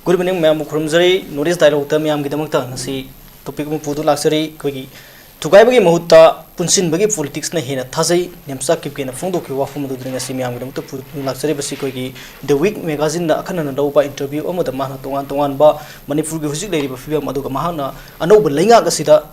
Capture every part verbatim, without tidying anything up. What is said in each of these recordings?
Good evening, ꯃꯌꯥꯝꯕꯨ ꯈꯨꯔꯨꯝꯖꯔꯤ꯫ North East Dialogueꯇ ꯃꯌꯥꯝꯒꯤꯗꯃꯛꯇ ꯉꯁꯤ topic ꯑꯃ ꯄꯨꯗꯨꯅ ꯂꯥꯛꯆꯔꯤ꯫ ꯑꯩꯈꯣꯏꯒꯤ ꯊꯨꯒꯥꯏꯕꯒꯤ ꯃꯍꯨꯠꯇ ꯄꯨꯟꯁꯤꯟꯕꯒꯤ politicsꯅ ꯍꯦꯟꯅ ꯊꯥꯖꯩ꯫ ꯅꯦꯝꯆꯥ ꯀꯤꯞꯀꯦꯅ ꯐꯣꯡꯗꯣꯛꯈꯤꯕ ꯋꯥꯐꯝ ꯑꯗꯨꯗꯨꯅꯤ ꯉꯁꯤ ꯃꯌꯥꯝꯒꯤꯗꯃꯛꯇ ꯄꯨꯗꯨꯅ ꯂꯥꯛꯆꯔꯤꯕꯁꯤ꯫ ꯑꯩꯈꯣꯏꯒꯤ The Week magazineꯗ ꯑꯈꯟꯅꯅ ꯂꯧꯕ interview ꯑꯃꯗ ꯃꯍꯥꯛꯅ ꯇꯣꯉꯥꯟ ꯇꯣꯉꯥꯟꯕ ꯃꯅꯤꯄꯨꯔꯒꯤ ꯍꯧꯖꯤꯛ ꯂꯩꯔꯤꯕ ꯐꯤꯕꯝ ꯑꯗꯨꯒ ꯃꯍꯥꯛꯅ ꯑꯅꯧꯕ ꯂꯩꯉꯥꯛ ꯑꯁꯤꯗ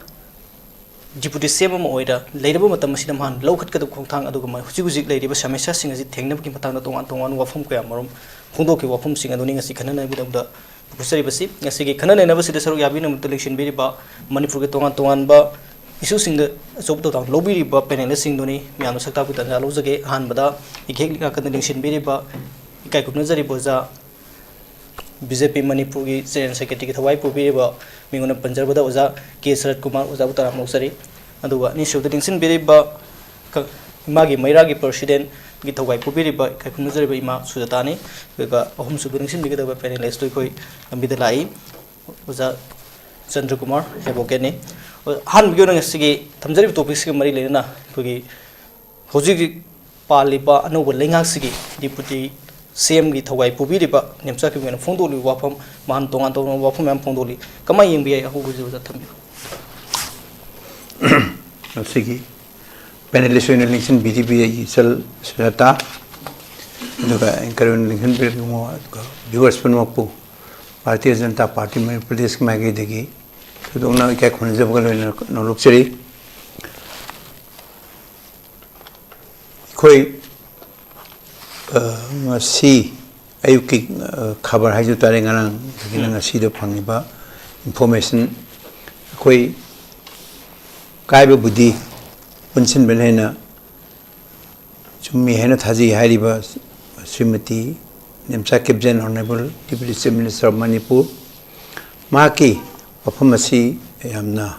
Deputy CM ꯑꯃ ꯑꯣꯏꯅ ꯂꯩꯔꯕ ꯃꯇꯝ ꯑꯁꯤꯗ ꯃꯍꯥꯛꯅ ꯂꯧꯈꯠꯀꯗꯕ ꯈꯣꯡꯊꯥꯡ ꯑꯗꯨꯒ ꯃꯥ ꯍꯧꯖꯤꯛ ꯍꯧꯖꯤꯛ ꯂꯩꯔꯤꯕ ꯁꯃꯁ꯭ꯌꯥꯁꯤꯡ ꯑꯁꯤ ꯊꯦꯡꯅꯕꯒꯤ ꯃꯇꯥꯡꯗ ꯇꯣꯉꯥꯟ ꯇꯣꯉꯥꯟꯕ ꯋꯥꯐꯝ ꯀꯌꯥ ꯃꯔꯨꯝ ꯐꯣꯡꯗꯣꯛꯈꯤꯕ ꯋꯥꯐꯝꯁꯤꯡ ꯑꯗꯨꯅꯤ ꯉꯁꯤ ꯈꯟꯅꯅꯕꯒꯤꯗꯃꯛꯇ ꯄꯨꯈꯠꯆꯔꯤꯕꯁꯤ꯫ ꯉꯁꯤꯒꯤ ꯈꯟꯅ ꯅꯩꯅꯕꯁꯤꯗ ꯁꯔꯨꯛ ꯌꯥꯕꯤꯅꯕꯗ ꯂꯦꯡꯁꯤꯟꯕꯤꯔꯤꯕ ꯃꯅꯤꯄꯨꯔꯒꯤ ꯇꯣꯉꯥꯟ ꯇꯣꯉꯥꯟꯕ issueꯁꯤꯡꯗ ꯑꯆꯧꯕ ꯊꯧꯗꯥꯡ ꯂꯧꯕꯤꯔꯤꯕ panelistꯁꯤꯡꯗꯨꯅꯤ ꯃꯌꯥꯝꯅ ꯁꯛ ꯇꯥꯛꯄꯒꯤ ꯇꯥꯟꯖꯥ ꯂꯧꯖꯒꯦ꯫ ꯑꯍꯥꯟꯕꯗ ꯑꯩꯒꯤ ꯍꯦꯛ ꯅꯥꯀꯟꯗ ꯂꯦꯡꯁꯤꯟꯕꯤꯔꯤꯕ ꯏꯀꯥꯏ ꯈꯨꯝꯅꯖꯔꯤꯕ ꯑꯣꯖꯥ BJP ꯃꯅꯤꯄꯨꯔꯒꯤ General Secretaryꯒꯤ ꯊꯧꯒꯥꯏ ꯄꯨꯕꯤꯔꯤꯕ ꯃꯤꯡ ꯑꯣꯏꯅ ꯄꯟꯖꯔꯕꯗ ꯑꯣꯖꯥ ꯀꯦ ꯁꯔꯠ ꯀꯨꯃꯥꯔ, ꯑꯣꯖꯥꯕꯨ ꯇꯔꯥꯝꯅ ꯑꯣꯛꯆꯔꯤ꯫ ꯑꯗꯨꯒ ꯑꯅꯤꯁꯨꯕꯗ ꯂꯦꯡꯁꯤꯟꯕꯤꯔꯤꯕ ꯀ-, ꯏꯃꯥꯒꯤ ꯃꯩꯔꯥꯒꯤ presidentꯒꯤ ꯊꯧꯒꯥꯏ ꯄꯨꯕꯤꯔꯤꯕ ꯏꯀꯥꯏ ꯈꯨꯝꯅꯖꯔꯤꯕ ꯏꯃꯥ ꯁꯨꯖꯥꯇꯥꯅꯤ꯫ ꯑꯗꯨꯒ ꯑꯍꯨꯝꯁꯨꯕꯗ ꯂꯦꯡꯁꯤꯟꯕꯤꯒꯗꯕ panelistꯇꯨ ꯑꯩꯈꯣꯏ ꯂꯝꯕꯤꯗ ꯂꯥꯛꯏ꯫ ꯑꯣꯖꯥ ꯆꯟꯗ꯭ꯔ ꯀꯨꯃꯥꯔ, advocateꯅꯤ꯫ ꯑꯍꯥꯟꯕꯒꯤ ꯑꯣꯏꯅ ꯉꯁꯤꯒꯤ ꯊꯝꯖꯔꯤꯕ topicꯁꯤꯒ ꯃꯔꯤ ꯂꯩꯅꯅ ꯑꯩꯈꯣꯏꯒꯤ ꯍꯧꯖꯤꯛ ꯍꯧꯖꯤꯛ ꯄꯥꯜꯂꯤꯕ ꯑꯅꯧꯕ ꯂꯩꯉꯥꯛꯁꯤꯒꯤ Deputy CMꯒꯤ ꯊꯧꯒꯥꯏ ꯄꯨꯕꯤꯔꯤꯕ ꯅꯦꯝꯆꯥ ꯀꯤꯞꯀꯦꯅ ꯐꯣꯡꯗꯣꯛꯂꯤꯕ ꯋꯥꯐꯝ, ꯃꯍꯥꯛꯅ ꯇꯣꯉꯥꯟ ꯇꯣꯉꯥꯟꯕ ꯋꯥꯐꯝ ꯃꯌꯥꯝ ꯐꯣꯡꯗꯣꯛꯂꯤ꯫ ꯀꯃꯥꯏꯅ ꯌꯦꯡꯕ ꯌꯥꯏ? ꯑꯍꯧꯕꯁꯤꯗ ꯑꯣꯖꯥ ꯊꯝꯕꯤꯌꯨ꯫ ꯉꯁꯤꯒꯤ panelist ꯑꯣꯏꯅ ꯂꯦꯡꯁꯤꯟꯕꯤꯔꯤꯕꯤ ꯑꯩꯒꯤ ꯏꯆꯜ ꯁꯨꯖꯥꯇꯥ, ꯑꯗꯨꯒ anchor ꯑꯣꯏꯅ ꯂꯦꯡꯁꯤꯟꯕꯤꯔꯤꯕ ꯏꯕꯨꯡꯉꯣ, ꯑꯗꯨꯒ viewers ꯄꯨꯝꯅꯃꯛꯄꯨ ꯚꯥꯔꯇꯤꯌ ꯖꯅꯇꯥ ꯄꯥꯔꯇꯤ ꯃꯅꯤꯄꯨꯔ ꯄ꯭ꯔꯗꯦꯁꯀꯤ ꯃꯥꯏꯀꯩꯗꯒꯤ ꯊꯣꯏꯗꯣꯛꯅ ꯏꯀꯥꯏ ꯈꯨꯝꯅꯖꯕꯒ ꯂꯣꯏꯅꯅ ꯅꯣꯛꯆꯔꯤ꯫ ꯑꯩꯈꯣꯏ, ꯑ, ꯉꯁꯤ ꯑꯌꯨꯛꯀꯤ, ꯑ, ꯈꯕꯔ ꯍꯥꯏꯖ ꯇꯥꯔꯦ, ꯉꯔꯥꯡꯗꯒꯤꯅ ꯎꯝ꯫ ꯉꯁꯤꯗ ꯐꯪꯉꯤꯕ information, ꯑꯩꯈꯣꯏ ꯀꯥꯏꯕꯕꯨꯗꯤ ꯄꯨꯟꯁꯤꯟꯕꯅ ꯍꯦꯟꯅ ꯆꯨꯝꯃꯤ ꯍꯥꯏꯅ ꯊꯥꯖꯩ꯫ ꯍꯥꯏꯔꯤꯕ Shrimati Nemcha ꯀꯤꯞꯖꯦꯟ, Honourable Deputy Chief Minister of Manipur, ꯃꯍꯥꯛꯀꯤ ꯋꯥꯐꯝ ꯑꯁꯤ ꯌꯥꯝꯅ,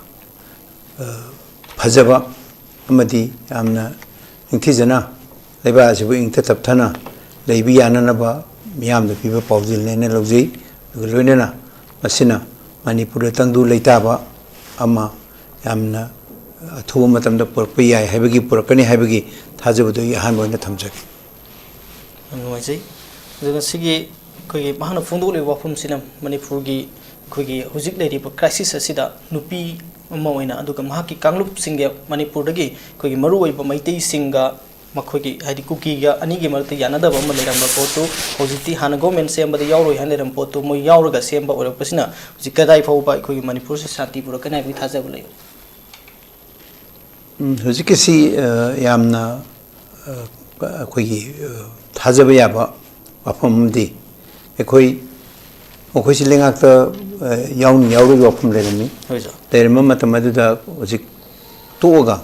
ꯑ, ꯐꯖꯕ ꯑꯃꯗꯤ ꯌꯥꯝꯅ ꯅꯤꯡꯊꯤꯖꯅ ꯂꯩꯕꯥꯛ ꯑꯁꯤꯕꯨ ꯏꯪꯇ ꯇꯞꯊꯅ ꯂꯩꯕ ꯌꯥꯅꯅꯕ ꯃꯤꯌꯥꯝꯗ ꯄꯤꯕ ꯄꯥꯎꯖꯦꯜꯅꯦꯅ ꯂꯧꯖꯩ꯫ ꯑꯗꯨꯒ ꯂꯣꯏꯅꯅ ꯃꯁꯤꯅ ꯃꯅꯤꯄꯨꯔꯗ ꯇꯪꯗꯨ ꯂꯩꯇꯥꯕ ꯑꯃ ꯌꯥꯝꯅ ꯑꯊꯨꯕ ꯃꯇꯝꯗ ꯄꯨꯔꯛꯄ ꯌꯥꯏ ꯍꯥꯏꯕꯒꯤ, ꯄꯨꯔꯛꯀꯅꯤ ꯍꯥꯏꯕꯒꯤ ꯊꯥꯖꯕꯗꯨ ꯑꯩ ꯑꯍꯥꯟꯕ ꯑꯣꯏꯅ ꯊꯝꯖꯒꯦ꯫ ꯌꯥꯝ ꯅꯨꯡꯉꯥꯏꯖꯩ꯫ ꯑꯗꯨꯒ ꯁꯤꯒꯤ ꯑꯩꯈꯣꯏꯒꯤ ꯃꯍꯥꯛꯅ ꯐꯣꯡꯗꯣꯛꯂꯤꯕ ꯋꯥꯐꯝꯁꯤꯅ ꯃꯅꯤꯄꯨꯔꯒꯤ ꯑꯩꯈꯣꯏꯒꯤ ꯍꯧꯖꯤꯛ ꯂꯩꯔꯤꯕ crisis ꯑꯁꯤꯗ ꯅꯨꯄꯤ ꯑꯃ ꯑꯣꯏꯅ, ꯑꯗꯨꯒ ꯃꯍꯥꯛꯀꯤ ꯀꯥꯡꯂꯨꯞꯁꯤꯡꯒꯤ, ꯃꯅꯤꯄꯨꯔꯗꯒꯤ ꯑꯩꯈꯣꯏꯒꯤ ꯃꯔꯨꯑꯣꯏꯕ ꯃꯩꯇꯩꯁꯤꯡꯒ ꯃꯈꯣꯏꯒꯤ, ꯍꯥꯏꯗꯤ ꯀꯨꯀꯤꯒ ꯑꯅꯤꯒꯤ ꯃꯔꯛꯇ ꯌꯥꯅꯗꯕ ꯑꯃ ꯂꯩꯔꯝꯕ ꯄꯣꯠꯇꯨ ꯍꯧꯖꯤꯛꯇꯤ ꯍꯥꯟꯅ government ꯁꯦꯝꯕꯗ ꯌꯥꯎꯔꯣꯏ ꯍꯥꯏꯅ ꯂꯩꯔꯝꯕ ꯄꯣꯠꯇꯨ ꯃꯣꯏ ꯌꯥꯎꯔꯒ ꯁꯦꯝꯕ ꯑꯣꯏꯔꯛꯄꯁꯤꯅ ꯍꯧꯖꯤꯛ ꯀꯗꯥꯏ ꯐꯥꯎꯕ ꯑꯩꯈꯣꯏꯒꯤ ꯃꯅꯤꯄꯨꯔꯁꯤ ꯁꯥꯟꯇꯤ ꯄꯨꯔꯛꯀꯅꯤ ꯍꯥꯏꯕꯒꯤ ꯊꯥꯖꯕ ꯂꯩ꯫ ꯎꯝ, ꯍꯧꯖꯤꯛꯀꯤꯁꯤ, ꯑ, ꯌꯥꯝꯅ, ꯑ, ꯑꯩꯈꯣꯏꯒꯤ, ꯑ, ꯊꯥꯖꯕ ꯌꯥꯕ ꯋꯥꯐꯝ ꯑꯃꯗꯤ ꯑꯩꯈꯣꯏ, ꯃꯈꯣꯏꯁꯤ ꯂꯩꯉꯥꯛꯇ, ꯑ, ꯌꯥꯎꯅꯤ ꯌꯥꯎꯔꯣꯏꯒꯤ ꯋꯥꯐꯝ ꯂꯩꯔꯝꯃꯤ꯫ ꯍꯣꯏ, ꯁꯥꯔ꯫ ꯂꯩꯔꯝꯕ ꯃꯇꯝ ꯑꯗꯨꯗ ꯍꯧꯖꯤꯛ ꯇꯣꯛꯑꯒ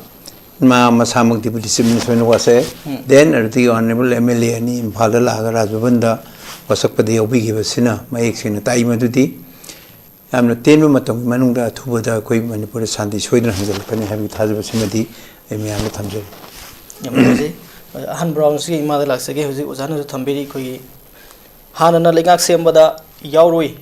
ꯃꯥ ꯃꯁꯥꯃꯛ Deputy Chief Minister ꯑꯣꯏꯅ ꯋꯥꯁꯛꯑꯦ꯫ ꯎꯝ꯫ Then ꯑꯗꯨꯗꯒꯤ honourable MLA ꯑꯅꯤ ꯏꯝꯐꯥꯜꯗ ꯂꯥꯛꯑꯒ ꯔꯥꯖ ꯚꯕꯟꯗ ꯋꯥꯁꯛꯄꯗ ꯌꯥꯎꯕꯤꯈꯤꯕꯁꯤꯅ ꯃꯌꯦꯛ ꯁꯦꯡꯅ ꯇꯥꯛꯏ ꯃꯗꯨꯗꯤ ꯌꯥꯝꯅ ꯇꯦꯟꯕ ꯃꯇꯝꯒꯤ ꯃꯅꯨꯡꯗ ꯑꯊꯨꯕꯗ ꯑꯩꯈꯣꯏ ꯃꯅꯤꯄꯨꯔꯗ ꯁꯥꯟꯇꯤ ꯁꯣꯏꯗꯅ ꯍꯟꯖꯤꯜꯂꯛꯀꯅꯤ ꯍꯥꯏꯕꯒꯤ ꯊꯥꯖꯕꯁꯤꯃꯗꯤ ꯑꯩ ꯃꯌꯥꯝꯗ ꯊꯝꯖꯔꯤ꯫ ꯌꯥꯝ ꯅꯨꯡꯉꯥꯏꯖꯩ꯫ ꯑꯍꯥꯟꯕ round ꯁꯤꯒꯤ ꯏꯃꯥꯗ ꯂꯥꯛꯆꯒꯦ꯫ ꯍꯧꯖꯤꯛ ꯑꯣꯖꯥꯅꯁꯨ ꯊꯝꯕꯤꯔꯤ, ꯑꯩꯈꯣꯏꯒꯤ ꯍꯥꯟꯅꯅ ꯂꯩꯉꯥꯛ ꯁꯦꯝꯕꯗ ꯌꯥꯎꯔꯣꯏ,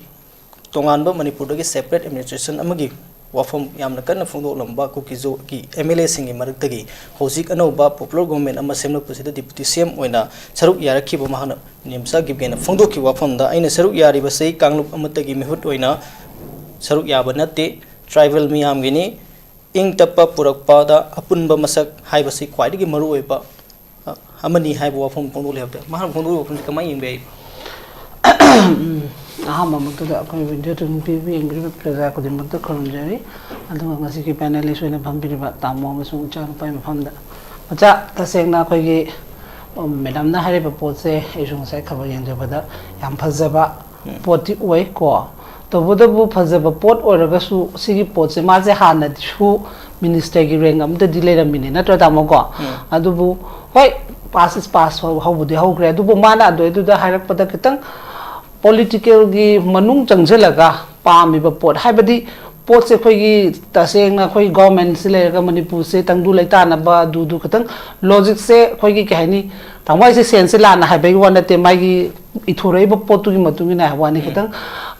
ꯇꯣꯉꯥꯟꯕ ꯃꯅꯤꯄꯨꯔꯗꯒꯤ separate administration ꯑꯃꯒꯤ ꯋꯥꯐꯝ ꯌꯥꯝꯅ ꯀꯟꯅ ꯐꯣꯡꯗꯣꯛꯂꯝꯕ ꯀꯨꯀꯤꯖꯣꯒꯤ MLA ꯁꯤꯡꯒꯤ ꯃꯔꯛꯇꯒꯤ ꯍꯧꯖꯤꯛ ꯑꯅꯧꯕ popular government ꯑꯃ ꯁꯦꯝꯂꯛꯄꯁꯤꯗ Deputy CM ꯑꯣꯏꯅ ꯁꯔꯨꯛ ꯌꯥꯔꯛꯈꯤꯕ ꯃꯍꯥꯛꯅ ꯅꯤꯝꯆꯥ ꯒꯤꯞꯒꯦꯅ ꯐꯣꯡꯗꯣꯛꯈꯤꯕ ꯋꯥꯐꯝꯗ ꯑꯩꯅ ꯁꯔꯨꯛ ꯌꯥꯔꯤꯕꯁꯤ ꯀꯥꯡꯂꯨꯞ ꯑꯃꯠꯇꯒꯤ ꯃꯤꯍꯨꯠ ꯑꯣꯏꯅ ꯁꯔꯨꯛ ꯌꯥꯕ ꯅꯠꯇꯦ, tribal ꯃꯤꯌꯥꯝꯒꯤꯅꯤ꯫ ꯏꯪ ꯇꯞꯄ ꯄꯨꯔꯛꯄꯗ ꯑꯄꯨꯟꯕ ꯃꯁꯛ ꯍꯥꯏꯕꯁꯤ ꯈ꯭ꯋꯥꯏꯗꯒꯤ ꯃꯔꯨꯑꯣꯏꯕ, ꯑ, ꯑꯃꯅꯤ ꯍꯥꯏꯕ ꯋꯥꯐꯝ ꯐꯣꯡꯗꯣꯛꯂꯤ ꯍꯥꯏꯕꯗ ꯃꯍꯥꯛꯅ ꯐꯣꯡꯗꯣꯛꯂꯤꯕ ꯋꯥꯐꯝꯁꯤ ꯀꯃꯥꯏꯅ ꯌꯦꯡꯕ ꯌꯥꯏ? ꯑꯍꯥꯟꯕꯃꯛꯇꯗ ꯑꯩꯈꯣꯏ ꯚꯤꯗꯤꯑꯣ ꯇꯨꯡ ꯄꯤꯕ ꯌꯦꯡꯕꯤꯔꯤꯕ ꯄ꯭ꯔꯖꯥ ꯈꯨꯗꯤꯡꯃꯛꯇ ꯈꯨꯔꯨꯝꯖꯔꯤ꯫ ꯑꯗꯨꯒ ꯉꯁꯤꯒꯤ panelist ꯑꯣꯏꯅ ꯐꯝꯕꯤꯔꯤꯕ ꯇꯥꯃꯣ ꯑꯃꯁꯨꯡ ꯏꯆꯥꯅꯨꯄꯥꯒꯤ ꯃꯐꯝꯗ, ꯃꯆꯥ, ꯇꯁꯦꯡꯅ ꯑꯩꯈꯣꯏꯒꯤ, ꯎꯝ, ꯃꯦꯗꯥꯝꯅ ꯍꯥꯏꯔꯤꯕ ꯄꯣꯠꯁꯦ ꯑꯩꯁꯨ ꯉꯁꯥꯏ ꯈꯕꯔ ꯌꯦꯡꯖꯕꯗ ꯌꯥꯝ ꯐꯖꯕ ꯄꯣꯠꯇꯤ ꯑꯣꯏ ꯀꯣ꯫ ꯇꯧꯕꯇꯕꯨ ꯐꯖꯕ ꯄꯣꯠ ꯑꯣꯏꯔꯒꯁꯨ ꯁꯤꯒꯤ ꯄꯣꯠꯁꯦ ꯃꯥꯁꯦ ꯍꯥꯟꯅꯁꯨ minister ꯒꯤ rank ꯑꯝꯗꯗꯤ ꯂꯩꯔꯝꯃꯤꯅꯦ, ꯅꯠꯇ꯭ꯔꯥ ꯇꯥꯃꯣ ꯀꯣ? ꯑꯗꯨꯕꯨ ꯍꯣꯏ, pass is pass ꯍꯧ-, ꯍꯧꯕꯗꯤ ꯍꯧꯈ꯭ꯔꯦ, ꯑꯗꯨꯕꯨ ꯃꯥꯅ ꯑꯗꯨꯗꯩꯗꯨꯗ ꯍꯥꯏꯔꯛꯄꯗ ꯈꯤꯇꯪ political ꯒꯤ ꯃꯅꯨꯡ ꯆꯪꯁꯤꯜꯂꯒ ꯄꯥꯝꯃꯤꯕ ꯄꯣꯠ, ꯍꯥꯏꯕꯗꯤ ꯄꯣꯠꯁꯦ ꯑꯩꯈꯣꯏꯒꯤ ꯇꯁꯦꯡꯅ ꯑꯩꯈꯣꯏ government ꯁꯤ ꯂꯩꯔꯒ ꯃꯅꯤꯄꯨꯔꯁꯦ ꯇꯪꯗꯨ ꯂꯩꯇꯥꯅꯕ ꯑꯗꯨꯗꯨ ꯈꯤꯇꯪ logic ꯁꯦ ꯑꯩꯈꯣꯏꯒꯤ ꯀꯩ ꯍꯥꯏꯅꯤ, ꯇꯥꯃꯣ ꯑꯩꯁꯦ sense ꯁꯦ ꯂꯥꯟꯅ ꯍꯥꯏꯕꯒꯤ ꯋꯥ ꯅꯠꯇꯦ, ꯃꯥꯒꯤ ꯏꯊꯣꯔꯛꯏꯕ ꯄꯣꯠꯇꯨꯒꯤ ꯃꯇꯨꯡ ꯏꯟꯅ ꯍꯥꯏꯕ ꯋꯥꯅꯤ꯫ ꯈꯤꯇꯪ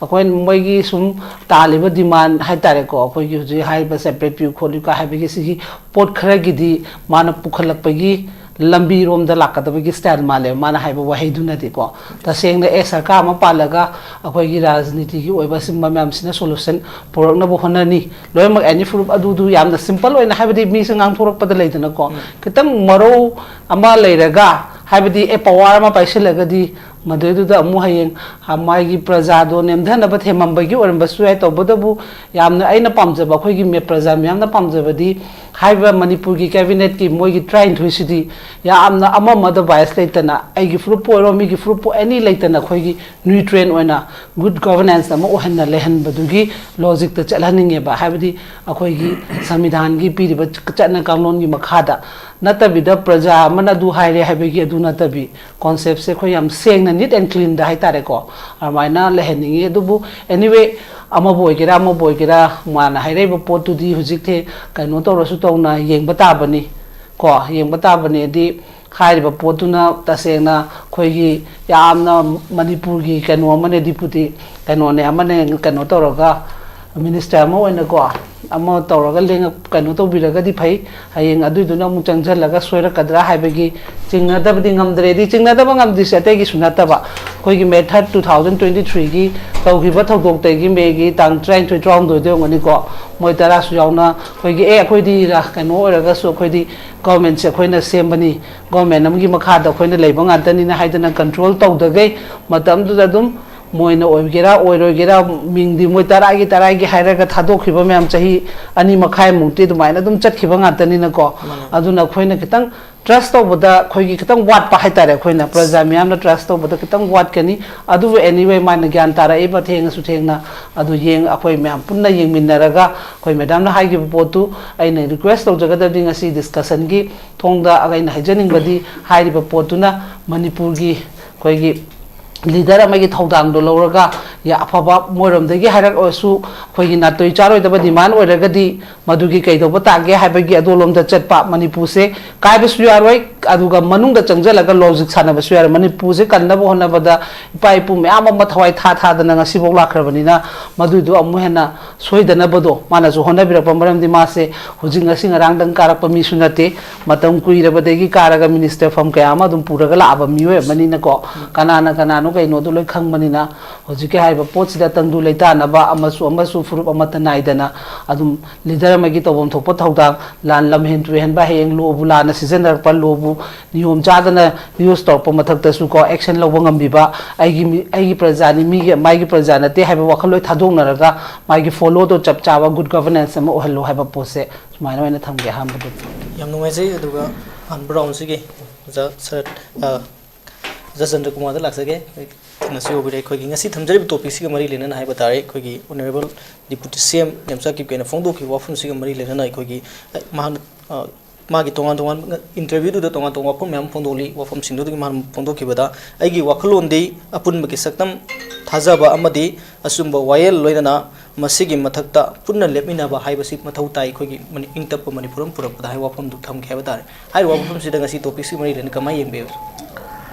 ꯑꯩꯈꯣꯏ ꯃꯣꯏꯒꯤ ꯁꯨꯝ ꯇꯥꯜꯂꯤꯕ demand ꯍꯥꯏꯇꯥꯔꯦꯀꯣ, ꯑꯩꯈꯣꯏꯒꯤ ꯍꯧꯖꯤꯛ ꯍꯥꯏꯔꯤꯕ separate ꯄꯤꯌꯨ ꯈꯣꯠꯂꯨ ꯀ ꯍꯥꯏꯕꯒꯤ ꯁꯤꯒꯤ ꯄꯣꯠ ꯈꯔꯒꯤꯗꯤ ꯃꯥꯅ ꯄꯨꯈꯠꯂꯛꯄꯒꯤ ꯂꯝꯕꯤꯔꯣꯝꯗ ꯂꯥꯛꯀꯗꯕꯒꯤ style ꯃꯥꯜꯂꯦꯕ ꯃꯥꯅ ꯍꯥꯏꯕ ꯋꯥꯍꯩꯗꯨꯅꯗꯤꯀꯣ꯫ ꯇꯁꯦꯡꯅ ꯑꯦ ꯁꯔꯀꯥꯔ ꯑꯃ ꯄꯥꯜꯂꯒ ꯑꯩꯈꯣꯏꯒꯤ ꯔꯥꯖꯅꯤꯇꯤꯒꯤ ꯑꯣꯏꯕ ꯁꯤꯒꯨꯝꯕ ꯃꯌꯥꯝꯁꯤꯅ solution ꯄꯨꯔꯛꯅꯕ ꯍꯣꯠꯅꯅꯤ꯫ ꯂꯣꯏꯅꯃꯛ ꯑꯦꯅꯤ ꯐꯨꯔꯨꯞ ꯑꯗꯨꯗꯨ ꯌꯥꯝꯅ simple ꯑꯣꯏꯅ, ꯍꯥꯏꯕꯗꯤ ꯃꯤꯁꯦ ꯉꯥꯡꯊꯣꯔꯛꯄꯗ ꯂꯩꯗꯅꯀꯣ, ꯎꯝ꯫ ꯈꯤꯇꯪ ꯃꯔꯧ ꯑꯃ ꯂꯩꯔꯒ, ꯍꯥꯏꯕꯗꯤ ꯑꯦ power ꯑꯃ ꯄꯥꯏꯁꯤꯜꯂꯒꯗꯤ ꯃꯗꯨꯏꯗꯨꯗ ꯑꯃꯨꯛ ꯍꯌꯦꯡ, ꯑ, ꯃꯥꯒꯤ ꯄ꯭ꯔꯖꯥꯗꯣ ꯅꯦꯝꯊꯅꯕ ꯊꯦꯝꯃꯝꯕꯒꯤ ꯑꯣꯏꯔꯝꯕꯁꯨ ꯌꯥꯏ꯫ ꯇꯧꯕꯇꯕꯨ ꯌꯥꯝꯅ ꯑꯩꯅ ꯄꯥꯝꯖꯕ, ꯑꯩꯈꯣꯏꯒꯤ ꯃꯦ-, ꯄ꯭ꯔꯖꯥ ꯃꯤꯌꯥꯝꯅ ꯄꯥꯝꯖꯕꯗꯤ ꯍꯥꯏꯔꯤꯕ ꯃꯅꯤꯄꯨꯔꯒꯤ cabinetꯀꯤ ꯃꯣꯏꯒꯤ ꯇꯔꯥꯅꯤꯊꯣꯏꯁꯤꯗꯤ ꯌꯥꯝꯅ ꯑꯃ ꯑꯃꯗ bias ꯂꯩꯇꯅ, ꯑꯩꯒꯤ ꯐꯨꯔꯨꯞꯄꯨ ꯑꯣꯏꯔꯣ, ꯃꯤꯒꯤ ꯐꯨꯔꯨꯞꯄꯨ any ꯂꯩꯇꯅ, ꯑꯩꯈꯣꯏꯒꯤ neutral ꯑꯣꯏꯅ good governance ꯑꯃ ꯑꯣꯏꯍꯟꯅ ꯂꯩꯍꯟꯕꯗꯨꯒꯤ logicꯇ ꯆꯠꯍꯟꯅꯤꯡꯉꯦꯕ꯫ ꯍꯥꯏꯕꯗꯤ ꯑꯩꯈꯣꯏꯒꯤ ꯁꯪꯕꯤꯙꯥꯟꯒꯤ ꯄꯤꯔꯤꯕ ꯆꯠꯅ ꯀꯥꯡꯂꯣꯟꯒꯤ ꯃꯈꯥꯗ ꯅꯠꯇꯕꯤꯗ, ꯄ꯭ꯔꯖꯥ ꯑꯃꯅ ꯑꯗꯨ ꯍꯥꯏꯔꯦ ꯍꯥꯏꯕꯒꯤ ꯑꯗꯨ ꯅꯠꯇꯕꯤ, conceptꯁꯦ ꯑꯩꯈꯣꯏ ꯌꯥꯝ ꯁꯦꯡꯅ, neat and cleanꯗ ꯍꯥꯏꯇꯥꯔꯦꯀꯣ, ꯑꯗꯨꯃꯥꯏꯅ ꯂꯩꯍꯟꯅꯤꯡꯉꯤ꯫ ꯑꯗꯨꯕꯨ anyway, ꯑꯃꯕꯨ ꯑꯣꯏꯒꯦꯔꯥ ꯑꯃꯕꯨ ꯑꯣꯏꯒꯦꯔꯥ, ꯃꯥꯅ ꯍꯥꯏꯔꯛꯏꯕ ꯄꯣꯠꯇꯨꯗꯤ ꯍꯧꯖꯤꯛꯇꯤ ꯀꯩꯅꯣ ꯇꯧꯔꯁꯨ ꯇꯧꯅ ꯌꯦꯡꯕ ꯇꯥꯕꯅꯤ ꯀꯣ, ꯌꯦꯡꯕ ꯇꯥꯕꯅꯤ꯫ ꯍꯥꯏꯗꯤ ꯍꯥꯏꯔꯤꯕ ꯄꯣꯠꯇꯨꯅ ꯇꯁꯦꯡꯅ ꯑꯩꯈꯣꯏꯒꯤ ꯌꯥꯝꯅ ꯃꯅꯤꯄꯨꯔꯒꯤ ꯀꯩꯅꯣ ꯑꯃꯅꯦ, deputy ꯀꯩꯅꯣꯅꯦ ꯑꯃꯅꯦ, ꯀꯩꯅꯣ ꯇꯧꯔꯒ minister ꯑꯃ ꯑꯣꯏꯅꯀꯣ, ꯑꯃ ꯇꯧꯔꯒ ꯂꯦꯡꯉꯛ-, ꯀꯩꯅꯣ ꯇꯧꯕꯤꯔꯒꯗꯤ ꯐꯩ꯫ ꯍꯌꯦꯡ ꯑꯗꯨꯏꯗꯨꯅ ꯑꯃꯨꯛ ꯆꯪꯁꯤꯜꯂꯒꯗꯤ ꯁꯣꯏꯔꯛꯀꯗ꯭ꯔꯥ ꯍꯥꯏꯕꯒꯤ ꯆꯤꯡꯅꯗꯕꯗꯤ ꯉꯝꯗ꯭ꯔꯦ꯫ ꯑꯗꯨꯗꯤ ꯆꯤꯡꯅꯗꯕ ꯉꯝꯗ꯭ꯔꯤꯁꯦ ꯑꯇꯩꯒꯤꯁꯨ ꯅꯠꯇꯕ, ꯑꯩꯈꯣꯏꯒꯤ May third, two thousand twenty threeꯒꯤ ꯇꯧꯈꯤꯕ ꯊꯧꯗꯣꯛꯇꯒꯤ, Mayꯒꯤ ꯇꯥꯡ ꯇꯔꯥꯅꯤꯊꯣꯏ, ꯇꯔꯥꯍꯨꯝꯗꯣꯏꯗ ꯑꯣꯏꯔꯝꯒꯅꯤꯀꯣ, ꯃꯣꯏ ꯇꯔꯥꯁꯨ ꯌꯥꯎꯅ ꯑꯩꯈꯣꯏꯒꯤ, ꯑꯦ, ꯑꯩꯈꯣꯏꯗꯤ ꯔ-, ꯀꯩꯅꯣ ꯑꯣꯏꯔꯒꯁꯨ ꯑꯩꯈꯣꯏꯗꯤ governmentꯁꯦ ꯑꯩꯈꯣꯏꯅ ꯁꯦꯝꯕꯅꯤ, government ꯑꯃꯒꯤ ꯃꯈꯥꯗ ꯑꯩꯈꯣꯏꯅ ꯂꯩꯕ ꯉꯥꯛꯇꯅꯤꯅ ꯍꯥꯏꯗꯅ control ꯇꯧꯗꯈꯩ, ꯃꯇꯝꯗꯨꯗ ꯑꯗꯨꯝ ꯃꯣꯏꯅ ꯑꯣꯏꯒꯦꯔꯥ ꯑꯣꯏꯔꯣꯏꯒꯦꯔꯥ, ꯃꯤꯡꯗꯤ ꯃꯣꯏ ꯇꯔꯥꯒꯤ ꯇꯔꯥꯒꯤ ꯍꯥꯏꯔꯒ ꯊꯥꯗꯣꯛꯈꯤꯕ ꯃꯌꯥꯝ ꯆꯍꯤ ꯑꯅꯤ ꯃꯈꯥꯏꯃꯨꯛꯇꯤ ꯑꯗꯨꯃꯥꯏꯅ ꯑꯗꯨꯝ ꯆꯠꯈꯤꯕ ꯉꯥꯛꯇꯅꯤꯅꯀꯣ꯫ ꯃꯥꯅꯦ꯫ ꯑꯗꯨꯅ ꯑꯩꯈꯣꯏꯅ ꯈꯤꯇꯪ trust ꯇꯧꯕꯗ ꯑꯩꯈꯣꯏꯒꯤ ꯈꯤꯇꯪ ꯋꯥꯠꯄ ꯍꯥꯏꯇꯥꯔꯦ, ꯑꯩꯈꯣꯏꯅ ꯄ꯭ꯔꯖꯥ ꯃꯤꯌꯥꯝꯅ trust ꯇꯧꯕꯗ ꯈꯤꯇꯪ ꯋꯥꯠꯀꯅꯤ꯫ ꯑꯗꯨꯕꯨ anyway, ꯃꯥꯅ ꯒ꯭ꯌꯥꯟ ꯇꯥꯔꯛꯏꯕ, ꯊꯦꯡꯉꯁꯨ ꯊꯦꯡꯅ ꯑꯗꯨ ꯌꯦꯡ-, ꯑꯩꯈꯣꯏ ꯃꯌꯥꯝ ꯄꯨꯟꯅ ꯌꯦꯡꯃꯤꯟꯅꯔꯒ, ꯑꯩꯈꯣꯏ madamꯅ ꯍꯥꯏꯈꯤꯕ ꯄꯣꯠꯇꯨ ꯑꯩꯅ request ꯇꯧꯖꯒꯗꯕꯗꯤ, ꯉꯁꯤ discussionꯒꯤ ꯊꯣꯡꯗ ꯑꯩꯅ ꯍꯥꯏꯖꯅꯤꯡꯕꯗꯤ, ꯍꯥꯏꯔꯤꯕ ꯄꯣꯠꯇꯨꯅ ꯃꯅꯤꯄꯨꯔꯒꯤ ꯑꯩꯈꯣꯏꯒꯤ ꯂꯤꯗꯔ ꯑꯃꯒꯤ ꯊꯧꯗꯥꯡꯗꯣ ꯂꯧꯔꯒ, ꯌꯥ-, ꯑꯐꯕ ꯃꯣꯏꯔꯣꯝꯗꯒꯤ ꯍꯥꯏꯔꯛꯑꯁꯨ, ꯑꯩꯈꯣꯏꯒꯤ ꯅꯥꯇꯩ ꯆꯥꯔꯣꯏꯗꯕ ꯗꯤꯃꯥꯟ ꯑꯣꯏꯔꯒꯗꯤ, ꯃꯗꯨꯒꯤ ꯀꯩꯗꯧꯕ ꯇꯥꯒꯦ ꯍꯥꯏꯕꯒꯤ ꯑꯗꯣꯂꯣꯝꯗ ꯆꯠꯄ꯫ ꯃꯅꯤꯄꯨꯔꯁꯦ ꯀꯥꯏꯕꯁꯨ ꯌꯥꯔꯣꯏ, ꯑꯗꯨꯒ ꯃꯅꯨꯡꯗ ꯆꯪꯁꯤꯜꯂꯒ ꯂꯣꯖꯤꯛ ꯁꯥꯟꯅꯕꯁꯨ ꯌꯥꯔꯣꯏ꯫ ꯃꯅꯤꯄꯨꯔꯁꯦ ꯀꯟꯅꯕ ꯍꯣꯠꯅꯕꯗ ꯏꯄꯥ ꯏꯄꯨ ꯃꯌꯥꯝ ꯑꯃ ꯊꯋꯥꯏ ꯊꯥ ꯊꯥꯗꯅ ꯉꯁꯤꯐꯥꯎ ꯂꯥꯛꯈ꯭ꯔꯕꯅꯤꯅ, ꯃꯗꯨꯏꯗꯣ ꯑꯃꯨꯛ ꯍꯦꯟꯅ ꯁꯣꯏꯗꯅꯕꯗꯣ ꯃꯥꯅꯁꯨ ꯍꯣꯠꯅꯕꯤꯔꯛꯄ꯫ ꯃꯔꯝꯗꯤ ꯃꯥꯁꯦ ꯍꯧꯖꯤꯛ ꯉꯁꯤ ꯉꯔꯥꯡꯗꯪ ꯀꯥꯔꯛꯄ ꯃꯤꯁꯨ ꯅꯠꯇꯦ, ꯃꯇꯝ ꯀꯨꯏꯔꯕꯗꯒꯤ ꯀꯥꯔꯒ ꯃꯤꯅꯤꯁꯇꯔ ꯐꯝ ꯀꯌꯥ ꯑꯃ ꯑꯗꯨꯝ ꯄꯨꯔꯒ ꯂꯥꯛꯑꯕ ꯃꯤꯑꯣꯏ ꯑꯃꯅꯤꯅꯀꯣ꯫ ꯀꯅꯥꯅ ꯀꯅꯥꯅꯣ ꯀꯩꯅꯣꯗꯣ ꯂꯣꯏ ꯈꯪꯕꯅꯤꯅ, ꯍꯧꯖꯤꯛꯀꯤ ꯍꯥꯏꯔꯤꯕ ꯄꯣꯠꯁꯤꯗ ꯇꯪꯗꯨ ꯂꯩꯇꯥꯅꯕ ꯑꯃꯁꯨ ꯑꯃꯁꯨ ꯐꯨꯔꯨꯞ ꯑꯃꯠꯇ ꯅꯥꯏꯗꯅ ꯑꯗꯨꯝ ꯂꯤꯗꯔ ꯑꯃꯒꯤ ꯇꯧꯐꯝ ꯊꯣꯛꯄ ꯊꯧꯗꯥꯡ, ꯂꯥꯟ ꯂꯝꯍꯦꯟ ꯇꯨꯍꯦꯟꯕ, ꯍꯌꯦꯡ ꯂꯣꯕꯨ ꯂꯥꯟꯅ ꯁꯤꯖꯤꯟꯅꯔꯛꯄ, ꯂꯣꯕꯨ ꯅꯤꯌꯣꯝ ꯆꯥꯗꯅ ꯌꯨꯁ ꯇꯧꯔꯛꯄ ꯃꯊꯛꯇꯁꯨ ꯀꯣ, ꯑꯦꯛꯁꯟ ꯂꯧꯕ ꯉꯝꯕꯤꯕ, ꯑꯩꯒꯤ ꯃꯤ, ꯑꯩꯒꯤ ꯄ꯭ꯔꯖꯥꯅꯤ, ꯃꯤꯒꯤ, ꯃꯥꯒꯤ ꯄ꯭ꯔꯖꯥ ꯅꯠꯇꯦ ꯍꯥꯏꯕ ꯋꯥꯈꯜ ꯂꯣꯏ ꯊꯥꯗꯣꯛꯅꯔꯒ, ꯃꯥꯒꯤ ꯐꯣꯂꯣꯗꯣ ꯆꯞ ꯆꯥꯕ ꯒꯨꯗ ꯒꯚꯔꯅꯦꯟꯁ ꯑꯃ ꯑꯣꯏꯍꯜꯂꯣ ꯍꯥꯏꯕ ꯄꯣꯠꯁꯦ ꯁꯨꯃꯥꯏꯅ ꯑꯣꯏꯅ ꯊꯝꯒꯦ ꯑꯍꯥꯟꯕꯗꯗꯤ꯫ ꯌꯥꯝ ꯅꯨꯡꯉꯥꯏꯖꯩ꯫ ꯑꯗꯨꯒ ꯑꯍꯥꯟꯕ ꯔꯥꯎꯟꯁꯤꯒꯤ ꯑꯣꯖꯥ ꯁꯔꯠ, ꯑ, ꯑꯣꯖꯥ ꯆꯟꯗ꯭ꯔꯀꯨꯃꯥꯔꯗ ꯂꯥꯛꯆꯒꯦ꯫ ꯉꯁꯤ ꯑꯣꯏꯕꯤꯔꯦ ꯑꯩꯈꯣꯏꯒꯤ ꯉꯁꯤ ꯊꯝꯖꯔꯤꯕ ꯇꯣꯄꯤꯛꯁꯤꯒ ꯃꯔꯤ ꯂꯩꯅꯅ ꯍꯥꯏꯕ ꯇꯥꯔꯦ, ꯑꯩꯈꯣꯏꯒꯤ honourable deputy C M Nemcha ꯀꯤꯞꯒꯦꯅ ꯐꯣꯡꯗꯣꯛꯈꯤꯕ ꯋꯥꯐꯝꯁꯤꯒ ꯃꯔꯤ ꯂꯩꯅꯅ ꯑꯩꯈꯣꯏꯒꯤ, ꯑ, ꯃꯍꯥꯛꯅ, ꯑ, ꯃꯥꯒꯤ ꯇꯣꯉꯥꯟ ꯇꯣꯉꯥꯟꯕ ꯏꯟꯇꯔꯚ꯭ꯌꯨꯗꯨꯗ ꯇꯣꯉꯥꯟ ꯇꯣꯉꯥꯟꯕ ꯋꯥꯐꯝ ꯃꯌꯥꯝ ꯐꯣꯡꯗꯣꯛꯂꯤ꯫ ꯋꯥꯐꯝꯁꯤꯡꯗꯨꯗꯒꯤ ꯃꯥꯅ ꯐꯣꯡꯗꯣꯛꯈꯤꯕꯗ, "ꯑꯩꯒꯤ ꯋꯥꯈꯜꯂꯣꯟꯗꯤ ꯑꯄꯨꯟꯕꯒꯤ ꯁꯛꯇꯝ, ꯊꯥꯖꯕ ꯑꯃꯗꯤ ꯑꯆꯨꯝꯕ ꯋꯥꯌꯦꯜ, ꯂꯣꯏꯅꯅ ꯃꯁꯤꯒꯤ ꯃꯊꯛꯇ ꯄꯨꯟꯅ ꯂꯦꯞꯃꯤꯟꯅꯕ ꯍꯥꯏꯕꯁꯤ ꯃꯊꯧ ꯇꯥꯏ, ꯑꯩꯈꯣꯏꯒꯤ ꯃꯅꯤ-, ꯏꯪ ꯇꯞꯄ ꯃꯅꯤꯄꯨꯔ ꯑꯃ ꯄꯨꯔꯛꯄꯗ" ꯍꯥꯏꯕ ꯋꯥꯐꯝꯗꯨ ꯊꯝꯈꯤ ꯍꯥꯏꯕ ꯇꯥꯔꯦ꯫ ꯍꯥꯏꯔꯤꯕ ꯋꯥꯐꯝꯁꯤꯗ ꯉꯁꯤ ꯇꯣꯄꯤꯛꯁꯤꯒ ꯃꯔꯤ ꯂꯩꯅꯅ ꯀꯃꯥꯏꯅ ꯌꯦꯡꯕꯤꯕ?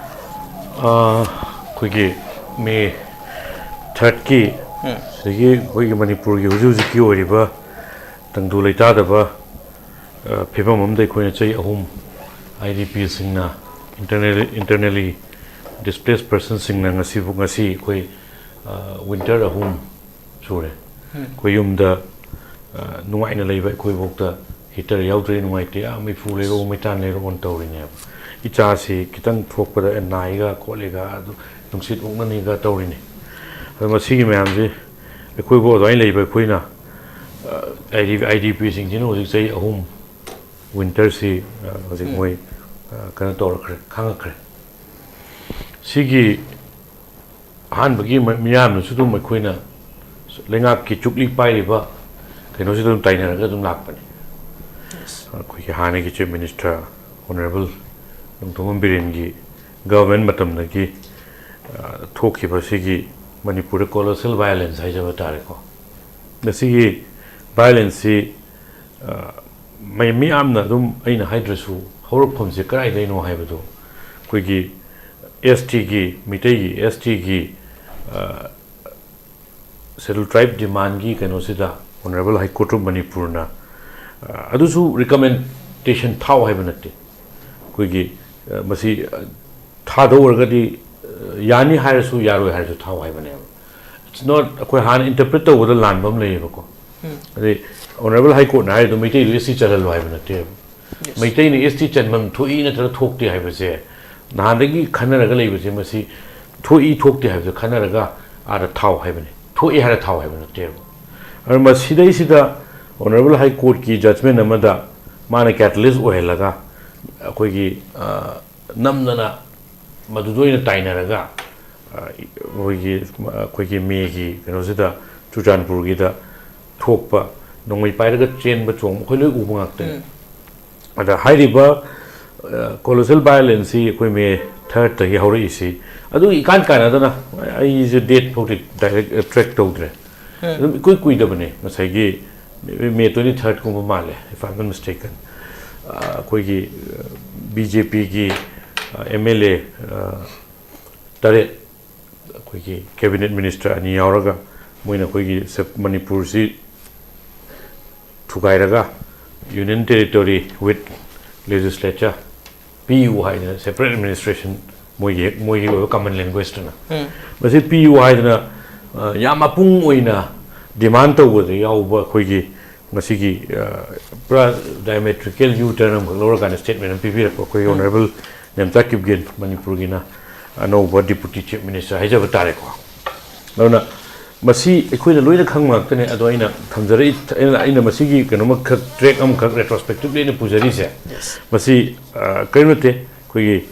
ꯑꯥ, ꯑꯩꯈꯣꯏꯒꯤ ꯃꯦ ꯊꯥꯔꯠꯀꯤ ꯎꯝ꯫ ꯁꯤꯗꯒꯤ ꯑꯩꯈꯣꯏꯒꯤ ꯃꯅꯤꯄꯨꯔꯒꯤ ꯍꯧꯖꯤꯛ ꯍꯧꯖꯤꯛꯀꯤ ꯑꯣꯏꯔꯤꯕ ꯇꯪꯗꯨ ꯂꯩꯇꯥꯗꯕ, ꯑ, ꯐꯤꯕꯝ ꯑꯃꯗ ꯑꯩꯈꯣꯏꯅ ꯆꯍꯤ ꯑꯍꯨꯝ, IDPꯁꯤꯡꯅ, internally, internally displaced personꯁꯤꯡꯅ ꯉꯁꯤꯕꯨ, ꯉꯁꯤ ꯑꯩꯈꯣꯏ, ꯑ, winter ꯑꯍꯨꯝ ꯁꯨꯔꯦ꯫ ꯎꯝ꯫ ꯑꯩꯈꯣꯏ ꯌꯨꯝꯗ, ꯑ, ꯅꯨꯡꯉꯥꯏꯅ ꯂꯩꯕ ꯑꯩꯈꯣꯏꯐꯥꯎꯗ heater ꯌꯥꯎꯗ꯭ꯔꯗꯤ ꯅꯨꯡꯉꯥꯏꯇꯦ, "ꯑꯥ, ꯃꯩꯐꯨ ꯂꯩꯔꯛꯑꯣ, ꯃꯩꯇꯥꯟ ꯂꯩꯔꯛꯑꯣꯅ" ꯇꯧꯔꯤꯅꯦꯕ꯫ ꯏꯆꯥꯁꯤ ꯈꯤꯇꯪ ꯊꯣꯛꯄꯗ, "ꯑꯦ, ꯅꯥꯏꯒ ꯈꯣꯠꯂꯤꯒ, ꯑꯗꯨ ꯅꯨꯡꯁꯤꯠ ꯃꯨꯛꯅꯅꯤꯒ" ꯇꯧꯔꯤꯅꯦ꯫ ꯑꯗꯣ ꯃꯁꯤꯒꯤ ꯃꯌꯥꯝꯁꯤ ꯑꯩꯈꯣꯏꯕꯨ ꯑꯗꯨꯃꯥꯏꯅ ꯂꯩꯕ ꯑꯩꯈꯣꯏꯅ, ꯑ, ID, IDPꯁꯤꯡꯁꯤꯅ ꯍꯧꯖꯤꯛ ꯆꯍꯤ ꯑꯍꯨꯝ winterꯁꯤ, ꯑ, ꯍꯧꯖꯤꯛ ꯎꯝ꯫ ꯃꯣꯏ, ꯑ, ꯀꯩꯅꯣ ꯇꯧꯔꯛꯈ꯭ꯔꯦ, ꯈꯪꯉꯛꯈ꯭ꯔꯦ꯫ ꯁꯤꯒꯤ ꯑꯍꯥꯟꯕꯒꯤ ꯃ-, ꯃꯤꯌꯥꯝꯅꯁꯨ ꯑꯗꯨꯝ ꯑꯩꯈꯣꯏꯅ ꯂꯩꯉꯥꯛꯀꯤ ꯆꯨꯛꯂꯤ ꯄꯥꯏꯔꯤꯕ ꯀꯩꯅꯣꯁꯤꯗ ꯑꯗꯨꯝ ꯇꯥꯏꯅꯔꯒ ꯑꯗꯨꯝ ꯂꯥꯛꯄꯅꯤ꯫ ꯑꯩꯈꯣꯏꯒꯤ ꯍꯥꯟꯅꯒꯤ Chief Minister Honourable Nongthombam ꯕꯤꯔꯦꯟꯒꯤ government ꯃꯇꯝꯗꯒꯤ ꯊꯣꯛꯈꯤꯕꯁꯤꯒꯤ ꯃꯅꯤꯄꯨꯔꯗ colossal violence ꯍꯥꯏꯖꯕ ꯇꯥꯔꯦꯀꯣ꯫ ꯃꯁꯤꯒꯤ violenceꯁꯤ, ꯑ, ꯃꯤ-, ꯃꯤꯌꯥꯝꯅ ꯑꯗꯨꯝ, ꯑꯩꯅ ꯍꯥꯏꯗ꯭ꯔꯁꯨ, ꯍꯧꯔꯛꯐꯝꯁꯦ ꯀꯗꯥꯏꯗꯩꯅꯣ ꯍꯥꯏꯕꯗꯣ, ꯑꯩꯈꯣꯏꯒꯤ S Tꯒꯤ, ꯃꯤꯇꯩꯒꯤ S Tꯒꯤ, ꯑ, Scheduled Tribe demandꯒꯤ ꯀꯩꯅꯣꯁꯤꯗ Honourable High Court of ꯃꯅꯤꯄꯨꯔꯅ, ꯑ, ꯑꯗꯨꯁꯨ recommendation ꯊꯥꯎ ꯍꯥꯏꯕ ꯅꯠꯇꯦ꯫ ꯑꯩꯈꯣꯏꯒꯤ, ꯑ, ꯃꯁꯤ, ꯑ, ꯊꯥꯗꯧ ꯑꯣꯏꯔꯒꯗꯤ, ꯑ, ꯌꯥꯅꯤ ꯍꯥꯏꯔꯁꯨ ꯌꯥꯔꯣꯏ ꯍꯥꯏꯔꯁꯨ ꯊꯥꯎ ꯍꯥꯏꯕꯅꯦꯕ꯫ It's not, ꯑꯩꯈꯣꯏ ꯍꯥꯟꯅ interpret ꯇꯧꯕꯗ ꯂꯥꯟꯕ ꯑꯃ ꯂꯩꯌꯦꯕꯀꯣ꯫ ꯑꯗꯩ Honourable High Courtꯅ ꯍꯥꯏꯔꯤꯗꯣ ꯃꯩꯇꯩꯗꯨ S T ꯆꯜꯍꯜꯂꯣ ꯍꯥꯏꯕ ꯅꯠꯇꯦꯕ꯫ Yes. ꯃꯩꯇꯩꯅ S T ꯆꯟꯐꯝ ꯊꯣꯛꯏ ꯅꯠꯇ꯭ꯔꯒ ꯊꯣꯛꯇꯦ ꯍꯥꯏꯕꯁꯦ ꯅꯍꯥꯟꯗꯒꯤ ꯈꯟꯅꯔꯒ ꯂꯩꯕꯁꯦ, ꯃꯁꯤ ꯊꯣꯛꯏ ꯊꯣꯛꯇꯦ ꯍꯥꯏꯕꯗꯣ ꯈꯟꯅꯔꯒ ꯑꯥꯗ ꯊꯥꯎ ꯍꯥꯏꯕꯅꯤ, ꯊꯣꯛꯏ ꯍꯥꯏꯔ ꯊꯥꯎ ꯍꯥꯏꯕ ꯅꯠꯇꯦꯕ꯫ ꯑꯗꯨꯅ ꯃꯁꯤꯗꯩꯁꯤꯗ Honourable High Courtꯀꯤ judgement ꯑꯃꯗ ꯃꯥꯅ catalyst ꯑꯣꯏꯍꯜꯂꯒ ꯑꯩꯈꯣꯏꯒꯤ, ꯑ, ꯅꯝꯗꯅ ꯃꯗꯨꯗ ꯑꯣꯏꯅ ꯇꯥꯏꯅꯔꯒ, ꯑ, ꯑꯩꯈꯣꯏꯒꯤ, ꯑꯩꯈꯣꯏꯒꯤ ꯃꯦꯒꯤ ꯀꯩꯅꯣꯁꯤꯗ ꯆꯨꯔꯆꯥꯟꯄꯨꯔꯒꯤꯗ ꯊꯣꯛꯄ ꯅꯣꯡꯃꯩ ꯄꯥꯏꯔꯒ ꯆꯦꯟꯕ ꯆꯣꯡꯕ ꯑꯩꯈꯣꯏ ꯂꯣꯏ ꯎꯕ ꯉꯥꯛꯇꯅꯤ꯫ ꯎꯝ꯫ ꯑꯗ ꯍꯥꯏꯔꯤꯕ, ꯑ, colossal violenceꯁꯤ ꯑꯩꯈꯣꯏ ꯃꯦ thirdꯇꯒꯤ ꯍꯧꯔꯛꯏꯁꯤ, ꯑꯗꯨ ꯏꯀꯥꯟ ꯀꯥꯟꯅꯗꯅ ꯑꯩꯁꯦ date ꯐꯥꯎꯗꯤ direct track ꯇꯧꯗ꯭ꯔꯦ꯫ ꯎꯝ꯫ ꯑꯗꯨꯝ ꯏꯀꯨꯏ ꯀꯨꯏꯗꯕꯅꯦ, ꯉꯁꯥꯏꯒꯤ May twenty thirdꯀꯨꯝꯕ ꯃꯥꯜꯂꯦ, if I'm not mistaken꯫ ꯑ, ꯑꯩꯈꯣꯏꯒꯤ, ꯑ, BJPꯒꯤ, ꯑ, MLA, ꯑ, ꯇꯔꯦꯠ, ꯑꯩꯈꯣꯏꯒꯤ cabinet minister ꯑꯅꯤ ꯌꯥꯎꯔꯒ ꯃꯣꯏꯅ ꯑꯩꯈꯣꯏꯒꯤ ꯁꯦꯞ-, ꯃꯅꯤꯄꯨꯔꯁꯤ ꯊꯨꯒꯥꯏꯔꯒ Union Territory with Legislature ꯄꯤꯌꯨ ꯍꯥꯏꯗꯅ, separate administration, ꯃꯣꯏꯒꯤ ꯍꯦꯛ ꯃꯣꯏꯒꯤ ꯑꯣꯏꯕ common languageꯇꯨꯅ꯫ ꯎꯝ꯫ ꯃꯁꯤ ꯄꯤꯌꯨ ꯍꯥꯏꯗꯅ, ꯑ, ꯌꯥꯝ ꯃꯄꯨꯡ ꯑꯣꯏꯅ demand ꯇꯧꯕꯗ ꯌꯥꯎꯕ ꯑꯩꯈꯣꯏꯒꯤ ꯉꯁꯤꯒꯤ, ꯑ, ꯄꯨꯔꯥ diametrical U-turn ꯑꯃꯈꯛ ꯂꯧꯔꯀꯥꯟꯗ statement ꯑꯃ ꯄꯤꯕꯤꯔꯛꯄ ꯑꯩꯈꯣꯏꯒꯤ ꯎꯝ꯫ Honourable ꯅꯦꯝꯆꯥ ꯀꯤꯞꯒꯦꯟ, ꯃꯅꯤꯄꯨꯔꯒꯤꯅ ꯑꯅꯧꯕ Deputy Chief Minister ꯍꯥꯏꯖꯕ ꯇꯥꯔꯦꯀꯣ꯫ ꯑꯗꯨꯅ ꯃꯁꯤ ꯑꯩꯈꯣꯏꯅ ꯂꯣꯏꯅ ꯈꯪꯕ ꯉꯥꯛꯇꯅꯦ, ꯑꯗꯣ ꯑꯩꯅ ꯊꯝꯖꯔꯛꯏ, ꯑꯩꯅ, ꯑꯩꯅ ꯃꯁꯤꯒꯤ ꯀꯩꯅꯣꯃꯈꯛ, track ꯑꯃꯈꯛ retrospectively ꯑꯩꯅ ꯄꯨꯖꯔꯤꯁꯦ, Yes. ꯃꯁꯤ, ꯑ, ꯀꯔꯤꯝ ꯅꯠꯇꯦ, ꯑꯩꯈꯣꯏꯒꯤ,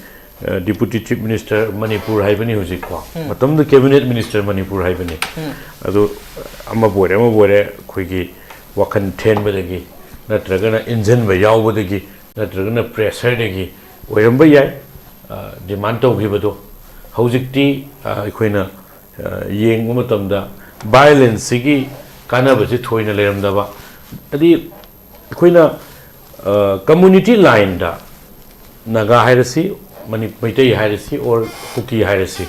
ꯑ, Deputy Chief Minister ꯃꯅꯤꯄꯨꯔ ꯍꯥꯏꯕꯅꯤ ꯍꯧꯖꯤꯛꯀꯣ, ꯎꯝ꯫ ꯃꯇꯝꯗꯨꯗ Cabinet Minister ꯃꯅꯤꯄꯨꯔ ꯍꯥꯏꯕꯅꯤ꯫ ꯎꯝ꯫ ꯑꯗꯨ ꯑꯃꯕꯨ ꯑꯣꯏꯔꯦ, ꯑꯃꯕꯨ ꯑꯣꯏꯔꯦ, ꯑꯩꯈꯣꯏꯒꯤ ꯋꯥꯈꯜ ꯊꯦꯟꯕꯗꯒꯤ ꯅꯠꯇ꯭ꯔꯒꯅ ꯏꯟꯖꯟꯕ ꯌꯥꯎꯕꯗꯒꯤ ꯅꯠꯇ꯭ꯔꯒꯅ pressureꯗꯒꯤ ꯑꯣꯏꯔꯝꯕ ꯌꯥꯏ, ꯑ, demand ꯇꯧꯈꯤꯕꯗꯣ꯫ ꯍꯧꯖꯤꯛꯇꯤ ꯑ, ꯑꯩꯈꯣꯏꯅ ꯑ, ꯌꯦꯡꯕ ꯃꯇꯝꯗ ꯚꯥꯏꯑꯣꯂꯦꯟꯁꯁꯤꯒꯤ ꯀꯥꯟꯅꯕꯁꯤ ꯊꯣꯏꯅ ꯂꯩꯔꯝꯗꯕ, ꯍꯥꯏꯗꯤ ꯑꯩꯈꯣꯏꯅ ꯀꯝꯃ꯭ꯌꯨꯅꯤꯇꯤ ꯂꯥꯏꯟꯗ ꯅꯥꯒꯥ ꯍꯥꯏꯔꯁꯤ, ꯃꯅꯤ- ꯃꯩꯇꯩ ꯍꯥꯏꯔꯁꯤ, ꯑꯣꯔ ꯀꯨꯀꯤ ꯍꯥꯏꯔꯁꯤ,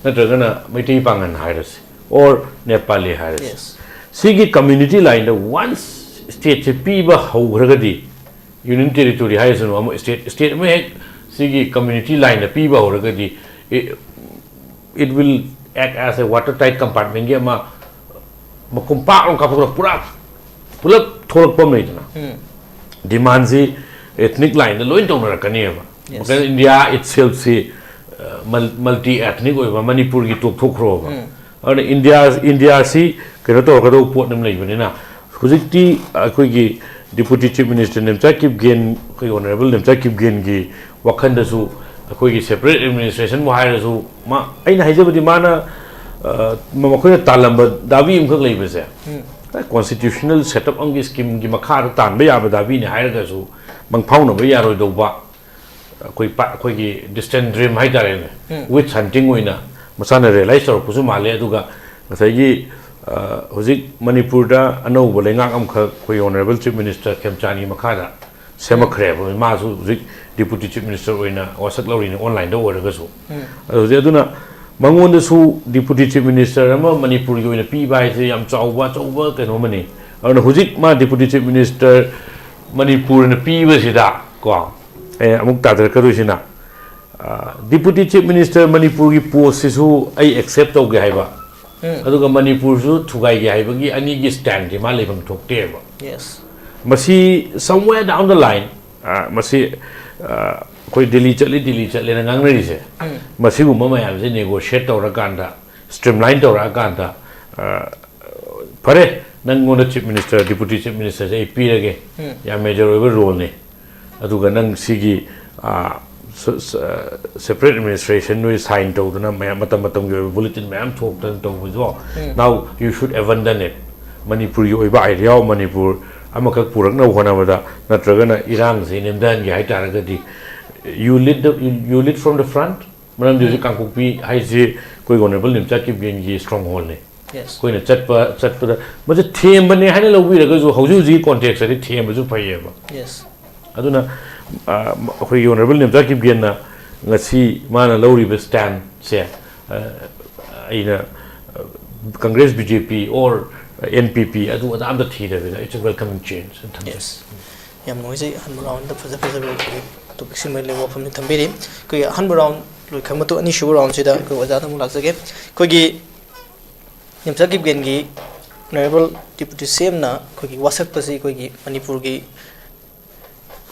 ꯅꯠꯇ꯭ꯔꯒꯅ ꯃꯩꯇꯩ ꯄꯥꯉꯟ ꯍꯥꯏꯔꯁꯤ, ꯑꯣꯔ ꯅꯦꯄꯥꯂꯤ ꯍꯥꯏꯔꯁꯤ, Yes. ꯁꯤꯒꯤ ꯀꯝꯃ꯭ꯌꯨꯅꯤꯇꯤ ꯂꯥꯏꯟꯗ ꯋꯥꯟꯁ ꯁ꯭ꯇꯦꯠꯁꯦ ꯄꯤꯕ ꯍꯧꯈ꯭ꯔꯒꯗꯤ, ꯌꯨꯅꯤꯌꯟ ꯇꯦꯔꯤꯇꯣꯔꯤ ꯍꯥꯏꯔꯁꯅꯨ, ꯑꯃ ꯁ꯭ꯇꯦꯠ ꯁ꯭ꯇꯦꯠ ꯑꯃ ꯍꯦꯛ ꯁꯤꯒꯤ ꯀꯝꯃ꯭ꯌꯨꯅꯤꯇꯤ ꯂꯥꯏꯟꯗ ꯄꯤꯕ ꯍꯧꯔꯒꯗꯤ, it will act as a water tight compartmentꯀꯤ ꯑꯃ ꯃꯈꯨꯝ ꯄꯥꯛ ꯑꯃ ꯀꯥꯞꯊꯣꯛꯂꯒ ꯄꯨꯔꯥ ꯄꯨꯂꯞ ꯊꯣꯛꯂꯛꯄ ꯑꯃ ꯂꯩꯗꯅ, ꯗꯤꯃꯥꯟꯁꯤ ꯑꯦꯊꯅꯤꯛ ꯂꯥꯏꯟꯗ ꯂꯣꯏ ꯇꯧꯅꯔꯛꯀꯅꯦꯕ꯫ Yes. ꯃꯈꯜ ꯏꯟꯗꯤꯌꯥ ꯏꯠꯁꯦꯜꯐꯁꯤ ꯃꯜꯇꯤ ꯑꯦꯊꯅꯤꯛ ꯑꯣꯏꯕ, ꯃꯅꯤꯄꯨꯔꯒꯤ ꯇꯣꯛꯊꯣꯛꯈ꯭ꯔꯣꯕ꯫ ꯑꯗꯨꯅ ꯏꯟꯗꯤꯌꯥ ꯏꯟꯗꯤꯌꯥꯁꯤ ꯀꯩꯅꯣ ꯇꯧꯔꯛꯀꯗꯧꯕ ꯄꯣꯠ ꯑꯃ ꯂꯩꯕꯅꯤꯅ, ꯍꯧꯖꯤꯛꯇꯤ ꯑꯩꯈꯣꯏꯒꯤ deputy chief minister Nemcha Kipgen, ꯑꯩꯈꯣꯏꯒꯤ ꯑꯣꯅꯔꯦꯕꯜ ꯅꯦꯝꯆꯥ ꯀꯤꯞꯒꯦꯟꯒꯤ ꯋꯥꯈꯜꯗꯁꯨ ꯑꯩꯈꯣꯏꯒꯤ ꯁꯦꯄꯔꯦꯠ ꯑꯦꯗꯃꯤꯅꯤꯁꯇ꯭ꯔꯦꯁꯟꯕꯨ ꯍꯥꯏꯔꯁꯨ, ꯃꯥ, ꯑꯩꯅ ꯍꯥꯏꯖꯕꯗꯤ ꯃꯥꯅ ꯑ, ꯃꯈꯣꯏꯅ ꯇꯥꯜꯂꯝꯕ ꯗꯥꯕꯤ ꯑꯃꯈꯛ ꯂꯩꯕꯁꯦ, ꯀꯣꯟꯁꯇꯤꯇ꯭ꯌꯨꯁꯅꯦꯜ ꯁꯦꯠꯑꯞ ꯑꯃꯒꯤ ꯁ꯭ꯀꯤꯝꯒꯤ ꯃꯈꯥꯗ ꯇꯥꯟꯕ ꯌꯥꯕ ꯗꯥꯕꯤꯅꯤ ꯍꯥꯏꯔꯒꯁꯨ, ꯃꯪꯐꯥꯎꯅꯕ ꯌꯥꯔꯣꯏꯗꯧꯕ ꯑꯩꯈꯣꯏ ꯄꯥ- ꯑꯩꯈꯣꯏꯒꯤ ꯗꯤꯁꯇꯦꯟ ꯗ꯭ꯔꯤꯝ ꯍꯥꯏꯇꯥꯔꯦꯅꯦ, ꯋꯤꯁ ꯍꯟꯇꯤꯡ ꯑꯣꯏꯅ ꯃꯁꯥꯅ ꯔꯤꯌꯦꯂꯥꯏꯁ ꯇꯧꯔꯛꯄꯁꯨ ꯃꯥꯜꯂꯦ꯫ ꯑꯗꯨꯒ ꯉꯁꯥꯏꯒꯤ ꯑ, ꯍꯧꯖꯤꯛ ꯃꯅꯤꯄꯨꯔꯗ ꯑꯅꯧꯕ ꯂꯩꯉꯥꯛ ꯑꯃꯈꯛ ꯑꯩꯈꯣꯏ ꯑꯣꯅꯔꯦꯕꯜ ꯆꯤꯐ ꯃꯤꯅꯤꯁꯇꯔ ꯈꯦꯝꯆꯥꯟꯒꯤ ꯃꯈꯥꯗ ꯁꯦꯝꯃꯛꯈ꯭ꯔꯦꯕ꯫ ꯃꯥꯁꯨ ꯍꯧꯖꯤꯛ ꯗꯤꯄꯨꯇꯤ ꯆꯤꯐ ꯃꯤꯅꯤꯁꯇꯔ ꯑꯣꯏꯅ ꯋꯥꯁꯛ ꯂꯧꯔꯤꯅꯤ, ꯑꯣꯟꯂꯥꯏꯟꯗ ꯑꯣꯏꯔꯒꯁꯨ꯫ ꯑꯗꯨ ꯍꯧꯖꯤꯛ ꯑꯗꯨꯅ ꯃꯉꯣꯟꯗꯁꯨ ꯗꯤꯄꯨꯇꯤ ꯆꯤꯐ ꯃꯤꯅꯤꯁꯇꯔ ꯑꯃ ꯃꯅꯤꯄꯨꯔꯒꯤ ꯑꯣꯏꯅ ꯄꯤꯕ ꯍꯥꯏꯁꯦ ꯌꯥꯝ ꯆꯥꯎꯕ ꯑꯆꯧꯕ ꯀꯩꯅꯣ ꯑꯃꯅꯤ꯫ ꯑꯗꯨꯅ ꯍꯧꯖꯤꯛ ꯃꯥ ꯗꯤꯄꯨꯇꯤ ꯆꯤꯐ ꯃꯤꯅꯤꯁꯇꯔ ꯃꯅꯤꯄꯨꯔꯅ ꯄꯤꯕꯁꯤꯗ ꯀꯣ, ꯑꯦ, ꯑꯃꯨꯛ ꯇꯥꯗꯔꯛꯀꯗꯣꯏꯁꯤꯅ, ꯗꯤꯄꯨꯇꯤ ꯆꯤꯐ ꯃꯤꯅꯤꯁꯇꯔ ꯃꯅꯤꯄꯨꯔꯒꯤ ꯄꯣꯁꯁꯤꯁꯨ ꯑꯩ ꯑꯦꯛꯁꯦꯞ ꯇꯧꯒꯦ ꯍꯥꯏꯕ, ꯑꯗꯨꯒ ꯃꯅꯤꯄꯨꯔꯁꯨ ꯊꯨꯒꯥꯏꯒꯦ ꯍꯥꯏꯕꯒꯤ ꯑꯅꯤꯒꯤ ꯁ꯭ꯇꯦꯟꯗꯤ ꯃꯥ ꯂꯩꯐꯝ ꯊꯣꯛꯇꯦꯕ꯫ Yes. ꯃꯁꯤ somewhere down the line, ꯑ, ꯃꯁꯤ, ꯑ, ꯑꯩꯈꯣꯏ ꯗꯤꯜꯂꯤ ꯆꯠꯂꯤ, ꯗꯤꯜꯂꯤ ꯆꯠꯂꯦꯅ ꯉꯥꯡꯅꯔꯤꯁꯦ, ꯃꯁꯤꯒꯨꯝꯕ ꯃꯌꯥꯝꯁꯦ ꯅꯦꯒꯣꯁꯤꯌꯦꯠ ꯇꯧꯔꯀꯥꯟꯗ, ꯁ꯭ꯇ꯭ꯔꯤꯝꯂꯥꯏꯟ ꯇꯧꯔꯛꯑꯀꯥꯟꯗ, ꯑ, ꯐꯔꯦ, ꯅꯪꯉꯣꯟꯗ ꯆꯤꯐ ꯃꯤꯅꯤꯁꯇꯔ, ꯗꯤꯄꯨꯇꯤ ꯆꯤꯐ ꯃꯤꯅꯤꯁꯇꯔꯁꯦ ꯑꯩ ꯄꯤꯔꯒꯦ, ꯌꯥꯝ ꯃꯦꯖꯔ ꯑꯣꯏꯕ ꯔꯣꯜꯅꯤ, ꯑꯗꯨꯒ ꯅꯪ ꯁꯤꯒꯤ, ꯑ, ꯁ- ꯁ- ꯁꯦꯄꯔꯦꯠ ꯑꯦꯗꯃꯤꯅꯤꯁꯇ꯭ꯔꯦꯁꯟ ꯅꯣꯏ ꯁꯥꯏꯟ ꯇꯧꯗꯅ ꯃꯌꯥꯝ, ꯃꯇꯝ ꯃꯇꯝꯒꯤ ꯑꯣꯏꯕ ꯕꯨꯂꯦꯇꯤꯟ ꯃꯌꯥꯝ ꯊꯣꯛꯇꯅ ꯇꯧꯕꯗꯣ, now you should abandon it. ꯃꯅꯤꯄꯨꯔꯒꯤ ꯑꯣꯏꯕ idea of ꯃꯅꯤꯄꯨꯔ ꯑꯃꯈꯛ ꯄꯨꯔꯛꯅꯕ ꯍꯣꯠꯅꯕꯗ, ꯅꯠꯇ꯭ꯔꯒꯅ ꯏꯔꯥꯡꯁꯤ ꯅꯦꯝꯊꯍꯟꯒꯦ ꯍꯥꯏꯇꯥꯔꯒꯗꯤ, you lead the, you, you lead from the front, ꯃꯔꯝꯗꯤ ꯍꯧꯖꯤꯛ ꯀꯥꯡꯄꯣꯛꯄꯤ ꯍꯥꯏꯁꯤ ꯑꯩꯈꯣꯏ ꯑꯣꯅꯔꯦꯕꯜ ꯅꯤꯝꯆꯥ ꯀꯤꯞꯒꯦꯟꯒꯤ ꯁ꯭ꯇ꯭ꯔꯣꯡ ꯍꯣꯜꯅꯤ꯫ ꯌꯦꯁ ꯑꯩꯈꯣꯏꯅ ꯆꯠꯄ ꯆꯠꯄꯗ ꯃꯁꯤ ꯊꯦꯝꯕꯅꯦ ꯍꯥꯏꯅ ꯂꯧꯕꯤꯔꯒꯁꯨ, ꯍꯧꯖꯤꯛ ꯍꯧꯖꯤꯛ ꯀꯣꯟꯇꯦꯛꯁꯇꯗꯤ ꯊꯦꯝꯕꯁꯨ ꯐꯩꯌꯦꯕ꯫ ꯌꯦꯁ ꯑꯗꯨꯅ ꯑ, ꯑꯩꯈꯣꯏꯒꯤ ꯑꯣꯅꯔꯦꯕꯜ ꯅꯤꯝꯆꯥ ꯀꯤꯞꯒꯦꯟꯅ ꯉꯁꯤ ꯃꯥꯅ ꯂꯧꯔꯤꯕ ꯁ꯭ꯇꯦꯟꯁꯦ, ꯑ, ꯑꯩꯅ Congress, B J P or N P P ꯑꯗꯨ ꯑꯗꯥ ꯑꯝꯇ ꯊꯤꯗꯕꯤꯗ, it's a welcoming change ꯊꯝꯖꯩ꯫ ꯌꯦꯁ ꯌꯥꯝ ꯅꯨꯡꯉꯥꯏꯖꯩ꯫ ꯑꯍꯥꯟꯕ ꯔꯥꯎꯟꯗ ꯐꯖ ꯐꯖꯕ ꯇꯣꯄꯤꯛꯁꯤꯡ ꯃꯔꯤ ꯂꯩꯕ ꯋꯥꯐꯝꯁꯤ ꯊꯝꯕꯤꯔꯤ꯫ ꯑꯩꯈꯣꯏꯒꯤ ꯑꯍꯥꯟꯕ ꯔꯥꯎꯟ ꯂꯣꯏꯈ꯭ꯔ ꯃꯇꯨꯡ ꯑꯅꯤꯁꯨꯕ ꯔꯥꯎꯟꯁꯤꯗ ꯑꯩꯈꯣꯏ ꯑꯣꯖꯥꯗ ꯑꯃꯨꯛ ꯂꯥꯛꯆꯒꯦ꯫ ꯑꯩꯈꯣꯏꯒꯤ ꯅꯤꯝꯆꯥ ꯀꯤꯞꯒꯦꯟꯒꯤ ꯑꯣꯅꯔꯦꯕꯜ ꯗꯤꯄ꯭ꯌꯨꯇꯤ ꯁꯤ ꯑꯦꯝꯅ ꯑꯩꯈꯣꯏꯒꯤ ꯋꯥꯁꯛꯄꯁꯤ ꯑꯩꯈꯣꯏꯒꯤ ꯃꯅꯤꯄꯨꯔꯒꯤ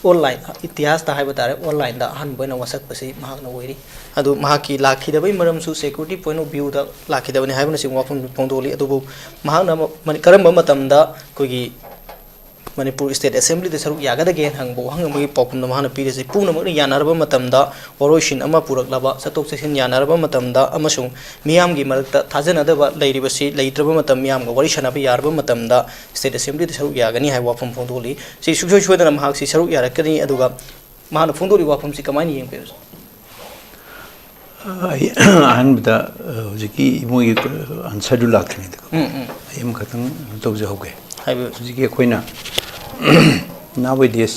ꯑꯣꯟꯂꯥꯏꯟ ꯏꯇꯤꯍꯥꯁꯇ ꯍꯥꯏꯕ ꯇꯥꯔꯦ, ꯑꯣꯟꯂꯥꯏꯟꯗ ꯑꯍꯥꯟꯕ ꯑꯣꯏꯅ ꯋꯥꯁꯛꯄꯁꯤ ꯃꯍꯥꯛꯅ ꯑꯣꯏꯔꯤ꯫ ꯑꯗꯨ ꯃꯍꯥꯛꯀꯤ ꯂꯥꯛꯈꯤꯗꯕꯒꯤ ꯃꯔꯝꯁꯨ ꯁꯦꯀ꯭ꯌꯨꯔꯤꯇꯤ ꯄꯣꯏꯟ ꯑꯣꯐ ꯚ꯭ꯌꯨꯗ ꯂꯥꯛꯈꯤꯗꯕꯅꯤ ꯍꯥꯏꯕꯅꯆꯤꯡꯕ ꯋꯥꯐꯝ ꯐꯣꯡꯗꯣꯛꯂꯤ꯫ ꯑꯗꯨꯕꯨ ꯃꯍꯥꯛꯅ ꯃ-, ꯀꯔꯝꯕ ꯃꯇꯝꯗ ꯑꯩꯈꯣꯏꯒꯤ ꯃꯅꯤꯄꯨꯔ ꯁ꯭ꯇꯦꯠ ꯑꯦꯁꯦꯝꯕ꯭ꯂꯤꯗ ꯁꯔꯨꯛ ꯌꯥꯒꯗꯒꯦꯅ ꯍꯪꯕ ꯋꯥꯍꯪ ꯑꯃꯒꯤ ꯄꯥꯎꯈꯨꯝꯗ ꯃꯍꯥꯛꯅ ꯄꯤꯔꯤꯁꯤ, ꯄꯨꯝꯅꯃꯛꯅ ꯌꯥꯅꯔꯕ ꯃꯇꯝꯗ, ꯋꯥꯔꯣꯏꯁꯤꯟ ꯑꯃ ꯄꯨꯔꯛꯂꯕ, ꯆꯠꯊꯣꯛ ꯆꯠꯁꯤꯟ ꯌꯥꯅꯔꯕ ꯃꯇꯝꯗ ꯑꯃꯁꯨꯡ ꯃꯤꯌꯥꯝꯒꯤ ꯃꯔꯛꯇ ꯊꯥꯖꯅꯗꯕ ꯂꯩꯔꯤꯕꯁꯤ ꯂꯩꯇ꯭ꯔꯕ ꯃꯇꯝ, ꯃꯤꯌꯥꯝꯒ ꯋꯥꯔꯤ ꯁꯥꯟꯅꯕ ꯌꯥꯔꯕ ꯃꯇꯝꯗ ꯁ꯭ꯇꯦꯠ ꯑꯦꯁꯦꯝꯕ꯭ꯂꯤꯗ ꯁꯔꯨꯛ ꯌꯥꯒꯅꯤ ꯍꯥꯏꯕ ꯋꯥꯐꯝ ꯐꯣꯡꯗꯣꯛꯂꯤ꯫ ꯁꯤ ꯁꯨꯡꯁꯣꯏ ꯁꯣꯏꯗꯅ ꯃꯍꯥꯛꯁꯤ ꯁꯔꯨꯛ ꯌꯥꯔꯛꯀꯅꯤ꯫ ꯑꯗꯨꯒ ꯃꯍꯥꯛꯅ ꯐꯣꯡꯗꯣꯛꯂꯤꯕ ꯋꯥꯐꯝꯁꯤ ꯀꯃꯥꯏꯅ ꯌꯦꯡꯕꯤꯕꯁꯦ? ꯑꯩ ꯑꯍꯥꯟꯕꯗ, ꯑ, ꯍꯧꯖꯤꯛꯀꯤ ꯃꯣꯏꯒꯤ ꯑꯟꯁꯔꯗꯨ ꯂꯥꯛꯇ꯭ꯔꯤꯉꯩꯗꯀꯣ, ꯎꯝ, ꯎꯝ꯫ ꯑꯩ ꯑꯃꯈꯛꯇꯪ ꯀꯩꯅꯣ ꯇꯧꯖꯍꯧꯒꯦ꯫ ꯍꯥꯏꯕꯤꯌꯨ꯫ ꯍꯧꯖꯤꯛꯀꯤ ꯑꯩꯈꯣꯏꯅ nowadays,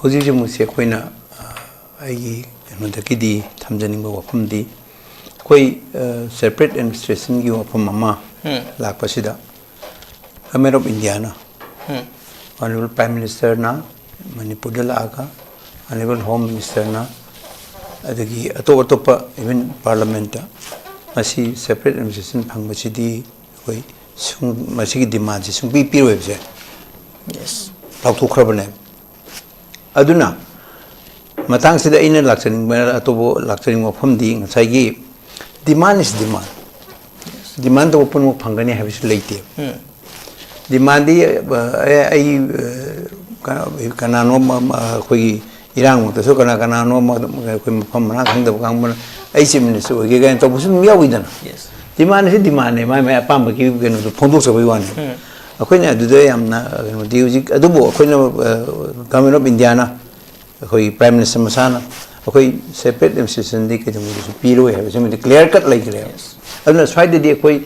ꯍꯧꯖꯤꯛ ꯍꯧꯖꯤꯛꯃꯛꯁꯦ ꯑꯩꯈꯣꯏꯅ, ꯑ, ꯑꯩꯒꯤ ꯀꯩꯅꯣꯗꯒꯤꯗꯤ ꯊꯝꯖꯅꯤꯡꯕ ꯋꯥꯐꯝꯗꯤ, ꯑꯩꯈꯣꯏ, ꯑ, separate administrationꯒꯤ ꯋꯥꯐꯝ ꯑꯃ ꯎꯝ꯫ ꯂꯥꯛꯄꯁꯤꯗ, Government of Indiaꯅ, um. Honorable Prime Ministerꯅ ꯃꯅꯤꯄꯨꯔꯗ ꯂꯥꯛꯑꯒ, Honorable Home Ministerꯅ, ꯑꯗꯒꯤ ꯑꯇꯣꯞ ꯑꯇꯣꯞꯄ even Parliamentꯇ ꯃꯁꯤ separate administration ꯐꯪꯕꯁꯤꯗꯤ ꯑꯩꯈꯣꯏ ꯁꯨꯡ-, ꯃꯁꯤꯒꯤ demandꯁꯤ ꯁꯨꯡꯄꯤ ꯄꯤꯔꯣꯏꯕꯁꯦ ꯌꯦꯁ꯫ ꯂꯥꯎꯊꯣꯛꯈ꯭ꯔꯕꯅꯦꯕ꯫ ꯑꯗꯨꯅ ꯃꯇꯥꯡꯁꯤꯗ ꯑꯩꯅ ꯂꯥꯛꯆꯅꯤꯡꯕ, ꯑꯇꯣꯞꯄ ꯂꯥꯛꯆꯅꯤꯡꯕ ꯋꯥꯐꯝꯗꯤ ꯉꯁꯥꯏꯒꯤ demand is demand, demand ꯇꯧꯕ ꯄꯨꯝꯅꯃꯛ ꯐꯪꯒꯅꯤ ꯍꯥꯏꯕꯁꯨ ꯂꯩꯇꯦ꯫ ꯎꯝ꯫ Demandꯗꯤ, ꯑ, ꯑꯩ, ꯑ, ꯀ-, ꯀꯅꯥꯅꯣ ꯑꯃ, ꯑꯃ, ꯑꯩꯈꯣꯏꯒꯤ ꯏꯔꯥꯡꯃꯛꯇꯁꯨ ꯀꯅꯥ ꯀꯅꯥꯅꯣ ꯑꯃ ꯑꯩꯈꯣꯏ ꯃꯐꯝ ꯃꯔꯥꯡ ꯈꯪꯗꯕ ꯀꯥꯡꯕꯨꯅ ꯑꯩ Chief Minister ꯑꯣꯏꯒꯦ ꯀꯥꯏꯅ ꯇꯧꯕꯁꯨ ꯑꯗꯨꯝ ꯌꯥꯎꯏꯗꯅ꯫ ꯌꯦꯁ꯫ Demandꯁꯤ demandꯅꯦ, ꯃꯥꯏ ꯃꯥꯏ ꯑꯄꯥꯝꯕꯒꯤ ꯀꯩꯅꯣꯗꯣ ꯐꯣꯡꯗꯣꯛꯆꯕꯒꯤ ꯋꯥꯅꯤ꯫ ꯎꯝ꯫ ꯑꯩꯈꯣꯏꯅ ꯑꯗꯨꯗ ꯌꯥꯝꯅ ꯀꯩꯅꯣꯗꯤ ꯍꯧꯖꯤꯛ, ꯑꯗꯨꯕꯨ ꯑꯩꯈꯣꯏꯅ, ꯑ, Government of Indiaꯅ, ꯑꯩꯈꯣꯏꯒꯤ Prime Minister ꯃꯁꯥꯅ ꯑꯩꯈꯣꯏ separate administrationꯗꯤ ꯀꯩꯗꯧꯉꯩꯗꯁꯨ ꯄꯤꯔꯣꯏ ꯍꯥꯏꯕꯁꯤꯃꯗꯤ clear cut ꯂꯩꯈ꯭ꯔꯦꯕ꯫ ꯑꯗꯨꯅ ꯁ꯭ꯋꯥꯏꯗꯗꯤ ꯑꯩꯈꯣꯏ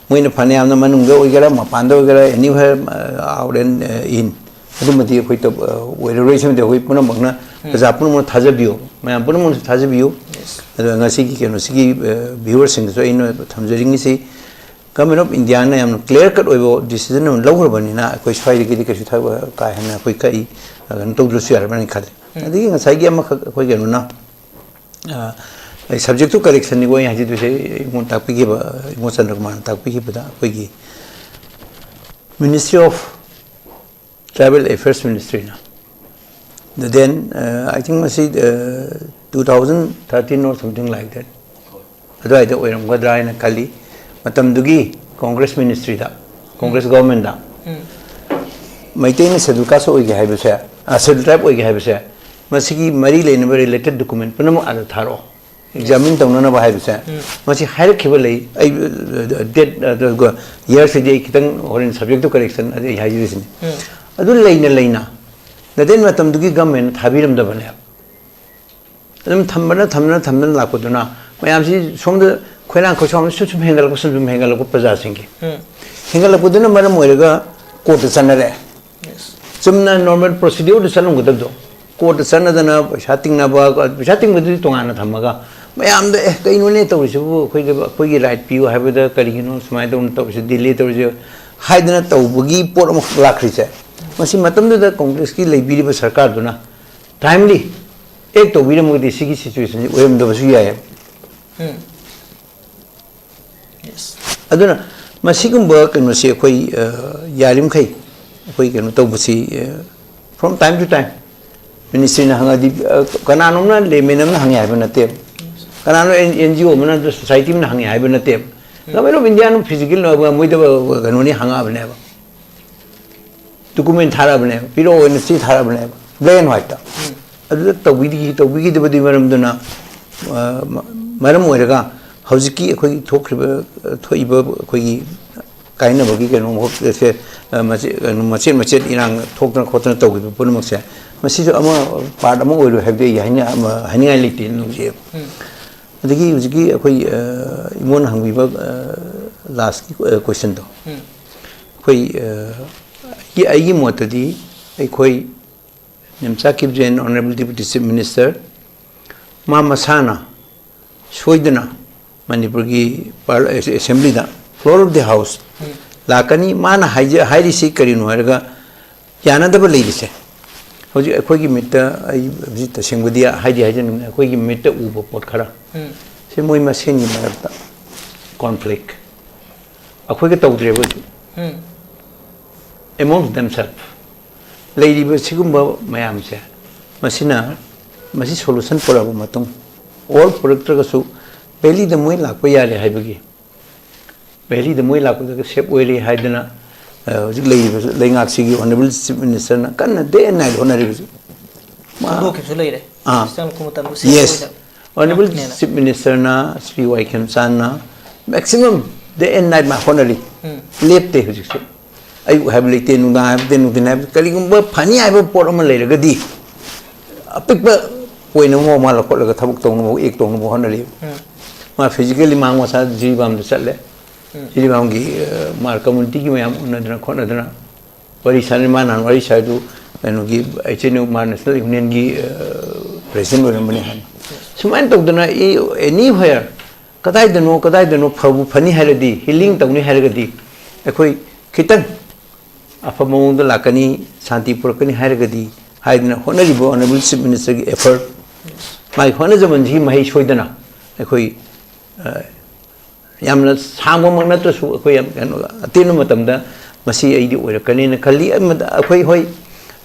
ꯃꯣꯏꯅ ꯐꯅꯌꯥꯝꯅ ꯃꯅꯨꯡꯗ ꯑꯣꯏꯒꯦꯔꯥ, ꯃꯄꯥꯟꯗ ꯑꯣꯏꯒꯦꯔꯥ, anywhere, uh, out and, uh, in, ꯑꯗꯨꯃꯗꯤ ꯑꯩꯈꯣꯏ ꯇꯧ-, ꯑ, ꯑꯣꯏꯔꯔꯣꯏ꯫ ꯁꯤꯃꯗꯤ ꯑꯩꯈꯣꯏ ꯄꯨꯝꯅꯃꯛꯅ, ꯎꯝ꯫ ꯄ꯭ꯔꯖꯥ ꯄꯨꯝꯅꯃꯛꯅ ꯊꯥꯖꯕꯤꯌꯨ, ꯃꯌꯥꯝ ꯄꯨꯝꯅꯃꯛꯅꯁꯨ ꯊꯥꯖꯕꯤꯌꯨ꯫ Yes꯫ ꯑꯗꯨꯒ ꯉꯁꯤꯒꯤ ꯀꯩꯅꯣꯁꯤꯒꯤ, ꯑ, viewerꯁꯤꯡꯗꯁꯨ ꯑꯩꯅ ꯊꯝꯖꯅꯤꯡꯉꯤꯁꯤ, Government of Indiaꯅ ꯌꯥꯝꯅ clear cut ꯑꯣꯏꯕ decision ꯑꯃ ꯂꯧꯈ꯭ꯔꯕꯅꯤꯅ ꯑꯩꯈꯣꯏ ꯁ꯭ꯋꯥꯏꯗꯒꯤꯗꯤ ꯀꯩꯁꯨ ꯊꯕꯛ ꯀꯥ ꯍꯦꯟꯅ ꯑꯩꯈꯣꯏ ꯀꯛꯏ, ꯑ, ꯀꯩꯅꯣ ꯇꯧꯗ꯭ꯔꯁꯨ ꯌꯥꯔꯕ꯭ꯔꯅ ꯈꯜꯂꯤ꯫ ꯎꯝ꯫ ꯑꯗꯒꯤ ꯉꯁꯥꯏꯒꯤ ꯑꯃꯈꯛ ꯑꯩꯈꯣꯏ ꯀꯩꯅꯣꯅ, ꯑ, ꯑꯩ subject to correctionꯅꯤꯀꯣ ꯑꯩ ꯍꯥꯏꯖꯗꯣꯏꯁꯦ, ꯑꯩꯉꯣꯟꯗ ꯇꯥꯛꯄꯤꯈꯤꯕ, ꯑꯩꯉꯣꯟꯗ ꯆꯟꯗ꯭ꯔꯀꯨꯃꯥꯔꯅ ꯇꯥꯛꯄꯤꯈꯤꯕꯗ ꯑꯩꯈꯣꯏꯒꯤ Ministry of Tribal Affairs Ministryꯅ꯫ Then, uh, I think ꯃꯁꯤ, uh, two thousand thirteen or something like that ꯑꯗꯨꯋꯥꯏꯗ ꯑꯣꯏꯔꯝꯒꯗ꯭ꯔꯥ ꯍꯥꯏꯅ ꯈꯜꯂꯤ꯫ ꯃꯇꯝꯗꯨꯒꯤ Congress ministryꯗ, Congress governmentꯗ ꯎꯝ꯫ ꯃꯩꯇꯩꯅ Scheduled Caste ꯑꯣꯏꯒꯦ ꯍꯥꯏꯕꯁꯦ, ꯑ, Scheduled Tribe ꯑꯣꯏꯒꯦ ꯍꯥꯏꯕꯁꯦ, ꯃꯁꯤꯒꯤ ꯃꯔꯤ ꯂꯩꯅꯕ related document ꯄꯨꯝꯅꯃꯛ ꯑꯥꯗ ꯊꯥꯔꯛꯑꯣ꯫ Examine ꯇꯧꯅꯅꯕ ꯍꯥꯏꯕꯁꯦ, ꯎꯝ꯫ ꯃꯁꯤ ꯍꯥꯏꯔꯛꯈꯤꯕ ꯂꯩ꯫ ꯑꯩ, ꯑ, date, ꯑꯗꯨꯒ yearꯁꯤꯗꯤ ꯑꯩ ꯈꯤꯇꯪ ꯍꯣꯔꯦꯟ subject to correction ꯑꯗꯨ ꯑꯩ ꯍꯥꯏꯖꯔꯤꯁꯤꯅꯤ꯫ ꯎꯝ꯫ ꯑꯗꯨ ꯂꯩꯅ ꯂꯩꯅ ꯅꯗꯦꯟ ꯃꯇꯝꯗꯨꯒꯤ governmentꯅ ꯊꯥꯕꯤꯔꯝꯗꯕꯅꯦꯕ꯫ ꯑꯗꯨꯝ ꯊꯝꯕꯅ, ꯊꯝꯕꯅ, ꯊꯝꯕꯅ ꯂꯥꯛꯄꯗꯨꯅ ꯃꯌꯥꯝꯁꯤ ꯁꯣꯝꯗ ꯈꯣꯏꯔꯥꯡ ꯈꯣꯏꯁꯥꯎꯅ ꯁꯨꯝ ꯁꯨꯝ ꯍꯦꯟꯒꯠꯂꯛꯄ, ꯁꯨꯝ ꯁꯨꯝ ꯍꯦꯟꯒꯠꯂꯛꯄ ꯄ꯭ꯔꯖꯥꯁꯤꯡꯒꯤ꯫ ꯎꯝ꯫ ꯍꯦꯟꯒꯠꯂꯛꯄꯗꯨꯅ ꯃꯔꯝ ꯑꯣꯏꯔꯒ courtꯇ ꯆꯠꯅꯔꯦ꯫ Yes꯫ ꯆꯨꯝꯅ normal procedureꯗ ꯆꯠꯂꯝꯒꯗꯕꯗꯣ꯫ Courtꯇ ꯆꯠꯅꯗꯅ ꯄꯩꯁꯥ ꯇꯤꯡꯅꯕ, ꯄꯩꯁꯥ ꯇꯤꯡꯕꯗꯨꯗꯤ ꯇꯣꯉꯥꯟꯅ ꯊꯝꯃꯒ, ꯃꯌꯥꯝꯗ, "ꯑꯦ, ꯀꯩꯅꯣꯅꯦ ꯇꯧꯔꯤꯁꯤꯕꯨ? ꯑꯩꯈꯣꯏꯒꯤ, ꯑꯩꯈꯣꯏꯒꯤ right ꯄꯤꯌꯨ ꯍꯥꯏꯕꯗ ꯀꯔꯤꯒꯤꯅꯣ ꯁꯨꯃꯥꯏꯅ ꯇꯧꯅ ꯇꯧꯔꯤꯁꯤ, delay ꯇꯧꯔꯤꯁꯤ?" ꯍꯥꯏꯗꯅ ꯇꯧꯕꯒꯤ ꯄꯣꯠ ꯑꯃꯈꯛ ꯂꯥꯛꯈ꯭ꯔꯤꯁꯦ꯫ ꯃꯁꯤ ꯃꯇꯝꯗꯨꯗ Congressꯀꯤ ꯂꯩꯕꯤꯔꯤꯕ ꯁꯔꯀꯥꯔꯗꯨꯅ timely act ꯇꯧꯕꯤꯔꯝꯃꯒꯗꯤ ꯁꯤꯒꯤ situationꯁꯤ ꯑꯣꯏꯔꯝꯗꯕꯁꯨ ꯌꯥꯏꯌꯦꯕ꯫ ꯎꯝ꯫ Yes꯫ ꯑꯗꯨꯅ ꯃꯁꯤꯒꯨꯝꯕ ꯀꯩꯅꯣꯁꯤ ꯑꯩꯈꯣꯏ, ꯑ, ꯌꯥꯔꯤꯃꯈꯩ ꯑꯩꯈꯣꯏ ꯀꯩꯅꯣ ꯇꯧꯕꯁꯤ, ꯑ, from time to time ministryꯅ ꯍꯪꯉꯗꯤ, ꯑ, ꯀꯅꯥꯅꯣꯝꯅ layman ꯑꯃꯅ ꯍꯪꯉꯦ ꯍꯥꯏꯕ ꯅꯠꯇꯦꯕ꯫ ꯀꯅꯥꯅꯣ N-, NGO ꯑꯃꯅ, society ꯑꯃꯅ ꯍꯪꯉꯦ ꯍꯥꯏꯕ ꯅꯠꯇꯦꯕ꯫ ꯎꯝ꯫ Government of Indiaꯅ physical ꯃꯣꯏꯗ ꯀꯩꯅꯣꯅꯤ ꯍꯪꯉꯛꯑꯕꯅꯦꯕ꯫ Document ꯊꯥꯔꯛꯑꯕꯅꯦꯕ, ꯄꯤꯔꯛꯑꯣ ꯍꯥꯏꯅ ꯆꯦ ꯊꯥꯔꯛꯑꯕꯅꯦꯕ, black and whiteꯇ꯫ ꯎꯝ꯫ ꯑꯗꯨꯗ ꯇꯧꯕꯤꯗꯤ-, ꯇꯧꯕꯤꯈꯤꯗꯕꯗꯨꯒꯤ ꯃꯔꯝꯗꯨꯅ, ꯑ, ꯃ-, ꯃꯔꯝ ꯑꯣꯏꯔꯒ ꯍꯧꯖꯤꯛꯀꯤ ꯑꯩꯈꯣꯏꯒꯤ ꯊꯣꯛꯈ꯭ꯔꯤꯕ, ꯑ, ꯊꯣꯛꯏꯕ ꯑꯩꯈꯣꯏꯒꯤ ꯀꯥꯏꯅꯕꯒꯤ ꯀꯩꯅꯣ ꯃꯍꯨꯠꯁꯦ, ꯑ, ꯃꯆꯦ-, ꯀꯩꯅꯣ ꯃꯆꯦꯠ ꯃꯆꯦꯠ ꯏꯔꯥꯡ ꯊꯣꯛꯇꯅ ꯈꯣꯠꯇꯅ ꯇꯧꯈꯤꯕ ꯄꯨꯝꯅꯃꯛꯁꯦ ꯃꯁꯤꯁꯨ ꯑꯃ, ꯄꯥꯔꯠ ꯑꯃ ꯑꯣꯏꯔꯣꯏ ꯍꯥꯏꯕꯗꯤ ꯑꯩ ꯍꯥꯏꯅ-, ꯑꯃ ꯍꯥꯏꯅꯤꯡꯉꯥꯏ ꯂꯩꯇꯦ ꯅꯨꯡꯁꯤꯑꯕ꯫ ꯎꯝ꯫ ꯑꯗꯒꯤ ꯍꯧꯖꯤꯛꯀꯤ ꯑꯩꯈꯣꯏ, ꯑ, ꯏꯃꯣꯟꯅ ꯍꯪꯕꯤꯕ, ꯑ, ꯂꯥꯁꯀꯤ, ꯑ, ꯀꯣꯏꯁꯟꯗꯣ, ꯎꯝ꯫ ꯑꯩꯈꯣꯏ, ꯑ, ꯑꯩꯒꯤ, ꯑꯩꯒꯤ ꯃꯣꯠꯇꯗꯤ ꯑꯩꯈꯣꯏ Nemcha ꯀꯤꯞꯖꯦꯟ, Honourable Deputy Chief Minister, ꯃꯥ ꯃꯁꯥꯅ ꯁꯣꯏꯗꯅ ꯃꯅꯤꯄꯨꯔꯒꯤ ꯄꯥꯔ-, ꯑꯦꯁ-, ꯑꯦꯁꯦꯝꯕ꯭ꯂꯤꯗ, floor of the house, ꯎꯝ꯫ ꯂꯥꯛꯀꯅꯤ꯫ ꯃꯥꯅ ꯍꯥꯏꯖ-, ꯍꯥꯏꯔꯤꯁꯤ ꯀꯔꯤꯅꯣ ꯍꯥꯏꯔꯒ, ꯌꯥꯅꯗꯕ ꯂꯩꯔꯤꯁꯦ, ꯍꯧꯖꯤꯛ ꯑꯩꯈꯣꯏꯒꯤ ꯃꯤꯠꯇ, ꯑꯩ ꯍꯧꯖꯤꯛ ꯇꯁꯦꯡꯕꯗꯤ ꯍꯥꯏꯗꯤ ꯍꯥꯏꯖꯅꯤꯡꯕ, ꯑꯩꯈꯣꯏꯒꯤ ꯃꯤꯠꯇ ꯎꯕ ꯄꯣꯠ ꯈꯔ, ꯎꯝ꯫ ꯁꯤ ꯃꯣꯏ ꯃꯁꯦꯟꯒꯤ ꯃꯔꯛꯇ conflict, ꯑꯩꯈꯣꯏꯒ ꯇꯧꯗ꯭ꯔꯦꯕ ꯍꯧꯖꯤꯛ꯫ ꯎꯝ꯫ Amongst themselves ꯂꯩꯔꯤꯕ ꯁꯤꯒꯨꯝꯕ ꯃꯌꯥꯝꯁꯦ, ꯃꯁꯤꯅ, ꯃꯁꯤ solution ꯄꯨꯔꯛꯑꯕ ꯃꯇꯨꯡ, all ꯄꯨꯔꯛꯇ꯭ꯔꯒꯁꯨ ꯚꯦꯂꯤꯗ ꯃꯣꯏ ꯂꯥꯛꯄ ꯌꯥꯔꯦ ꯍꯥꯏꯕꯒꯤ, ꯚꯦꯂꯤꯗ ꯃꯣꯏ ꯂꯥꯛꯄꯗꯒꯤ ꯁꯦꯞ ꯑꯣꯏꯔꯦ ꯍꯥꯏꯗꯅ, ꯑ, ꯍꯧꯖꯤꯛ ꯂꯩꯔꯤꯕ ꯂꯩꯉꯥꯛꯁꯤꯒꯤ Honourable Chief Minister ꯅ ꯀꯟꯅ day and night ꯍꯣꯠꯅꯔꯤꯕꯁꯤ꯫ ꯃꯥ ꯈꯪꯗꯣꯛꯈꯤꯕꯁꯨ ꯂꯩꯔꯦ꯫ ꯑꯥ꯫ ꯆꯪꯂꯛꯄ ꯃꯇꯝꯗ ꯁꯦꯞ Yes꯫ ꯑꯣꯏꯅ Honourable ꯂꯥꯛꯄꯅꯦꯅ꯫ Chief Minister ꯅ ꯁ꯭ꯔꯤ ꯋꯥꯏ ꯈꯦꯝꯆꯥꯟꯅ maximum day and night ꯃꯥ ꯍꯣꯠꯅꯔꯤ꯫ ꯎꯝ꯫ ꯂꯦꯞꯇꯦ ꯍꯧꯖꯤꯛꯁꯨ꯫ ꯑꯌꯨꯛ ꯍꯥꯏꯕ ꯂꯩꯇꯦ, ꯅꯨꯡꯗꯥꯡ ꯍꯥꯏꯕ ꯂꯩꯇꯦ, ꯅꯨꯡꯊꯤꯟ ꯍꯥꯏꯕ ꯂꯩꯇꯦ꯫ ꯀꯔꯤꯒꯨꯝꯕ ꯐꯅꯤ ꯍꯥꯏꯕ ꯄꯣꯠ ꯑꯃ ꯂꯩꯔꯒꯗꯤ, ꯑꯄꯤꯛꯄ ꯄꯣꯏꯟ ꯑꯃ ꯃꯥ ꯂꯧꯈꯠꯂꯒ ꯊꯕꯛ ꯇꯧꯅꯕ, ꯑꯦꯛ ꯇꯧꯅꯕ ꯍꯣꯠꯅꯔꯤ꯫ ꯎꯝ꯫ ꯃꯥ ꯐꯤꯖꯤꯀꯦꯜꯂꯤ ꯃꯥ ꯃꯁꯥ ꯖꯤꯔꯤꯕꯥꯝꯗ ꯆꯠꯂꯦ꯫ ꯎꯝ꯫ ꯖꯤꯔꯤꯕꯥꯝꯒꯤ, ꯑ, ꯃꯥ ꯀꯝꯃꯨꯅꯤꯇꯤꯒꯤ ꯃꯌꯥꯝ ꯎꯅꯗꯅ ꯈꯣꯠꯅꯗꯅ ꯋꯥꯔꯤ ꯁꯥꯟꯅꯔꯤ꯫ ꯃꯥ ꯅꯍꯥꯟ ꯋꯥꯔꯤ ꯁꯥꯏꯗꯨ ꯀꯩꯅꯣꯒꯤ ꯑꯩꯆ ꯑꯦꯟ ꯌꯨ, ꯃꯥ ꯅꯦꯁꯅꯦꯜ ꯌꯨꯅꯤꯌꯟꯒꯤ, ꯑ, ꯄ꯭ꯔꯦꯁꯤꯗꯦꯟ ꯑꯣꯏꯔꯝꯕꯅꯤ ꯍꯥꯏꯅ꯫ ꯁꯨꯃꯥꯏꯅ ꯇꯧꯗꯅ ꯑꯦ-, anywhere ꯀꯗꯥꯏꯗꯅꯣ, ꯀꯗꯥꯏꯗꯅꯣ ꯐꯕꯨ ꯐꯅꯤ ꯍꯥꯏꯔꯗꯤ, ꯍꯤꯂꯤꯡ ꯇꯧꯅꯤ ꯍꯥꯏꯔꯒꯗꯤ, ꯑꯩꯈꯣꯏ ꯈꯤꯇꯪ ꯑꯐꯕ ꯃꯑꯣꯡꯗ ꯂꯥꯛꯀꯅꯤ, ꯁꯥꯟꯇꯤ ꯄꯨꯔꯛꯀꯅꯤ ꯍꯥꯏꯔꯒꯗꯤ ꯍꯥꯏꯗꯅ ꯍꯣꯠꯅꯔꯤꯕ Honourable Chief Minister ꯒꯤ effort, ꯃꯥꯒꯤ ꯍꯣꯠꯅꯖꯃꯟꯁꯤꯒꯤ ꯃꯍꯩ ꯁꯣꯏꯗꯅ ꯑꯩꯈꯣꯏ, ꯑ, ꯌꯥꯝꯅ ꯁꯥꯡꯕꯃꯛ ꯅꯠꯇ꯭ꯔꯁꯨ ꯑꯩꯈꯣꯏ ꯌꯥꯝ ꯀꯩꯅꯣ ꯑꯇꯦꯟꯕ ꯃꯇꯝꯗ ꯃꯁꯤ ꯑꯩꯗꯤ ꯑꯣꯏꯔꯛꯀꯅꯤꯅ ꯈꯜꯂꯤ꯫ ꯑꯃꯗ ꯑꯩꯈꯣꯏ ꯍꯣꯏ,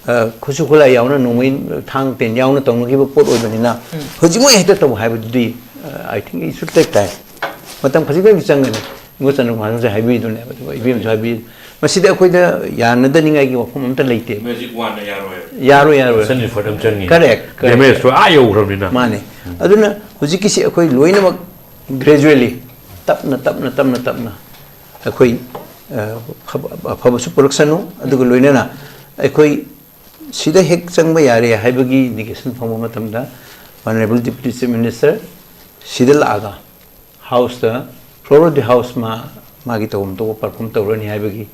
ꯑ, ꯈꯨꯠꯁꯨ ꯈꯨꯠꯂꯥꯏ ꯌꯥꯎꯅ, ꯅꯣꯡꯃꯩ ꯊꯥꯡ ꯇꯦꯟ ꯌꯥꯎꯅ ꯇꯧꯅꯈꯤꯕ ꯄꯣꯠ ꯑꯣꯏꯕꯅꯤꯅ, ꯎꯝ꯫ ꯍꯧꯖꯤꯛꯃꯛ ꯍꯦꯛꯇ ꯇꯧ ꯍꯥꯏꯕꯗꯨꯗꯤ, ꯑ, I think it should take time꯫ ꯃꯇꯝ ꯈꯖꯤꯛꯇꯪꯗꯤ ꯆꯪꯒꯅꯤ꯫ ꯏꯕꯣꯆꯟꯅ ꯉꯍꯥꯟꯁꯦ ꯍꯥꯏꯕꯤꯗꯨꯅꯦꯕ, ꯑꯗꯨꯒ ꯏꯕꯦꯝꯁꯨ ꯍꯥꯏꯕꯤ, ꯃꯁꯤꯗ ꯑꯩꯈꯣꯏꯗ ꯌꯥꯅꯗꯅꯤꯡꯉꯥꯏꯒꯤ ꯋꯥꯐꯝ ꯑꯝꯇ ꯂꯩꯇꯦ꯫ Magic wand ꯅ ꯌꯥꯔꯣꯏ꯫ ꯌꯥꯔꯣꯏ, ꯌꯥꯔꯣꯏ꯫ Constant effort ꯑꯃ ꯆꯪꯉꯤ꯫ Correct, correct, Damage ꯇꯣ correct꯫ ꯑꯥ ꯌꯧꯈ꯭ꯔꯕꯅꯤꯅ꯫ ꯃꯥꯅꯦ꯫ ꯎꯝ꯫ ꯑꯗꯨꯅ ꯍꯧꯖꯤꯛꯀꯤꯁꯤ ꯑꯩꯈꯣꯏ ꯂꯣꯏꯅꯃꯛ gradually, ꯇꯞꯅ, ꯇꯞꯅ, ꯇꯞꯅ, ꯇꯞꯅ ꯑꯩꯈꯣꯏ, ꯑ, ꯑꯐꯕ-, ꯑꯐꯕꯁꯨ ꯄꯨꯔꯛꯁꯅꯨ, ꯑꯗꯨꯒ ꯂꯣꯏꯅꯅ ꯑꯩꯈꯣꯏ ꯁꯤꯗ ꯍꯦꯛ ꯆꯪꯕ ꯌꯥꯔꯦ ꯍꯥꯏꯕꯒꯤ ꯏꯟꯗꯤꯀꯦꯁꯟ ꯐꯪꯕ ꯃꯇꯝꯗ Honourable Deputy Chief Minister ꯁꯤꯗ ꯂꯥꯛꯑꯒ ꯍꯥꯎꯁꯇ, floor of the house ꯃꯥ ꯃꯥꯒꯤ ꯇꯧꯐꯝ ꯊꯣꯛꯄ ꯄꯔꯐꯣꯔꯝ ꯇꯧꯔꯅꯤ ꯍꯥꯏꯕꯒꯤ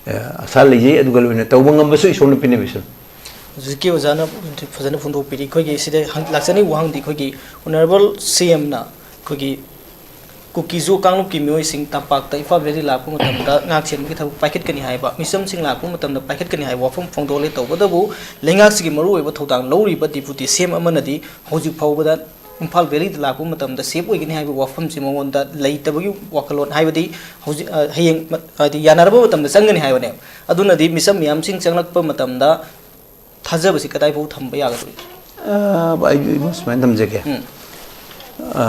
ꯑ, ꯑꯁꯥ ꯂꯩꯖꯩ꯫ ꯑꯗꯨꯒ ꯂꯣꯏꯅ ꯇꯧꯕ ꯉꯝꯕꯁꯨ ꯏꯁꯣꯔꯅ ꯄꯤꯅꯕꯤꯁꯅꯨ꯫ ꯍꯧꯖꯤꯛꯀꯤ ꯑꯣꯖꯥꯅ ꯐꯖꯅ ꯐꯣꯡꯗꯣꯛꯄꯤꯔꯤ꯫ ꯑꯩꯈꯣꯏꯒꯤ ꯁꯤꯗ ꯍꯪ- ꯂꯥꯛꯆꯅꯤꯡꯕ ꯋꯥꯍꯪꯗꯤ ꯑꯩꯈꯣꯏꯒꯤ Honourable C M ꯅ ꯑꯩꯈꯣꯏꯒꯤ ꯀꯨꯀꯤꯖꯨ ꯀꯥꯡꯂꯨꯞꯀꯤ ꯃꯤꯑꯣꯏꯁꯤꯡ ꯇꯝꯄꯥꯛꯇ ꯏꯝꯐꯥꯜ ꯚꯦꯂꯤ ꯂꯥꯛꯄ ꯃꯇꯝꯗ ꯉꯥꯛ ꯁꯦꯟꯕꯒꯤ ꯊꯕꯛ ꯄꯥꯏꯈꯠꯀꯅꯤ ꯍꯥꯏꯕ, ꯃꯤꯆꯝꯁꯤꯡ ꯂꯥꯛꯄ ꯃꯇꯝꯗ ꯄꯥꯏꯈꯠꯀꯅꯤ ꯍꯥꯏꯕ ꯋꯥꯐꯝ ꯐꯣꯡꯗꯣꯛꯂꯦ꯫ ꯇꯧꯕꯇꯕꯨ ꯂꯩꯉꯥꯛꯁꯤꯒꯤ ꯃꯔꯨꯑꯣꯏꯕ ꯊꯧꯗꯥꯡ ꯂꯧꯔꯤꯕ ꯗꯤꯄꯨꯇꯤ ꯁꯤ ꯑꯦꯝ ꯑꯃꯅꯗꯤ ꯍꯧꯖꯤꯛ ꯐꯥꯎꯕꯗ ꯏꯝꯐꯥꯜ ꯚꯦꯂꯤꯗ ꯂꯥꯛꯄ ꯃꯇꯝꯗ ꯁꯦꯐ ꯑꯣꯏꯒꯅꯤ ꯍꯥꯏꯕ ꯋꯥꯐꯝꯁꯤ ꯃꯉꯣꯟꯗ ꯂꯩꯇꯕꯒꯤ ꯋꯥꯈꯜꯂꯣꯟ, ꯍꯥꯏꯕꯗꯤ ꯍꯧꯖꯤꯛ, ꯑ, ꯍꯌꯦꯡ ꯃ-, ꯍꯥꯏꯗꯤ ꯌꯥꯅꯔꯕ ꯃꯇꯝꯗ ꯆꯪꯒꯅꯤ ꯍꯥꯏꯕꯅꯦꯕ꯫ ꯑꯗꯨꯅꯗꯤ ꯃꯤꯆꯝ ꯃꯌꯥꯝꯁꯤꯡ ꯆꯪꯂꯛꯄ ꯃꯇꯝꯗ ꯊꯥꯖꯕꯁꯤ ꯀꯗꯥꯏ ꯐꯥꯎ ꯊꯝꯕ ꯌꯥꯒꯗꯧꯔꯤ? ꯑ, ꯑꯩ, ꯑꯩ ꯁꯨꯃꯥꯏꯅ ꯊꯝꯖꯒꯦ꯫ ꯎꯝ꯫ ꯑ,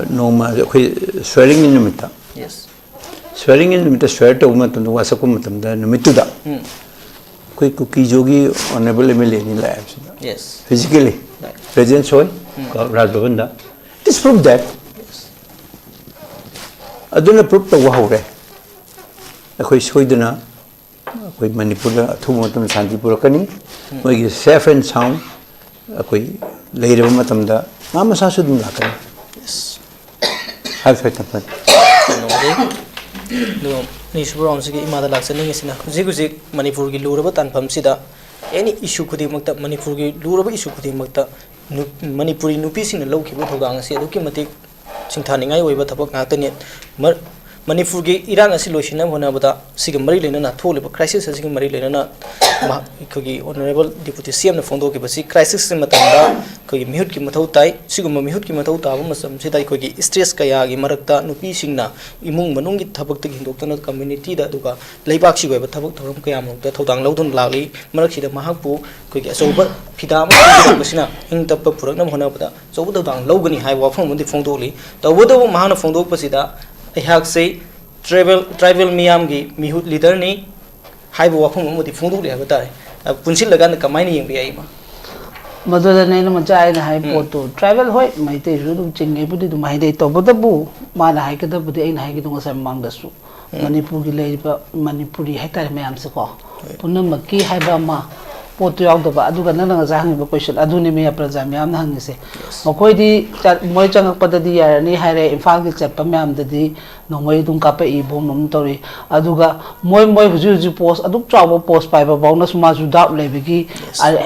ꯅꯣꯡꯃ ꯑꯩꯈꯣꯏ swearing in ꯅꯨꯃꯤꯠꯇ, Yes. Swearing in ꯅꯨꯃꯤꯠꯇ swear ꯇꯧꯕ ꯃꯇꯝꯗ, ꯋꯥ ꯁꯛꯄ ꯃꯇꯝꯗ ꯅꯨꯃꯤꯠꯇꯨꯗ ꯎꯝ꯫ ꯑꯩꯈꯣꯏ ꯀꯨꯀꯤꯖꯨꯒꯤ Honourable M L A ꯑꯅꯤ ꯂꯥꯛꯑꯦ ꯍꯥꯏꯕꯁꯤꯗ, Yes. Physically Right. Presence ꯑꯣꯏ, ꯎꯝ꯫ ꯀꯣ, ꯔꯥꯖ ꯚꯕꯟꯗ꯫ It is proof that ꯑꯗꯨꯅ proof ꯇꯧꯕ ꯍꯧꯔꯦ꯫ ꯑꯩꯈꯣꯏ ꯁꯣꯏꯗꯅ ꯑꯩꯈꯣꯏ ꯃꯅꯤꯄꯨꯔꯗ ꯑꯊꯨꯕ ꯃꯇꯝꯗ ꯁꯥꯟꯇꯤ ꯄꯨꯔꯛꯀꯅꯤ꯫ ꯎꯝ꯫ ꯃꯣꯏꯒꯤ safe and sound ꯑꯩꯈꯣꯏ ꯂꯩꯔꯕ ꯃꯇꯝꯗ ꯃꯥ ꯃꯁꯥꯁꯨ ꯑꯗꯨꯝ ꯂꯥꯛꯀꯅꯤ꯫ Yes. ꯍꯥꯏꯕꯁꯨ ꯑꯩ ꯊꯝꯖꯒꯦ꯫ ꯌꯥꯝ ꯅꯨꯡꯉꯥꯏꯖꯩ꯫ ꯑꯗꯨꯒ ꯑꯅꯤꯁꯨꯕ ꯔꯥꯎꯟꯁꯤꯒꯤ ꯏꯃꯥꯗ ꯂꯥꯛꯆꯅꯤꯡꯉꯤꯁꯤꯅ, ꯍꯧꯖꯤꯛ ꯍꯧꯖꯤꯛ ꯃꯅꯤꯄꯨꯔꯒꯤ ꯂꯨꯔꯕ ꯇꯥꯟꯐꯝꯁꯤꯗ any issue ꯈꯨꯗꯤꯡꯃꯛꯇ, ꯃꯅꯤꯄꯨꯔꯒꯤ ꯂꯨꯔꯕ issue ꯈꯨꯗꯤꯡꯃꯛꯇ ꯅꯨ-, ꯃꯅꯤꯄꯨꯔꯤ ꯅꯨꯄꯤꯁꯤꯡꯅ ꯂꯧꯈꯤꯕ ꯊꯧꯗꯥꯡ ꯑꯁꯤ ꯑꯗꯨꯛꯀꯤ ꯃꯇꯤꯛ ꯁꯤꯡꯊꯥꯅꯤꯡꯉꯥꯏ ꯑꯣꯏꯕ ꯊꯕꯛ ꯉꯥꯛꯇꯅꯤ꯫ ꯃ-, ꯃꯅꯤꯄꯨꯔꯒꯤ ꯏꯔꯥꯡ ꯑꯁꯤ ꯂꯣꯏꯁꯤꯟꯅꯕ ꯍꯣꯠꯅꯕꯗ, ꯁꯤꯒ ꯃꯔꯤ ꯂꯩꯅꯅ ꯊꯣꯛꯂꯤꯕ crisis ꯑꯁꯤꯒ ꯃꯔꯤ ꯂꯩꯅꯅ ꯃꯍꯥꯛ, ꯑꯩꯈꯣꯏꯒꯤ Honourable Deputy C M ꯅ ꯐꯣꯡꯗꯣꯛꯈꯤꯕꯁꯤ, crisisꯀꯤ ꯃꯇꯝꯗ ꯑꯩꯈꯣꯏꯒꯤ ꯃꯤꯍꯨꯠꯀꯤ ꯃꯊꯧ ꯇꯥꯏ꯫ ꯁꯤꯒꯨꯝꯕ ꯃꯤꯍꯨꯠꯀꯤ ꯃꯊꯧ ꯇꯥꯕ ꯃꯇꯝꯁꯤꯗ ꯑꯩꯈꯣꯏꯒꯤ stress ꯀꯌꯥꯒꯤ ꯃꯔꯛꯇ ꯅꯨꯄꯤꯁꯤꯡꯅ ꯏꯃꯨꯡ ꯃꯅꯨꯡꯒꯤ ꯊꯕꯛꯇꯒꯤ ꯍꯦꯟꯗꯣꯛꯇꯅ communityꯗ, ꯑꯗꯨꯒ ꯂꯩꯕꯥꯛꯁꯤꯒꯤ ꯑꯣꯏꯕ ꯊꯕꯛ ꯊꯧꯔꯝ ꯀꯌꯥꯃꯔꯨꯝꯗ ꯊꯧꯗꯥꯡ ꯂꯧꯗꯨꯅ ꯂꯥꯛꯂꯤ꯫ ꯃꯔꯛꯁꯤꯗ ꯃꯍꯥꯛꯄꯨ ꯑꯩꯈꯣꯏꯒꯤ ꯑꯆꯧꯕ ꯐꯤꯗꯥ ꯑꯃ ꯄꯨꯔꯛꯄꯁꯤꯅ ꯏꯪ ꯇꯞꯄ ꯄꯨꯔꯛꯅꯕ ꯍꯣꯠꯅꯕꯗ ꯑꯆꯧꯕ ꯊꯧꯗꯥꯡ ꯂꯧꯒꯅꯤ ꯍꯥꯏꯕ ꯋꯥꯐꯝ ꯑꯃꯗꯤ ꯐꯣꯡꯗꯣꯛꯂꯤ꯫ ꯇꯧꯕꯇꯕꯨ ꯃꯍꯥꯛꯅ ꯐꯣꯡꯗꯣꯛꯄꯁꯤꯗ ꯑꯩꯍꯥꯛꯁꯦ tribal, tribal ꯃꯤꯌꯥꯝꯒꯤ ꯃꯤꯍꯨꯠ leaderꯅꯤ ꯍꯥꯏꯕ ꯋꯥꯐꯝ ꯑꯃꯗꯤ ꯐꯣꯡꯗꯣꯛꯂꯤ ꯍꯥꯏꯕ ꯇꯥꯔꯦ꯫ ꯑ, ꯄꯨꯟꯁꯤꯜꯂꯒ ꯀꯃꯥꯏꯅ ꯌꯦꯡꯕ ꯌꯥꯏ, ꯏꯃꯥ? ꯃꯗꯨꯗꯅꯦ ꯑꯩꯅ ꯃꯆꯥ ꯑꯩꯅ ꯍꯥꯏ ꯎꯝ꯫ ꯄꯣꯠꯇꯨ, tribal ꯍꯣꯏ, ꯃꯩꯇꯩꯁꯨ ꯑꯗꯨꯝ ꯆꯤꯡꯉꯦꯕꯨꯗꯤ ꯑꯗꯨꯝ ꯍꯥꯏꯅꯩ꯫ ꯇꯧꯕꯇꯕꯨ ꯃꯥꯅ ꯍꯥꯏꯒꯗꯕꯗꯤ ꯑꯩꯅ ꯍꯥꯏꯈꯤꯗꯨ ꯉꯁꯥꯏ ꯃꯃꯥꯡꯗꯁꯨ, ꯎꯝ꯫ ꯃꯅꯤꯄꯨꯔꯒꯤ ꯂꯩꯔꯤꯕ ꯃꯅꯤꯄꯨꯔꯤ ꯍꯥꯏꯇꯥꯔꯦ ꯃꯌꯥꯝꯁꯦꯀꯣ, ꯍꯣꯏ꯫ ꯄꯨꯝꯅꯃꯛꯀꯤ ꯍꯥꯏꯕ ꯑꯃ ꯄꯣꯠꯇꯨ ꯌꯥꯎꯗꯕ꯫ ꯑꯗꯨꯒ ꯅꯪꯅ ꯉꯁꯥꯏ ꯍꯪꯉꯤꯕ ꯀꯣꯏꯁꯟ ꯑꯗꯨꯅꯤ ꯃꯌꯥꯝ ꯄ꯭ꯔꯖꯥ ꯃꯌꯥꯝꯅ ꯍꯪꯉꯤꯁꯦ꯫ ꯃꯈꯣꯏꯗꯤ ꯆꯠ- ꯃꯣꯏ ꯆꯪꯉꯛꯄꯗꯗꯤ ꯌꯥꯔꯅꯤ ꯍꯥꯏꯔꯦ, ꯏꯝꯐꯥꯜꯒꯤ ꯆꯠꯄ ꯃꯌꯥꯝꯗꯗꯤ ꯅꯣꯡꯃꯩ ꯑꯗꯨꯝ ꯀꯥꯞꯄꯛꯏ, ꯕꯣꯝ ꯑꯗꯨꯝ ꯇꯧꯔꯤ꯫ ꯑꯗꯨꯒ ꯃꯣꯏ ꯃꯣꯏ ꯍꯧꯖꯤꯛ ꯍꯧꯖꯤꯛ ꯄꯣꯁ ꯑꯗꯨꯛ ꯆꯥꯎꯕ ꯄꯣꯁ ꯄꯥꯏꯕ ꯐꯥꯎꯅꯁꯨ ꯃꯥꯁꯨ ꯗꯥꯎꯠ ꯂꯩꯕꯒꯤ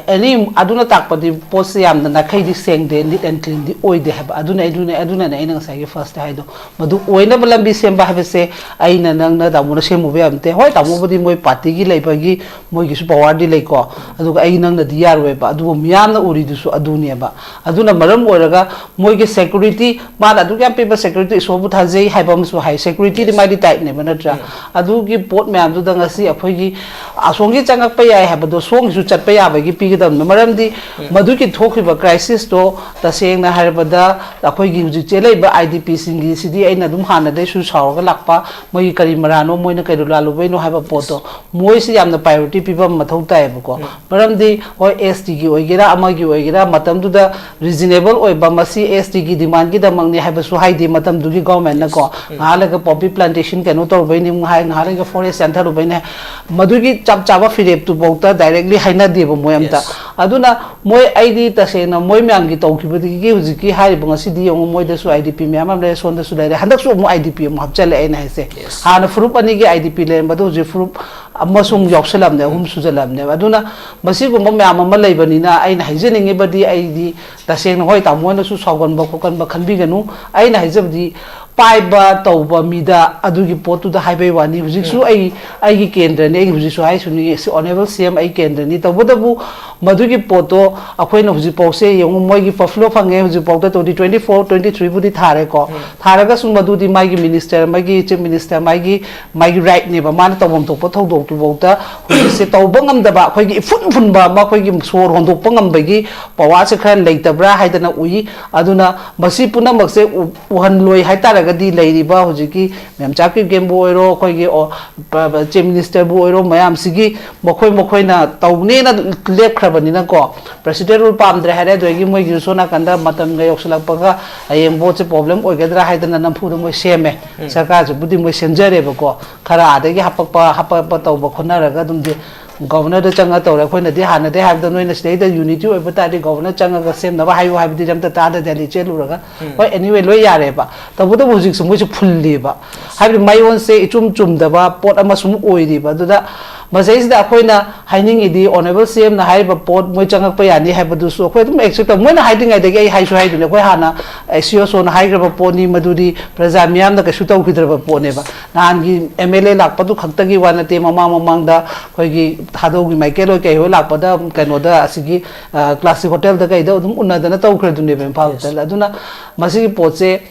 ꯑꯦꯅꯤ ꯑꯗꯨꯅ ꯇꯥꯛꯄꯗꯤ ꯄꯣꯠꯁꯦ ꯌꯥꯝꯅ ꯅꯥꯈꯩꯗꯤ ꯁꯦꯡꯗꯦ, ꯅꯤꯠ ꯑꯦꯟ ꯀ꯭ꯂꯤꯟꯗꯤ ꯑꯣꯏꯗꯦ ꯍꯥꯏꯕ꯫ ꯑꯗꯨꯅ ꯑꯩꯗꯨꯅꯦ ꯑꯗꯨꯅꯅꯦ ꯑꯩꯅ ꯉꯁꯥꯏꯒꯤ ꯐꯥꯔꯁꯇ ꯍꯥꯏꯗꯣ, ꯃꯗꯨ ꯑꯣꯏꯅꯕ ꯂꯝꯕꯤ ꯁꯦꯝꯕ ꯍꯥꯏꯕꯁꯦ ꯑꯩꯅ ꯅꯪꯅ ꯇꯥꯃꯣꯅ ꯁꯦꯝꯃꯨꯕ ꯌꯥꯕ ꯅꯠꯇꯦ꯫ ꯍꯣꯏ, ꯇꯥꯃꯣꯕꯨꯗꯤ ꯃꯣꯏ ꯄꯥꯔꯇꯤꯒꯤ ꯂꯩꯕꯒꯤ ꯃꯣꯏꯒꯤꯁꯨ ꯄꯋꯥꯔꯗꯤ ꯂꯩꯀꯣ, ꯑꯗꯨꯒ ꯑꯩ ꯅꯪꯅꯗꯤ ꯌꯥꯔꯣꯏꯕ꯫ ꯑꯗꯨꯕꯨ ꯃꯤꯌꯥꯝꯅ ꯎꯔꯤꯗꯨꯁꯨ ꯑꯗꯨꯅꯦꯕ꯫ ꯑꯗꯨꯅ ꯃꯔꯝ ꯑꯣꯏꯔꯒ ꯃꯣꯏꯒꯤ ꯁꯦꯀ꯭ꯌꯨꯔꯤꯇꯤ, ꯃꯥꯅ ꯑꯗꯨꯛ ꯌꯥꯝ ꯄꯤꯕ ꯁꯦꯀ꯭ꯌꯨꯔꯤꯇꯤ ꯏꯁꯣꯔꯕꯨ ꯊꯥꯖꯩ ꯍꯥꯏꯕ ꯑꯃꯁꯨ ꯍꯥꯏ꯫ ꯁꯦꯀ꯭ꯌꯨꯔꯤꯇꯤꯗꯤ ꯃꯥꯗꯤ ꯇꯥꯏꯠꯅꯦꯕ, ꯅꯠꯇ꯭ꯔꯥ? ꯑꯗꯨꯒꯤ ꯄꯣꯠ ꯃꯌꯥꯝꯗꯨꯗ ꯉꯁꯤ ꯑꯩꯈꯣꯏꯒꯤ ꯑꯁꯣꯝꯒꯤ ꯆꯪꯉꯛꯄ ꯌꯥꯏ ꯍꯥꯏꯕꯗꯣ ꯁꯣꯝꯒꯤꯁꯨ ꯆꯠꯄ ꯌꯥꯕꯒꯤ ꯄꯤꯒꯗꯕꯅꯤ꯫ ꯃꯔꯝꯗꯤ ꯃꯗꯨꯒꯤ ꯊꯣꯛꯈꯤꯕ ꯀ꯭ꯔꯥꯏꯁꯤꯁꯇꯣ ꯇꯁꯦꯡꯅ ꯍꯥꯏꯔꯕꯗ ꯑꯩꯈꯣꯏꯒꯤ ꯍꯧꯖꯤꯛ ꯆꯦꯜꯂꯛꯏꯕ ꯑꯥꯏ ꯗꯤ ꯄꯤꯁꯤꯡꯒꯤ ꯁꯤꯗꯤ ꯑꯩꯅ ꯑꯗꯨꯝ ꯍꯥꯟꯅꯗꯩꯁꯨ ꯁꯥꯎꯔꯒ ꯂꯥꯛꯄ, ꯃꯣꯏꯒꯤ ꯀꯔꯤ ꯃꯔꯥꯅꯣ, ꯃꯣꯏꯅ ꯀꯩꯗꯧ ꯂꯥꯜꯂꯨꯕꯩꯅꯣ ꯍꯥꯏꯕ ꯄꯣꯠꯇꯣ ꯃꯣꯏꯁꯤ ꯌꯥꯝꯅ ꯄ꯭ꯔꯥꯏꯌꯣꯔꯤꯇꯤ ꯄꯤꯕ ꯑꯃ ꯃꯊꯧ ꯇꯥꯏꯌꯦꯕꯀꯣ꯫ ꯃꯔꯝꯗꯤ ꯍꯣꯏ, ꯑꯦꯁ ꯇꯤꯒꯤ ꯑꯣꯏꯒꯦꯔꯥ ꯑꯃꯒꯤ ꯑꯣꯏꯒꯦꯔꯥ ꯃꯇꯝꯗꯨꯗ ꯔꯤꯖꯅꯦꯕꯜ ꯑꯣꯏꯕ, ꯃꯁꯤ ꯑꯦꯁ ꯇꯤꯒꯤ ꯗꯤꯃꯥꯟꯒꯤꯗꯃꯛꯅꯤ ꯍꯥꯏꯕꯁꯨ ꯍꯥꯏꯗꯦ ꯃꯇꯝꯗꯨꯒꯤ ꯒꯣꯔꯃꯦꯟꯅꯀꯣ꯫ ꯉꯥꯏꯍꯥꯛ ꯂꯩꯔꯒ ꯄꯣꯄꯤ ꯄ꯭ꯂꯥꯟꯇꯦꯁꯟ ꯀꯩꯅꯣ ꯇꯧꯔꯨꯕꯩꯅꯤ ꯑꯃꯨꯛ ꯍꯥꯏ, ꯉꯥꯏꯍꯥꯛ ꯂꯩꯔꯒ ꯐꯣꯔꯦꯁ ꯌꯥꯟꯊꯔꯨꯕꯩꯅꯤ ꯍꯥꯏ꯫ ꯃꯗꯨꯒꯤ ꯆꯞ ꯆꯥꯕ ꯐꯤꯔꯦꯞꯇꯨꯐꯥꯎꯗ ꯗꯥꯏꯔꯦꯛꯂꯤ ꯍꯥꯏꯅꯗꯦꯕ ꯃꯣꯏ ꯑꯝꯇ꯫ ꯑꯗꯨꯅ ꯃꯣꯏ, ꯑꯩꯗꯤ ꯇꯁꯦꯡꯅ ꯃꯣꯏ ꯃꯌꯥꯝꯒꯤ ꯇꯧꯈꯤꯕꯗꯒꯤ ꯍꯧꯖꯤꯛꯀꯤ ꯍꯥꯏꯔꯤꯕ ꯉꯁꯤꯗꯤ ꯌꯦꯡꯉꯨ, ꯃꯣꯏꯗꯁꯨ ꯑꯥꯏ ꯗꯤ ꯄꯤ ꯃꯌꯥꯝ ꯑꯃ ꯂꯩꯔꯦ, ꯁꯣꯝꯗꯁꯨ ꯂꯩꯔꯦ, ꯍꯟꯗꯛꯁꯨ ꯑꯃꯨꯛ ꯑꯥꯏ ꯗꯤ ꯄꯤ ꯑꯃꯨꯛ ꯍꯥꯞꯆꯜꯂꯦ꯫ ꯑꯩꯅ ꯍꯥꯏꯁꯦ, ꯍꯥꯟꯅ ꯐꯨꯔꯨꯞ ꯑꯅꯤꯒꯤ ꯑꯥꯏ ꯗꯤ ꯄꯤ ꯂꯩꯔꯝꯕꯗꯣ ꯍꯧꯖꯤꯛ ꯐꯨꯔꯨꯞ ꯑꯃꯁꯨ ꯑꯃꯨꯛ ꯌꯥꯎꯁꯜꯂꯝꯅꯦ, ꯑꯍꯨꯝ ꯁꯨꯖꯜꯂꯝꯅꯦꯕ꯫ ꯑꯗꯨꯅ ꯃꯁꯤꯒꯨꯝꯕ ꯃꯌꯥꯝ ꯑꯃ ꯂꯩꯕꯅꯤꯅ ꯑꯩꯅ ꯍꯥꯏꯖꯅꯤꯡꯉꯤꯕꯗꯤ, ꯑꯩꯗꯤ ꯇꯁꯦꯡꯅ, ꯍꯣꯏ, ꯇꯥꯃꯣꯅꯁꯨ ꯁꯥꯎꯒꯟꯕ ꯈꯣꯠꯀꯟꯕ ꯈꯟꯕꯤꯒꯅꯨ꯫ ꯑꯩꯅ ꯍꯥꯏꯖꯕꯗꯤ ꯄꯥꯏꯕ ꯇꯧꯕ ꯃꯤꯗ ꯑꯗꯨꯒꯤ ꯄꯣꯠꯇꯨꯗ ꯍꯥꯏꯕꯩ ꯋꯥꯅꯤ꯫ ꯍꯧꯖꯤꯛꯁꯨ ꯑꯩ, ꯑꯩꯒꯤ ꯀꯦꯟꯗ꯭ꯔꯅꯤ, ꯑꯩ ꯍꯧꯖꯤꯛꯁꯨ ꯍꯥꯏꯁꯤꯅꯤ, ꯁꯤ ꯑꯣꯅꯦꯕꯜ ꯁꯤ ꯑꯦꯝ ꯑꯩ ꯀꯦꯟꯗ꯭ꯔꯅꯤ꯫ ꯇꯧꯕꯇꯕꯨ ꯃꯗꯨꯒꯤ ꯄꯣꯠꯇꯣ ꯑꯩꯈꯣꯏꯅ ꯍꯧꯖꯤꯛꯐꯥꯎꯁꯦ ꯌꯦꯡꯉꯨ, ꯃꯣꯏꯒꯤ ꯐꯣꯂꯣ ꯐꯪꯉꯦ, ꯍꯧꯖꯤꯛꯐꯥꯎꯗ ꯇ꯭ꯋꯦꯟꯇꯤ ꯇ꯭ꯋꯦꯟꯇꯤ ꯐꯣꯔ, ꯇ꯭ꯋꯦꯟꯇꯤ ꯊ꯭ꯔꯤꯕꯨꯗꯤ ꯊꯥꯔꯦꯀꯣ꯫ ꯊꯥꯔꯒꯁꯨ ꯃꯗꯨꯗꯤ ꯃꯥꯒꯤ ꯃꯤꯅꯤꯁꯇꯔ, ꯃꯥꯒꯤ ꯆꯤꯐ ꯃꯤꯅꯤꯁꯇꯔ, ꯃꯥꯒꯤ, ꯃꯥꯒꯤ ꯔꯥꯏꯠꯅꯦꯕ꯫ ꯃꯥꯅ ꯇꯧꯐꯝ ꯊꯣꯛꯄ ꯊꯧꯗꯣꯛꯇꯨꯐꯥꯎꯗ ꯍꯧꯖꯤꯛꯁꯦ ꯇꯧꯕ ꯉꯝꯗꯕ, ꯑꯩꯈꯣꯏꯒꯤ ꯏꯐꯨꯟ ꯐꯨꯟꯕ ꯑꯃ, ꯑꯩꯈꯣꯏꯒꯤ ꯁꯣꯔ ꯍꯣꯟꯗꯣꯛꯄ ꯉꯝꯕꯒꯤ ꯄꯋꯥꯔꯁꯦ ꯈꯔ ꯂꯩꯇꯕ꯭ꯔꯥ ꯍꯥꯏꯗꯅ ꯎꯏ꯫ ꯑꯗꯨꯅ ꯃꯁꯤ ꯄꯨꯝꯅꯃꯛꯁꯦ ꯎ-, ꯎꯍꯜꯂꯣꯏ ꯍꯥꯏꯇꯥꯔꯒꯗꯤ ꯂꯩꯔꯤꯕ ꯍꯧꯖꯤꯛꯀꯤ ꯃꯦꯝꯆꯥ ꯀꯤꯞꯒꯦꯟꯕꯨ ꯑꯣꯏꯔꯣ, ꯑꯩꯈꯣꯏꯒꯤ ꯑꯣ-, ꯄ-, ꯄ-, ꯆꯤꯐ ꯃꯤꯅꯤꯁꯇꯔꯕꯨ ꯑꯣꯏꯔꯣ, ꯃꯌꯥꯝꯁꯤꯒꯤ ꯃꯈꯣꯏ ꯃꯈꯣꯏꯅ ꯇꯧꯅꯦꯅ ꯂꯦꯞꯈ꯭ꯔꯕꯅꯤꯅꯀꯣ, ꯄ꯭ꯔꯦꯁꯤꯗꯦꯟ ꯔꯨꯜ ꯄꯥꯝꯗ꯭ꯔꯦ ꯍꯥꯏꯔꯦ, ꯑꯗꯨꯗꯒꯤ ꯃꯣꯏꯒꯤꯁꯨ ꯁꯣꯝ ꯅꯥꯀꯟꯗ ꯃꯇꯝꯒ ꯌꯧꯁꯤꯜꯂꯛꯄꯒ ꯍꯌꯦꯡ ꯚꯣꯠꯁꯦ ꯄ꯭ꯔꯣꯕ꯭ꯂꯦꯝ ꯑꯣꯏꯒꯗ꯭ꯔꯥ ꯍꯥꯏꯗꯅ ꯅꯝꯐꯨꯗ ꯃꯣꯏ ꯁꯦꯝꯃꯦ꯫ ꯁꯔꯀꯥꯔꯁꯤꯕꯨꯗꯤ ꯃꯣꯏ ꯁꯦꯝꯖꯔꯦꯕꯀꯣ, ꯈꯔ ꯑꯥꯗꯒꯤ ꯍꯥꯄꯛꯄ ꯍꯥꯄꯛꯄ ꯇꯧꯕ ꯈꯣꯠꯅꯔꯒ ꯑꯗꯨꯝꯗꯤ ꯒꯣꯕꯔꯅꯔꯗ ꯆꯪꯉ ꯇꯧꯔꯦ꯫ ꯑꯩꯈꯣꯏꯅꯗꯤ ꯍꯥꯟꯅꯗꯩ ꯍꯥꯏꯕꯗ ꯅꯣꯏꯅ ꯁꯤꯗꯩꯗ ꯌꯨꯅꯤꯇꯤ ꯑꯣꯏꯕ ꯇꯥꯔꯗꯤ ꯒꯣꯕꯔꯅꯔ ꯆꯪꯉꯒ ꯁꯦꯝꯅꯕ ꯍꯥꯏꯌꯨ ꯍꯥꯏꯕꯗꯤ ꯑꯝꯇ ꯇꯥꯗ ꯗꯦꯜꯂꯤ ꯆꯦꯜꯂꯨꯔꯒ꯫ ꯎꯝ꯫ ꯍꯣꯏ, ꯑꯦꯅꯤꯋꯦ, ꯂꯣꯏ ꯌꯥꯔꯦꯕ꯫ ꯇꯧꯕꯇꯕꯨ ꯍꯧꯖꯤꯛꯁꯦ ꯃꯣꯏꯁꯦ ꯐꯨꯜꯂꯤꯕ꯫ ꯍꯥꯏꯕꯗꯤ ꯃꯌꯣꯟꯁꯦ ꯏꯆꯨꯝ ꯆꯨꯝꯗꯕ ꯄꯣꯠ ꯑꯃ ꯁꯨꯝ ꯑꯣꯏꯔꯤꯕ꯫ ꯑꯗꯨꯗ ꯃꯁꯩꯁꯤꯗ ꯑꯩꯈꯣꯏꯅ ꯍꯥꯏꯅꯤꯡꯉꯤꯗꯤ, ꯑꯣꯅꯔꯦꯕꯜ ꯁꯤ ꯑꯦꯝꯅ ꯍꯥꯏꯔꯤꯕ ꯄꯣꯠ ꯃꯣꯏ ꯆꯪꯉꯛꯄ ꯌꯥꯅꯤ ꯍꯥꯏꯕꯗꯨꯁꯨ ꯑꯩꯈꯣꯏ ꯑꯗꯨꯝ ꯑꯦꯛꯁꯦꯞ ꯇꯧ꯫ ꯃꯣꯏꯅ ꯍꯥꯏꯗ꯭ꯔꯤꯉꯩꯗꯒꯤ ꯑꯩ ꯍꯥꯏꯁꯨ ꯍꯥꯏꯗꯨꯅꯦ, ꯑꯩꯈꯣꯏ ꯍꯥꯟꯅ ꯁꯤ ꯑꯣ ꯁꯣꯅ ꯍꯥꯏꯈ꯭ꯔꯕ ꯄꯣꯠꯅꯤ, ꯃꯗꯨꯗꯤ ꯄ꯭ꯔꯖꯥ ꯃꯤꯌꯥꯝꯅ ꯀꯩꯁꯨ ꯇꯧꯈꯤꯗ꯭ꯔꯕ ꯄꯣꯠꯅꯦꯕ꯫ ꯅꯍꯥꯟꯒꯤ ꯑꯦꯝ ꯑꯦꯜ ꯑꯦ ꯂꯥꯛꯄꯗꯨ ꯈꯛꯇꯒꯤ ꯋꯥ ꯅꯠꯇꯦ, ꯃꯃꯥꯡ ꯃꯃꯥꯡꯗ ꯑꯩꯈꯣꯏꯒꯤ ꯊꯥꯗꯧꯒꯤ ꯃꯥꯏꯀꯦꯜ ꯍꯣꯏ ꯀꯩ ꯍꯣꯏ ꯂꯥꯛꯄꯗ ꯀꯩꯅꯣꯗ, ꯑꯁꯤꯒꯤ, ꯑ, ꯀ꯭ꯂꯥꯁꯤꯛ ꯍꯣꯇꯦꯜꯗ ꯀꯩꯗ ꯑꯗꯨꯝ ꯎꯅꯗꯅ ꯇꯧꯈ꯭ꯔꯗꯨꯅꯦꯕ ꯏꯝꯐꯥꯜ ꯍꯣꯇꯦꯜꯗ꯫ ꯑꯗꯨꯅ ꯃꯁꯤꯒꯤ ꯄꯣꯠꯁꯦ,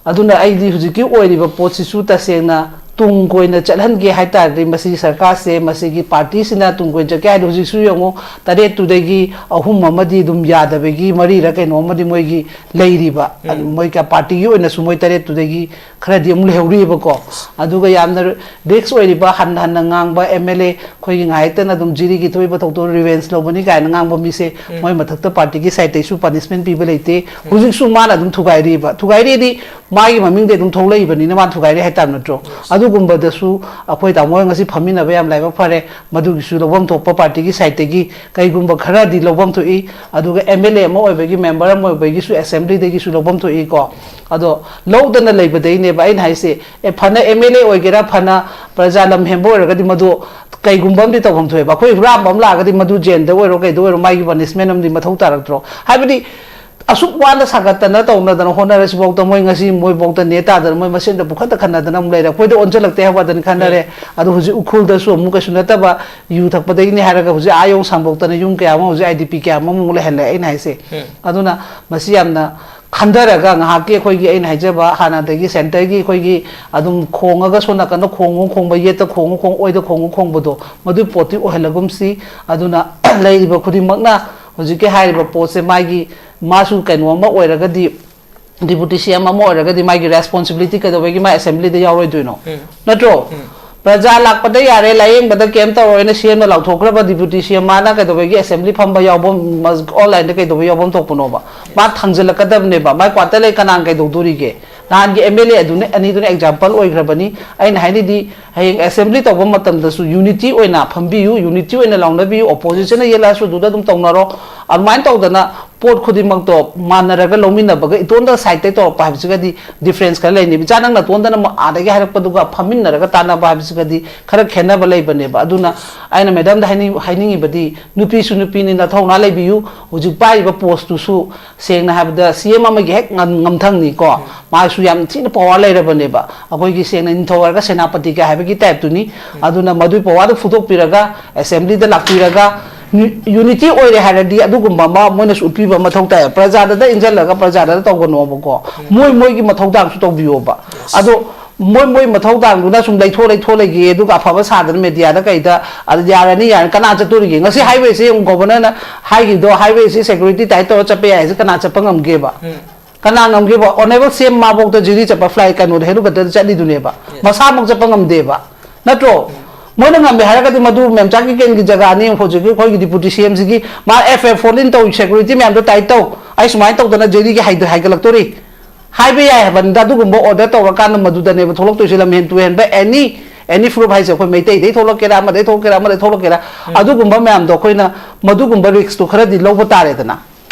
ꯑꯗꯨꯅ ꯑꯩꯗꯤ ꯍꯧꯖꯤꯛꯀꯤ ꯑꯣꯏꯔꯤꯕ ꯄꯣꯠꯁꯤꯁꯨ ꯇꯁꯦꯡꯅ ꯇꯨꯡ ꯀꯣꯏꯅ ꯆꯠꯍꯟꯒꯦ ꯍꯥꯏ ꯇꯥꯔꯗꯤ, ꯃꯁꯤꯒꯤ ꯁꯔꯀꯥꯔꯁꯦ, ꯃꯁꯤꯒꯤ ꯄꯥꯔꯇꯤꯁꯤꯅ ꯇꯨꯡ ꯀꯣꯏꯅ ꯆꯠꯀꯦ ꯍꯥꯏꯔꯗꯤ, ꯍꯧꯖꯤꯛꯁꯨ ꯌꯦꯡꯉꯨ, ꯇꯔꯦꯠꯇꯨꯗꯒꯤ ꯑꯍꯨꯝ ꯑꯃꯗꯤ ꯑꯗꯨꯝ ꯌꯥꯗꯕꯒꯤ ꯃꯔꯤꯔ ꯀꯩꯅꯣ ꯑꯃꯗꯤ ꯃꯣꯏꯒꯤ ꯂꯩꯔꯤꯕ꯫ ꯎꯝ꯫ ꯃꯣꯏ ꯀ-, ꯄꯥꯔꯇꯤꯒꯤ ꯑꯣꯏꯅꯁꯨ ꯃꯣꯏ ꯇꯔꯦꯠꯇꯨꯗꯒꯤ ꯈꯔꯗꯤ ꯑꯃꯨꯛ ꯂꯩꯍꯧꯔꯤꯕꯀꯣ꯫ ꯑꯗꯨꯒ ꯌꯥꯝꯅ ꯔꯤꯛꯁ ꯑꯣꯏꯔꯤꯕ, ꯍꯟꯅ ꯍꯟꯅ ꯉꯥꯡꯕ ꯑꯦꯝ ꯑꯦꯜ ꯑꯦ, ꯑꯩꯈꯣꯏꯒꯤ ꯉꯥꯏꯍꯥꯛꯇꯅ ꯑꯗꯨꯝ ꯖꯤꯔꯤꯒꯤ ꯊꯣꯛꯏꯕ ꯊꯧꯗꯣꯛ ꯔꯤꯚꯦꯟꯖ ꯂꯧꯕꯅꯤ ꯀꯥꯏꯅ ꯉꯥꯡꯕ ꯃꯤꯁꯦ, ꯎꯝ꯫ ꯃꯣꯏ ꯃꯊꯛꯇ ꯄꯥꯔꯇꯤꯒꯤ ꯁꯥꯏꯠꯇꯩꯁꯨ ꯄꯅꯤꯁꯃꯦꯟ ꯄꯤꯕ ꯂꯩꯇꯦ꯫ ꯎꯝ꯫ ꯍꯧꯖꯤꯛꯁꯨ ꯃꯥꯅ ꯑꯗꯨꯝ ꯊꯨꯒꯥꯏꯔꯤꯕ, ꯊꯨꯒꯥꯏꯔꯤꯗꯤ ꯃꯥꯒꯤ ꯃꯃꯤꯡꯗꯤ ꯑꯗꯨꯝ ꯊꯣꯛꯂꯛꯏꯕꯅꯤꯅ ꯃꯥ ꯊꯨꯒꯥꯏꯔꯤ ꯍꯥꯏꯇꯥꯕ ꯅꯠꯇ꯭ꯔꯣ? Yes. ꯑꯗꯨꯒꯨꯝꯕꯗꯁꯨ ꯑꯩꯈꯣꯏ ꯇꯥꯃꯣ ꯍꯣꯏ ꯉꯁꯤ ꯐꯝꯃꯤꯟꯅꯕ ꯌꯥꯝ ꯂꯥꯏꯕꯛ ꯐꯔꯦ꯫ ꯃꯗꯨꯒꯤꯁꯨ ꯂꯧꯐꯝ ꯊꯣꯛꯄ ꯄꯥꯔꯇꯤꯒꯤ ꯁꯥꯏꯠꯇꯒꯤ ꯀꯩꯒꯨꯝꯕ ꯈꯔꯗꯤ ꯂꯧꯐꯝ ꯊꯣꯛꯏ꯫ ꯑꯗꯨꯒ ꯑꯦꯝ ꯑꯦꯜ ꯑꯦ ꯑꯃ ꯑꯣꯏꯕꯒꯤ, ꯃꯦꯝꯕꯔ ꯑꯃ ꯑꯣꯏꯕꯒꯤꯁꯨ ꯑꯦꯁꯦꯝꯕ꯭ꯂꯤꯗꯒꯤꯁꯨ ꯂꯧꯐꯝ ꯊꯣꯛꯏꯀꯣ꯫ ꯑꯗꯣ ꯂꯧꯗꯅ ꯂꯩꯕꯗꯩꯅꯦꯕ ꯑꯩꯅ ꯍꯥꯏꯁꯦ, ꯑꯦ, ꯐꯅ ꯑꯦꯝ ꯑꯦꯜ ꯑꯦ ꯑꯣꯏꯒꯦꯔꯥ, ꯐꯅ ꯄ꯭ꯔꯖꯥ ꯂꯝ ꯍꯦꯟꯕ ꯑꯣꯏꯔꯒꯗꯤ ꯃꯗꯨ ꯀꯩꯒꯨꯝꯕ ꯑꯃꯗꯤ ꯇꯧꯐꯝ ꯊꯣꯛꯑꯦꯕ꯫ ꯑꯩꯈꯣꯏ ꯍꯨꯔꯥꯟꯕ ꯑꯃ ꯂꯥꯛꯑꯒꯗꯤ ꯃꯗꯨ ꯖꯦꯜꯗ ꯑꯣꯏꯔꯣ ꯀꯩꯗ ꯑꯣꯏꯔꯣ ꯃꯥꯒꯤ ꯄꯅꯤꯁꯃꯦꯟ ꯑꯃꯗꯤ ꯃꯊꯧ ꯇꯥꯔꯛꯇ꯭ꯔꯣ? ꯍꯥꯏꯕꯗꯤ ꯑꯁꯨꯛ ꯋꯥꯅ ꯁꯥꯒꯠꯇꯅ ꯇꯧꯅꯗꯅ ꯍꯣꯠꯅꯔꯁꯤꯐꯥꯎꯗ ꯃꯣꯏ ꯉꯁꯤ ꯃꯣꯏꯐꯥꯎꯗ ꯅꯦ ꯇꯥꯗꯅ ꯃꯣꯏ ꯃꯁꯦꯟꯗ ꯄꯨꯈꯠꯇ ꯈꯠꯅꯗꯅ ꯑꯃꯨꯛ ꯂꯩꯔꯦ꯫ ꯑꯩꯈꯣꯏꯗ ꯑꯣꯟꯁꯤꯜꯂꯛꯇꯦ ꯍꯥꯏꯕ ꯋꯥꯗꯅꯤ ꯈꯟꯅꯔꯦ꯫ ꯎꯝ꯫ ꯑꯗꯣ ꯍꯧꯖꯤꯛ ꯎꯈ꯭ꯔꯨꯜꯗꯁꯨ ꯑꯃꯨꯛ ꯀꯩꯁꯨ ꯅꯠꯇꯕ ꯌꯨ ꯊꯛꯄꯗꯒꯤꯅꯤ ꯍꯥꯏꯔꯒ ꯍꯧꯖꯤꯛ ꯑꯥ ꯌꯧ ꯁꯥꯡꯗꯣꯛꯇꯅ ꯌꯨꯝ ꯀꯌꯥ ꯑꯃ ꯍꯧꯖꯤꯛ ꯑꯥꯏ ꯗꯤ ꯄꯤ ꯀꯌꯥ ꯑꯃꯃꯨꯛ ꯂꯩꯍꯜꯂꯦ ꯑꯩꯅ ꯍꯥꯏꯁꯦ꯫ ꯎꯝ꯫ ꯑꯗꯨꯅ ꯃꯁꯤ ꯌꯥꯝꯅ ꯈꯟꯊꯔꯒ ꯉꯥꯏꯍꯥꯛꯀꯤ ꯑꯩꯈꯣꯏꯒꯤ ꯑꯩꯅ ꯍꯥꯏꯖꯕ ꯍꯥꯟꯅꯗꯒꯤ ꯁꯦꯟꯇꯔꯒꯤ ꯑꯩꯈꯣꯏꯒꯤ ꯑꯗꯨꯝ ꯈꯣꯡꯉꯒ ꯁꯣꯝ ꯅꯥꯀꯟꯗ ꯈꯣꯡꯉꯨ ꯈꯣꯡꯕ, ꯌꯦꯠꯇ ꯈꯣꯡꯉꯨ ꯈꯣꯡ, ꯑꯣꯏꯗ ꯈꯣꯡꯉꯨ ꯈꯣꯡꯕꯗꯣ, ꯃꯗꯨꯏ ꯄꯣꯠꯇꯤ ꯑꯣꯏꯍꯜꯂꯒꯨꯝꯁꯤ꯫ ꯑꯗꯨꯅ ꯂꯩꯔꯤꯕ ꯈꯨꯗꯤꯡꯃꯛꯅ ꯍꯧꯖꯤꯛꯀꯤ ꯍꯥꯏꯔꯤꯕ ꯄꯣꯠꯁꯦ ꯃꯥꯒꯤ, ꯃꯥꯁꯨ ꯀꯩꯅꯣ ꯑꯃ ꯑꯣꯏꯔꯒꯗꯤ, ꯗꯤꯄꯨꯇꯤ ꯁꯤ ꯑꯦꯝ ꯑꯃ ꯑꯣꯏꯔꯒꯗꯤ ꯃꯥꯒꯤ ꯔꯦꯁꯄꯣꯟꯁꯤꯕꯤꯂꯤꯇꯤ ꯀꯩꯗꯧꯕꯒꯤ ꯃꯥ ꯑꯦꯁꯦꯝꯕ꯭ꯂꯤꯗ ꯌꯥꯎꯔꯣꯏꯗꯣꯏꯅꯣ? ꯎꯝ꯫ ꯅꯠꯇ꯭ꯔꯣ? ꯎꯝ꯫ ꯄ꯭ꯔꯖꯥ ꯂꯥꯛꯄꯗ ꯌꯥꯔꯦ, ꯂꯥꯏꯌꯦꯡꯕꯗ ꯀꯩꯝ ꯇꯧꯔꯣꯏꯅ ꯁꯤ ꯑꯦꯝꯅ ꯂꯥꯎꯊꯣꯛꯈ꯭ꯔꯕ ꯗꯤꯄꯨꯇꯤ ꯁꯤ ꯑꯦꯝ ꯃꯥꯅ ꯀꯩꯗꯧꯕꯒꯤ ꯑꯦꯁꯦꯝꯕ꯭ꯂꯤ ꯐꯝꯕ ꯌꯥꯎꯐꯝ, ꯑꯣꯟꯂꯥꯏꯟꯗ ꯀꯩꯗꯧꯕ ꯌꯥꯎꯐꯝ ꯊꯣꯛꯄꯅꯣꯕ? ꯃꯥ ꯊꯥꯡꯖꯜꯂꯛꯀꯗꯕꯅꯦꯕ꯫ ꯃꯥꯏ ꯀ꯭ꯋꯥꯇꯔ ꯂꯩ ꯀꯅꯥꯅ ꯀꯩꯗꯧꯗꯣꯔꯤꯒꯦ? ꯅꯍꯥꯟꯒꯤ ꯑꯦꯝ ꯑꯦꯜ ꯑꯦ ꯑꯗꯨꯅ, ꯑꯅꯤꯗꯨꯅ ꯑꯦꯛꯖꯥꯝꯄꯜ ꯑꯣꯏꯈ꯭ꯔꯕꯅꯤ꯫ ꯑꯩꯅ ꯍꯥꯏꯅꯤꯡꯗꯤ, ꯍꯌꯦꯡ ꯑꯦꯁꯦꯝꯕ꯭ꯂꯤ ꯇꯧꯕ ꯃꯇꯝꯗꯁꯨ ꯌꯨꯅꯤꯇꯤ ꯑꯣꯏꯅ ꯐꯝꯕꯤꯌꯨ, ꯌꯨꯅꯤꯇꯤ ꯑꯣꯏꯅ ꯂꯥꯎꯅꯕꯤꯌꯨ, ꯑꯣꯄꯣꯖꯤꯁꯟꯅ ꯌꯦꯜꯂꯛꯑꯁꯨ ꯑꯗꯨꯗ ꯑꯗꯨꯝ ꯇꯧꯅꯔꯣ꯫ ꯑꯗꯨꯃꯥꯏꯅ ꯇꯧꯗꯅ ꯄꯣꯠ ꯈꯨꯗꯤꯡꯃꯛꯇꯣ ꯃꯥꯟꯅꯔꯒ ꯂꯧꯃꯤꯟꯅꯕꯒ ꯏꯇꯣꯟꯗ ꯁꯥꯏꯠꯇꯩ ꯇꯧꯔꯛꯄ ꯍꯥꯏꯕꯁꯤꯒꯗꯤ ꯗꯤꯐ꯭ꯔꯦꯟꯁ ꯈꯔ ꯂꯩꯅꯦꯕ꯫ ꯏꯆꯥ, ꯅꯪ ꯅꯇꯣꯟꯗꯅ ꯑꯃꯨꯛ ꯑꯥꯗꯒꯤ ꯍꯥꯏꯔꯛꯄꯗꯨꯒ ꯐꯝꯃꯤꯟꯅꯔꯒ ꯇꯥꯟꯅꯕ ꯍꯥꯏꯕꯁꯤꯒꯗꯤ ꯈꯔ ꯈꯦꯠꯅꯕ ꯂꯩꯕꯅꯦꯕ꯫ ꯑꯗꯨꯅ ꯑꯩꯅ ꯃꯦꯗꯥꯝꯗ ꯍꯥꯏꯅꯤꯡ-, ꯍꯥꯏꯅꯤꯡꯉꯤꯕꯗꯤ, ꯅꯨꯄꯤꯁꯨ ꯅꯨꯄꯤꯅꯤ, ꯅꯊꯧꯅꯥ ꯂꯩꯕꯤꯌꯨ꯫ ꯍꯧꯖꯤꯛ ꯄꯥꯏꯔꯤꯕ ꯄꯣꯁꯇꯨꯁꯨ, ꯁꯦꯡꯅ ꯍꯥꯏꯕꯗ, ꯁꯤ ꯑꯦꯝ ꯑꯃꯒꯤ ꯍꯦꯛ ꯉꯝ-, ꯉꯝꯊꯪꯅꯤꯀꯣ꯫ ꯃꯥꯁꯨ ꯌꯥꯝ ꯊꯤꯅ ꯄꯋꯥꯔ ꯂꯩꯔꯕꯅꯦꯕ꯫ ꯑꯩꯈꯣꯏꯒꯤ ꯁꯦꯡꯅ ꯅꯤꯡꯊꯧ ꯍꯥꯏꯔꯒ ꯁꯦꯅꯥꯄꯇꯤꯒ ꯍꯥꯏꯕꯒꯤ ꯇꯥꯏꯞꯇꯨꯅꯤ꯫ ꯑꯗꯨꯅ ꯃꯗꯨꯒꯤ ꯄꯋꯥꯔꯗꯨ ꯐꯨꯗꯣꯛꯄꯤꯔꯒ, ꯑꯦꯁꯦꯝꯕ꯭ꯂꯤꯗ ꯂꯥꯛꯄꯤꯔꯒ, ꯌꯨ-, ꯌꯨꯅꯤꯇꯤ ꯑꯣꯏꯔꯦ ꯍꯥꯏꯔꯗꯤ ꯑꯗꯨꯒꯨꯝꯕ ꯑꯃ ꯃꯣꯏꯅꯁꯨ ꯎꯠꯄꯤꯕ ꯃꯊꯧ ꯇꯥꯏ꯫ ꯄ꯭ꯔꯖꯥꯗꯗ ꯏꯟꯁꯤꯜꯂꯒ ꯄ꯭ꯔꯖꯥꯗ ꯇꯧꯒꯅꯣꯕꯀꯣ꯫ ꯃꯣꯏ ꯃꯣꯏꯒꯤ ꯃꯊꯧꯗꯥꯡꯁꯨ ꯇꯧꯕꯤꯌꯣꯕ꯫ ꯑꯗꯣ ꯃꯣꯏ ꯃꯣꯏ ꯃꯊꯧꯗꯥꯡꯗꯨꯅ ꯁꯨꯝ ꯂꯩꯊꯣꯛ ꯂꯩꯊꯣꯛ ꯂꯩꯒꯦ, ꯑꯗꯨꯒ ꯑꯐꯕ ꯁꯥꯗꯅ ꯃꯦꯗꯤꯌꯥꯗ ꯀꯩꯗ, ꯑꯗ ꯌꯥꯔꯅꯤ, ꯌꯥꯔꯅꯤ, ꯀꯅꯥ ꯆꯠꯇꯣꯔꯤꯒꯦ? ꯉꯁꯤ ꯍꯥꯏꯋꯦꯁꯦ ꯌꯦꯡꯉꯨ, ꯒꯣꯕꯔꯅꯔꯅ ꯍꯥꯏꯈꯤꯕꯗꯣ, ꯍꯥꯏꯋꯦꯁꯦ ꯁꯦꯀ꯭ꯌꯨꯔꯤꯇꯤ ꯇꯥꯏꯠ ꯇꯧꯔ ꯆꯠꯄ ꯌꯥꯏ ꯍꯥꯏꯁꯦ ꯀꯅꯥ ꯆꯠꯄ ꯉꯝꯒꯦꯕ? ꯀꯅꯥ ꯉꯝꯒꯦꯕ? ꯑꯣꯅꯦꯕꯜ ꯁꯤ ꯑꯦꯝ ꯃꯥꯕꯣꯛꯇ ꯖꯤꯔꯤ ꯆꯠꯄ ꯐ꯭ꯂꯥꯏ ꯀꯩꯅꯣꯗ, ꯍꯦꯂꯤꯀꯣꯞꯇꯔꯗ ꯆꯠꯂꯤꯗꯨꯅꯦꯕ꯫ ꯃꯁꯥꯃꯛ ꯆꯠꯄ ꯉꯝꯗꯦꯕ꯫ ꯅꯠꯇ꯭ꯔꯣ? ꯃꯣꯏꯅ ꯉꯝꯃꯦ ꯍꯥꯏꯔꯒꯗꯤ ꯃꯗꯨ ꯃꯦꯝꯆꯥ ꯀꯤꯀꯦꯟꯒꯤ ꯖꯒꯥꯅꯤ, ꯍꯧꯖꯤꯛꯀꯤ ꯑꯩꯈꯣꯏꯒꯤ ꯗꯤꯄꯨꯇꯤ ꯁꯤ ꯑꯦꯝꯁꯤꯒꯤ ꯃꯥ ꯑꯦꯐ ꯑꯦꯐ ꯐꯣꯔꯇꯤꯟ ꯇꯧ, ꯁꯦꯀ꯭ꯌꯨꯔꯤꯇꯤ ꯃꯌꯥꯝꯗꯣ ꯇꯥꯏꯠ ꯇꯧ, ꯑꯩ ꯁꯨꯃꯥꯏꯅ ꯇꯧꯗꯅ ꯖꯤꯔꯤꯒꯤ ꯍꯥꯏꯗ-, ꯍꯥꯏꯒꯠꯂꯛꯇꯣꯔꯤ ꯍꯥꯏꯕ ꯌꯥꯏ ꯍꯥꯏꯕꯅꯤꯗ꯫ ꯑꯗꯨꯒꯨꯝꯕ ꯑꯣꯔꯗꯔ ꯇꯧꯔꯀꯥꯟꯗ ꯃꯗꯨꯗꯅꯦꯕ ꯊꯣꯛꯂꯛꯇꯣꯏꯁꯦ, ꯂꯝꯍꯦꯟ ꯇꯨꯍꯦꯟꯕ, ꯑꯦꯅꯤ, ꯑꯦꯅꯤ ꯐ꯭ꯔꯨꯞ ꯍꯥꯏꯁꯦ ꯑꯩꯈꯣꯏ ꯃꯩꯇꯩꯗꯩ ꯊꯣꯛꯂꯛꯀꯦꯔꯥ, ꯑꯃꯗꯩ ꯊꯣꯛꯂꯛꯀꯦꯔꯥ, ꯑꯃꯗꯩ ꯊꯣꯛꯂꯛꯀꯦꯔꯥ, ꯑꯗꯨꯒꯨꯝꯕ ꯃꯌꯥꯝꯗꯣ ꯑꯩꯈꯣꯏꯅ ꯃꯗꯨꯒꯨꯝꯕ ꯔꯤꯛꯁꯇꯣ ꯈꯔꯗꯤ ꯂꯧꯕ ꯇꯥꯔꯦꯗꯅ꯫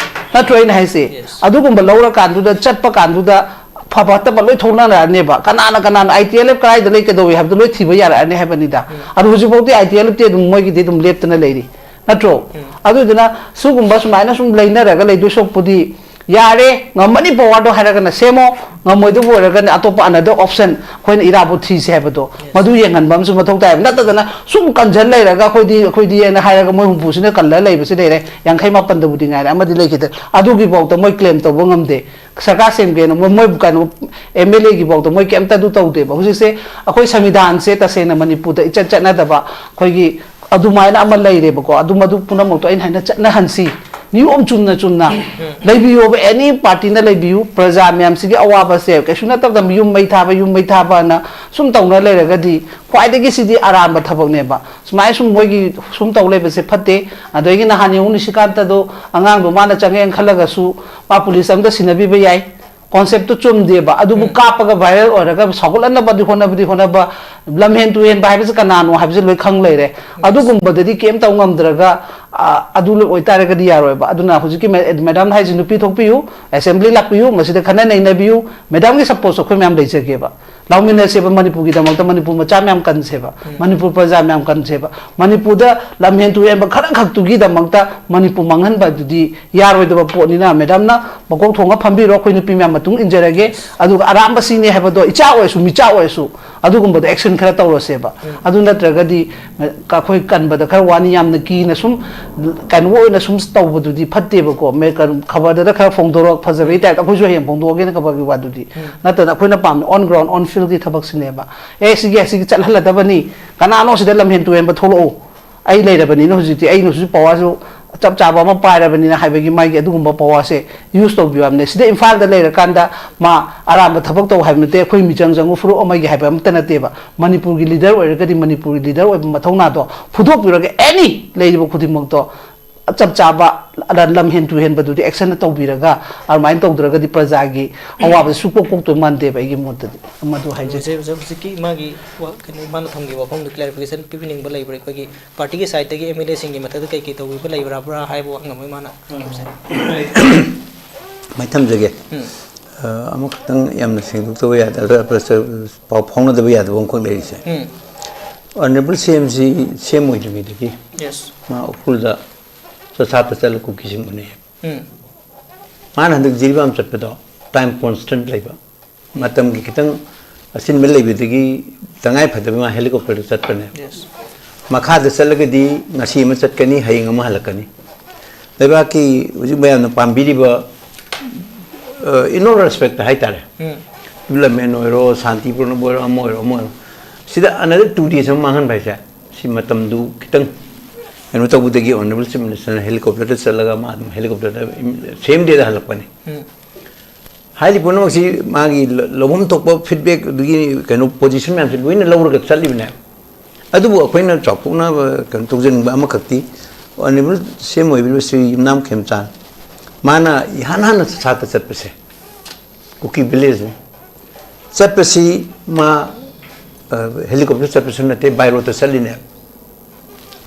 ꯅꯠꯇ꯭ꯔꯣ ꯑꯩꯅ ꯍꯥꯏꯁꯦ? Yes. ꯑꯗꯨꯒꯨꯝꯕ ꯂꯧꯔꯀꯥꯟꯗꯨꯗ, ꯆꯠꯄ ꯀꯥꯟꯗꯨꯗ ꯐꯕ ꯐꯠꯇꯕ ꯂꯣꯏ ꯊꯣꯛꯅꯔꯛꯑꯅꯦꯕ꯫ ꯀꯅꯥꯅ ꯀꯅꯥꯅ ꯑꯥꯏ ꯇꯤ ꯑꯦꯜ ꯑꯦꯐ ꯀꯗꯥꯏꯗ ꯂꯩ, ꯀꯩꯗꯧꯏ ꯍꯥꯏꯕꯗꯣ ꯂꯣꯏ ꯊꯤꯕ ꯌꯥꯔꯛꯑꯅꯤ ꯍꯥꯏꯕꯅꯤꯗ꯫ ꯑꯗꯣ ꯍꯧꯖꯤꯛꯐꯥꯎꯗꯤ ꯑꯥꯏ ꯇꯤ ꯑꯦꯜ ꯑꯦꯐ ꯇꯤ ꯑꯗꯨꯝ ꯃꯣꯏꯒꯤꯗꯤ ꯑꯗꯨꯝ ꯂꯦꯞꯇꯅ ꯂꯩꯔꯤ, ꯅꯠꯇ꯭ꯔꯣ? ꯑꯗꯨꯗꯨꯅ ꯁꯤꯒꯨꯝꯕ ꯁꯨꯃꯥꯏꯅ ꯁꯨꯝ ꯂꯩꯅꯔꯒ ꯂꯩꯗꯣꯏ ꯁꯔꯨꯛꯄꯨꯗꯤ, ꯌꯥꯔꯦ, ꯉꯝꯃꯅꯤ ꯄꯋꯥꯔꯗꯣ ꯍꯥꯏꯔꯒꯅ ꯁꯦꯝꯃꯣ, ꯉꯝꯃꯣꯏꯗꯕꯨ ꯑꯣꯏꯔꯒꯅ ꯑꯇꯣꯞꯄ another option ꯑꯩꯈꯣꯏꯅ ꯏꯔꯥꯕꯣꯠ ꯊꯤꯁꯦ ꯍꯥꯏꯕꯗꯣ, ꯃꯗꯨ ꯌꯦꯡꯍꯟꯕ ꯑꯃꯁꯨ ꯃꯊꯧ ꯇꯥꯏꯕ꯫ ꯅꯠꯇꯗꯅ ꯁꯨꯝ ꯀꯟꯖꯜ ꯂꯩꯔꯒ ꯑꯩꯈꯣꯏꯗꯤ, ꯑꯩꯈꯣꯏꯗꯤ ꯍꯥꯏꯅ ꯍꯥꯏꯔꯒ ꯃꯣꯏ ꯍꯨꯝꯐꯨꯁꯤꯅ ꯀꯜꯂ ꯂꯩꯕꯁꯤ ꯂꯩꯔꯦ, ꯌꯥꯡꯈꯩ ꯃꯥꯄꯟꯗꯕꯨꯗꯤ ꯉꯥꯏꯔꯦ, ꯑꯃꯗꯤ ꯂꯩꯈꯤꯗ꯭ꯔꯦ꯫ ꯑꯗꯨꯒꯤꯐꯥꯎꯗ ꯃꯣꯏ ꯀ꯭ꯂꯦꯝ ꯇꯧꯕ ꯉꯝꯗꯦ꯫ ꯁꯔꯀꯥꯔ ꯁꯦꯝꯒꯦꯅ ꯃꯣꯏ, ꯃꯣꯏ ꯀꯩꯅꯣ, ꯑꯦꯝ ꯑꯦꯜ ꯑꯦꯒꯤꯐꯥꯎꯗ ꯃꯣꯏ ꯀꯩꯝꯇ ꯑꯗꯨ ꯇꯧꯗꯦꯕ꯫ ꯍꯧꯖꯤꯛꯁꯦ ꯑꯩꯈꯣꯏ ꯁꯪꯕꯤꯙꯥꯟꯁꯦ ꯇꯁꯦꯡꯅ ꯃꯅꯤꯄꯨꯔꯗ ꯏꯆꯠ ꯆꯠꯅꯗꯕ ꯑꯩꯈꯣꯏꯒꯤ ꯑꯗꯨꯃꯥꯏꯅ ꯑꯃ ꯂꯩꯔꯦꯕꯀꯣ꯫ ꯑꯗꯨ ꯃꯗꯨ ꯄꯨꯝꯅꯃꯛꯇꯣ ꯑꯩꯅ ꯍꯥꯏꯅ ꯆꯠꯅꯍꯟꯁꯤ, ꯅꯤꯌꯣꯝ ꯆꯨꯝꯅ ꯆꯨꯝꯅ ꯂꯩꯕꯤꯌꯣꯕ꯫ ꯑꯦꯅꯤ ꯄꯥꯔꯇꯤꯅ ꯂꯩꯕꯤꯌꯨ, ꯄ꯭ꯔꯖꯥ ꯃꯌꯥꯝꯁꯤꯒꯤ ꯑꯋꯥꯕꯁꯦ ꯀꯩꯁꯨ ꯅꯠꯇꯕꯗ ꯌꯨꯝ ꯃꯩ ꯊꯥꯕ, ꯌꯨꯝ ꯃꯩ ꯊꯥꯕꯅ ꯁꯨꯝ ꯇꯧꯅ ꯂꯩꯔꯒꯗꯤ ꯈ꯭ꯋꯥꯏꯗꯒꯤ ꯁꯤꯗꯤ ꯑꯔꯥꯟꯕ ꯊꯕꯛꯅꯦꯕ꯫ ꯁꯨꯃꯥꯏꯅ ꯁꯨꯝ ꯃꯣꯏꯒꯤ ꯁꯨꯝ ꯇꯧ ꯂꯩꯕꯁꯦ ꯐꯠꯇꯦ꯫ ꯑꯗꯒꯤ ꯅꯍꯥꯟ ꯌꯦꯡꯉꯨ, ꯅꯤꯁꯤꯀꯥꯟꯇꯗꯣ ꯑꯉꯥꯡꯗꯣ ꯃꯥꯅ ꯆꯪꯉꯦꯅ ꯈꯜꯂꯒꯁꯨ ꯃꯥ ꯄꯨꯂꯤꯁ ꯑꯃꯗ ꯁꯤꯟꯅꯕꯤꯕ ꯌꯥꯏ꯫ ꯀꯣꯟꯁꯦꯞꯇꯨ ꯆꯨꯝꯗꯦꯕ꯫ ꯑꯗꯨꯕꯨ ꯎꯝ꯫ ꯀꯥꯞꯄꯒ ꯚꯥꯏꯔꯦꯜ ꯑꯣꯏꯔꯒ ꯁꯧꯒꯠꯂꯛꯅꯕꯗꯤ ꯍꯣꯠꯅꯕꯗꯤ ꯍꯣꯠꯅꯕ, ꯂꯝꯍꯦꯟ ꯇꯨꯍꯦꯟꯕ ꯍꯥꯏꯕꯁꯤ ꯀꯅꯥꯅꯣ ꯍꯥꯏꯕꯁꯤ ꯂꯣꯏ ꯈꯪ ꯂꯩꯔꯦ꯫ ꯑꯗꯨꯒꯨꯝꯕꯗꯗꯤ ꯀꯩꯝ ꯇꯧ ꯉꯝꯗ꯭ꯔꯒ, ꯑ, ꯑꯗꯨ ꯂꯣꯏ ꯑꯣꯏꯇꯥꯔꯒꯗꯤ ꯌꯥꯔꯣꯏꯕ꯫ ꯑꯗꯨꯅ ꯍꯧꯖꯤꯛꯀꯤ ꯃꯦ-, ꯃꯦꯗꯥꯝꯅ ꯍꯥꯏꯁꯤ, ꯅꯨꯄꯤ ꯊꯣꯛꯄꯤꯌꯨ, ꯑꯦꯁꯦꯝꯕ꯭ꯂꯤ ꯂꯥꯛꯄꯤꯌꯨ, ꯃꯁꯤꯗ ꯈꯟꯅ ꯅꯩꯅꯕꯤꯌꯨ, ꯃꯦꯗꯥꯝꯒꯤ ꯁꯄꯣꯔꯠꯁꯨ ꯑꯩꯈꯣꯏ ꯃꯌꯥꯝ ꯂꯩꯖꯒꯦꯕ꯫ ꯂꯥꯎꯃꯤꯟꯅꯁꯦꯕ, ꯃꯅꯤꯄꯨꯔꯒꯤꯗꯃꯛꯇ, ꯃꯅꯤꯄꯨꯔ ꯃꯆꯥ ꯃꯌꯥꯝ ꯀꯟꯁꯦꯕ, ꯎꯝ꯫ ꯃꯅꯤꯄꯨꯔ ꯄ꯭ꯔꯖꯥ ꯃꯌꯥꯝ ꯀꯟꯁꯦꯕ꯫ ꯃꯅꯤꯄꯨꯔꯗ ꯂꯝꯍꯦꯟ ꯇꯨꯍꯦꯟꯕ ꯈꯔꯈꯛꯇꯨꯒꯤꯗꯃꯛꯇ ꯃꯅꯤꯄꯨꯔ ꯃꯥꯡꯍꯟꯕ ꯑꯗꯨꯗꯤ ꯌꯥꯔꯣꯏꯗꯕ ꯄꯣꯠꯅꯤꯅ, ꯃꯦꯗꯥꯝꯅ ꯃꯀꯣꯛ ꯊꯣꯡꯉ ꯐꯝꯕꯤꯔꯣ, ꯑꯩꯈꯣꯏ ꯅꯨꯄꯤ ꯃꯌꯥꯝ ꯃꯇꯨꯡ ꯏꯟꯖꯔꯒꯦ꯫ ꯑꯗꯨꯒ ꯑꯔꯥꯟꯕ ꯁꯤꯅꯤ ꯍꯥꯏꯕꯗꯣ, ꯏꯆꯥ ꯑꯣꯏꯔꯁꯨ ꯃꯤꯆꯥ ꯑꯣꯏꯔꯁꯨ, ꯑꯗꯨꯒꯨꯝꯕꯗꯣ ꯑꯦꯛꯁꯟ ꯈꯔ ꯇꯧꯔꯁꯦꯕ꯫ ꯎꯝ꯫ ꯑꯗꯨ ꯅꯠꯇ꯭ꯔꯒꯗꯤ ꯑꯩꯈꯣꯏ ꯀꯟꯕꯗ ꯈꯔ ꯋꯥꯅꯤ, ꯌꯥꯝꯅ ꯀꯤꯅ ꯁꯨꯝ ꯀꯩꯅꯣ ꯑꯣꯏꯅ ꯁꯨꯝ ꯇꯧꯕꯗꯨꯗꯤ ꯐꯠꯇꯦꯕꯀꯣ꯫ ꯃꯦ-, ꯀꯩꯅꯣ, ꯈꯕꯔꯗꯗ ꯈꯔ ꯐꯣꯡꯗꯣꯔꯛ, ꯐꯖꯕꯩ ꯇꯥꯏꯞꯇ ꯑꯩꯈꯣꯏꯁꯨ ꯍꯌꯦꯡ ꯐꯣꯡꯗꯣꯛꯑꯒꯦꯅ ꯈꯕꯔꯒꯤ ꯋꯥꯗꯨꯗꯤ ꯎꯝ꯫ ꯅꯠꯇꯅ, ꯑꯩꯈꯣꯏꯅ ꯄꯥꯝꯃꯤ on ground, on field ꯀꯤ ꯊꯕꯛꯁꯤꯅꯦꯕ꯫ ꯑꯦ, ꯁꯤꯒꯤ, ꯁꯤꯒꯤ ꯆꯠꯍꯜꯂꯗꯕꯅꯤ, ꯀꯅꯥꯅꯣ ꯁꯤꯗ ꯂꯝꯍꯦꯟ ꯇꯨꯍꯦꯟꯕ ꯊꯣꯛꯂꯛꯎ, ꯑꯩ ꯂꯩꯔꯕꯅꯤꯅ ꯍꯧꯖꯤꯛꯇꯤ, ꯑꯩꯅ ꯍꯧꯖꯤꯛ ꯄꯋꯥꯔꯁꯨ ꯆꯞ ꯆꯥꯕ ꯑꯃ ꯄꯥꯏꯔꯕꯅꯤꯅ ꯍꯥꯏꯕꯒꯤ ꯃꯥꯒꯤ ꯑꯗꯨꯒꯨꯝꯕ ꯄꯋꯥꯔꯁꯦ ꯌꯨꯁ ꯇꯧꯕꯤꯌꯨ ꯍꯥꯏꯕꯅꯦ꯫ ꯁꯤꯗ ꯏꯝꯐꯥꯜꯗ ꯂꯩꯔꯀꯥꯟꯗ ꯃꯥ ꯑꯔꯥꯟꯕ ꯊꯕꯛ ꯇꯧ ꯍꯥꯏꯕ ꯅꯠꯇꯦ, ꯑꯩꯈꯣꯏ ꯃꯤꯆꯪ ꯆꯪꯉꯨ, ꯐꯨꯔꯨꯞ ꯑꯃꯒꯤ ꯍꯥꯏꯕ ꯑꯃꯠꯇ ꯅꯠꯇꯦꯕ꯫ ꯃꯅꯤꯄꯨꯔꯒꯤ ꯂꯤꯗꯔ ꯑꯣꯏꯔꯒꯗꯤ ꯃꯅꯤꯄꯨꯔꯒꯤ ꯂꯤꯗꯔ ꯑꯣꯏꯕ ꯃꯊꯧꯅꯥꯗꯣ ꯐꯨꯗꯣꯛꯄꯤꯔꯒ, ꯑꯦꯅꯤ ꯂꯩꯔꯤꯕ ꯈꯨꯗꯤꯡꯃꯛꯇꯣ ꯆꯞ ꯆꯥꯕ ꯂꯝꯍꯦꯟ ꯇꯨꯍꯦꯟꯕꯗꯨꯗꯤ ꯑꯦꯛꯁꯟ ꯇꯧꯕꯤꯔꯒ, ꯑꯗꯨꯃꯥꯏꯅ ꯇꯧꯗ꯭ꯔꯒꯗꯤ ꯄ꯭ꯔꯖꯥꯒꯤ ꯑꯋꯥꯕꯁꯦ ꯁꯨꯛꯀꯣꯛ ꯀꯣꯛꯇꯣꯏ ꯃꯥꯟꯗꯦꯕ, ꯑꯩꯒꯤ ꯃꯣꯠꯇꯗꯤ꯫ ꯃꯗꯨ ꯍꯥꯏꯖꯩ꯫ ꯍꯧꯖꯤꯛ, ꯍꯧꯖꯤꯛ ꯍꯧꯖꯤꯛꯀꯤ ꯃꯥꯒꯤ ꯋꯥ-, ꯀꯩꯅꯣ, ꯃꯥꯅ ꯊꯝꯈꯤꯕ ꯋꯥꯐꯝꯗꯨ ꯀ꯭ꯂꯦꯔꯤꯐꯤꯀꯦꯁꯟ ꯄꯤꯕꯤꯅꯤꯡꯕ ꯂꯩꯕ꯭ꯔꯥ? ꯑꯩꯈꯣꯏꯒꯤ ꯄꯥꯔꯇꯤꯒꯤ ꯁꯥꯏꯠꯇꯒꯤ ꯑꯦꯝ ꯑꯦꯜ ꯑꯦꯁꯤꯡꯒꯤ ꯃꯊꯛꯇ ꯀꯩ ꯀꯩ ꯇꯧꯕꯤꯕ ꯂꯩꯕ꯭ꯔꯥ ꯍꯥꯏꯕ ꯋꯥꯍꯪ ꯑꯃ ꯃꯥꯅ ꯍꯪꯉꯤꯕꯁꯦ꯫ ꯃꯥꯏ ꯊꯝꯖꯒꯦ꯫ ꯎꯝ꯫ ꯑ, ꯑꯃꯈꯛꯇꯪ ꯌꯥꯝꯅ ꯁꯦꯡꯗꯣꯛꯇꯕ ꯌꯥꯗ-, ꯑ, ꯑ, ꯄꯥꯎ ꯐꯥꯎꯅꯗꯕ ꯌꯥꯗꯕ ꯑꯃꯈꯛ ꯂꯩꯔꯤꯁꯦ꯫ ꯎꯝ꯫ ꯑꯣꯅꯔꯦꯕꯜ ꯁꯤ ꯑꯦꯝꯁꯤ ꯁꯤ ꯑꯦꯝ ꯑꯣꯏꯗ꯭ꯔꯤꯉꯩꯗꯒꯤ ꯌꯦꯁ꯫ ꯃꯥ ꯎꯈ꯭ꯔꯨꯜꯗ ꯆꯠꯁꯥꯠꯇ ꯆꯠꯂ ꯀꯨꯀꯤꯁꯤꯡ ꯎꯅꯩ꯫ ꯎꯝ꯫ ꯃꯥꯅ ꯍꯟꯗꯛ ꯖꯤꯔꯤꯕꯥꯝ ꯆꯠꯄꯗꯣ ꯇꯥꯏꯝ ꯀꯣꯟꯁꯇꯦꯟꯠ ꯂꯩꯕ, ꯃꯇꯝꯒꯤ ꯈꯤꯇꯪ ꯑꯆꯤꯟꯕ ꯂꯩꯕꯗꯒꯤ ꯇꯉꯥꯏ ꯐꯗꯕ ꯃꯥ ꯍꯦꯂꯤꯀꯣꯞꯇꯔꯗ ꯆꯠꯄꯅꯦ꯫ ꯌꯦꯁ꯫ ꯃꯈꯥꯗ ꯆꯠꯂꯒꯗꯤ ꯉꯁꯤ ꯑꯃ ꯆꯠꯀꯅꯤ, ꯍꯌꯦꯡ ꯑꯃ ꯍꯜꯂꯛꯀꯅꯤ꯫ ꯂꯩꯕꯥꯛꯀꯤ ꯍꯧꯖꯤꯛ ꯃꯌꯥꯝꯅ ꯄꯥꯝꯕꯤꯔꯤꯕ, ꯑ, in all respect ꯍꯥꯏꯇꯥꯔꯦ, ꯎꯝ꯫ ꯗꯤꯕꯂꯞꯃꯦꯟ ꯑꯣꯏꯔꯣ, ꯁꯥꯟꯇꯤ ꯄꯨꯔꯛꯅꯕ ꯑꯣꯏꯔꯣ, ꯑꯃ ꯑꯣꯏꯔꯣ, ꯑꯃ ꯑꯣꯏꯔꯣ, ꯁꯤꯗ another two days ꯑꯃ ꯃꯥꯡꯍꯟꯕ ꯍꯥꯏꯁꯦ, ꯁꯤ ꯃꯇꯝꯗꯨ ꯈꯤꯇꯪ ꯀꯩꯅꯣ ꯇꯧꯕꯗꯒꯤ ꯑꯣꯅꯔꯦꯕꯜ ꯆꯤꯐ ꯃꯤꯅꯤꯁꯇꯔꯅ ꯍꯦꯂꯤꯀꯣꯞꯇꯔꯗ ꯆꯠꯂꯒ ꯃꯥ ꯑꯗꯨꯝ ꯍꯦꯂꯤꯀꯣꯞꯇꯔꯗ ꯁꯦꯝ ꯗꯦꯗ ꯍꯜꯂꯛꯄꯅꯤ꯫ ꯎꯝ꯫ ꯍꯥꯏꯔꯤꯕ ꯄꯨꯝꯅꯃꯛꯁꯤ ꯃꯥꯒꯤ ꯂ-, ꯂꯧꯐꯝ ꯊꯣꯛꯄ ꯐꯤꯗꯕꯦꯛ ꯑꯗꯨꯒꯤ ꯀꯩꯅꯣ ꯄꯣꯖꯤꯁꯟ ꯃꯌꯥꯝꯁꯤ ꯂꯣꯏꯅ ꯂꯧꯔꯒ ꯆꯠꯂꯤꯕꯅꯦ꯫ ꯑꯗꯨꯕꯨ ꯑꯩꯈꯣꯏꯅ ꯆꯥꯎꯊꯣꯛꯅꯕ ꯀꯩꯅꯣ ꯇꯧꯖꯅꯤꯡꯕ ꯑꯃꯈꯛꯇꯤ, ꯑꯣꯅꯔꯦꯕꯜ ꯁꯤ ꯑꯦꯝ ꯑꯣꯏꯕꯤꯔꯤꯕ ꯁ꯭ꯔꯤ ꯌꯨꯝꯅꯥꯝ ꯈꯦꯝꯆꯥꯟ, ꯃꯥꯅ ꯏꯍꯥꯟ ꯍꯥꯟꯅ ꯆꯠꯁꯥꯠꯇ ꯆꯠꯄꯁꯦ, ꯀꯨꯀꯤ ꯚꯤꯂꯦꯖꯅꯤ꯫ ꯆꯠꯄꯁꯤ ꯃꯥ, ꯑ, ꯍꯦꯂꯤꯀꯣꯞꯇꯔ ꯆꯠꯄꯁꯨ ꯅꯠꯇꯦ, ꯕꯥꯏ ꯔꯣꯗꯇ ꯆꯠꯂꯤꯅꯦ꯫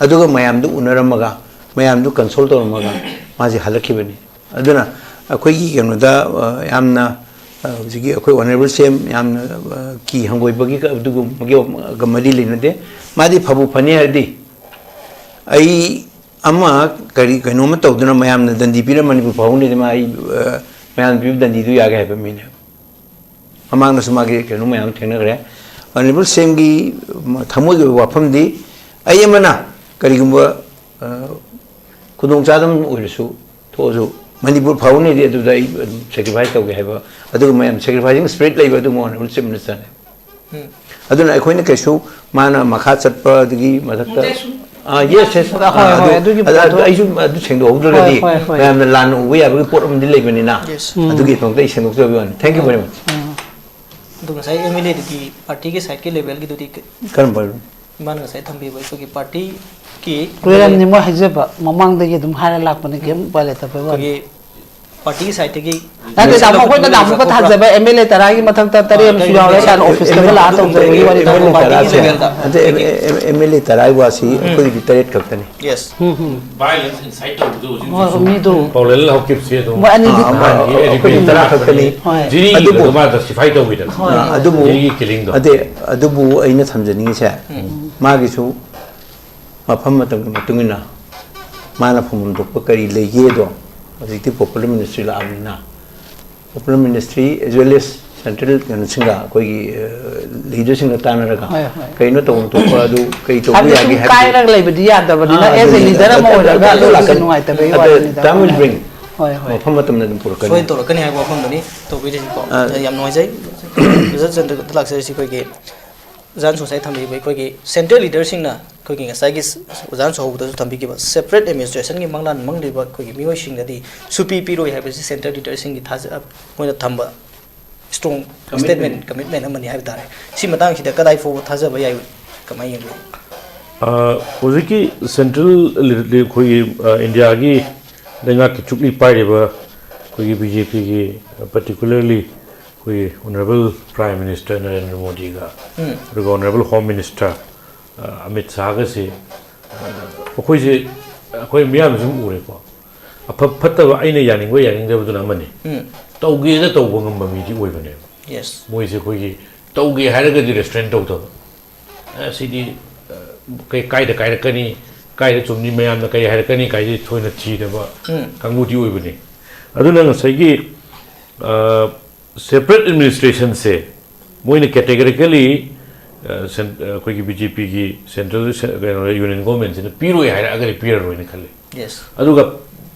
ꯑꯗꯨꯒ ꯃꯌꯥꯝꯗꯨ ꯎꯅꯔꯝꯃꯒ, ꯃꯌꯥꯝꯗꯨ ꯀꯟꯁꯣꯜ ꯇꯧꯔꯝꯃꯒ ꯃꯥꯁꯦ ꯍꯜꯂꯛꯈꯤꯕꯅꯤ꯫ ꯑꯗꯨꯅ ꯑꯩꯈꯣꯏꯒꯤ ꯀꯩꯅꯣꯗ, ꯑ, ꯌꯥꯝꯅ, ꯑ, ꯍꯧꯖꯤꯛꯀꯤ ꯑꯩꯈꯣꯏ ꯑꯣꯅꯔꯦꯕꯜ ꯁꯤ ꯑꯦꯝ ꯌꯥꯝꯅ, ꯑ, ꯀꯤ ꯍꯪꯒꯣꯏꯕꯒꯤ ꯀ-, ꯑꯗꯨꯒꯨꯝꯕꯒ ꯃꯔꯤ ꯂꯩꯅꯗꯦ꯫ ꯃꯥꯗꯤ ꯐꯕꯨ ꯐꯅꯤ ꯍꯥꯏꯔꯗꯤ, ꯑꯩ ꯑꯃ ꯀꯔꯤ ꯀꯩꯅꯣꯝꯃ ꯇꯧꯗꯨꯅ ꯃꯌꯥꯝꯅ ꯗꯟꯗꯤ ꯄꯤꯔ ꯃꯅꯤꯄꯨꯔ ꯐꯥꯎꯍꯧꯅꯤꯗꯤ ꯃꯥ, ꯑꯩ, ꯑ, ꯃꯌꯥꯝꯅ ꯄꯤꯕ ꯗꯟꯗꯤꯗꯨ ꯌꯥꯒꯦ ꯍꯥꯏꯕ ꯃꯤꯅꯦ꯫ ꯃꯃꯥꯡꯗꯁꯨ ꯃꯥꯒꯤ ꯀꯩꯅꯣ ꯃꯌꯥꯝ ꯊꯦꯡꯅꯈ꯭ꯔꯦ꯫ ꯑꯣꯅꯔꯦꯕꯜ ꯁꯤ ꯑꯦꯝꯒꯤ ꯊꯃꯣꯏꯒꯤ ꯑꯣꯏꯕ ꯋꯥꯐꯝꯗꯤ, ꯑꯩ ꯑꯃꯅ ꯀꯔꯤꯒꯨꯝꯕ, ꯑ, ꯈꯨꯗꯣꯡꯆꯥꯗꯕ ꯑꯃ ꯑꯣꯏꯔꯁꯨ, ꯊꯣꯛꯑꯁꯨ, ꯃꯅꯤꯄꯨꯔ ꯐꯥꯎꯅꯤꯗꯤ ꯑꯗꯨꯗ ꯑꯩ ꯑꯗꯨꯝ ꯁꯦꯀ꯭ꯔꯤꯐꯥꯏꯁ ꯇꯧꯒꯦ ꯍꯥꯏꯕ, ꯑꯗꯨꯒꯨꯝꯕ ꯌꯥꯝ ꯁꯦꯀ꯭ꯔꯤꯐꯥꯏꯁꯤꯡ ꯁ꯭ꯄꯤꯔꯤꯠ ꯂꯩꯕ ꯑꯗꯨꯒꯨꯝꯕ ꯑꯣꯅꯔꯦꯕꯜ ꯆꯤꯐ ꯃꯤꯅꯤꯁꯇꯔꯅꯦ꯫ ꯎꯝ꯫ ꯑꯗꯨꯅ ꯑꯩꯈꯣꯏꯅ ꯀꯩꯁꯨ ꯃꯥꯅ ꯃꯈꯥ ꯆꯠꯄ ꯑꯗꯒꯤ ꯃꯊꯛꯇ, ꯑꯥ, ꯌꯦꯁ, ꯌꯦꯁ꯫ ꯍꯣꯏ, ꯑꯥ, ꯍꯣꯏ, ꯑꯗꯨ, ꯑꯗꯨꯒꯤ ꯑꯗꯨ, ꯑꯗꯨ ꯄꯣꯠꯇꯣ ꯑꯩꯁꯨ ꯑꯗꯨ ꯁꯦꯡꯗꯣꯛꯍꯧꯗ꯭ꯔꯒꯗꯤ ꯍꯣꯏ, ꯍꯣꯏ, ꯍꯣꯏ꯫ ꯃꯌꯥꯝꯅ ꯂꯥꯟꯅ ꯎꯕ ꯌꯥꯕꯒꯤ ꯄꯣꯠ ꯑꯃꯗꯤ ꯂꯩꯕꯅꯤꯅ, ꯌꯦꯁ꯫ ꯎꯝ꯫ ꯑꯗꯨꯒꯤꯗꯃꯛꯇ ꯑꯩ ꯁꯦꯡꯗꯣꯛꯆꯕꯒꯤ ꯋꯥꯅꯤ꯫ Thank you very much꯫ ꯎꯝ꯫ ꯑꯗꯨ ꯉꯁꯥꯏ ꯑꯦꯝ ꯑꯦꯜ ꯑꯦꯗꯨꯒꯤ ꯄꯥꯔꯇꯤꯒꯤ ꯁꯥꯏꯠꯀꯤ ꯂꯦꯚꯦꯜꯒꯤꯗꯨꯗꯤ ꯀ-, ꯀꯔꯝꯕ? ꯏꯃꯥꯅ ꯉꯁꯥꯏ ꯊꯝꯕꯤꯕ ꯑꯩꯈꯣꯏꯒꯤ ꯄꯥꯔꯇꯤꯒꯤ ꯂꯩꯔꯝꯅꯤ, ꯃꯣꯏ ꯍꯥꯏꯖꯕ ꯃꯃꯥꯡꯗꯒꯤ ꯑꯗꯨꯝ ꯍꯥꯏꯔ ꯂꯥꯛꯄꯅꯤ, ꯀꯩꯝ ꯎꯄꯥꯏ ꯂꯩꯇꯕꯩ ꯋꯥꯅꯤ꯫ ꯑꯩꯈꯣꯏꯒꯤ ꯄꯥꯔꯇꯤꯒꯤ ꯁꯥꯏꯠꯇꯒꯤ ꯅꯠꯇꯦ, ꯇꯥꯃꯣ, ꯑꯩꯈꯣꯏꯅ ꯅꯍꯥꯟꯃꯨꯛꯀ ꯊꯥꯖꯕ ꯑꯦꯝ ꯑꯦꯜ ꯑꯦ ꯇꯔꯥꯒꯤ ꯃꯊꯛꯇ ꯇꯔꯦꯠ ꯑꯃꯁꯨ ꯌꯥꯎꯔꯦ ꯀꯥꯏꯅ ꯑꯣꯐꯤꯁꯇꯒ ꯂꯥꯛꯑ ꯇꯧꯖꯕꯒꯤ ꯋꯥꯔꯤ ꯅꯠꯇꯦ꯫ ꯄꯥꯔꯇꯤꯒꯤ ꯂꯦꯚꯦꯜꯗ꯫ ꯅꯠꯇꯦ, ꯑꯦꯝ ꯑꯦꯜ ꯑꯦ ꯇꯔꯥꯒꯤ ꯋꯥꯁꯤ ꯎꯝ꯫ ꯑꯩꯈꯣꯏꯒꯤꯗꯤ ꯇꯔꯦꯠ ꯈꯛꯇꯅꯤ꯫ ꯌꯦꯁ꯫ ꯎꯝ, ꯎꯝ꯫ ꯚꯥꯏꯑꯣꯂꯦꯟꯁ ꯏꯟꯁꯥꯏꯠ ꯇꯧꯕꯗꯨ ꯍꯧꯖꯤꯛ ꯍꯣꯏ, ꯍꯧꯖꯤꯛꯁꯨ ꯃꯤꯗꯨ꯫ ꯄꯥꯎꯂꯦꯜ ꯍꯧꯈꯤꯕꯁꯦ ꯑꯗꯨꯝ ꯃꯣꯏ ꯑꯅꯤꯗꯤ ꯑꯥ, ꯑꯃ ꯑꯩꯈꯣꯏ ꯇꯔꯥ ꯈꯛꯇꯅꯤ꯫ ꯍꯣꯏ꯫ ꯖꯤꯔꯤꯒꯤꯗꯣ ꯑꯗꯨꯕꯨ ꯃꯥ ꯖꯁꯇꯤꯐꯥꯏ ꯇꯧꯕꯤꯗꯅ꯫ ꯍꯣꯏ, ꯑꯥ, ꯍꯣꯏ꯫ ꯑꯗꯨꯕꯨ, ꯖꯤꯔꯤꯒꯤ ꯀꯤꯂꯤꯡꯗꯣ꯫ ꯑꯗꯦ, ꯑꯗꯨꯕꯨ ꯑꯩꯅ ꯊꯝꯖꯅꯤꯡꯉꯤꯁꯦ, ꯎꯝ꯫ ꯃꯥꯒꯤꯁꯨ ꯃꯐꯝ ꯃꯇꯝꯒꯤ ꯃꯇꯨꯡ ꯏꯟꯅ ꯃꯥꯅ ꯐꯝꯐꯝ ꯊꯣꯛꯄ ꯀꯔꯤ ꯂꯩꯒꯦꯗꯣ ꯍꯧꯖꯤꯛꯇꯤ ꯄꯣꯄꯨꯂꯔ ꯃꯤꯅꯤꯁꯇ꯭ꯔꯤ ꯂꯥꯛꯑꯕꯅꯤꯅ, popular ministry as well as central ꯀꯩꯅꯣꯁꯤꯡꯒ, ꯑꯩꯈꯣꯏꯒꯤ, ꯑ, ꯂꯤꯗꯔꯁꯤꯡꯒ ꯇꯥꯟꯅꯔꯒ ꯍꯣꯏ, ꯍꯣꯏ꯫ ꯀꯩꯅꯣ ꯇꯧꯐꯝ ꯊꯣꯛꯄ ꯑꯗꯨ ꯀꯩ ꯇꯧꯕ ꯍꯥꯏꯕꯗꯤ ꯌꯥꯒꯦ ꯁꯨꯝ ꯍꯥꯏꯕꯗꯨ꯫ ꯀꯥꯏꯔꯒ ꯂꯩꯕꯗꯤ ꯌꯥꯗꯕꯅꯤꯅ, ꯑꯥ, as a ꯑꯗꯨꯅꯤ꯫ leader ꯑꯃ ꯑꯗꯨ, ꯑꯣꯏꯔꯒ ꯑꯗꯨ ꯑꯗꯨꯒꯤꯁꯨ ꯂꯥꯛꯀꯅꯤ꯫ ꯅꯨꯡꯉꯥꯏꯇꯕꯒꯤ ꯑꯗ ꯋꯥꯔꯤꯅꯤꯗ꯫ Time will bring꯫ ꯍꯣꯏ, ꯍꯣꯏ꯫ ꯃꯐꯝ ꯃꯇꯝꯅ ꯑꯗꯨꯝ ꯄꯨꯔꯛꯀꯅꯤ꯫ ꯁꯣꯏꯗꯅ ꯇꯧꯔꯛꯀꯅꯤ ꯍꯥꯏꯕ ꯋꯥꯐꯝꯗꯨꯅꯤ ꯇꯧꯕꯤꯔꯤꯁꯤꯀꯣ꯫ ꯑꯥ꯫ ꯌꯥꯝ ꯅꯨꯡꯉꯥꯏꯖꯩ꯫ ꯕ꯭ꯔꯗꯔ ꯆꯟꯗ꯭ꯔꯗ ꯂꯥꯛꯆꯔꯤꯁꯤ ꯑꯩꯈꯣꯏꯒꯤ ꯑꯣꯖꯥꯅꯁꯨ ꯉꯁꯥꯏ ꯊꯝꯕꯤꯕ ꯑꯩꯈꯣꯏꯒꯤ ꯁꯦꯟꯇ꯭ꯔꯦꯜ ꯂꯤꯗꯔꯁꯤꯡꯅ ꯑꯩꯈꯣꯏꯒꯤ ꯉꯁꯥꯏꯒꯤ ꯑꯣꯖꯥꯅꯁꯨ ꯍꯧꯕꯗꯁꯨ ꯊꯝꯕꯤꯈꯤꯕ ꯁꯦꯄꯔꯦꯠ ꯑꯦꯗꯃꯤꯅꯤꯁꯇ꯭ꯔꯦꯁꯟꯒꯤ ꯃꯪꯂꯥꯟ ꯃꯪꯂꯤꯕ ꯑꯩꯈꯣꯏꯒꯤ ꯃꯤꯑꯣꯏꯁꯤꯡꯗꯗꯤ ꯁꯨꯄꯤ ꯄꯤꯔꯣꯏ ꯍꯥꯏꯕꯁꯤ ꯁꯦꯟꯇ꯭ꯔꯦꯜ ꯂꯤꯗꯔꯁꯤꯡꯒꯤ ꯊꯥꯖ-, ꯃꯣꯏꯅ ꯊꯝꯕ ꯏꯁꯇ꯭ꯔꯣꯡ ꯀꯃꯤꯠꯃꯦꯟ꯫ ꯁ꯭ꯇꯦꯠꯃꯦꯟ, ꯀꯃꯤꯠꯃꯦꯟ ꯑꯃꯅꯤ ꯍꯥꯏꯕ ꯇꯥꯔꯦ꯫ ꯁꯤ ꯃꯇꯥꯡꯁꯤꯗ ꯀꯗꯥꯏ ꯐꯥꯎꯕ ꯊꯥꯖꯕ ꯌꯥꯏ, ꯀꯃꯥꯏꯅ ꯌꯦꯡꯕꯤ? ꯑ, ꯍꯧꯖꯤꯛꯀꯤ ꯁꯦꯟꯇ꯭ꯔꯦꯜ ꯂꯤ-, ꯂꯤ-, ꯑꯩꯈꯣꯏꯒꯤ, ꯑ, ꯏꯟꯗꯤꯌꯥꯒꯤ ꯂꯩꯉꯥꯛꯀꯤ ꯆꯨꯞꯂꯤ ꯄꯥꯏꯔꯤꯕ ꯑꯩꯈꯣꯏꯒꯤ ꯕꯤ ꯖꯦ ꯄꯤꯒꯤ, ꯄꯥꯔꯇꯤꯀꯨꯂꯔꯂꯤ ꯑꯩꯈꯣꯏꯒꯤ ꯑꯣꯅꯔꯦꯕꯜ ꯄ꯭ꯔꯥꯏꯝ ꯃꯤꯅꯤꯁꯇꯔ ꯅꯔꯦꯟꯗ꯭ꯔ ꯃꯣꯗꯤꯒ, ꯑꯗꯨꯒ ꯑꯣꯅꯔꯦꯕꯜ ꯍꯣꯝ ꯃꯤꯅꯤꯁꯇꯔ ꯑꯃꯤꯠ ꯁꯥꯍꯒꯁꯤ, ꯑꯩꯈꯣꯏꯁꯦ, ꯑꯩꯈꯣꯏ ꯃꯤꯌꯥꯝꯅ ꯁꯨꯝ ꯎꯔꯦꯀꯣ꯫ ꯑꯐ ꯐꯠꯇꯕ ꯑꯩꯅ ꯌꯥꯅꯤꯡꯕ ꯌꯥꯅꯤꯡꯗꯕꯗꯨꯅ ꯑꯃꯅꯤ, ꯎꯝ꯫ ꯇꯧꯒꯦꯗ ꯇꯧꯕ ꯉꯝꯕ ꯃꯤꯗꯤ ꯑꯣꯏꯕꯅꯦꯕ꯫ Yes꯫ ꯃꯣꯏꯁꯦ ꯑꯩꯈꯣꯏꯒꯤ ꯇꯧꯒꯦ ꯍꯥꯏꯔꯒꯗꯤ ꯔꯦꯁꯇ꯭ꯔꯦꯟ ꯇꯧꯗꯕ꯫ ꯑ, ꯁꯤꯗꯤ, ꯑ, ꯀꯩ, ꯀꯥꯏꯗ ꯀꯥꯏꯔꯛꯀꯅꯤ, ꯀꯥꯏꯗ ꯆꯨꯝꯅꯤ, ꯃꯌꯥꯝꯅ ꯀꯩ ꯍꯥꯏꯔꯛꯀꯅꯤ ꯀꯥꯏꯁꯦ ꯊꯣꯏꯅ ꯊꯤꯗꯕ ꯎꯝ꯫ ꯀꯥꯡꯕꯨꯗꯤ ꯑꯣꯏꯕꯅꯤ꯫ ꯑꯗꯨꯅ ꯉꯁꯥꯏꯒꯤ, ꯑ, ꯁꯦꯄꯔꯦꯠ ꯑꯦꯗꯃꯤꯅꯤꯁꯇ꯭ꯔꯦꯁꯟꯁꯦ ꯃꯣꯏꯅ ꯀꯦꯇꯦꯒꯣꯔꯤꯀꯦꯂꯤ, ꯑ, ꯁꯦꯟ-, ꯑ, ꯑꯩꯈꯣꯏꯒꯤ ꯕꯤ ꯖꯦ ꯄꯤꯒꯤ ꯁꯦꯟꯇ꯭ꯔꯦꯜ ꯁꯦ-, ꯀꯩꯅꯣ, ꯌꯨꯅꯤꯌꯟ ꯒꯣꯔꯃꯦꯟꯁꯤꯅ ꯄꯤꯔꯣꯏ ꯍꯥꯏꯔꯛꯑꯒꯗꯤ ꯄꯤꯔꯔꯣꯏꯅ ꯈꯜꯂꯤ꯫ Yes꯫ ꯑꯗꯨꯒ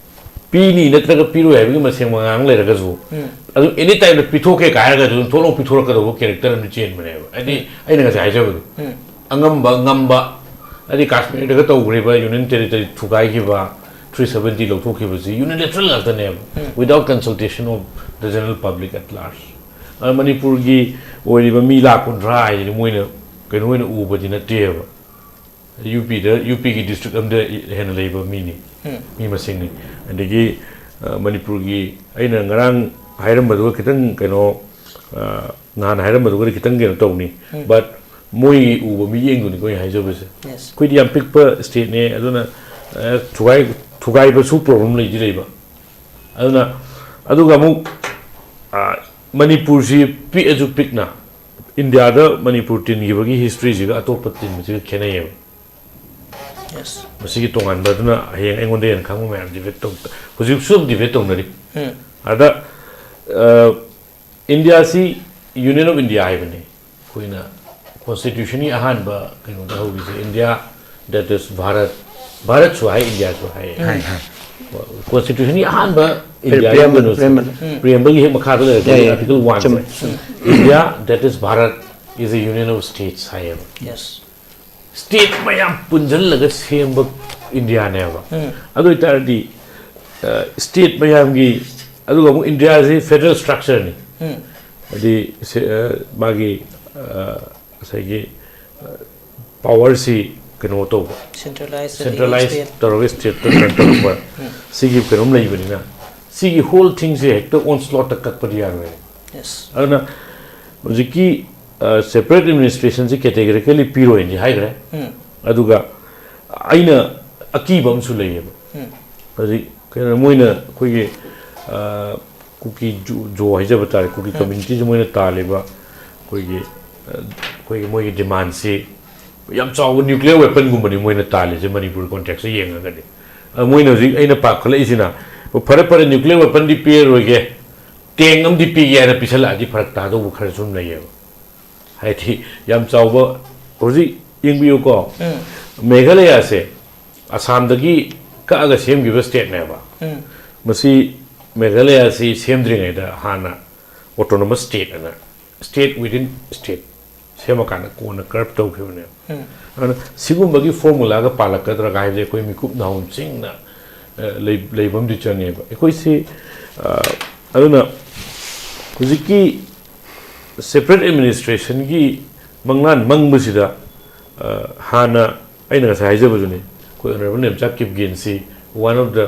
ꯄꯤꯅꯤ ꯅꯠꯇ꯭ꯔꯒ ꯄꯤꯔꯣꯏ ꯍꯥꯏꯕꯒꯤ ꯃꯁꯦꯡ ꯃꯉꯥꯡ ꯂꯩꯔꯒꯁꯨ, ꯎꯝ꯫ ꯑꯗꯨꯝ ꯑꯦꯅꯤ ꯇꯥꯏꯝꯗ ꯄꯤꯊꯣꯛꯀꯦ ꯀꯥꯏ ꯍꯥꯏꯔꯒꯁꯨ ꯑꯗꯨꯝ ꯊꯣꯛꯂꯥꯎ ꯄꯤꯊꯣꯔꯛꯀꯗꯧꯕ ꯀꯦꯔꯦꯛꯇꯔ ꯑꯃ ꯆꯦꯟꯕꯅꯦꯕ꯫ ꯍꯥꯏꯗꯤ, ꯎꯝ꯫ ꯑꯩꯅ ꯉꯁꯥꯏ ꯍꯥꯏꯖꯕꯗꯣ, ꯎꯝ꯫ ꯑꯉꯝꯕ ꯉꯝꯕ, ꯍꯥꯏꯗꯤ, ꯀꯥꯁꯃꯤꯔꯗꯒ ꯇꯧꯈ꯭ꯔꯤꯕ ꯌꯨꯅꯤꯌꯟ ꯇꯦꯔꯤꯇꯣꯔꯤ ꯊꯨꯒꯥꯏꯈꯤꯕ, ꯊ꯭ꯔꯤ ꯁꯕꯦꯟꯇꯤ ꯂꯧꯊꯣꯛꯈꯤꯕꯁꯤ ꯌꯨꯅꯤꯂꯦꯇꯔꯦꯜ ꯉꯥꯛꯇꯅꯦꯕ, ꯎꯝ꯫ Without consultation of the general public at large꯫ ꯑꯗ ꯃꯅꯤꯄꯨꯔꯒꯤ ꯑꯣꯏꯔꯤꯕ ꯃꯤ ꯂꯥꯈ ꯀꯨꯟꯊ꯭ꯔꯥ ꯍꯥꯏꯁꯤꯗꯤ ꯃꯣꯏꯅ ꯀꯩꯅꯣ ꯑꯣꯏꯅ ꯎꯕꯗꯤ ꯅꯠꯇꯦꯕ꯫ ꯌꯨ ꯄꯤꯗ, ꯌꯨ ꯄꯤꯒꯤ ꯗꯤꯁꯇ꯭ꯔꯤꯛ ꯑꯃꯗ ꯍꯦꯟꯅ ꯂꯩꯕ ꯃꯤꯅꯤ, ꯎꯝ꯫ ꯃꯤ ꯃꯁꯤꯡꯅꯤ꯫ ꯑꯗꯒꯤ, ꯑ, ꯃꯅꯤꯄꯨꯔꯒꯤ ꯑꯩꯅ ꯉꯔꯥꯡ ꯍꯥꯏꯔꯝꯕꯗꯨꯒ ꯈꯤꯇꯪ ꯀꯩꯅꯣ, ꯑ, ꯅꯍꯥꯟ ꯍꯥꯏꯔꯝꯕꯗꯨꯒꯗꯤ ꯈꯤꯇꯪ ꯀꯩꯅꯣ ꯇꯧꯅꯤ꯫ ꯎꯝ꯫ But ꯃꯣꯏꯒꯤ ꯎꯕ ꯃꯤꯠꯌꯦꯡꯗꯨꯅꯤꯀꯣ ꯑꯩꯅ ꯍꯥꯏꯖꯕꯁꯦ꯫ Yes꯫ ꯑꯩꯈꯣꯏꯗꯤ ꯌꯥꯝ ꯄꯤꯛꯄ ꯁ꯭ꯇꯦꯠꯅꯦ, ꯑꯗꯨꯅ, ꯑ, ꯊꯨꯒꯥꯏ-, ꯊꯨꯒꯥꯏꯕꯁꯨ ꯄ꯭ꯔꯣꯕ꯭ꯂꯦꯝ ꯂꯩꯗꯤ ꯂꯩꯕ꯫ ꯑꯗꯨꯅ, ꯑꯗꯨꯒ ꯑꯃꯨꯛ, ꯑ, ꯃꯅꯤꯄꯨꯔꯁꯤ ꯄꯤꯛꯑꯁꯨ ꯄꯤꯛꯅ, ꯏꯟꯗꯤꯌꯥꯗ ꯃꯅꯤꯄꯨꯔ ꯇꯤꯟꯈꯤꯕꯒꯤ ꯍꯤꯁꯇ꯭ꯔꯤꯁꯤꯒ ꯑꯇꯣꯞꯄ ꯇꯤꯟꯕꯁꯤꯒ ꯈꯦꯠꯅꯩꯌꯦꯕ꯫ Yes꯫ ꯃꯁꯤꯒꯤ ꯇꯣꯉꯥꯟꯕ ꯑꯗꯨꯅ ꯍꯌꯦꯡ ꯑꯩꯉꯣꯟꯗ ꯍꯦꯟꯅ ꯈꯪꯕ ꯃꯌꯥꯝ ꯗꯤꯕꯦꯠ ꯇꯧ-, ꯍꯧꯖꯤꯛꯁꯨ ꯑꯗꯨꯝ ꯗꯤꯕꯦꯠ ꯇꯧꯅꯔꯤ꯫ ꯎꯝ꯫ ꯑꯗ, ꯑ, ꯏꯟꯗꯤꯌꯥꯁꯤ Union of India ꯍꯥꯏꯕꯅꯤ꯫ ꯑꯩꯈꯣꯏꯅ ꯀꯣꯟꯁꯇꯤꯇ꯭ꯌꯨꯁꯟꯒꯤ ꯑꯍꯥꯟꯕ ꯀꯩꯅꯣꯗ ꯍꯧꯔꯤꯁꯦ, ꯏꯟꯗꯤꯌꯥ, that is ꯚꯥꯔꯠ, ꯚꯥꯔꯠꯁꯨ ꯍꯥꯏ, ꯏꯟꯗꯤꯌꯥꯁꯨ ꯍꯥꯏ꯫ ꯍꯥꯏ, ꯍꯥꯏ꯫ ꯀꯣꯟꯁꯇꯤꯇ꯭ꯌꯨꯁꯟꯒꯤ ꯑꯍꯥꯟꯕ ꯏꯟꯗꯤꯌꯥꯒꯤ preamble, ꯀꯩꯅꯣꯁꯦ, preamble꯫ ꯎꯝ꯫ Preambleꯒꯤ ꯍꯦꯛ ꯃꯈꯥꯗ ꯂꯩꯔꯛꯄ ꯌꯥꯏ, ꯌꯥꯏ꯫ Article one ꯁꯦ꯫ ꯆꯨꯝꯃꯦ꯫ ꯎꯝ꯫ India, that is Bharat, is a union of states ꯍꯥꯏꯌꯦꯕ꯫ Yes꯫ ꯁ꯭ꯇꯦꯠ ꯃꯌꯥꯝ ꯄꯨꯟꯁꯤꯜꯂꯒ ꯁꯦꯝꯕ ꯏꯟꯗꯤꯌꯥꯅꯦꯕ꯫ ꯎꯝ꯫ ꯑꯗꯨ ꯑꯣꯏꯇꯥꯔꯗꯤ, ꯑ, ꯁ꯭ꯇꯦꯠ ꯃꯌꯥꯝꯒꯤ, ꯑꯗꯨꯒ ꯑꯃꯨꯛ ꯏꯟꯗꯤꯌꯥꯁꯤ ꯐꯦꯗꯔꯦꯜ ꯁ꯭ꯇ꯭ꯔꯛꯆꯔꯅꯤ꯫ ꯎꯝ꯫ ꯍꯥꯏꯗꯤ, ꯁꯦ-, ꯑ, ꯃꯥꯒꯤ, ꯑ, ꯉꯁꯥꯏꯒꯤ, ꯑ, ꯄꯥꯋꯔꯁꯤ ꯀꯩꯅꯣ ꯇꯧꯕ, centralized centralized state꯫ ꯇꯧꯔꯒ ꯁ꯭ꯇꯦꯠꯇ ꯀꯩꯅꯣ ꯇꯧꯔꯛꯄ, ꯎꯝ꯫ ꯁꯤꯒꯤ ꯀꯩꯅꯣꯝ ꯂꯩꯕꯅꯤꯅ, ꯁꯤꯒꯤ ꯍꯣꯜ ꯊꯤꯡꯁꯦ ꯍꯦꯛꯇ ꯑꯣꯟ ꯁ꯭ꯂꯣꯠꯇ ꯀꯛꯄꯗꯤ ꯌꯥꯔꯣꯏ꯫ ꯌꯦꯁ꯫ ꯑꯗꯨꯅ ꯍꯧꯖꯤꯛꯀꯤ ꯁꯦꯄꯔꯦꯠ ꯑꯦꯗꯃꯤꯅꯤꯁꯇ꯭ꯔꯦꯁꯟꯁꯤ ꯀꯦꯇꯦꯒꯣꯔꯤꯀꯦꯂꯤ ꯄꯤꯔꯣꯏꯅꯗꯤ ꯍꯥꯏꯈ꯭ꯔꯦ꯫ ꯎꯝ꯫ ꯑꯗꯨꯒ ꯑꯩꯅ ꯑꯀꯤꯕ ꯑꯃꯁꯨ ꯂꯩꯌꯦꯕ꯫ ꯎꯝ꯫ ꯍꯧꯖꯤꯛ ꯀꯩꯅꯣ, ꯃꯣꯏꯅ ꯑꯩꯈꯣꯏꯒꯤ ꯑ, ꯀꯨꯀꯤ ꯖꯣ, ꯖꯣ ꯍꯥꯏꯖꯕ ꯇꯥꯔꯦ, ꯀꯨꯀꯤ ꯀꯝꯃ꯭ꯌꯨꯅꯤꯇꯤꯁꯤ ꯃꯣꯏꯅ ꯇꯥꯜꯂꯤꯕ ꯑꯩꯈꯣꯏꯒꯤ ꯑ, ꯑꯩꯈꯣꯏꯒꯤ ꯃꯣꯏꯒꯤ ꯗꯤꯃꯥꯟꯁꯤ ꯌꯥꯝ ꯆꯥꯎꯕ ꯅ꯭ꯌꯨꯀ꯭ꯂꯤꯌꯔ ꯋꯦꯄꯟꯒꯨꯝꯕꯅꯤ ꯃꯣꯏꯅ ꯇꯥꯜꯂꯤꯁꯦ ꯃꯅꯤꯄꯨꯔ ꯀꯣꯟꯇꯦꯛꯁꯇ ꯌꯦꯡꯉꯒꯗꯤ꯫ ꯑ, ꯃꯣꯏꯅ ꯍꯧꯖꯤꯛ ꯑꯩꯅ ꯄꯥꯈꯠꯂꯛꯏꯁꯤꯅ, "ꯑꯣ, ꯐꯔꯦ ꯐꯔꯦ, ꯅ꯭ꯌꯨꯀ꯭ꯂꯤꯌꯔ ꯋꯦꯄꯟꯗꯤ ꯄꯤꯔꯔꯣꯏꯒꯦ, ꯇꯦꯡ ꯑꯃꯗꯤ ꯄꯤꯒꯦ" ꯍꯥꯏꯅ ꯄꯤꯁꯜꯂꯛꯑꯗꯤ ꯐꯔꯛ ꯇꯥꯗꯧꯕ ꯈꯔ ꯁꯨꯝ ꯂꯩꯌꯦꯕ꯫ ꯍꯥꯏꯗꯤ ꯌꯥꯝ ꯆꯥꯎꯕ, ꯍꯧꯖꯤꯛ ꯌꯦꯡꯕꯤꯌꯨꯀꯣ, ꯎꯝ꯫ ꯃꯦꯘꯥꯂꯌꯥꯁꯦ ꯑꯁꯥꯝꯗꯒꯤ ꯀꯛꯑꯒ ꯁꯦꯝꯈꯤꯕ ꯁ꯭ꯇꯦꯠꯅꯦꯕ꯫ ꯎꯝ꯫ ꯃꯁꯤ ꯃꯦꯘꯥꯂꯌꯥꯁꯤ ꯁꯦꯝꯗ꯭ꯔꯤꯉꯩꯗ ꯍꯥꯟꯅ ꯑꯣꯇꯣꯅꯣꯃꯁ ꯁ꯭ꯇꯦꯠ ꯑꯅ, ꯁ꯭ꯇꯦꯠ ꯋꯤꯗꯤꯟ ꯁ꯭ꯇꯦꯠ ꯁꯦꯝꯃꯀꯥꯟꯗ ꯀꯣꯟꯅ ꯀꯔꯞ ꯇꯧꯈꯤꯕꯅꯦꯕ꯫ ꯎꯝ꯫ ꯑꯗꯨꯅ ꯁꯤꯒꯨꯝꯕꯒꯤ ꯐꯣꯔꯃꯨꯂꯥꯒ ꯄꯥꯜꯂꯛꯀꯗ꯭ꯔꯥꯒ ꯍꯥꯏꯕꯁꯦ ꯑꯩꯈꯣꯏ ꯃꯤꯀꯨꯞ ꯅꯥꯍꯨꯝꯁꯤꯡꯅ, ꯑ, ꯂꯩ-, ꯂꯩꯕ ꯑꯃꯗꯤ ꯆꯪꯉꯦꯕ꯫ ꯑꯩꯈꯣꯏꯁꯤ, ꯑ, ꯑꯗꯨꯅ ꯍꯧꯖꯤꯛꯀꯤ ꯁꯦꯄꯔꯦꯠ ꯑꯦꯗꯃꯤꯅꯤꯁꯇ꯭ꯔꯦꯁꯟꯒꯤ ꯃꯪꯂꯥꯟ ꯃꯪꯕꯁꯤꯗ, ꯑ, ꯍꯥꯟꯅ ꯑꯩꯅ ꯉꯁꯥꯏ ꯍꯥꯏꯖꯕꯗꯨꯅꯤ, ꯑꯩꯈꯣꯏ honourable Nemcha ꯀꯤꯞꯒꯦꯟꯁꯤ one of the,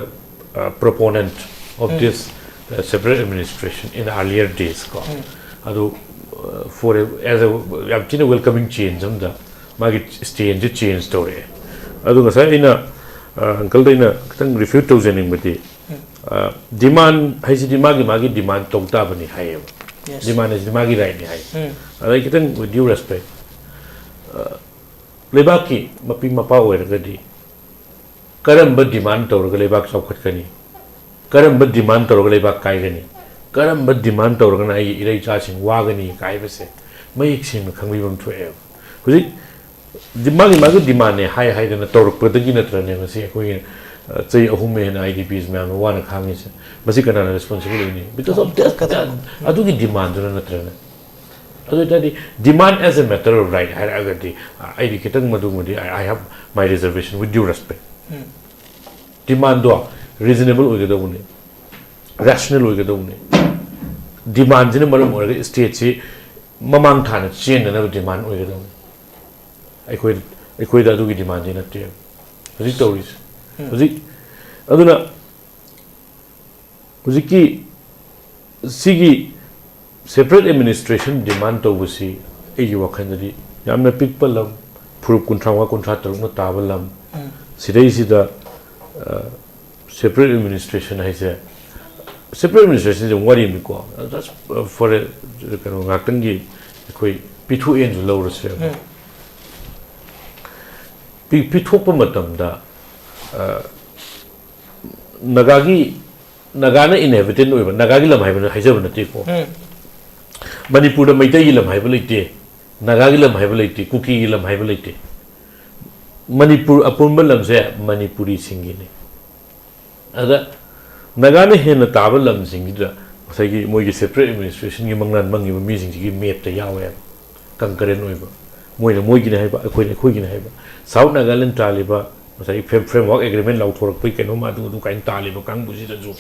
uh, proponent of this, uh, separate administration in earlier days ꯀꯣ꯫ ꯑꯗꯨ, uh, for a, as a, ꯌꯥꯝ ꯊꯤꯅ welcoming change ꯑꯃꯗ ꯃꯥꯒꯤ ꯁ꯭ꯇꯦꯟꯁꯦ ꯆꯦꯟꯖ ꯇꯧꯔꯛꯑꯦ꯫ ꯑꯗꯨ ꯉꯁꯥꯏ ꯑꯩꯅ, uh, ꯑꯪꯀꯜꯗ ꯑꯩꯅ ꯈꯤꯇꯪ ꯔꯤꯐ꯭ꯌꯨꯠ ꯇꯧꯖꯅꯤꯡꯕꯗꯤ, uh, ꯗꯤꯃꯥꯟ ꯍꯥꯏꯁꯤꯗꯤ ꯃꯥꯒꯤ ꯃꯥꯒꯤ ꯗꯤꯃꯥꯟ ꯇꯧ ꯇꯥꯕꯅꯤ ꯍꯥꯏꯌꯦꯕ꯫ Yes. ꯗꯤꯃꯥꯟ ꯍꯥꯏꯁꯤꯗꯤ ꯃꯥꯒꯤ ꯔꯥꯏꯠꯅꯤ ꯍꯥꯏ꯫ ꯎꯝ꯫ ꯑꯗ ꯑꯩ ꯈꯤꯇꯪ, with due respect, uh, ꯂꯩꯕꯥꯛꯀꯤ ꯃꯄꯤ ꯃꯄꯥ ꯑꯣꯏꯔꯒꯗꯤ ꯀꯔꯝꯕ ꯗꯤꯃꯥꯟ ꯇꯧꯔꯒ ꯂꯩꯕꯥꯛ ꯆꯥꯎꯈꯠꯀꯅꯤ? ꯀꯔꯝꯕ ꯗꯤꯃꯥꯟ ꯇꯧꯔꯒ ꯂꯩꯕꯥꯛ ꯀꯥꯏꯒꯅꯤ? ꯀꯔꯝꯕ ꯗꯤꯃꯥꯟ ꯇꯧꯔꯒꯅ ꯑꯩꯒꯤ ꯏꯔꯩ ꯏꯆꯥꯁꯤꯡ ꯋꯥꯒꯅꯤ ꯀꯥꯏꯕꯁꯦ ꯃꯌꯦꯛ ꯁꯦꯡꯅ ꯈꯪꯕꯤꯕ ꯑꯃ ꯊꯣꯛꯑꯦꯕ꯫ ꯍꯧꯖꯤꯛ ꯗꯤ-, ꯃꯥꯒꯤ, ꯃꯥꯒꯤ ꯗꯤꯃꯥꯟꯅꯦ ꯍꯥꯏ ꯍꯥꯏꯗꯅ ꯇꯧꯔꯛꯄꯗꯒꯤ ꯅꯠꯇ꯭ꯔꯅꯦ ꯉꯁꯤ ꯑꯩꯈꯣꯏꯒꯤ, ꯑ, ꯆꯍꯤ ꯑꯍꯨꯝ ꯍꯦꯟꯅ ꯑꯥꯏ ꯗꯤ ꯄꯤꯁ ꯃꯌꯥꯝꯅ ꯋꯥꯅ ꯈꯥꯡꯉꯤꯁꯦ? ꯃꯁꯤ ꯀꯅꯥꯅ ꯔꯦꯁꯄꯣꯟꯁꯤꯕꯜ ꯑꯣꯏꯅꯤ? Because of that, that, ꯑꯗꯨꯒꯤ ꯗꯤꯃꯥꯟꯗꯨꯅ ꯅꯠꯇ꯭ꯔꯅꯦ? ꯑꯗꯨ ꯑꯣꯏꯇꯥꯔꯗꯤ demand as a matter of right ꯍꯥꯏꯔꯛꯑꯒꯗꯤ, ꯑ, ꯑꯩꯗꯤ ꯈꯤꯇꯪ ꯃꯗꯨꯃꯗꯤ I, I have my reservation, with due respect. Um. ꯗꯤꯃꯥꯟꯗꯣ ꯔꯤꯖꯅꯦꯕꯜ ꯑꯣꯏꯒꯗꯧꯕꯅꯤ, ꯔꯦꯁꯅꯦꯜ ꯑꯣꯏꯒꯗꯧꯕꯅꯤ꯫ ꯗꯤꯃꯥꯟꯁꯤꯅ ꯃꯔꯝ ꯑꯣꯏꯔꯒ ꯁ꯭ꯇꯦꯠꯁꯤ ꯃꯃꯥꯡ ꯊꯥꯅ ꯆꯦꯟꯅꯅꯕ ꯗꯤꯃꯥꯟ ꯑꯣꯏꯒꯗꯧꯕꯅꯤ꯫ ꯑꯩꯈꯣꯏ, ꯑꯩꯈꯣꯏꯗ ꯑꯗꯨꯒꯤ ꯗꯤꯃꯥꯟꯁꯤ ꯅꯠꯇꯦ ꯍꯧꯖꯤꯛ ꯇꯧꯔꯤꯁꯦ꯫ ꯎꯝ꯫ ꯍꯧꯖꯤꯛ, ꯑꯗꯨꯅ ꯍꯧꯖꯤꯛꯀꯤ ꯁꯤꯒꯤ separate administration demand ꯇꯧꯕꯁꯤ ꯑꯩꯒꯤ ꯋꯥꯈꯜꯗꯗꯤ ꯌꯥꯝꯅ ꯄꯤꯛꯄ ꯂꯝ, ꯐꯨꯔꯨꯞ ꯀꯨꯟꯊ꯭ꯔꯥ ꯃꯉꯥ ꯀꯨꯟꯊ꯭ꯔꯥ ꯇꯔꯨꯛꯅ ꯇꯥꯕ ꯂꯝ, ꯎꯝ꯫ ꯁꯤꯗꯩꯁꯤꯗ, ꯑ, separate administration ꯍꯥꯏꯁꯦ, separate administration say ꯋꯥꯔꯤꯅꯤꯀꯣ, just for a, ꯀꯩꯅꯣ, ꯉꯥꯛꯇꯪꯒꯤ ꯑꯩꯈꯣꯏ ꯄꯤꯊꯣꯛꯑꯦꯅꯁꯨ ꯂꯧꯔꯁꯦꯕ꯫ ꯎꯝ꯫ ꯄꯤ-, ꯄꯤꯊꯣꯛꯄ ꯃꯇꯝꯗ, ꯑ, ꯅꯥꯒꯥꯒꯤ, ꯅꯥꯒꯥꯅ inhabitant ꯑꯣꯏꯕ, ꯅꯥꯒꯥꯒꯤ ꯂꯝ ꯍꯥꯏꯕ ꯍꯥꯏꯖꯕ ꯅꯠꯇꯦꯀꯣ꯫ ꯎꯝ꯫ ꯃꯅꯤꯄꯨꯔꯗ ꯃꯩꯇꯩꯒꯤ ꯂꯝ ꯍꯥꯏꯕ ꯂꯩꯇꯦ, ꯅꯥꯒꯥꯒꯤ ꯂꯝ ꯍꯥꯏꯕ ꯂꯩꯇꯦ, ꯀꯨꯀꯤꯒꯤ ꯂꯝ ꯍꯥꯏꯕ ꯂꯩꯇꯦ꯫ ꯃꯅꯤꯄꯨꯔ ꯑꯄꯨꯟꯕ ꯂꯝꯁꯦ ꯃꯅꯤꯄꯨꯔꯤꯁꯤꯡꯒꯤꯅꯤ꯫ ꯑꯗ ꯅꯥꯒꯥꯅ ꯍꯦꯟꯅ ꯇꯥꯕ ꯂꯝꯁꯤꯡꯁꯤꯗ ꯉꯁꯥꯏꯒꯤ ꯃꯣꯏꯒꯤ separate administration ꯒꯤ ꯃꯪꯂꯥꯟ ꯃꯪꯉꯤꯕ ꯃꯤꯁꯤꯡꯁꯤꯒꯤ map ꯇ ꯌꯥꯎꯋꯦꯕ, concurrent ꯑꯣꯏꯕ꯫ ꯃꯣꯏꯅ ꯃꯣꯏꯒꯤꯅꯤ ꯍꯥꯏꯕ, ꯑꯩꯈꯣꯏꯅ ꯑꯩꯈꯣꯏꯒꯤꯅꯤ ꯍꯥꯏꯕ꯫ South Nagaland ꯇꯥꯜꯂꯤꯕ ꯉꯁꯥꯏꯒꯤ frame-, framework agreement ꯂꯥꯎꯊꯣꯔꯛꯄꯒꯤ ꯀꯩꯅꯣꯝ ꯑꯗꯨ ꯑꯗꯨ ꯀꯥꯏꯅ ꯇꯥꯜꯂꯤꯕ ꯀꯥꯡꯕꯨꯁꯤꯗꯁꯨ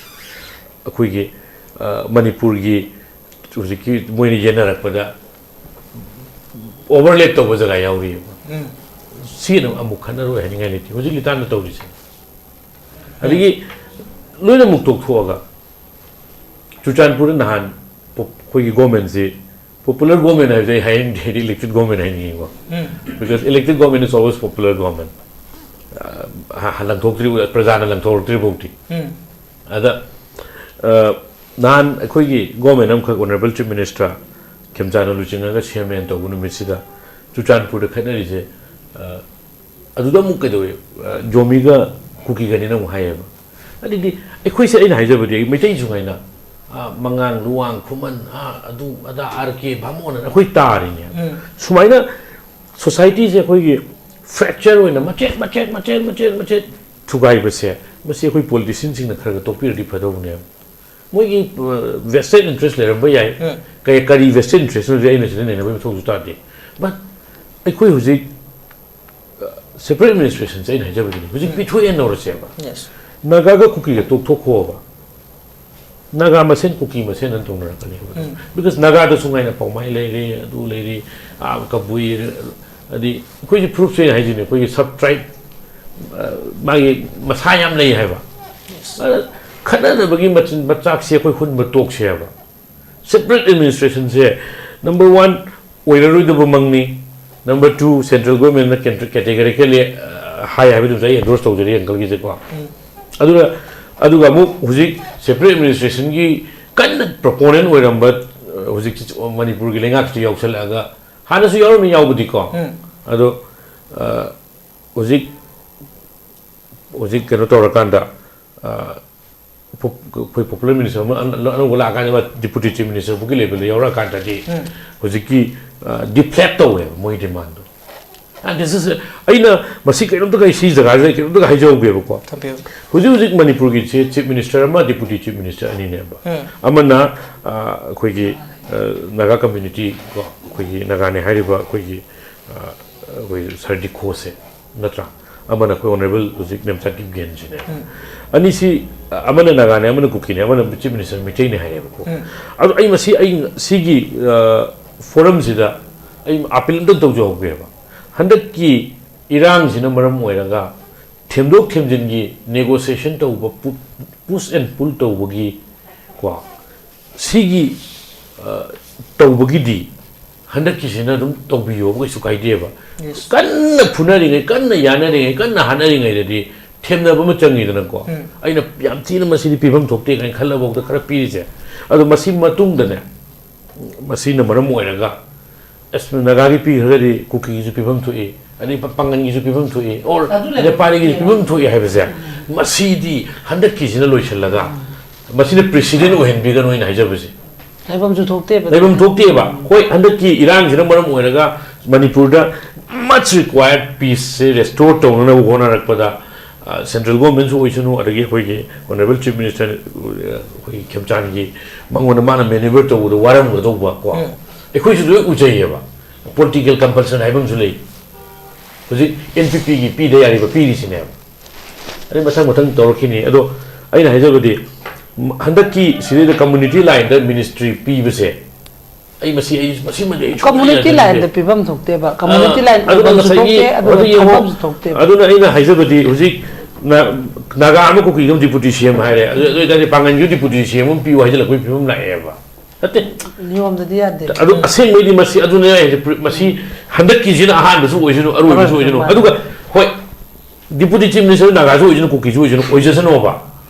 ꯑꯩꯈꯣꯏꯒꯤ, ꯑ, ꯃꯅꯤꯄꯨꯔꯒꯤ ꯍꯧꯖꯤꯛꯀꯤ ꯃꯣꯏꯅ ꯌꯦꯟꯅꯔꯛꯄꯗ overlap ꯇꯧꯕ ꯖꯒꯥ ꯌꯥꯎꯔꯤꯑꯕ꯫ ꯎꯝ꯫ ꯁꯤꯅ ꯑꯃꯨꯛ ꯈꯠꯅꯔꯣꯏ ꯍꯥꯏꯅꯤꯡꯉꯥꯏ ꯂꯩꯇꯦ ꯍꯧꯖꯤꯛ ꯂꯤꯇꯥꯟꯗ ꯇꯧꯔꯤꯁꯦ꯫ ꯑꯗꯒꯤ ꯂꯣꯏꯅꯃꯛ ꯇꯣꯛꯊꯣꯛꯑꯒ ꯆꯨꯔꯆꯥꯟꯄꯨꯔꯗ ꯅꯍꯥꯟ ꯄꯣ-, ꯑꯩꯈꯣꯏꯒꯤ government ꯁꯤ popular government ꯍꯥꯏꯕꯁꯦ ꯑꯩ ꯍꯥꯏꯅꯤꯡꯗꯦ, ꯑꯩꯗꯤ elected government ꯍꯥꯏꯅꯤꯡꯉꯤꯀꯣ꯫ Um. Because elected government is always popular government꯫ ꯑ, ꯍ-, ꯍ-, ꯂꯪꯊꯣꯛꯇ꯭ꯔꯤ, ꯄ꯭ꯔꯖꯥꯅ ꯂꯪꯊꯣꯔꯛꯇ꯭ꯔꯤ ꯐꯥꯎꯗꯤ꯫ ꯎꯝ꯫ ꯑꯗ, ꯑ, ꯅꯍꯥꯟ ꯑꯩꯈꯣꯏꯒꯤ government ꯑꯃꯈꯛ Honourable Chief Minister ꯈꯦꯝꯆꯥꯟꯅ ꯂꯨꯆꯤꯡꯉꯒ ꯁꯦꯝꯃꯦꯅ ꯇꯧꯕ ꯅꯨꯃꯤꯠꯁꯤꯗ ꯆꯨꯔꯆꯥꯟꯄꯨꯔꯗ ꯈꯠꯅꯔꯤꯁꯦ, ꯑ, ꯑꯗꯨꯗ ꯑꯃꯨꯛ ꯀꯩꯗꯧꯋꯦ? ꯑ, ꯖꯣꯃꯤꯒ ꯀꯨꯀꯤꯒꯅꯤꯅ ꯑꯃꯨꯛ ꯍꯥꯏꯌꯦꯕ꯫ ꯑꯗꯨꯗꯤ ꯑꯩꯈꯣꯏꯁꯦ, ꯑꯩꯅ ꯍꯥꯏꯖꯕꯗꯤ ꯑꯩ ꯃꯩꯇꯩꯁꯨ ꯉꯥꯏꯅ, ꯑ, ꯃꯉꯥꯡ, ꯂꯨꯋꯥꯡ, ꯈꯨꯃꯟ, ꯑ, ꯑꯗꯨ ꯑꯗꯥ, ꯑꯥꯔ ꯀꯦ, ꯚꯥꯃꯣꯟ ꯑꯅ ꯑꯩꯈꯣꯏ ꯇꯥꯔꯤꯅꯦ꯫ ꯎꯝ꯫ ꯁꯨꯃꯥꯏꯅ society ꯁꯦ ꯑꯩꯈꯣꯏꯒꯤ fracture ꯑꯣꯏꯅ ꯃꯆꯦꯠ ꯃꯆꯦꯠ ꯃꯆꯦꯠ ꯃꯆꯦꯠ ꯃꯆꯦꯠ ꯊꯨꯒꯥꯏꯕꯁꯦ, ꯃꯁꯤ ꯑꯩꯈꯣꯏ politician ꯁꯤꯡꯅ ꯈꯔ ꯈꯔ ꯇꯣꯛꯄꯤꯔꯗꯤ ꯐꯗꯧꯕꯅꯦꯕ꯫ ꯃꯣꯏꯒꯤ, ꯑ, vested interest ꯂꯩꯔꯝꯕ ꯌꯥꯏ꯫ ꯎꯝ꯫ ꯀꯩ-, ꯀꯔꯤ vested interest ꯅꯣꯗꯤ ꯑꯩꯅ ꯁꯤꯗ ꯅꯩꯅꯕꯒꯤ ꯃꯊꯧꯁꯨ ꯇꯥꯗꯦ꯫ But ꯑꯩꯈꯣꯏ ꯍꯧꯖꯤꯛ, ꯑ, separate administration ꯁꯦ ꯑꯩꯅ ꯍꯥꯏꯖꯕꯗꯨꯅꯤ꯫ ꯍꯧꯖꯤꯛ ꯎꯝ꯫ ꯄꯤꯊꯣꯛꯑꯦꯅ ꯂꯧꯔꯁꯦꯕ꯫ Yes꯫ ꯅꯥꯒꯥꯒ ꯀꯨꯀꯤꯒ ꯇꯣꯛꯊꯣꯛꯈꯣꯕ꯫ ꯅꯥꯒꯥ ꯃꯁꯦꯟ ꯀꯨꯀꯤ ꯃꯁꯦꯟ ꯑꯗꯨꯝ ꯇꯧꯅꯔꯛꯀꯅꯦꯕ꯫ ꯎꯝ꯫ Because ꯅꯥꯒꯥꯗꯁꯨ ꯉꯥꯏꯅ ꯄꯥꯎꯃꯥꯏ ꯂꯩꯔꯤ, ꯑꯗꯨ ꯂꯩꯔꯤ, ꯑꯥ, ꯀꯕꯨꯏ, ꯑꯗꯩ ꯑꯩꯈꯣꯏꯁꯦ ꯐꯨꯔꯨꯞꯁꯦ ꯍꯥꯏꯁꯤꯅꯦ, ꯑꯩꯈꯣꯏꯒꯤ sub tribe, ꯑ, ꯃꯥꯒꯤ ꯃꯁꯥ ꯌꯥꯝ ꯂꯩ ꯍꯥꯏꯕ꯫ Yes꯫ ꯑꯗ ꯈꯠꯅꯗꯕꯒꯤ ꯃꯆꯤꯟ ꯃꯆꯥꯛꯁꯦ ꯑꯩꯈꯣꯏ ꯍꯨꯟꯕ ꯇꯣꯛꯁꯦ ꯍꯥꯏꯕ꯫ Separate administrationꯁꯦ number one ꯑꯣꯏꯔꯔꯣꯏꯗꯕ ꯃꯪꯅꯤ꯫ Number two, central governmentꯅ categorically ꯍꯥꯏ ꯍꯥꯏꯕꯗꯨꯁꯨ ꯑꯩ endorse ꯇꯧꯖꯔꯤ uncleꯒꯤꯁꯦꯀꯣ꯫ ꯑꯗꯨꯅ ꯑꯗꯨꯒ ꯑꯃꯨꯛ ꯍꯧꯖꯤꯛ separate administrationꯒꯤ ꯀꯟꯅ proponent ꯑꯣꯏꯔꯝꯕ, ꯑ, ꯍꯧꯖꯤꯛ ꯃꯅꯤꯄꯨꯔꯒꯤ ꯂꯩꯉꯥꯛꯁꯤꯗ ꯌꯥꯎꯁꯜꯂꯛꯑꯒ, ꯍꯥꯟꯅꯁꯨ ꯌꯥꯎꯔꯝꯃꯤ ꯌꯥꯎꯕꯗꯤꯀꯣ꯫ ꯑꯗꯣ, ꯑ, ꯍꯧꯖꯤꯛ ꯍꯧꯖꯤꯛ ꯀꯩꯅꯣ ꯇꯧꯔꯀꯥꯟꯗ, ꯑ, ꯄꯣ-, ꯑꯩꯈꯣꯏ popular minister ꯑꯃ ꯑꯅ-, ꯑꯅꯧꯕ ꯂꯥꯛꯑꯀꯥꯟꯗ ꯃꯥ deputy chief minister ꯐꯥꯎꯒꯤ levelꯗ ꯌꯥꯎꯔꯛꯑꯀꯥꯟꯗꯗꯤ ꯍꯧꯖꯤꯛꯀꯤ, ꯑ, deflect ꯇꯧꯋꯦꯕ ꯃꯣꯏ demandꯗꯣ꯫ And this is, ꯑꯩꯅ ꯃꯁꯤ ꯀꯩꯅꯣꯝꯇꯒ ꯑꯩ ꯁꯤ ꯖꯒꯥꯁꯤꯗ ꯑꯩ ꯀꯩꯅꯣꯝꯇꯒ ꯍꯥꯏꯖꯍꯧꯒꯦꯕꯀꯣ꯫ ꯊꯝꯕꯤꯌꯨ꯫ ꯍꯧꯖꯤꯛ ꯍꯧꯖꯤꯛ ꯃꯅꯤꯄꯨꯔꯒꯤ ꯆꯤ-, chief minister ꯑꯃ, deputy chief minister ꯑꯅꯤꯅꯦꯕ꯫ ꯑꯃꯅ, ꯑ, ꯑꯩꯈꯣꯏꯒꯤ, ꯑ, ꯅꯥꯒꯥ community ꯀꯣ, ꯑꯩꯈꯣꯏꯒꯤ ꯅꯥꯒꯥꯅꯦ ꯍꯥꯏꯔꯤꯕ ꯑꯩꯈꯣꯏꯒꯤ, ꯑ, ꯑꯩꯈꯣꯏ ꯁꯥꯔ ꯗꯤꯈꯣꯁꯦ, ꯅꯠꯇ꯭ꯔꯥ? ꯑꯃꯅ ꯑꯩꯈꯣꯏ honourable ꯍꯧꯖꯤꯛ ꯃꯦꯝꯆꯥ ꯀꯤꯞꯒꯦꯟꯁꯤꯅꯦ꯫ ꯑꯅꯤꯁꯤ, ꯑ, ꯑꯃꯅ ꯅꯥꯒꯥꯅꯦ, ꯑꯃꯅ ꯀꯨꯀꯤꯅꯦ, ꯑꯃꯅ chief minister ꯃꯩꯇꯩꯅꯦ ꯍꯥꯏꯌꯦꯕꯀꯣ꯫ ꯑꯗꯣ ꯑꯩ ꯃꯁꯤ, ꯑꯩ ꯁꯤꯒꯤ, ꯑ, forumꯁꯤꯗ ꯑꯩ appeal ꯑꯝꯇꯪ ꯇꯧꯖꯍꯧꯒꯦꯕ꯫ ꯍꯟꯗꯛꯀꯤ ꯏꯔꯥꯡꯁꯤꯅ ꯃꯔꯝ ꯑꯣꯏꯔꯒ ꯊꯦꯝꯗꯣꯛ ꯊꯦꯝꯖꯤꯟꯒꯤ negotiation ꯇꯧꯕ, pu-, push and pull ꯇꯧꯕꯒꯤ ꯀꯣ, ꯁꯤꯒꯤ, ꯑ, ꯇꯧꯕꯒꯤꯗꯤ ꯍꯟꯗꯛꯀꯤꯁꯤꯅ ꯑꯗꯨꯝ ꯇꯧꯕꯤꯌꯣꯕ, ꯀꯩꯁꯨ ꯀꯥꯏꯗꯦꯕ꯫ Yes. ꯀꯟꯅ ꯐꯨꯅꯔꯤꯉꯩ, ꯀꯟꯅ ꯌꯥꯅꯔꯤꯉꯩ, ꯀꯟꯅ ꯍꯥꯠꯅꯔꯤꯉꯩꯗꯗꯤ ꯊꯦꯝꯅꯕ ꯑꯃ ꯆꯪꯉꯤꯗꯅꯀꯣ꯫ ꯑꯩꯅ ꯌꯥꯝ ꯊꯤꯅ ꯃꯁꯤꯗꯤ ꯄꯤꯐꯝ ꯊꯣꯛꯇꯦ ꯀꯥꯏꯅ ꯈꯜꯂꯐꯥꯎꯗ ꯈꯔ ꯄꯤꯔꯤꯁꯦ꯫ ꯑꯗꯣ ꯃꯁꯤ ꯃꯇꯨꯡꯗꯅꯦ, ꯃꯁꯤꯅ ꯃꯔꯝ ꯑꯣꯏꯔꯒ ꯑꯁ, ꯅꯥꯒꯥꯒꯤ ꯄꯤꯈ꯭ꯔꯒꯗꯤ ꯀꯨꯀꯤꯒꯤꯁꯨ ꯄꯤꯐꯝ ꯊꯣꯛꯏ, ꯑꯗꯩ ꯄ-, ꯄꯥꯡꯒꯟꯒꯤꯁꯨ ꯄꯤꯐꯝ ꯊꯣꯛꯏ, or ꯑꯗꯨ ꯂꯩꯕ ꯅꯦꯄꯥꯂꯤꯒꯤꯁꯨ ꯄꯤꯐꯝ ꯊꯣꯛꯏ ꯍꯥꯏꯕꯁꯦ, ꯃꯁꯤꯗꯤ ꯍꯟꯗꯛꯀꯤꯁꯤꯅ ꯂꯣꯏꯁꯤꯜꯂꯒ, ꯃꯁꯤꯅ precedent ꯑꯣꯏꯍꯟꯕꯤꯒꯅꯨ ꯑꯩꯅ ꯍꯥꯏꯖꯕꯁꯦ꯫ ꯂꯩꯐꯝꯁꯨ ꯊꯣꯛꯇꯦꯕ꯫ ꯂꯩꯐꯝ ꯊꯣꯛꯇꯦꯕ꯫ ꯍꯣꯏ, ꯍꯟꯗꯛꯀꯤ ꯏꯔꯥꯡꯁꯤꯅ ꯃꯔꯝ ꯑꯣꯏꯔꯒ ꯃꯅꯤꯄꯨꯔꯗ much required peace ꯁꯦ restore ꯇꯧꯅꯅꯕ ꯍꯣꯠꯅꯔꯛꯄꯗ, ꯑ, central government ꯁꯨ ꯑꯣꯏꯁꯅꯨ, ꯑꯗꯒꯤ ꯑꯩꯈꯣꯏꯒꯤ honourable chief minister, ꯑ, ꯑꯩꯈꯣꯏꯒꯤ ꯈꯦꯝꯆꯥꯟꯒꯤ ꯃꯉꯣꯟꯗ ꯃꯥꯅ maneuver ꯇꯧꯕꯗ ꯋꯥꯔꯝꯒꯗꯧꯕ ꯀꯣ, ꯑꯩꯈꯣꯏꯁꯨ ꯂꯣꯏ ꯎꯖꯩꯌꯦꯕ꯫ Political compulsion ꯍꯥꯏꯕ ꯑꯃꯁꯨ ꯂꯩ꯫ ꯍꯧꯖꯤꯛ N P P ꯒꯤ ꯄꯤꯗ ꯌꯥꯔꯤꯕ ꯄꯤꯔꯤꯁꯤꯅꯦꯕ꯫ ꯑꯗꯩ ꯃꯊꯪ ꯃꯊꯪ ꯇꯧꯔꯛꯈꯤꯅꯤ꯫ ꯑꯗꯣ ꯑꯩꯅ ꯍꯥꯏꯖꯕꯗꯤ, ꯍꯟꯗꯛꯀꯤ ꯁꯤꯗꯩꯗ community line ꯗ ministry ꯄꯤꯕꯁꯦ, ꯑꯩ ꯃꯁꯤ, ꯑꯩ ꯃꯁꯤꯃꯗꯤ ꯑꯩ ꯁꯨꯡꯌꯥ community ꯌꯥꯖꯅꯤꯡꯗꯦ꯫ Line ꯗ ꯄꯤꯐꯝ ꯊꯣꯛꯇꯦꯕ꯫ Community ꯑꯥ, line ꯑꯗꯨꯅ ꯄꯤꯐꯝꯁꯨ ꯉꯁꯥꯏꯒꯤ, ꯊꯣꯛꯇꯦ, ꯑꯗꯨꯒ ꯑꯗꯨ ꯌꯦꯡꯉꯣ, ꯊꯝꯐꯝꯁꯨ ꯊꯣꯛꯇꯦꯕ꯫ ꯑꯗꯨꯅ ꯑꯩꯅ ꯍꯥꯏꯖꯕꯗꯤ, ꯍꯧꯖꯤꯛ ꯅꯥꯒꯥ ꯑꯃ ꯀꯨꯀꯤ ꯑꯃ ꯗꯤꯄꯨꯇꯤ ꯁꯤ ꯑꯦꯝ ꯍꯥꯏꯔꯦ, ꯑꯗꯨ ꯑꯗꯨ ꯑꯣꯏꯇꯥꯔꯗꯤ ꯄꯥꯡꯒꯟꯒꯤ ꯗꯤꯄꯨꯇꯤ ꯁꯤ ꯑꯦꯝ ꯑꯃ ꯄꯤꯌꯨ ꯍꯥꯏꯖꯤꯜꯂꯛꯄꯒꯤ ꯐꯤꯕꯝ ꯂꯥꯛꯑꯦꯕ꯫ ꯅꯠꯇꯦ, ꯅꯤꯌꯣꯝꯗꯗꯤ ꯌꯥꯗꯦ꯫ ꯑꯗꯨ ꯑꯁꯦꯡꯕꯩꯗꯤ ꯃꯁꯤ ꯑꯗꯨꯅꯦ ꯑꯩ ꯍꯥꯏꯁꯦ, ꯃꯁꯤ ꯍꯟꯗꯛꯀꯤꯁꯤꯅ ꯑꯍꯥꯟꯕꯁꯨ ꯑꯣꯏꯁꯅꯨ, ꯑꯔꯣꯏꯕꯁꯨ ꯑꯣꯏꯁꯅꯨ꯫ ꯑꯗꯨꯒ ꯍꯣꯏ, ꯗꯤꯄꯨꯇꯤ ꯆꯤꯐ ꯃꯤꯅꯤꯁꯇꯔ ꯅꯥꯒꯥꯁꯨ ꯑꯣꯏꯁꯅꯨ, ꯀꯨꯀꯤꯁꯨ ꯑꯣꯏꯁꯅꯨ, ꯑꯣꯏꯖꯁꯅꯣꯕ,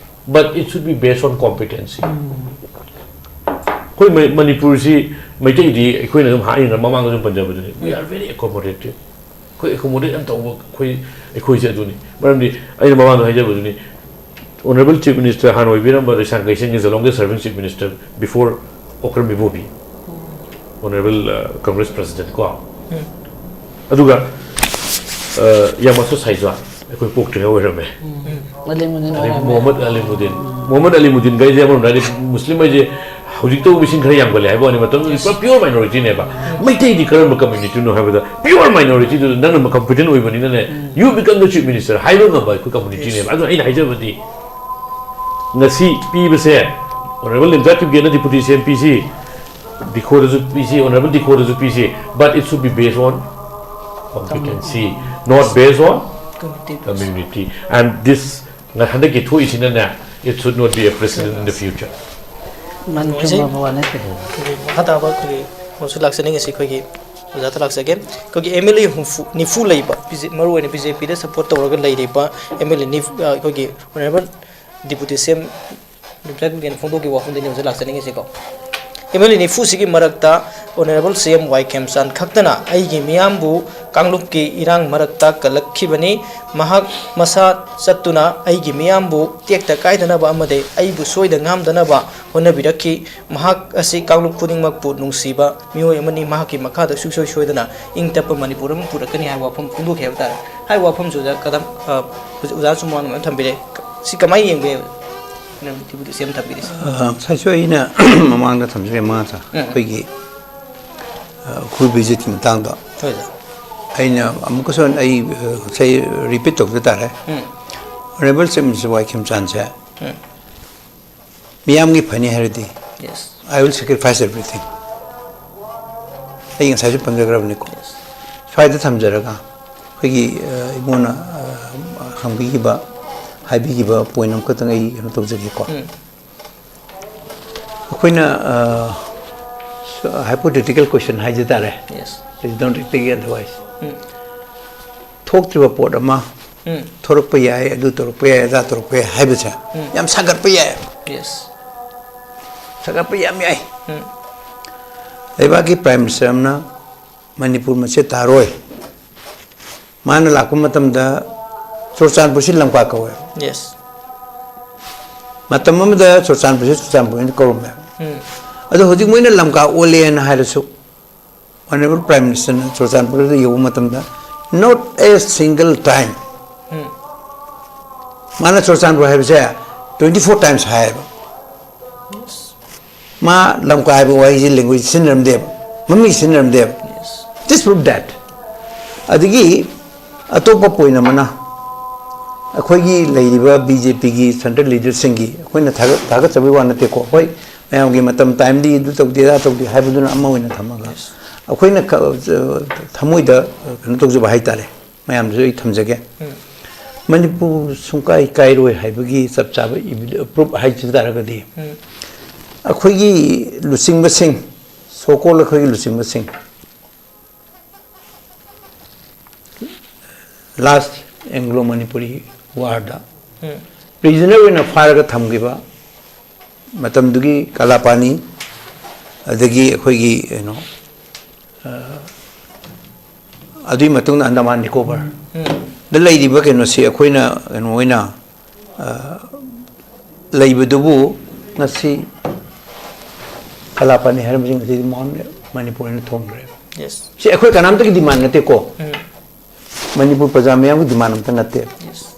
but it should be based on competency꯫ ꯑꯩꯈꯣꯏ ꯃ- ꯃꯅꯤꯄꯨꯔꯁꯤ ꯃꯩꯇꯩꯗꯤ ꯑꯩꯈꯣꯏꯅ ꯑꯗꯨꯝ ꯍꯥꯏꯅ ꯃꯃꯥꯡꯗ ꯑꯗꯨꯝ ꯄꯟꯖꯕꯗꯨꯅꯤ, we are very accommodative꯫ ꯑꯩꯈꯣꯏ ꯑꯦꯀꯣꯃꯣꯗꯦꯠ ꯌꯥꯝ ꯇꯧꯕ ꯑꯩꯈꯣꯏ ꯑꯩꯈꯣꯏꯁꯦ ꯑꯗꯨꯅꯤ꯫ ꯃꯔꯝꯗꯤ ꯑꯩꯅ ꯃꯃꯥꯡꯗ ꯍꯥꯏꯖꯕꯗꯨꯅꯤ, Honourable Chief Minister ꯍꯥꯟꯅ ꯑꯣꯏꯕꯤꯔꯝꯕ ꯔꯤꯁꯥꯡ ꯀꯩꯁꯦꯡ is the longest serving Chief Minister before Okram Ibobi, Honourable Congress President ꯀꯣ꯫ ꯑꯗꯨꯒ ꯌꯥꯃꯥꯁꯣ ꯁꯥꯏꯖ꯭ꯋꯥ ꯑꯩꯈꯣꯏ ꯄꯣꯛꯇ꯭ꯔꯤꯉꯩ ꯑꯣꯏꯔꯝꯃꯦ꯫ ꯑꯂꯤꯃꯨꯗꯤꯟ ꯑꯗꯩ ꯃꯣꯍꯝꯃꯗ ꯑꯂꯤꯃꯨꯗꯤꯟ, ꯃꯣꯍꯝꯃꯗ ꯑꯂꯤꯃꯨꯗꯤꯟ ꯒꯥꯏꯁꯦ ꯑꯃꯔꯣꯝꯗ ꯍꯥꯏꯗꯤ ꯃꯨꯁꯂꯤꯝ ꯍꯥꯏꯁꯦ ꯍꯧꯖꯤꯛꯇꯕꯨ ꯃꯤꯁꯤꯡ ꯈꯔ ꯌꯥꯝꯒꯠꯂꯦ ꯍꯥꯏꯕ ꯋꯥꯅꯤ, ꯃꯇꯝꯗꯨꯗꯤ ꯄꯨꯔꯥ ꯄ꯭ꯌꯣꯔ ꯃꯥꯏꯅꯣꯔꯤꯇꯤꯅꯦꯕ꯫ ꯃꯩꯇꯩꯗꯤ ꯀꯔꯝꯕ ꯀꯝꯃ꯭ꯌꯨꯅꯤꯇꯤꯅꯣ ꯍꯥꯏꯕꯗ ꯄ꯭ꯌꯣꯔ ꯃꯥꯏꯅꯣꯔꯤꯇꯤꯗꯨꯗ ꯅꯪꯅ ꯀꯝꯐꯤꯗꯦꯟ ꯑꯣꯏꯕꯅꯤꯅꯅꯦ, you become the chief minister ꯍꯥꯏꯕ ꯉꯝꯕ ꯑꯩꯈꯣꯏ ꯀꯝꯃ꯭ꯌꯨꯅꯤꯇꯤꯅꯦꯕ꯫ ꯑꯗꯨꯅ ꯑꯩꯅ ꯍꯥꯏꯖꯕꯗꯤ ꯉꯁꯤ ꯄꯤꯕꯁꯦ, Honourable ꯂꯦꯝꯖꯥ ꯀꯤꯞꯒꯦꯅ ꯗꯤꯄꯨꯇꯤ ꯁꯤ ꯑꯦꯝ ꯄꯤꯁꯤ, ꯗꯤꯈꯣꯗꯁꯨ ꯄꯤꯁꯤ, Honourable ꯗꯤꯈꯣꯗꯁꯨ ꯄꯤꯁꯤ, but it should be based on competency, not based on community. And this ꯉ- ꯍꯟꯗꯛꯀꯤ ꯊꯣꯛꯏꯁꯤꯅꯅꯦ, it should not be a precedent in the future꯫ ꯃꯥꯅ ꯆꯨꯝꯃꯕ ꯋꯥ ꯅꯠꯇꯦ꯫ ꯑꯩꯈꯣꯏꯒꯤ ꯃꯈꯥ ꯇꯥꯕ ꯑꯩꯈꯣꯏꯒꯤ ꯃꯣꯏꯁꯨ ꯂꯥꯛꯆꯅꯤꯡꯉꯤꯁꯤ ꯑꯩꯈꯣꯏꯒꯤ ꯑꯣꯖꯥꯗ ꯂꯥꯛꯆꯒꯦ꯫ ꯑꯩꯈꯣꯏꯒꯤ ꯑꯦꯝ ꯑꯦꯜ ꯑꯦ ꯍꯨꯝꯐꯨ ꯅꯤꯐꯨ ꯂꯩꯕ, ꯕꯤ ꯖꯦ- ꯃꯔꯨꯑꯣꯏꯅ ꯕꯤ ꯖꯦ ꯄꯤꯗ ꯁꯞꯄꯣꯔꯠ ꯇꯧꯔꯒ ꯂꯩꯔꯤꯕ ꯑꯦꯝ ꯑꯦꯜ ꯑꯦ ꯅꯤꯐꯨ, ꯑ, ꯑꯩꯈꯣꯏꯒꯤ honourable deputy C M doctor Kipgen ꯐꯣꯡꯗꯣꯛꯈꯤꯕ ꯋꯥꯐꯝꯗꯨꯅꯤ ꯍꯧꯖꯤꯛ ꯂꯥꯛꯆꯅꯤꯡꯉꯤꯁꯤꯀꯣ꯫ ꯑꯦꯝ ꯑꯦꯜ ꯑꯦ ꯅꯤꯐꯨꯁꯤꯒꯤ ꯃꯔꯛꯇ ꯑꯣꯅꯔꯦꯕꯜ ꯁꯤ ꯑꯦꯝ ꯋꯥꯏ ꯈꯦꯝꯆꯥꯟ ꯈꯛꯇꯅ ꯑꯩꯒꯤ ꯃꯤꯌꯥꯝꯕꯨ ꯀꯥꯡꯂꯨꯞꯀꯤ ꯏꯔꯥꯡ ꯃꯔꯛꯇ ꯀꯜꯂꯛꯈꯤꯕꯅꯤ꯫ ꯃꯍꯥꯛ ꯃꯁꯥ ꯆꯠꯇꯨꯅ ꯑꯩꯒꯤ ꯃꯤꯌꯥꯝꯕꯨ ꯇꯦꯛꯇ ꯀꯥꯏꯗꯅꯕ ꯑꯃꯗꯤ ꯑꯩꯕꯨ ꯁꯣꯏꯗ ꯉꯥꯝꯗꯅꯕ ꯍꯣꯠꯅꯕꯤꯔꯛꯈꯤ꯫ ꯃꯍꯥꯛ ꯑꯁꯤ ꯀꯥꯡꯂꯨꯞ ꯈꯨꯗꯤꯡꯃꯛꯄꯨ ꯅꯨꯡꯁꯤꯕ ꯃꯤꯑꯣꯏ ꯑꯃꯅꯤ꯫ ꯃꯍꯥꯛꯀꯤ ꯃꯈꯥꯗ ꯁꯨꯡꯁꯣꯏ ꯁꯣꯏꯗꯅ ꯏꯪ ꯇꯞꯄ ꯃꯅꯤꯄꯨꯔ ꯑꯃ ꯄꯨꯔꯛꯀꯅꯤ ꯍꯥꯏꯕ ꯋꯥꯐꯝ ꯐꯣꯡꯗꯣꯛꯈꯤ ꯍꯥꯏꯕ ꯇꯥꯔꯦ꯫ ꯍꯥꯏꯔꯤꯕ ꯋꯥꯐꯝꯁꯤꯗ ꯀꯗꯝ, ꯑ, ꯍꯧꯖꯤꯛ ꯑꯣꯖꯥꯅꯁꯨ ꯃꯃꯥꯡꯗ ꯃꯌꯥꯝ ꯊꯝꯕꯤꯔꯦ꯫ ꯁꯤ ꯀꯃꯥꯏꯅ ꯌꯦꯡꯕ ꯌꯥꯏ? ꯅꯪ ꯗꯤꯄꯨꯇꯤ ꯁꯤ ꯑꯦꯝ ꯊꯝꯕꯤꯔꯤꯁꯦ꯫ ꯑ, ꯉꯁꯥꯏꯁꯨ ꯑꯩꯅ ꯃꯃꯥꯡꯗ ꯊꯝꯖꯔꯦ ꯃꯉꯥ ꯆꯥ ꯑꯩꯈꯣꯏꯒꯤ, ꯑ, ꯎꯈ꯭ꯔꯨꯜ ꯚꯤꯖꯤꯠꯀꯤ ꯃꯇꯥꯡꯗ ꯍꯣꯏ ꯑꯣꯖꯥ꯫ ꯑꯩꯅ ꯑꯃꯨꯛꯀꯁꯨ ꯑꯩ, ꯑ, ꯉꯁꯥꯏ ꯔꯤꯄꯤꯠ ꯇꯧꯖ ꯇꯥꯔꯦ꯫ ꯎꯝ. Honourable Chief Minister ꯋꯥꯏ ꯈꯦꯝꯆꯥꯟꯁꯦ ꯎꯝ. ꯃꯤꯌꯥꯝꯒꯤ ꯐꯅꯤ ꯍꯥꯏꯔꯗꯤ Yes. I will sacrifice everything꯫ ꯑꯩ ꯉꯁꯥꯏꯁꯨ ꯄꯟꯖꯈ꯭ꯔꯕꯅꯤꯀꯣ꯫ ꯁ꯭ꯋꯥꯏꯗ ꯊꯝꯖꯔꯒ ꯑꯩꯈꯣꯏꯒꯤ, ꯑ, ꯏꯕꯨꯡꯉꯣꯅ, ꯑ, ꯍꯪꯕꯤꯈꯤꯕ ꯍꯥꯏꯕꯤꯈꯤꯕ ꯄꯣꯏꯟ ꯑꯃꯈꯛꯇꯪ ꯑꯩ ꯀꯩꯅꯣ ꯇꯧꯖꯒꯦꯀꯣ꯫ ꯑꯩꯈꯣꯏꯅ, ꯑ, ꯁ-, ꯍꯥꯏꯄꯣꯊꯦꯇꯤꯀꯦꯜ ꯀꯣꯏꯁꯟ ꯍꯥꯏꯖ ꯇꯥꯔꯦ꯫ Yes. Please don't take it otherwise. ꯊꯣꯛꯇ꯭ꯔꯤꯕ ꯄꯣꯠ ꯑꯃ ꯎꯝ. ꯊꯣꯔꯛꯄ ꯌꯥꯏ, ꯑꯗꯨ ꯇꯧꯔꯛꯄ ꯌꯥꯏ, ꯑꯗꯥ ꯇꯧꯔꯛꯄ ꯌꯥꯏ ꯍꯥꯏꯕꯁꯦ ꯌꯥꯝ ꯁꯥꯒꯠꯄ ꯌꯥꯏ꯫ Yes. ꯁꯥꯒꯠꯄ ꯌꯥꯝ ꯌꯥꯏ꯫ ꯂꯩꯕꯥꯛꯀꯤ ꯄ꯭ꯔꯥꯏꯝ ꯃꯤꯅꯤꯁꯇꯔ ꯑꯃꯅ ꯃꯅꯤꯄꯨꯔ ꯃꯆꯦꯠ ꯇꯥꯔꯣꯏ꯫ ꯃꯥꯅ ꯂꯥꯛꯄ ꯃꯇꯝꯗ ꯆꯨꯔꯆꯥꯟꯄꯨꯔꯁꯤ ꯂꯝꯀꯥ ꯀꯧꯋꯦ꯫ Yes. ꯃꯇꯝ ꯑꯃꯗ ꯆꯨꯔꯆꯥꯟꯄꯨꯔꯁꯤ ꯆꯨꯔꯆꯥꯟꯄꯨꯔ ꯍꯥꯏꯅ ꯀꯧꯔꯝꯃꯦ꯫ ꯑꯗꯣ ꯍꯧꯖꯤꯛ ꯃꯣꯏꯅ ꯂꯝꯀꯥ ꯑꯣꯜꯂꯦꯅ ꯍꯥꯏꯔꯁꯨ, ꯑꯣꯅꯔꯦꯕꯜ ꯄ꯭ꯔꯥꯏꯝ ꯃꯤꯅꯤꯁꯇꯔꯅ ꯆꯨꯔꯆꯥꯟꯄꯨꯔꯗ ꯌꯧꯕ ꯃꯇꯝꯗ, not a single time, ꯃꯥꯅ ꯆꯨꯔꯆꯥꯟꯄꯨꯔ ꯍꯥꯏꯕꯁꯦ twenty four times ꯍꯥꯏꯌꯦꯕ꯫ ꯃꯥ ꯂꯝꯀꯥ ꯍꯥꯏꯕ ꯋꯥꯍꯩꯁꯤ ꯂꯦꯡꯒ꯭ꯋꯦꯖ ꯁꯤꯖꯤꯟꯅꯔꯝꯗꯦꯕ, ꯃꯃꯤꯡ ꯁꯤꯖꯤꯟꯅꯔꯝꯗꯦꯕ꯫ Just prove that. ꯑꯗꯒꯤ ꯑꯇꯣꯞꯄ ꯄꯣꯏꯟ ꯑꯃꯅ, ꯑꯩꯈꯣꯏꯒꯤ ꯂꯩꯔꯤꯕ ꯕꯤ ꯖꯦ ꯄꯤꯒꯤ ꯁꯦꯟꯇ꯭ꯔꯦꯜ ꯂꯤꯗꯔꯁꯤꯡꯒꯤ ꯑꯩꯈꯣꯏꯅ ꯊꯥꯒꯠ-, ꯊꯥꯒꯠꯆꯕꯒꯤ ꯋꯥ ꯅꯠꯇꯦꯀꯣ, ꯍꯣꯏ, ꯃꯌꯥꯝꯒꯤ ꯃꯇꯝ ꯇꯥꯏꯝꯂꯤ ꯑꯗꯨ ꯇꯧꯗꯦ, ꯑꯗꯥ ꯇꯧꯗꯦ ꯍꯥꯏꯕꯗꯨꯅ ꯑꯃ ꯑꯣꯏꯅ ꯊꯝꯃꯒ, ꯑꯩꯈꯣꯏꯅ ꯈ-, ꯊꯃꯣꯏꯗ ꯀꯩꯅꯣ ꯇꯧꯖꯕ ꯍꯥꯏꯇꯥꯔꯦ, ꯃꯌꯥꯝꯗꯁꯨ ꯑꯩ ꯊꯝꯖꯒꯦ꯫ ꯃꯅꯤꯄꯨꯔ ꯁꯨꯡꯀꯥꯏ ꯀꯥꯏꯔꯣꯏ ꯍꯥꯏꯕꯒꯤ ꯆꯞ ꯆꯥꯕ ꯏꯕꯤ-, ꯄ꯭ꯔꯨꯞ ꯍꯥꯏꯖ ꯇꯥꯔꯒꯗꯤ, ꯑꯩꯈꯣꯏꯒꯤ ꯂꯨꯆꯤꯡꯕꯁꯤꯡ, ꯁꯣꯀꯣꯜ ꯑꯩꯈꯣꯏꯒꯤ ꯂꯨꯆꯤꯡꯕꯁꯤꯡ, ꯂꯥꯁ ꯑꯦꯡꯒ꯭ꯂꯣ ꯃꯅꯤꯄꯨꯔꯤ ꯋꯥꯔꯗ ꯄ꯭ꯔꯤꯖꯅꯔ ꯑꯣꯏꯅ ꯐꯥꯔꯒ ꯊꯝꯈꯤꯕ ꯃꯇꯝꯗꯨꯒꯤ ꯀꯂꯥꯄꯥꯅꯤ, ꯑꯗꯒꯤ ꯑꯩꯈꯣꯏꯒꯤ ꯀꯩꯅꯣ, ꯑ, ꯑꯗꯨꯒꯤ ꯃꯇꯨꯡꯗ ꯑꯟꯗꯃꯥꯟ ꯅꯤꯀꯣꯕꯔ ꯗ ꯂꯩꯔꯤꯕ ꯀꯩꯅꯣꯁꯤ ꯑꯩꯈꯣꯏꯅ ꯀꯩꯅꯣ ꯑꯣꯏꯅ, ꯑ, ꯂꯩꯕꯗꯨꯕꯨ ꯉꯁꯤ ꯀꯂꯥꯄꯥꯅꯤ ꯍꯥꯏꯔꯝꯕꯁꯤꯡ ꯑꯁꯤꯗꯤ ꯃꯥꯎꯟ ꯃꯅꯤꯄꯨꯔ ꯍꯥꯏꯅ ꯊꯣꯟꯈ꯭ꯔꯦꯕ꯫ Yes. ꯁꯤ ꯑꯩꯈꯣꯏ ꯀꯅꯥꯝꯇꯒꯤ ꯗꯤꯃꯥꯟ ꯅꯠꯇꯦꯀꯣ꯫ ꯎꯝ. ꯃꯅꯤꯄꯨꯔ ꯄ꯭ꯔꯖꯥ ꯃꯌꯥꯝꯒꯤ ꯗꯤꯃꯥꯟ ꯑꯝꯇ ꯅꯠꯇꯦ꯫ Yes.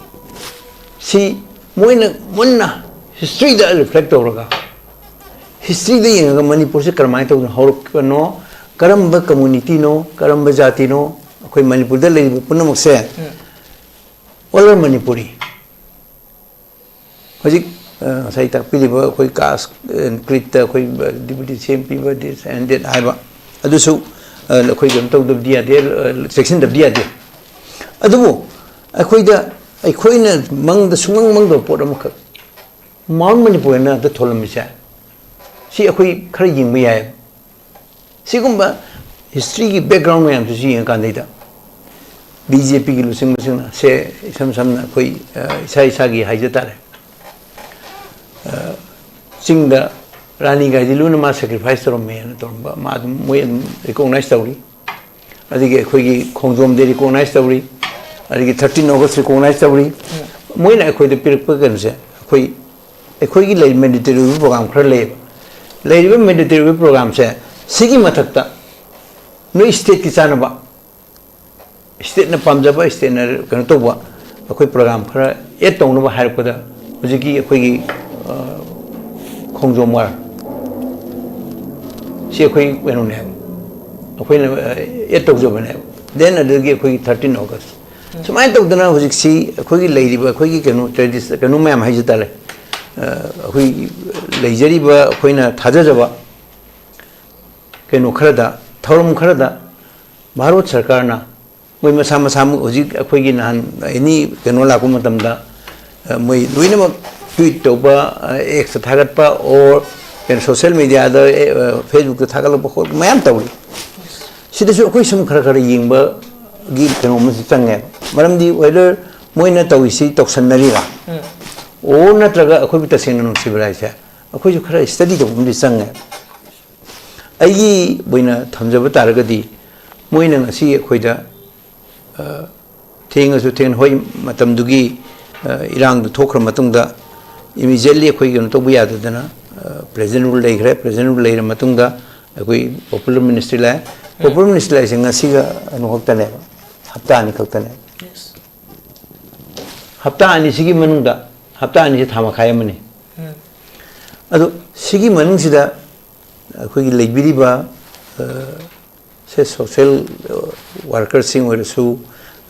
ꯁꯤ ꯃꯣꯏꯅ ꯃꯨꯟꯅ ꯍꯤꯁꯇ꯭ꯔꯤꯗ ꯔꯤꯐ꯭ꯂꯦꯛ ꯇꯧꯔꯒ, ꯍꯤꯁꯇ꯭ꯔꯤꯗ ꯌꯦꯡꯉꯒ ꯃꯅꯤꯄꯨꯔꯁꯤ ꯀꯔꯝꯍꯥꯏꯅ ꯇꯧꯗꯅ ꯍꯧꯔꯛꯄꯅꯣ, ꯀꯔꯝꯕ ꯀꯝꯃꯨꯅꯤꯇꯤꯅꯣ, ꯀꯔꯝꯕ ꯖꯥꯇꯤꯅꯣ, ꯑꯩꯈꯣꯏ ꯃꯅꯤꯄꯨꯔꯗ ꯂꯩꯔꯤꯕ ꯄꯨꯝꯅꯃꯛꯁꯦ, ꯎꯝ. all are Manipuri꯫ ꯍꯧꯖꯤꯛ, ꯑ, ꯉꯁꯥꯏ ꯇꯥꯛꯄꯤꯔꯤꯕ ꯑꯩꯈꯣꯏ caste and creed ꯇ ꯑꯩꯈꯣꯏ ꯗꯤꯄ꯭ꯌꯨꯇꯤ ꯁꯤ ꯑꯦꯝ ꯄꯤꯕ, this and that ꯍꯥꯏꯕ, ꯑꯗꯨꯁꯨ, ꯑ, ꯑꯩꯈꯣꯏ ꯀꯩꯅꯣ ꯇꯧꯗꯕꯗꯤ ꯌꯥꯗꯦ, ꯑ, ꯆꯦꯛꯁꯤꯟꯗꯕꯗꯤ ꯌꯥꯗꯦ꯫ ꯑꯗꯨꯕꯨ ꯑꯩꯈꯣꯏꯗ ꯑꯩꯈꯣꯏꯅ ꯃꯪꯗ ꯁꯨꯡꯃꯪ ꯃꯪꯗꯕ ꯄꯣꯠ ꯑꯃꯈꯛ, ꯃꯥꯎꯟ ꯃꯅꯤꯄꯨꯔꯅ ꯑꯗ ꯊꯣꯜꯂꯝꯃꯤꯁꯦ, ꯁꯤ ꯑꯩꯈꯣꯏ ꯈꯔ ꯌꯦꯡꯕ ꯌꯥꯏ꯫ ꯁꯤꯒꯨꯝꯕ ꯍꯤꯁꯇ꯭ꯔꯤꯒꯤ ꯕꯦꯛꯒ꯭ꯔꯥꯎꯟ ꯃꯌꯥꯝꯁꯤꯁꯨ ꯌꯦꯡꯉꯀꯥꯟꯗꯩꯗ ꯕꯤ ꯖꯦ ꯄꯤꯒꯤ ꯂꯨꯆꯤꯡꯕꯁꯤꯡꯅ, ꯁꯦ, ꯏꯁꯝ ꯁꯝꯅ ꯑꯩꯈꯣꯏ, ꯑ, ꯏꯁꯥ ꯏꯁꯥꯒꯤ ꯍꯥꯏꯖ ꯇꯥꯔꯦ, ꯑ, ꯆꯤꯡꯗ ꯔꯥꯅꯤ ꯒꯥꯏꯗꯤꯟꯂꯨꯅ ꯃꯥ ꯁꯦꯀ꯭ꯔꯤꯐꯥꯏꯁ ꯇꯧꯔꯝꯃꯦꯅ ꯇꯧꯔꯝꯕ, ꯃꯥ ꯑꯗꯨꯝ, ꯃꯣꯏ ꯑꯗꯨꯝ ꯔꯤꯀꯣꯛꯅꯥꯏꯁ ꯇꯧꯔꯤ꯫ ꯑꯗꯒꯤ ꯑꯩꯈꯣꯏꯒꯤ ꯈꯣꯡꯖꯣꯝ ꯗꯦ ꯔꯤꯀꯣꯛꯅꯥꯏꯁ ꯇꯧꯔꯤ, ꯑꯗꯒꯤ thirteen August ꯔꯤꯀꯣꯛꯅꯥꯏꯁ ꯇꯧꯔꯤ꯫ ꯃꯣꯏꯅ ꯑꯩꯈꯣꯏꯗ ꯄꯤꯔꯛꯄ ꯀꯩꯅꯣꯁꯦ, ꯑꯩꯈꯣꯏ, ꯑꯩꯈꯣꯏꯒꯤ ꯂꯩ, ꯃꯦꯟꯗꯦꯇꯔꯤ ꯑꯣꯏꯕ ꯄ꯭ꯔꯣꯒ꯭ꯔꯥꯝ ꯈꯔ ꯂꯩꯌꯦꯕ꯫ ꯂꯩꯔꯤꯕ ꯃꯦꯟꯗꯦꯇꯔꯤ ꯑꯣꯏꯕ ꯄ꯭ꯔꯣꯒ꯭ꯔꯥꯝꯁꯦ, ꯁꯤꯒꯤ ꯃꯊꯛꯇ ꯅꯣꯏ ꯁ꯭ꯇꯦꯠꯀꯤ ꯆꯥꯅꯕ, ꯁ꯭ꯇꯦꯠꯅ ꯄꯥꯝꯖꯕ, ꯁ꯭ꯇꯦꯠꯅ ꯀꯩꯅꯣ ꯇꯧꯕ, ꯑꯩꯈꯣꯏ ꯄ꯭ꯔꯣꯒ꯭ꯔꯥꯝ ꯈꯔ ꯑꯦꯗ ꯇꯧꯅꯕ ꯍꯥꯏꯔꯛꯄꯗ, ꯍꯧꯖꯤꯛꯀꯤ ꯑꯩꯈꯣꯏꯒꯤ, ꯑ, ꯈꯣꯡꯖꯣꯝ ꯋꯥꯔ, ꯁꯤ ꯑꯩꯈꯣꯏ ꯀꯩꯅꯣꯅꯦꯕ, ꯑꯩꯈꯣꯏꯅ, ꯑ, ꯑꯦꯗ ꯇꯧꯖꯕꯅꯦꯕ꯫ ꯗꯦꯟ ꯑꯗꯨꯗꯒꯤ ꯑꯩꯈꯣꯏꯒꯤ thirteen August, ꯁꯨꯃꯥꯏꯅ ꯇꯧꯗꯅ ꯍꯧꯖꯤꯛꯁꯤ ꯑꯩꯈꯣꯏꯒꯤ ꯂꯩꯔꯤꯕ ꯑꯩꯈꯣꯏꯒꯤ ꯀꯩꯅꯣ ꯇ꯭ꯔꯦꯗꯤꯁ-, ꯀꯩꯅꯣ ꯃꯌꯥꯝ ꯍꯥꯏꯖ ꯇꯥꯔꯦ, ꯑ, ꯑꯩꯈꯣꯏ ꯂꯩꯖꯔꯤꯕ ꯑꯩꯈꯣꯏꯅ ꯊꯥꯖꯖꯕ ꯀꯩꯅꯣ ꯈꯔꯗ, ꯊꯧꯔꯝ ꯈꯔꯗ ꯚꯥꯔꯠ ꯁꯔꯀꯥꯔꯅ ꯃꯣꯏ ꯃꯁꯥ ꯃꯁꯥꯃꯛ ꯍꯧꯖꯤꯛ ꯑꯩꯈꯣꯏꯒꯤ ꯅꯍꯥꯟ ꯑꯦꯅꯤ ꯀꯩꯅꯣ ꯂꯥꯛꯄ ꯃꯇꯝꯗ, ꯑ, ꯃꯣꯏ ꯂꯣꯏꯅꯃꯛ ꯇ꯭ꯋꯤꯠ ꯇꯧꯕ, ꯑ, ꯑꯦꯛꯁꯇ ꯊꯥꯒꯠꯄ, ꯑꯣꯔ ꯀꯩꯅꯣ ꯁꯣꯁꯦꯜ ꯃꯦꯗꯤꯌꯥꯗ, ꯑꯦ, ꯑ, ꯐꯦꯁꯕꯨꯛꯇ ꯊꯥꯒꯠꯂꯛꯄ ꯈꯣꯠꯄ ꯃꯌꯥꯝ ꯇꯧꯔꯤ꯫ ꯁꯤꯗꯁꯨ ꯑꯩꯈꯣꯏ ꯁꯨꯝ ꯈꯔ ꯈꯔ ꯌꯦꯡꯕꯒꯤ ꯀꯩꯅꯣ ꯑꯃꯁꯨ ꯆꯪꯉꯦꯕ꯫ ꯃꯔꯝꯗꯤ whether ꯃꯣꯏꯅ ꯇꯧꯔꯤꯁꯤ ꯇꯧꯁꯟꯅꯔꯤꯔꯥ, ꯑꯣꯔ ꯅꯠꯇ꯭ꯔꯒ ꯑꯩꯈꯣꯏꯕꯨ ꯇꯁꯦꯡꯅ ꯅꯨꯡꯁꯤꯕ꯭ꯔꯥ ꯍꯥꯏꯁꯦ ꯑꯩꯈꯣꯏꯁꯨ ꯈꯔ ꯁ꯭ꯇꯗꯤ ꯇꯧꯕ ꯑꯃꯗꯤ ꯆꯪꯉꯦ꯫ ꯑꯩꯒꯤ ꯑꯣꯏꯅ ꯊꯝꯖꯕ ꯇꯥꯔꯒꯗꯤ, ꯃꯣꯏꯅ ꯉꯁꯤ ꯑꯩꯈꯣꯏꯗ, ꯑ, ꯊꯦꯡꯉꯁꯨ ꯊꯦꯡꯅ, ꯍꯣꯏ, ꯃꯇꯝꯗꯨꯒꯤ, ꯑ, ꯏꯔꯥꯡꯗꯨ ꯊꯣꯛꯈ꯭ꯔ ꯃꯇꯨꯡꯗ, ꯏꯃꯤꯗꯤꯌꯦꯠꯂꯤ ꯑꯩꯈꯣꯏ ꯀꯩꯅꯣ ꯇꯧꯕ ꯌꯥꯗꯗꯅ, ꯑ, ꯄ꯭ꯔꯦꯖꯦꯟ ꯔꯨꯜ ꯂꯩꯈ꯭ꯔꯦ꯫ ꯄ꯭ꯔꯦꯖꯦꯟ ꯔꯨꯜ ꯂꯩꯔ ꯃꯇꯨꯡꯗ ꯑꯩꯈꯣꯏ ꯄꯣꯄꯨꯂꯔ ꯃꯤꯅꯤꯁꯇ꯭ꯔꯤ ꯂꯥꯛꯑꯦ꯫ ꯄꯣꯄꯨꯂꯔ ꯃꯤꯅꯤꯁꯇ꯭ꯔꯤ ꯂꯥꯛꯏꯁꯦ ꯉꯁꯤꯒ ꯀꯩꯅꯣ ꯈꯛꯇꯅꯦꯕ, ꯍꯞꯇꯥ ꯑꯅꯤ ꯈꯛꯇꯅꯦ꯫ ꯍꯞꯇꯥ ꯑꯅꯤꯁꯤꯒꯤ ꯃꯅꯨꯡꯗ, ꯍꯞꯇꯥ ꯑꯅꯤꯁꯤ ꯊꯥ ꯃꯈꯥꯏ ꯑꯃꯅꯤ꯫ ꯑꯗꯣ ꯁꯤꯒꯤ ꯃꯅꯨꯡꯁꯤꯗ ꯑꯩꯈꯣꯏꯒꯤ ꯂꯩꯕꯤꯔꯤꯕ, ꯑ, ꯁꯦ ꯁꯣꯁꯦꯜ ꯋꯥꯔꯀꯔꯁꯤꯡ ꯑꯣꯏꯔꯁꯨ,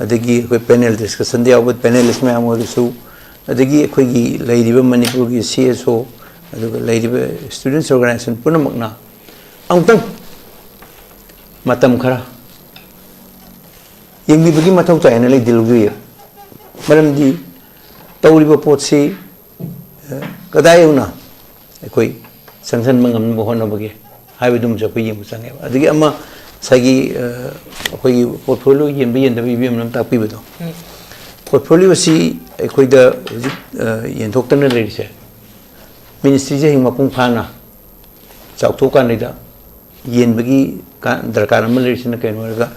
ꯑꯗꯒꯤ ꯑꯩꯈꯣꯏ ꯄꯦꯅꯦꯜ ꯗꯤꯁꯀꯁꯟꯗ ꯌꯥꯎꯕ ꯄꯦꯅꯦꯂꯤꯁ ꯃꯌꯥꯝ ꯑꯣꯏꯔꯁꯨ, ꯑꯗꯒꯤ ꯑꯩꯈꯣꯏꯒꯤ ꯂꯩꯔꯤꯕ ꯃꯅꯤꯄꯨꯔꯒꯤ ꯁꯤ ꯑꯦꯁ ꯑꯣ, ꯑꯗꯨꯒ ꯂꯩꯔꯤꯕ ꯁ꯭ꯇꯨꯗꯦꯟꯠꯁ ꯑꯣꯔꯒꯅꯥꯏꯖꯦꯁꯟ ꯄꯨꯝꯅꯃꯛꯅ ꯑꯃꯨꯛꯇꯪ ꯃꯇꯝ ꯈꯔ ꯌꯦꯡꯕꯤꯕꯒꯤ ꯃꯊꯧ ꯇꯥꯏ ꯍꯥꯏꯅ ꯂꯩꯗꯤ ꯂꯧꯖꯩꯌꯦ꯫ ꯃꯔꯝꯗꯤ ꯇꯧꯔꯤꯕ ꯄꯣꯠꯁꯤ, ꯑ, ꯀꯗꯥꯏ ꯌꯧꯅ ꯑꯩꯈꯣꯏ ꯆꯪꯁꯤꯟꯕ ꯉꯝꯅꯕ ꯍꯣꯠꯅꯕꯒꯦ ꯍꯥꯏꯕꯗꯨꯃꯁꯨ ꯑꯩꯈꯣꯏ ꯌꯦꯡꯕ ꯆꯪꯉꯦꯕ꯫ ꯑꯗꯒꯤ ꯑꯃ, ꯉꯁꯥꯏꯒꯤ, ꯑ, ꯑꯩꯈꯣꯏꯒꯤ ꯄꯣꯔꯠꯐꯣꯂꯤꯑꯣ ꯌꯦꯟꯕ ꯌꯦꯟꯗꯕ ꯏꯕꯦꯝꯅ ꯑꯃ ꯇꯥꯛꯄꯤꯕꯗꯣ, ꯎꯝ꯫ ꯄꯣꯔꯠꯐꯣꯂꯤꯑꯣꯁꯤ ꯑꯩꯈꯣꯏꯗ ꯍꯧꯖꯤꯛ, ꯑ, ꯌꯦꯟꯊꯣꯛꯇꯅ ꯂꯩꯔꯤꯁꯦ, ꯃꯤꯅꯤꯁꯇ꯭ꯔꯤꯁꯦ ꯍꯌꯦꯡ ꯃꯄꯨꯡ ꯐꯥꯅ ꯆꯥꯎꯊꯣꯛꯀꯥꯟꯗ ꯌꯦꯟꯕꯒꯤ ꯀ-, ꯗꯔꯀꯥꯔ ꯑꯃ ꯂꯩꯔꯤꯁꯤꯅ ꯀꯩꯅꯣ ꯍꯥꯏꯔꯒ,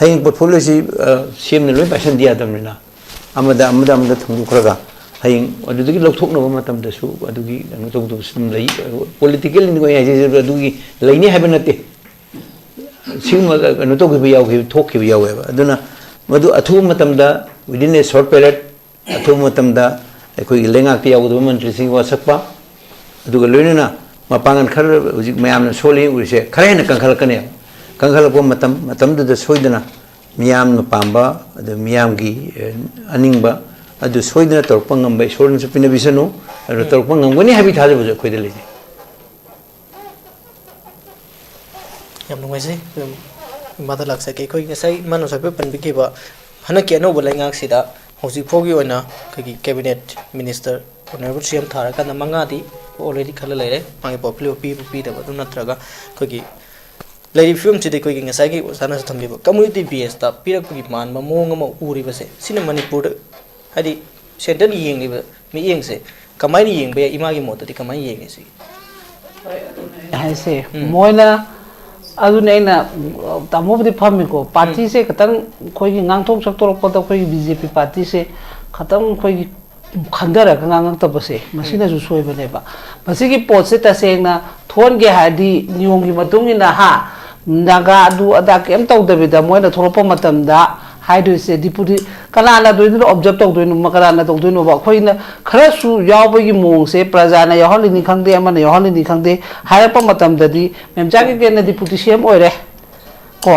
ꯍꯌꯦꯡ ꯄꯣꯔꯠꯐꯣꯂꯤꯑꯣꯁꯤ, ꯑ, ꯁꯤ ꯑꯦꯝꯅ ꯂꯣꯏ ꯄꯥꯏꯁꯟꯗꯤ ꯌꯥꯗꯕꯅꯤꯅ, ꯑꯃꯗ, ꯑꯃꯗ, ꯑꯃꯗ ꯊꯝꯗꯣꯛꯈ꯭ꯔꯒ, ꯍꯌꯦꯡ ꯑꯗꯨꯗꯒꯤ ꯂꯧꯊꯣꯛꯅꯕ ꯃꯇꯝꯗꯁꯨ ꯑꯗꯨꯒꯤ ꯀꯩꯅꯣ ꯇꯧꯗꯕꯁꯨ ꯑꯗꯨꯝ ꯂꯩ꯫ ꯄꯣꯂꯤꯇꯤꯀꯦꯜ ꯑꯩꯅ ꯍꯥꯏꯖꯩ ꯑꯗꯨꯒꯤ ꯂꯩꯅꯤ ꯍꯥꯏꯕ ꯅꯠꯇꯦ꯫ ꯁꯤꯒꯨꯝꯕ ꯀꯩꯅꯣ ꯇꯧꯈꯤꯕ ꯌꯥꯎꯈꯤꯕ, ꯊꯣꯛꯈꯤꯕ ꯌꯥꯎꯋꯦꯕ꯫ ꯑꯗꯨꯅ ꯃꯗꯨ ꯑꯊꯨꯕ ꯃꯇꯝꯗ, within a short period, ꯑꯊꯨꯕ ꯃꯇꯝꯗ ꯑꯩꯈꯣꯏꯒꯤ ꯂꯩꯉꯥꯛꯇ ꯌꯥꯎꯒꯗꯕ ꯃꯟꯇ꯭ꯔꯤꯁꯤꯡꯒꯤ ꯋꯥꯁꯛꯄ, ꯑꯗꯨꯒ ꯂꯣꯏꯅꯅ ꯃꯄꯥꯡꯒꯜ ꯈꯔ, ꯍꯧꯖꯤꯛ ꯃꯌꯥꯝꯅ ꯁꯣꯜꯂꯤ ꯎꯔꯤꯁꯦ, ꯈꯔ ꯍꯦꯟꯅ ꯀꯟꯈꯠꯂꯛꯀꯅꯦꯕ꯫ ꯀꯟꯈꯠꯂꯛꯄ ꯃꯇꯝ, ꯃꯇꯝꯗꯨꯗ ꯁꯣꯏꯗꯅ ꯃꯤꯌꯥꯝꯅ ꯄꯥꯝꯕ, ꯑꯗ ꯃꯤꯌꯥꯝꯒꯤ, ꯑꯦ, ꯑꯅꯤꯡꯕ ꯑꯗꯨ ꯁꯣꯏꯗꯅ ꯇꯧꯔꯛꯄ ꯉꯝꯕ ꯏꯁꯣꯔꯅꯁꯨ ꯄꯤꯅꯕꯤꯁꯅꯨ꯫ ꯑꯗꯨ ꯎꯝ꯫ ꯇꯧꯔꯛꯄ ꯉꯝꯒꯅꯤ ꯍꯥꯏꯕꯒꯤ ꯊꯥꯖꯕꯁꯨ ꯑꯩꯈꯣꯏꯗ ꯂꯩꯖꯩ꯫ ꯌꯥꯝ ꯅꯨꯡꯉꯥꯏꯖꯩ꯫ ꯑꯗꯨꯝ ꯏꯃꯥꯗ ꯂꯥꯛꯆꯒꯦ꯫ ꯑꯩꯈꯣꯏ ꯉꯁꯥꯏ ꯏꯃꯥꯅ ꯉꯁꯥꯏ ꯄꯟꯕꯤꯈꯤꯕ ꯍꯟꯗꯛꯀꯤ ꯑꯅꯧꯕ ꯂꯩꯉꯥꯛꯁꯤꯗ ꯍꯧꯖꯤꯛ ꯐꯥꯎꯒꯤ ꯑꯣꯏꯅ ꯑꯩꯈꯣꯏꯒꯤ cabinet minister, honourable C M ꯊꯥꯔꯀꯥꯟꯗ ꯃꯉꯥꯗꯤ already ꯈꯜꯂ ꯂꯩꯔꯦ꯫ ꯃꯥꯒꯤ portfolio ꯄꯤꯕ ꯄꯤꯗꯕ ꯑꯗꯨ ꯅꯠꯇ꯭ꯔꯒ ꯑꯩꯈꯣꯏꯒꯤ ꯂꯩꯔꯤꯕ ꯐꯤꯕꯝꯁꯤꯗ ꯑꯩꯈꯣꯏꯒꯤ ꯉꯁꯥꯏꯒꯤ ꯑꯣꯖꯥꯅꯁꯨ ꯊꯝꯕꯤꯕ community base ꯇ ꯄꯤꯔꯛꯄꯒꯤ ꯃꯥꯟꯕ ꯃꯑꯣꯡ ꯑꯃ ꯎꯔꯤꯕꯁꯦ, ꯁꯤꯅ ꯃꯅꯤꯄꯨꯔꯗ, ꯍꯥꯏꯗꯤ centre ꯅ ꯌꯦꯡꯂꯤꯕ ꯃꯤꯠꯌꯦꯡꯁꯦ ꯀꯃꯥꯏꯅ ꯌꯦꯡꯕ ꯌꯥꯏ? ꯏꯃꯥꯒꯤ ꯃꯣꯠꯇꯗꯤ ꯀꯃꯥꯏꯅ ꯌꯦꯡꯉꯤ ꯁꯤꯒꯤ? ꯍꯥꯏꯁꯦ, ꯎꯝ꯫ ꯃꯣꯏꯅ, ꯑꯗꯨꯅꯦ ꯑꯩꯅ, ꯇꯥꯃꯣꯕꯨꯗꯤ ꯐꯝꯃꯤꯀꯣ, ꯎꯝ꯫ Party ꯁꯦ ꯈꯤꯇꯪ ꯑꯩꯈꯣꯏꯒꯤ ꯉꯥꯡꯊꯣꯛ ꯁꯛꯇꯣꯔꯛꯄꯗ ꯑꯩꯈꯣꯏꯒꯤ B J P party ꯁꯦ ꯈꯤꯇꯪ ꯑꯩꯈꯣꯏꯒꯤ ꯈꯟꯊꯔꯒ ꯉꯥꯡꯉꯛꯇꯕꯁꯦ, ꯎꯝ꯫ ꯃꯁꯤꯅꯁꯨ ꯁꯣꯏꯕꯅꯦꯕ꯫ ꯃꯁꯤꯒꯤ ꯄꯣꯠꯁꯦ ꯇꯁꯦꯡꯅ ꯊꯣꯛꯍꯟꯒꯦ ꯍꯥꯏꯔꯗꯤ ꯅꯤꯌꯣꯝꯒꯤ ꯃꯇꯨꯡ ꯏꯟꯅ, ꯍꯥ, ꯅꯥꯒꯥ ꯑꯗꯨ ꯑꯗꯥ ꯀꯩꯝ ꯇꯧꯗꯕꯤꯗ ꯃꯣꯏꯅ ꯊꯣꯛꯂꯛꯄ ꯃꯇꯝꯗ ꯍꯥꯏꯗꯣꯏꯁꯦ, deputy, ꯀꯅꯥꯅ ꯑꯗꯨꯏꯗꯨꯅ observe ꯇꯧꯗꯣꯏꯅꯣ, ꯀꯅꯥꯅ ꯇꯧꯗꯣꯏꯅꯣꯕ? ꯑꯩꯈꯣꯏꯅ ꯈꯔꯁꯨ ꯌꯥꯎꯕꯒꯤ ꯃꯑꯣꯡꯁꯦ, ꯄ꯭ꯔꯖꯥꯅ ꯌꯥꯎꯍꯜꯂꯤꯅꯤ ꯈꯪꯗꯦ, ꯑꯃꯅ ꯌꯥꯎꯍꯜꯂꯤꯅꯤ ꯈꯪꯗꯦ, ꯍꯥꯏꯔꯛꯄ ꯃꯇꯝꯗꯗꯤ ꯃꯦꯝꯆꯥ ꯀꯤꯀꯦꯟꯅ deputy C M ꯑꯣꯏꯔꯦ ꯀꯣ,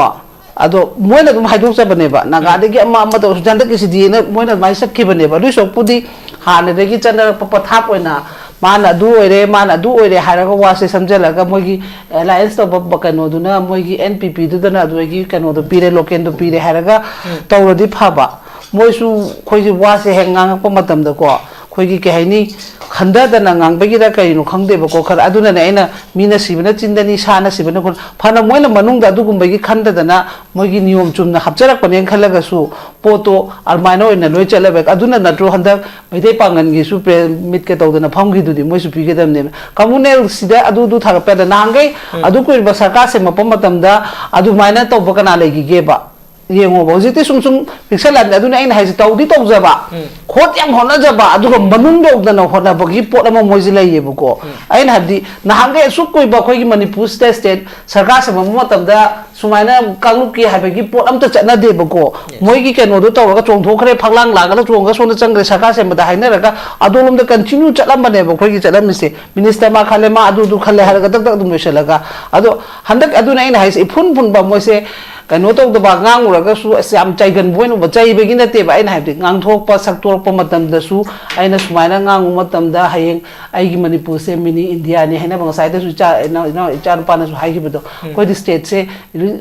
ꯑꯗꯣ ꯃꯣꯏꯅ ꯑꯗꯨꯝ ꯍꯥꯏꯗꯣꯛꯆꯕꯅꯦꯕ, ꯅꯥꯒꯥꯗꯒꯤ ꯑꯃ ꯑꯃ ꯇꯧꯔꯁꯨ ꯍꯟꯗꯛꯀꯤꯁꯤꯗꯤꯅ ꯃꯣꯏꯅ ꯑꯗꯨꯃꯥꯏꯅ ꯆꯠꯈꯤꯕꯅꯦꯕ꯫ ꯑꯗꯨꯏ ꯁꯔꯨꯛꯄꯨꯗꯤ ꯍꯥꯟꯅꯗꯒꯤ ꯆꯠꯅꯔꯛꯄ ꯄꯊꯥꯞ ꯑꯣꯏꯅ ꯃꯥꯅ ꯑꯗꯨ ꯑꯣꯏꯔꯦ, ꯃꯥꯅ ꯑꯗꯨ ꯑꯣꯏꯔꯦ ꯍꯥꯏꯔꯒ ꯋꯥꯁꯦ ꯁꯝꯖꯜꯂꯒ ꯃꯣꯏꯒꯤ alliance ꯇꯧꯕ ꯀꯩꯅꯣꯗꯨꯅ, ꯃꯣꯏꯒꯤ N P P ꯗꯨꯗꯅ ꯑꯗꯨꯗꯒꯤ ꯀꯩꯅꯣꯗꯣ ꯄꯤꯔꯦ, local ꯗꯣ ꯄꯤꯔꯦ ꯍꯥꯏꯔꯒ ꯎꯝ꯫ ꯇꯧꯔꯗꯤ ꯐꯕ꯫ ꯃꯣꯏꯁꯨ ꯑꯩꯈꯣꯏꯁꯦ ꯋꯥꯁꯦ ꯍꯦꯛ ꯉꯥꯡꯉꯛꯄ ꯃꯇꯝꯗꯀꯣ, ꯑꯩꯈꯣꯏꯒꯤ ꯀꯩ ꯍꯥꯏꯅꯤ, ꯈꯟꯊꯗꯅ ꯉꯥꯡꯕꯒꯤꯔ ꯀꯔꯤꯅꯣ ꯈꯪꯗꯦꯕꯀꯣ, ꯈꯔ ꯑꯗꯨꯅꯅꯦ ꯑꯩꯅ "ꯃꯤꯅ ꯁꯤꯕꯅ ꯆꯤꯟꯗꯅꯤ, ꯁꯥꯅ ꯁꯤꯕꯅ ꯈꯨꯟ"꯫ ꯐꯅ ꯃꯣꯏꯅ ꯃꯅꯨꯡꯗ ꯑꯗꯨꯒꯨꯝꯕꯒꯤ ꯈꯟꯗꯗꯅ ꯃꯣꯏꯒꯤ ꯅꯤꯌꯣꯝ ꯆꯨꯝꯅ ꯍꯥꯞꯆꯔꯛꯄꯅꯦꯅ ꯈꯜꯂꯒꯁꯨ, ꯄꯣꯠꯇꯣ ꯑꯗꯨꯃꯥꯏꯅ ꯑꯣꯏꯅ ꯂꯣꯏ ꯆꯠꯂꯕ꯫ ꯑꯗꯨꯅ ꯅꯠꯇ꯭ꯔꯣ ꯍꯟꯗꯛ ꯃꯩꯇꯩ ꯄꯥꯡꯒꯜꯒꯤꯁꯨ ꯄ꯭ꯔꯦꯁ ꯃꯤꯠꯀ ꯇꯧꯗꯅ ꯐꯝꯈꯤꯗꯨꯗꯤ? ꯃꯣꯏꯁꯨ ꯄꯤꯒꯗꯕꯅꯦꯕ꯫ ꯀꯝꯃꯨꯅꯦꯜꯁꯤꯗ ꯑꯗꯨ ꯑꯗꯨ ꯊꯥꯒꯠꯄꯗ ꯅꯍꯥꯟꯈꯩ ꯑꯗꯨ ꯀꯨꯏꯔꯕ ꯁꯔꯀꯥꯔ ꯁꯦꯝꯃꯛꯄ ꯃꯇꯝꯗ ꯑꯗꯨꯃꯥꯏꯅ ꯇꯧꯕ ꯀꯅꯥ ꯂꯩꯈꯤꯒꯦꯕ? ꯌꯦꯡꯉꯣꯕ, ꯍꯧꯖꯤꯛꯇꯤ ꯁꯨꯝ ꯁꯨꯝ ꯄꯤꯛꯁꯜꯂꯛꯑꯕꯅꯤ꯫ ꯑꯗꯨꯅ ꯑꯩꯅ ꯍꯥꯏꯁꯦ, ꯇꯧꯗꯤ ꯇꯧꯖꯕ, ꯍꯣꯠ ꯌꯥꯝ ꯍꯣꯠꯅꯖꯕ, ꯑꯗꯨꯒ ꯃꯅꯨꯡ ꯌꯧꯗꯅ ꯍꯣꯠꯅꯕꯒꯤ ꯄꯣꯠ ꯑꯃ ꯃꯣꯏꯁꯦ ꯂꯩꯌꯦꯕꯀꯣ꯫ ꯑꯩꯅ ꯍꯥꯏꯕꯗꯤ, ꯅꯍꯥꯟꯈꯩ ꯑꯁꯨꯛ ꯀꯨꯏꯕ ꯑꯩꯈꯣꯏꯒꯤ ꯃꯅꯤꯄꯨꯔꯁꯤꯗ ꯁ꯭ꯇꯦꯠ ꯁꯔꯀꯥꯔ ꯁꯦꯝꯕ ꯃꯇꯝꯗ ꯁꯨꯃꯥꯏꯅ ꯀꯥꯡꯂꯨꯞꯀꯤ ꯍꯥꯏꯕꯒꯤ ꯄꯣꯠ ꯑꯝꯇ ꯆꯠꯅꯗꯦꯕꯀꯣ꯫ ꯃꯣꯏꯒꯤ ꯀꯩꯅꯣꯗꯣ ꯇꯧꯔꯒ ꯆꯣꯡꯊꯣꯛꯈ꯭ꯔꯦ, ꯐꯛꯂꯥꯡ ꯂꯥꯛꯑꯒ ꯆꯣꯡꯉꯒ ꯁꯣꯝꯗ ꯆꯪꯈ꯭ꯔꯦ, ꯁꯔꯀꯥꯔ ꯁꯦꯝꯕꯗ ꯍꯥꯏꯅꯔꯒ ꯑꯗꯣꯝꯂꯣꯝꯗ ꯀꯟꯇꯤꯅ꯭ꯌꯨ ꯆꯠꯂꯝꯕꯅꯦꯕ ꯑꯩꯈꯣꯏꯒꯤ ꯆꯠꯂꯝꯃꯤꯁꯦ꯫ ꯃꯤꯅꯤꯁꯇꯔ ꯃꯥ ꯈꯜꯂꯦ, ꯃꯥ ꯑꯗꯨ ꯑꯗꯨ ꯈꯜꯂꯦ ꯍꯥꯏꯔꯒ ꯗꯛ ꯗꯛ ꯑꯗꯨꯝ ꯂꯣꯏꯁꯤꯜꯂꯒ꯫ ꯑꯗꯣ ꯍꯟꯗꯛ ꯑꯗꯨꯅ ꯑꯩꯅ ꯍꯥꯏꯁꯦ, ꯏꯐꯨꯟ ꯐꯨꯟꯕ ꯃꯣꯏꯁꯦ ꯀꯩꯅꯣ ꯇꯧꯗꯕ, ꯉꯥꯡꯉꯨꯔꯒꯁꯨ ꯑꯁ ꯌꯥꯝ ꯆꯩꯒꯟꯕ ꯑꯣꯏꯅ ꯎꯕ꯫ ꯆꯩꯕꯒꯤ ꯅꯠꯇꯦꯕ ꯑꯩꯅ ꯍꯥꯏꯕꯗꯤ, ꯉꯥꯡꯊꯣꯛꯄ ꯁꯛꯇꯣꯔꯛꯄ ꯃꯇꯝꯗꯁꯨ ꯑꯩꯅ ꯁꯨꯃꯥꯏꯅ ꯉꯥꯡꯕ ꯃꯇꯝꯗ ꯍꯌꯦꯡ ꯑꯩꯒꯤ ꯃꯅꯤꯄꯨꯔꯁꯦ ꯃꯤꯅꯤ ꯏꯟꯗꯤꯌꯥꯅꯤ ꯍꯥꯏꯅꯕ꯫ ꯉꯁꯥꯏꯗꯁꯨ ꯏꯆꯥ, ꯏꯅꯥꯎ, ꯏꯆꯥ ꯅꯨꯄꯥꯅꯁꯨ ꯍꯥꯏꯈꯤꯕꯗꯣ, ꯑꯩꯈꯣꯏꯗꯤ ꯁ꯭ꯇꯦꯠꯁꯦ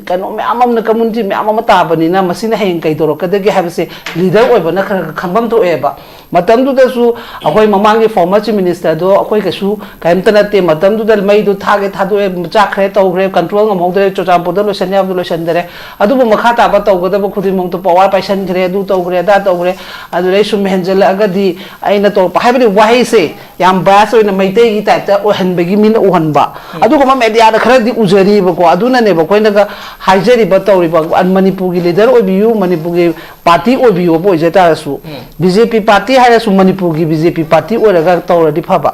ꯀꯩꯅꯣ ꯃꯌꯥꯝ ꯑꯃꯅ, ꯀꯝꯃ꯭ꯌꯨꯅꯤꯇꯤ ꯃꯌꯥꯝ ꯑꯃ ꯇꯥꯕꯅꯤꯅ ꯃꯁꯤꯅ ꯍꯌꯦꯡ ꯀꯩ ꯇꯧꯔꯛꯀꯗꯒꯦ ꯍꯥꯏꯕꯁꯦ ꯂꯤꯗꯔ ꯑꯣꯏꯕꯅ ꯈꯔ ꯈꯔ ꯈꯪꯐꯝ ꯊꯣꯛꯑꯦꯕ꯫ ꯃꯇꯝꯗꯨꯗꯁꯨ ꯑꯩꯈꯣꯏ ꯃꯃꯥꯡꯒꯤ ꯐꯣꯔꯃꯔ ꯆꯤꯐ ꯃꯤꯅꯤꯁꯇꯔꯗꯣ ꯑꯩꯈꯣꯏ ꯀꯩꯁꯨ ꯀꯔꯤꯝꯇ ꯅꯠꯇꯦ꯫ ꯃꯇꯝꯗꯨꯗ ꯃꯩꯗꯣ ꯊꯥꯒꯦ ꯊꯥꯗꯣꯛꯑꯦ, ꯆꯥꯛꯈ꯭ꯔꯦ, ꯇꯧꯈ꯭ꯔꯦ, ꯀꯟꯇ꯭ꯔꯣꯜ ꯉꯝꯍꯧꯗ꯭ꯔꯦ, ꯆꯨꯔꯆꯥꯟꯄꯨꯔꯗ ꯂꯣꯏꯁꯟ ꯌꯥꯕꯗꯣ ꯂꯣꯏꯁꯟꯗꯔꯦ꯫ ꯑꯗꯨꯕꯨ ꯃꯈꯥ ꯇꯥꯕ ꯇꯧꯒꯗꯕ ꯈꯨꯗꯤꯡꯃꯛꯇꯣ ꯄꯋꯥꯔ ꯄꯥꯏꯁꯟꯈ꯭ꯔꯦ, ꯑꯗꯨ ꯇꯧꯈ꯭ꯔꯦ, ꯑꯗꯥ ꯇꯧꯈ꯭ꯔꯦ, ꯑꯗꯨꯗꯩ ꯁꯨꯝ ꯍꯦꯟꯖꯜꯂꯛꯑꯒꯗꯤ ꯑꯩꯅ ꯇꯧꯔꯛꯄ ꯍꯥꯏꯕꯗꯤ ꯋꯥꯍꯩꯁꯦ ꯌꯥꯝ ꯕꯥꯏꯁ ꯑꯣꯏꯅ ꯃꯩꯇꯩꯒꯤ ꯇꯥꯏꯞꯇ ꯑꯣꯏꯍꯟꯕꯒꯤ ꯃꯤꯅ ꯎꯍꯟꯕ꯫ ꯑꯗꯨꯒꯨꯝꯕ ꯃꯦꯗꯤꯌꯥꯗ ꯈꯔꯗꯤ ꯎꯖꯔꯤꯕꯀꯣ꯫ ꯑꯗꯨꯅꯅꯦꯕ ꯑꯩꯈꯣꯏꯅꯒ ꯍꯥꯏꯖꯔꯤꯕ, ꯇꯧꯔꯤꯕ, ꯃꯅꯤꯄꯨꯔꯒꯤ ꯂꯤꯗꯔ ꯑꯣꯏꯕꯤꯌꯨ, ꯃꯅꯤꯄꯨꯔꯒꯤ ꯄꯥꯔꯇꯤ ꯑꯣꯏꯕꯤꯌꯣꯕ ꯑꯣꯏꯖ ꯇꯥꯔꯁꯨ, ꯕꯤ ꯖꯦ ꯄꯤ ꯄꯥꯔꯇꯤ ꯍꯥꯏꯔꯁꯨ ꯃꯅꯤꯄꯨꯔꯒꯤ ꯕꯤ ꯖꯦ ꯄꯤ ꯄꯥꯔꯇꯤ ꯑꯣꯏꯔꯒ ꯇꯧꯔꯗꯤ ꯐꯕ꯫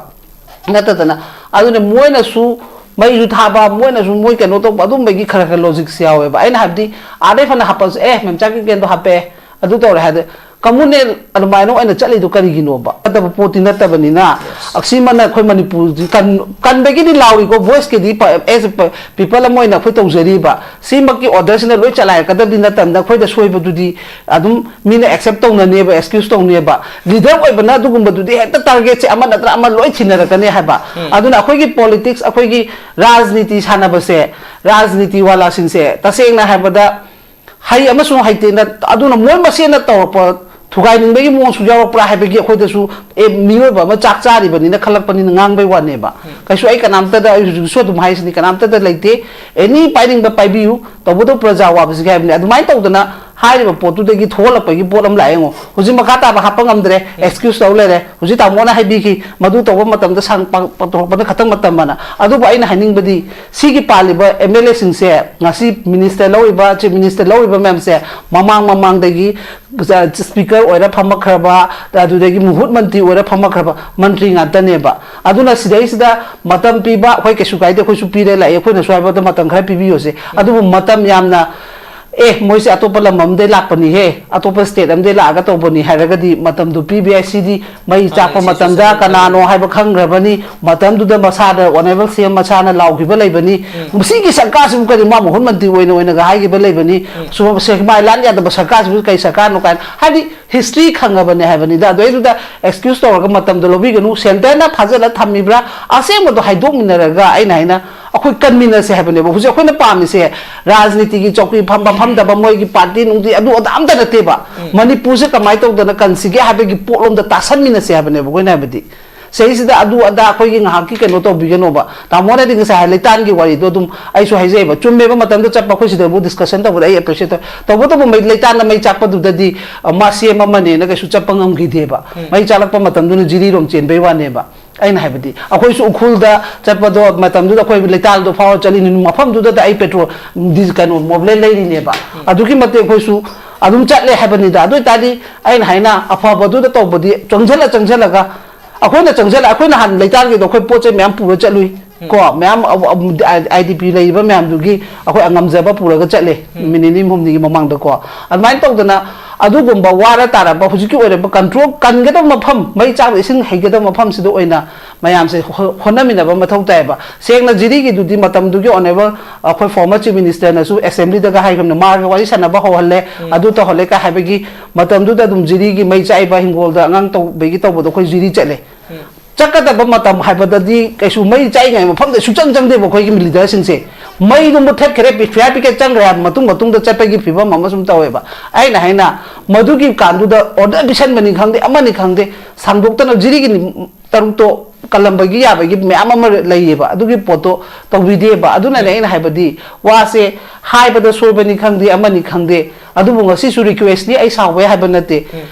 ꯅꯠꯇꯗꯅ, ꯑꯗꯨꯅ ꯃꯣꯏꯅꯁꯨ ꯃꯩꯁꯨ ꯊꯥꯕ, ꯃꯣꯏꯅꯁꯨ ꯃꯣꯏ ꯀꯩꯅꯣ ꯇꯧꯕ, ꯑꯗꯨꯝꯕꯒꯤ ꯈꯔ ꯈꯔ ꯂꯣꯖꯤꯛꯁꯦ ꯌꯥꯎꯋꯦꯕ꯫ ꯑꯩꯅ ꯍꯥꯏꯕꯗꯤ, ꯑꯥꯗꯩ ꯐꯅ ꯍꯥꯞꯄꯁꯨ, "ꯑꯦ, ꯃꯦꯝꯆꯥ ꯀꯤꯀꯦꯟꯗꯣ ꯍꯥꯞꯄꯦ, ꯑꯗꯨ ꯇꯧꯔꯦ" ꯍꯥꯏꯗꯤ, ꯀꯝꯃꯨꯅꯦꯜ ꯑꯗꯨꯃꯥꯏꯅ ꯑꯣꯏꯅ ꯆꯠꯂꯤꯗꯣ ꯀꯔꯤꯒꯤꯅꯣꯕ? ꯐꯠꯇꯕ ꯄꯣꯠꯇꯤ ꯅꯠꯇꯕꯅꯤꯅ, ꯑꯁꯤꯃꯅ ꯑꯩꯈꯣꯏ ꯃꯅꯤꯄꯨꯔꯁꯤ ꯀꯟ-, ꯀꯟꯕꯒꯤꯗꯤ ꯂꯥꯎꯔꯤꯀꯣ, ꯚꯣꯏꯁꯀꯤꯗꯤ ꯄ-, as a ꯄ-, people ꯑꯃ ꯑꯣꯏꯅ ꯑꯩꯈꯣꯏ ꯇꯧꯖꯔꯤꯕ꯫ ꯁꯤꯃꯛꯀꯤ ꯑꯣꯔꯗꯔꯁꯤꯅ ꯂꯣꯏ ꯆꯂꯥꯏꯔꯛꯀꯗꯕꯗꯤ ꯅꯠꯇꯕꯅ, ꯑꯩꯈꯣꯏꯗ ꯁꯣꯏꯕꯗꯨꯗꯤ ꯑꯗꯨꯝ ꯃꯤꯅ ꯑꯦꯛꯁꯦꯞ ꯇꯧꯅꯅꯦꯕ, ꯑꯦꯛꯁꯀ꯭ꯌꯨꯁ ꯇꯧꯅꯦꯕ꯫ ꯂꯤꯗꯔ ꯑꯣꯏꯕꯅ ꯑꯗꯨꯒꯨꯝꯕꯗꯨꯗꯤ ꯍꯦꯛꯇ ꯇꯥꯔꯒꯦꯠꯁꯦ ꯑꯃ ꯅꯠꯇ꯭ꯔ ꯑꯃ ꯂꯣꯏ ꯊꯤꯅꯔꯛꯀꯅꯤ ꯍꯥꯏꯕ꯫ ꯑꯗꯨꯅ ꯑꯩꯈꯣꯏꯒꯤ ꯄꯣꯂꯤꯇꯤꯛꯁ, ꯑꯩꯈꯣꯏꯒꯤ ꯔꯥꯖꯅꯤꯇꯤ ꯁꯥꯟꯅꯕꯁꯦ, ꯔꯥꯖꯅꯤꯇꯤ ꯋꯥꯂꯥꯁꯤꯡꯁꯦ, ꯇꯁꯦꯡꯅ ꯍꯥꯏꯕꯗ, ꯍꯩ ꯑꯃꯁꯨꯡ ꯍꯩꯇꯦꯅ, ꯑꯗꯨꯅ ꯃꯣꯏ ꯃꯁꯦꯟꯅ ꯇꯧꯔꯛꯄ ꯊꯨꯒꯥꯏꯅꯤꯡꯕꯒꯤ ꯃꯑꯣꯡꯁꯨ ꯌꯥꯎꯔꯛꯄ꯭ꯔꯥ ꯍꯥꯏꯕꯒꯤ ꯑꯩꯈꯣꯏꯗꯁꯨ, ꯑꯦ, ꯃꯤꯑꯣꯏꯕ ꯑꯃ ꯆꯥꯛ ꯆꯥꯔꯤꯕꯅꯤꯅ ꯈꯜꯂꯛꯄꯅꯤꯅ ꯉꯥꯡꯕꯩ ꯋꯥꯅꯦꯕ꯫ ꯀꯩꯁꯨ ꯑꯩ ꯀꯅꯥꯝꯇꯗ, ꯑꯩ ꯍꯧꯖꯤꯛꯁꯨ ꯑꯗꯨꯝ ꯍꯥꯏꯁꯤꯅꯤ, ꯀꯅꯥꯝꯇꯗ ꯂꯩꯇꯦ꯫ ꯑꯦꯅꯤ ꯄꯥꯏꯅꯤꯡꯕ ꯄꯥꯏꯕꯤꯌꯨ, ꯇꯧꯕꯇꯕꯨ ꯄ꯭ꯔꯖꯥ ꯋꯥꯕꯁꯤꯒꯤ ꯍꯥꯏꯕꯅꯤ꯫ ꯑꯗꯨꯃꯥꯏꯅ ꯇꯧꯗꯅ ꯍꯥꯏꯔꯤꯕ ꯄꯣꯠꯇꯨꯗꯒꯤ ꯊꯣꯛꯍꯜꯂꯛꯄꯒꯤ ꯄꯣꯠ ꯑꯃ ꯂꯥꯛꯑꯦ꯫ ꯌꯦꯡꯉꯣ, ꯍꯧꯖꯤꯛ ꯃꯈꯥ ꯇꯥꯕ ꯍꯥꯞꯄ ꯉꯝꯗ꯭ꯔꯦ, ꯑꯦꯛꯁꯀ꯭ꯌꯨꯁ ꯇꯧ ꯂꯩꯔꯦ꯫ ꯍꯧꯖꯤꯛ ꯇꯥꯃꯣꯅ ꯍꯥꯏꯕꯤꯈꯤ, ꯃꯗꯨ ꯇꯧꯕ ꯃꯇꯝꯗ ꯁꯥꯡ-, ꯄꯥꯡ-, ꯄꯥꯡꯊꯣꯔꯛꯄꯅ ꯈꯇꯪ ꯃꯇꯝ ꯑꯃꯅ꯫ ꯑꯗꯨꯕꯨ ꯑꯩꯅ ꯍꯥꯏꯅꯤꯡꯕꯗꯤ, ꯁꯤꯒꯤ ꯄꯥꯜꯂꯤꯕ ꯑꯦꯝ ꯑꯦꯜ ꯑꯦꯁꯤꯡꯁꯦ, ꯉꯁꯤ ꯃꯤꯅꯤꯁꯇꯔ ꯂꯧꯔꯤꯕ, ꯆꯤꯐ ꯃꯤꯅꯤꯁꯇꯔ ꯂꯧꯔꯤꯕ ꯃꯌꯥꯝꯁꯦ, ꯃꯃꯥꯡ ꯃꯃꯥꯡꯗꯒꯤ ꯁ꯭ꯄꯤꯀꯔ ꯑꯣꯏꯔ ꯐꯝꯃꯛꯈ꯭ꯔꯕ, ꯑꯗꯨꯗꯒꯤ ꯃꯨꯍꯨꯠ ꯃꯟꯇ꯭ꯔꯤ ꯑꯣꯏꯔ ꯐꯝꯃꯛꯈ꯭ꯔꯕ ꯃꯟꯇ꯭ꯔꯤ ꯉꯥꯛꯇꯅꯦꯕ꯫ ꯑꯗꯨꯅ ꯁꯤꯗꯩꯁꯤꯗ ꯃꯇꯝ ꯄꯤꯕ, ꯑꯩꯈꯣꯏ ꯀꯩꯁꯨ ꯀꯥꯏꯗꯦ, ꯑꯩꯈꯣꯏꯁꯨ ꯄꯤꯔꯦ ꯂꯥꯛꯑꯦ, ꯑꯩꯈꯣꯏꯅꯁꯨ ꯍꯥꯏꯕꯗ ꯃꯇꯝ ꯈꯔ ꯄꯤꯕꯤꯌꯣꯁꯦ꯫ ꯑꯗꯨꯕꯨ ꯃꯇꯝ ꯌꯥꯝꯅ, "ꯑꯦ, ꯃꯣꯏꯁꯦ ꯑꯇꯣꯞꯄ ꯂꯝ ꯑꯃꯗꯩ ꯂꯥꯛꯄꯅꯤꯍꯦ, ꯑꯇꯣꯞꯄ ꯁ꯭ꯇꯦꯠ ꯑꯃꯗꯩ ꯂꯥꯛꯑꯒ ꯇꯧꯕꯅꯤ" ꯍꯥꯏꯔꯒꯗꯤ ꯃꯇꯝꯗꯨ ꯄꯤꯕ ꯌꯥꯏ꯫ ꯁꯤꯗꯤ ꯃꯩ ꯆꯥꯛꯄ ꯃꯇꯝꯗ ꯀꯅꯥꯅꯣ ꯍꯥꯏꯕ ꯈꯪꯈ꯭ꯔꯕꯅꯤ꯫ ꯃꯇꯝꯗꯨꯗ ꯃꯁꯥꯗ ꯑꯣꯅꯔꯦꯕꯜ ꯁꯤ ꯑꯦꯝ ꯃꯁꯥꯅ ꯂꯥꯎꯈꯤꯕ ꯂꯩꯕꯅꯤ꯫ ꯃꯁꯤꯒꯤ ꯁꯔꯀꯥꯔꯁꯤꯕꯨ ꯀꯔꯤ ꯃꯥ ꯃꯨꯍꯨꯠ ꯃꯟꯇ꯭ꯔꯤ ꯑꯣꯏꯅ ꯑꯣꯏꯅꯒ ꯍꯥꯏꯈꯤꯕ ꯂꯩꯕꯅꯤ꯫ ꯁꯨꯃꯥꯏ ꯂꯥꯟ ꯌꯥꯗꯕ ꯁꯔꯀꯥꯔꯁꯤꯕꯨ ꯀꯔꯤ ꯁꯔꯀꯥꯔꯅꯣ ꯀꯥꯏꯅ, ꯍꯥꯏꯗꯤ, ꯍꯤꯁꯇ꯭ꯔꯤ ꯈꯪꯉꯕꯅꯦ ꯍꯥꯏꯕꯅꯤꯗ꯫ ꯑꯗꯨꯗꯩꯗꯨꯗ ꯑꯦꯛꯁꯀ꯭ꯌꯨꯁ ꯇꯧꯔꯒ ꯃꯇꯝꯗꯣ ꯂꯧꯕꯤꯒꯅꯨ꯫ ꯁꯦꯟꯇꯔꯅ ꯐꯥꯖꯤꯜꯂ ꯊꯝꯃꯤꯕ꯭ꯔꯥ, ꯑꯁꯦꯡꯕꯗꯣ ꯍꯥꯏꯗꯣꯛꯃꯤꯟꯅꯔꯒ, ꯑꯩꯅ ꯍꯥꯏꯅ, ꯑꯩꯈꯣꯏ ꯀꯟꯃꯤꯟꯅꯁꯦ ꯍꯥꯏꯕꯅꯦꯕ꯫ ꯍꯧꯖꯤꯛ ꯑꯩꯈꯣꯏꯅ ꯄꯥꯝꯃꯤꯁꯦ ꯔꯥꯖꯅꯤꯇꯤꯒꯤ ꯆꯧꯀ꯭ꯔꯤ ꯐꯝꯕ ꯐꯝꯗꯕ, ꯃꯣꯏꯒꯤ ꯄꯥꯔꯇꯤ ꯅꯨꯡꯇꯤ ꯑꯗꯨ ꯑꯗꯥ ꯑꯝꯇ ꯅꯠꯇꯦꯕ꯫ ꯃꯅꯤꯄꯨꯔꯁꯦ ꯀꯃꯥꯏꯅ ꯇꯧꯗꯅ ꯀꯟꯁꯤꯒꯦ ꯍꯥꯏꯕꯒꯤ ꯄꯣꯠꯂꯣꯝꯗ ꯇꯥꯁꯟꯃꯤꯟꯅꯁꯦ ꯍꯥꯏꯕꯅꯦꯕ ꯑꯩꯈꯣꯏꯅ ꯍꯥꯏꯕꯗꯤ꯫ ꯁꯤꯗꯩꯁꯤꯗ ꯑꯗꯨ ꯑꯗꯥ ꯑꯩꯈꯣꯏꯒꯤ ꯉꯥꯏꯍꯥꯛꯀꯤ ꯀꯩꯅꯣ ꯇꯧꯕꯤꯒꯅꯣꯕ꯫ ꯇꯥꯃꯣꯅꯗꯤ ꯉꯁꯥꯏ ꯍꯥꯏ ꯂꯩꯇꯥꯟꯒꯤ ꯋꯥꯔꯤꯗꯣ ꯑꯗꯨꯝ ꯑꯩꯁꯨ ꯍꯥꯏꯖꯩꯕ, ꯆꯨꯝꯃꯦꯕ, ꯃꯇꯝꯗ ꯆꯠꯄ ꯑꯩꯈꯣꯏ ꯁꯤꯗꯕꯨ ꯗꯤꯁꯀꯁꯟ ꯇꯧꯕꯗ ꯑꯩ ꯑꯦꯄ꯭ꯔꯤꯁꯤꯌꯦꯠ ꯇꯧꯋꯦ꯫ ꯇꯧꯕꯇꯕꯨ ꯃꯩ, ꯂꯩꯇꯥꯟꯗ ꯃꯩ ꯆꯥꯛꯄꯗꯨꯗꯗꯤ, ꯑ, ꯃꯥ ꯁꯤ ꯑꯦꯝ ꯑꯃꯅꯦꯅ ꯀꯩꯁꯨ ꯆꯠꯄ ꯉꯝꯈꯤꯗꯦꯕ꯫ ꯃꯩ ꯆꯥꯛꯂꯛꯄ ꯃꯇꯝꯗꯨꯅ ꯖꯤꯔꯤꯔꯣꯝ ꯆꯦꯟꯕꯩ ꯋꯥꯅꯦꯕ꯫ ꯑꯩꯅ ꯍꯥꯏꯕꯗꯤ ꯑꯩꯈꯣꯏꯁꯨ ꯎꯈ꯭ꯔꯨꯜꯗ ꯆꯠꯄꯗꯣ ꯃꯇꯝꯗꯨꯗ ꯑꯩꯈꯣꯏ ꯂꯩꯇꯥꯟꯗꯣ ꯐꯥꯎꯔ ꯆꯠꯂꯤꯅꯤ, ꯃꯐꯝꯗꯨꯗ ꯑꯩ ꯄꯦꯇ꯭ꯔꯣꯜ, ꯗꯤꯖ-, ꯀꯩꯅꯣ, ꯃꯣꯕꯤꯜ ꯂꯩꯔꯤꯅꯦꯕ꯫ ꯑꯗꯨꯒꯤ ꯃꯇꯤꯛ ꯑꯩꯈꯣꯏꯁꯨ ꯑꯗꯨꯝ ꯆꯠꯂꯦ ꯍꯥꯏꯕꯅꯤꯗ꯫ ꯑꯗꯨ ꯑꯣꯏꯇꯥꯔꯗꯤ ꯑꯩꯅ ꯍꯥꯏꯅ ꯑꯐꯕꯗꯨꯗ ꯇꯧꯕꯗꯤ ꯆꯪꯁꯤꯜꯂ ꯆꯪꯁꯤꯜꯂꯒ ꯑꯩꯈꯣꯏꯅ ꯆꯪꯁꯤꯜꯂ, ꯑꯩꯈꯣꯏ ꯅꯍꯥꯟ ꯂꯩꯇꯥꯟꯒꯤꯗꯣ ꯑꯩꯈꯣꯏ ꯄꯣꯠ ꯆꯩ ꯃꯌꯥꯝ ꯄꯨꯔ ꯆꯠꯂꯨꯏ꯫ ꯀꯣ, ꯃꯌꯥꯝ ꯑ-, ꯑ-, ꯑ-, ꯑꯥꯏ ꯗꯤ ꯄꯤ ꯂꯩꯔꯤꯕ ꯃꯌꯥꯝꯗꯨꯒꯤ ꯑꯩꯈꯣꯏ ꯑꯉꯝꯖꯕ ꯄꯨꯔꯒ ꯆꯠꯂꯦ, ꯅꯨꯃꯤꯠ ꯅꯤꯅꯤ ꯍꯨꯝꯅꯤꯒꯤ ꯃꯃꯥꯡꯗꯀꯣ꯫ ꯑꯗꯨꯃꯥꯏꯅ ꯇꯧꯗꯅ ꯑꯗꯨꯒꯨꯝꯕ ꯋꯥꯔ ꯇꯥꯔꯕ ꯍꯧꯖꯤꯛꯀꯤ ꯑꯣꯏꯔꯕ ꯀꯟꯇ꯭ꯔꯣꯜ ꯀꯟꯒꯗꯕ ꯃꯐꯝ, ꯃꯩ ꯆꯥꯛꯅ ꯏꯁꯤꯡ ꯍꯩꯒꯗꯕ ꯃꯐꯝꯁꯤꯗ ꯑꯣꯏꯅ ꯃꯌꯥꯝꯁꯦ ꯍꯣ-, ꯍꯣꯠꯅꯃꯤꯟꯅꯕ ꯃꯊꯧ ꯇꯥꯏꯌꯦꯕ꯫ ꯁꯦꯡꯅ ꯖꯤꯔꯤꯒꯤꯗꯨꯗꯤ ꯃꯇꯝꯗꯨꯒꯤ ꯑꯣꯅꯦꯕꯜ ꯑꯩꯈꯣꯏ ꯐꯣꯔꯃꯔ ꯆꯤꯐ ꯃꯤꯅꯤꯁꯇꯔꯅꯁꯨ ꯑꯦꯁꯦꯝꯕ꯭ꯂꯤꯗꯒ ꯍꯥꯏꯈ꯭ꯔꯕꯅꯤ, ꯃꯥꯒ ꯋꯥꯔꯤ ꯁꯥꯟꯅꯕ ꯍꯧꯍꯜꯂꯦ, ꯑꯗꯨ ꯇꯧꯍꯜꯂꯦ ꯀꯥꯏ ꯍꯥꯏꯕꯒꯤ ꯃꯇꯝꯗꯨꯗ ꯑꯗꯨꯝ ꯖꯤꯔꯤꯒꯤ ꯃꯩ ꯆꯥꯛꯏꯕ ꯍꯤꯡꯒꯣꯜꯗ ꯑꯉꯥꯡ ꯇꯧꯕꯒꯤ ꯇꯧꯕꯗꯣ ꯑꯩꯈꯣꯏ ꯖꯤꯔꯤ ꯆꯠꯂꯦ꯫ ꯆꯠꯀꯗꯕ ꯃꯇꯝ ꯍꯥꯏꯕꯗꯗꯤ ꯀꯩꯁꯨ ꯃꯩ ꯆꯥꯛꯏꯉꯩ ꯃꯐꯝꯗ ꯁꯨꯡꯆꯪ ꯆꯪꯗꯦꯕ ꯑꯩꯈꯣꯏꯒꯤ ꯂꯤꯗꯔꯁꯤꯡꯁꯦ꯫ ꯃꯩꯗꯨ ꯃꯨꯠꯊꯠꯈ꯭ꯔꯦ, ꯐꯤꯌꯥꯔ ꯄꯤꯀꯦꯠ ꯆꯪꯈ꯭ꯔꯦ ꯍꯥꯏꯕ ꯃꯇꯨꯡ, ꯃꯇꯨꯡꯗ ꯆꯠꯄꯒꯤ ꯐꯤꯕꯝ ꯑꯃ ꯁꯨꯝ ꯇꯧꯋꯦꯕ꯫ ꯑꯩꯅ ꯍꯥꯏꯅ, ꯃꯗꯨꯒꯤ ꯀꯥꯟꯗꯨꯗ ꯑꯣꯔꯗꯔ ꯄꯤꯁꯟꯕꯅꯤ ꯈꯪꯗꯦ, ꯑꯃꯅꯤ ꯈꯪꯗꯦ, ꯁꯥꯡꯗꯣꯛꯇꯅ ꯖꯤꯔꯤꯒꯤ ꯅꯤ-, ꯇꯔꯨꯛꯇꯣ ꯀꯜꯂꯝꯕꯒꯤ ꯌꯥꯕꯒꯤ ꯃꯌꯥꯝ ꯑꯃ ꯂꯩꯌꯦꯕ, ꯑꯗꯨꯒꯤ ꯄꯣꯠꯇꯣ ꯇꯧꯕꯤꯗꯦꯕ꯫ ꯑꯗꯨꯅꯅꯦ ꯑꯩꯅ ꯍꯥꯏꯕꯗꯤ, ꯋꯥꯁꯦ ꯍꯥꯏꯕꯗ ꯁꯣꯏꯕꯅꯤ ꯈꯪꯗꯦ, ꯑꯃꯅꯤ ꯈꯪꯗꯦ, ꯑꯗꯨꯕꯨ ꯉꯁꯤꯁꯨ ꯔꯤꯀ꯭ꯋꯦꯁꯅꯤ, ꯑꯩ ꯁꯥꯎꯕ ꯌꯥꯏ ꯍꯥꯏꯕ ꯅꯠꯇꯦ꯫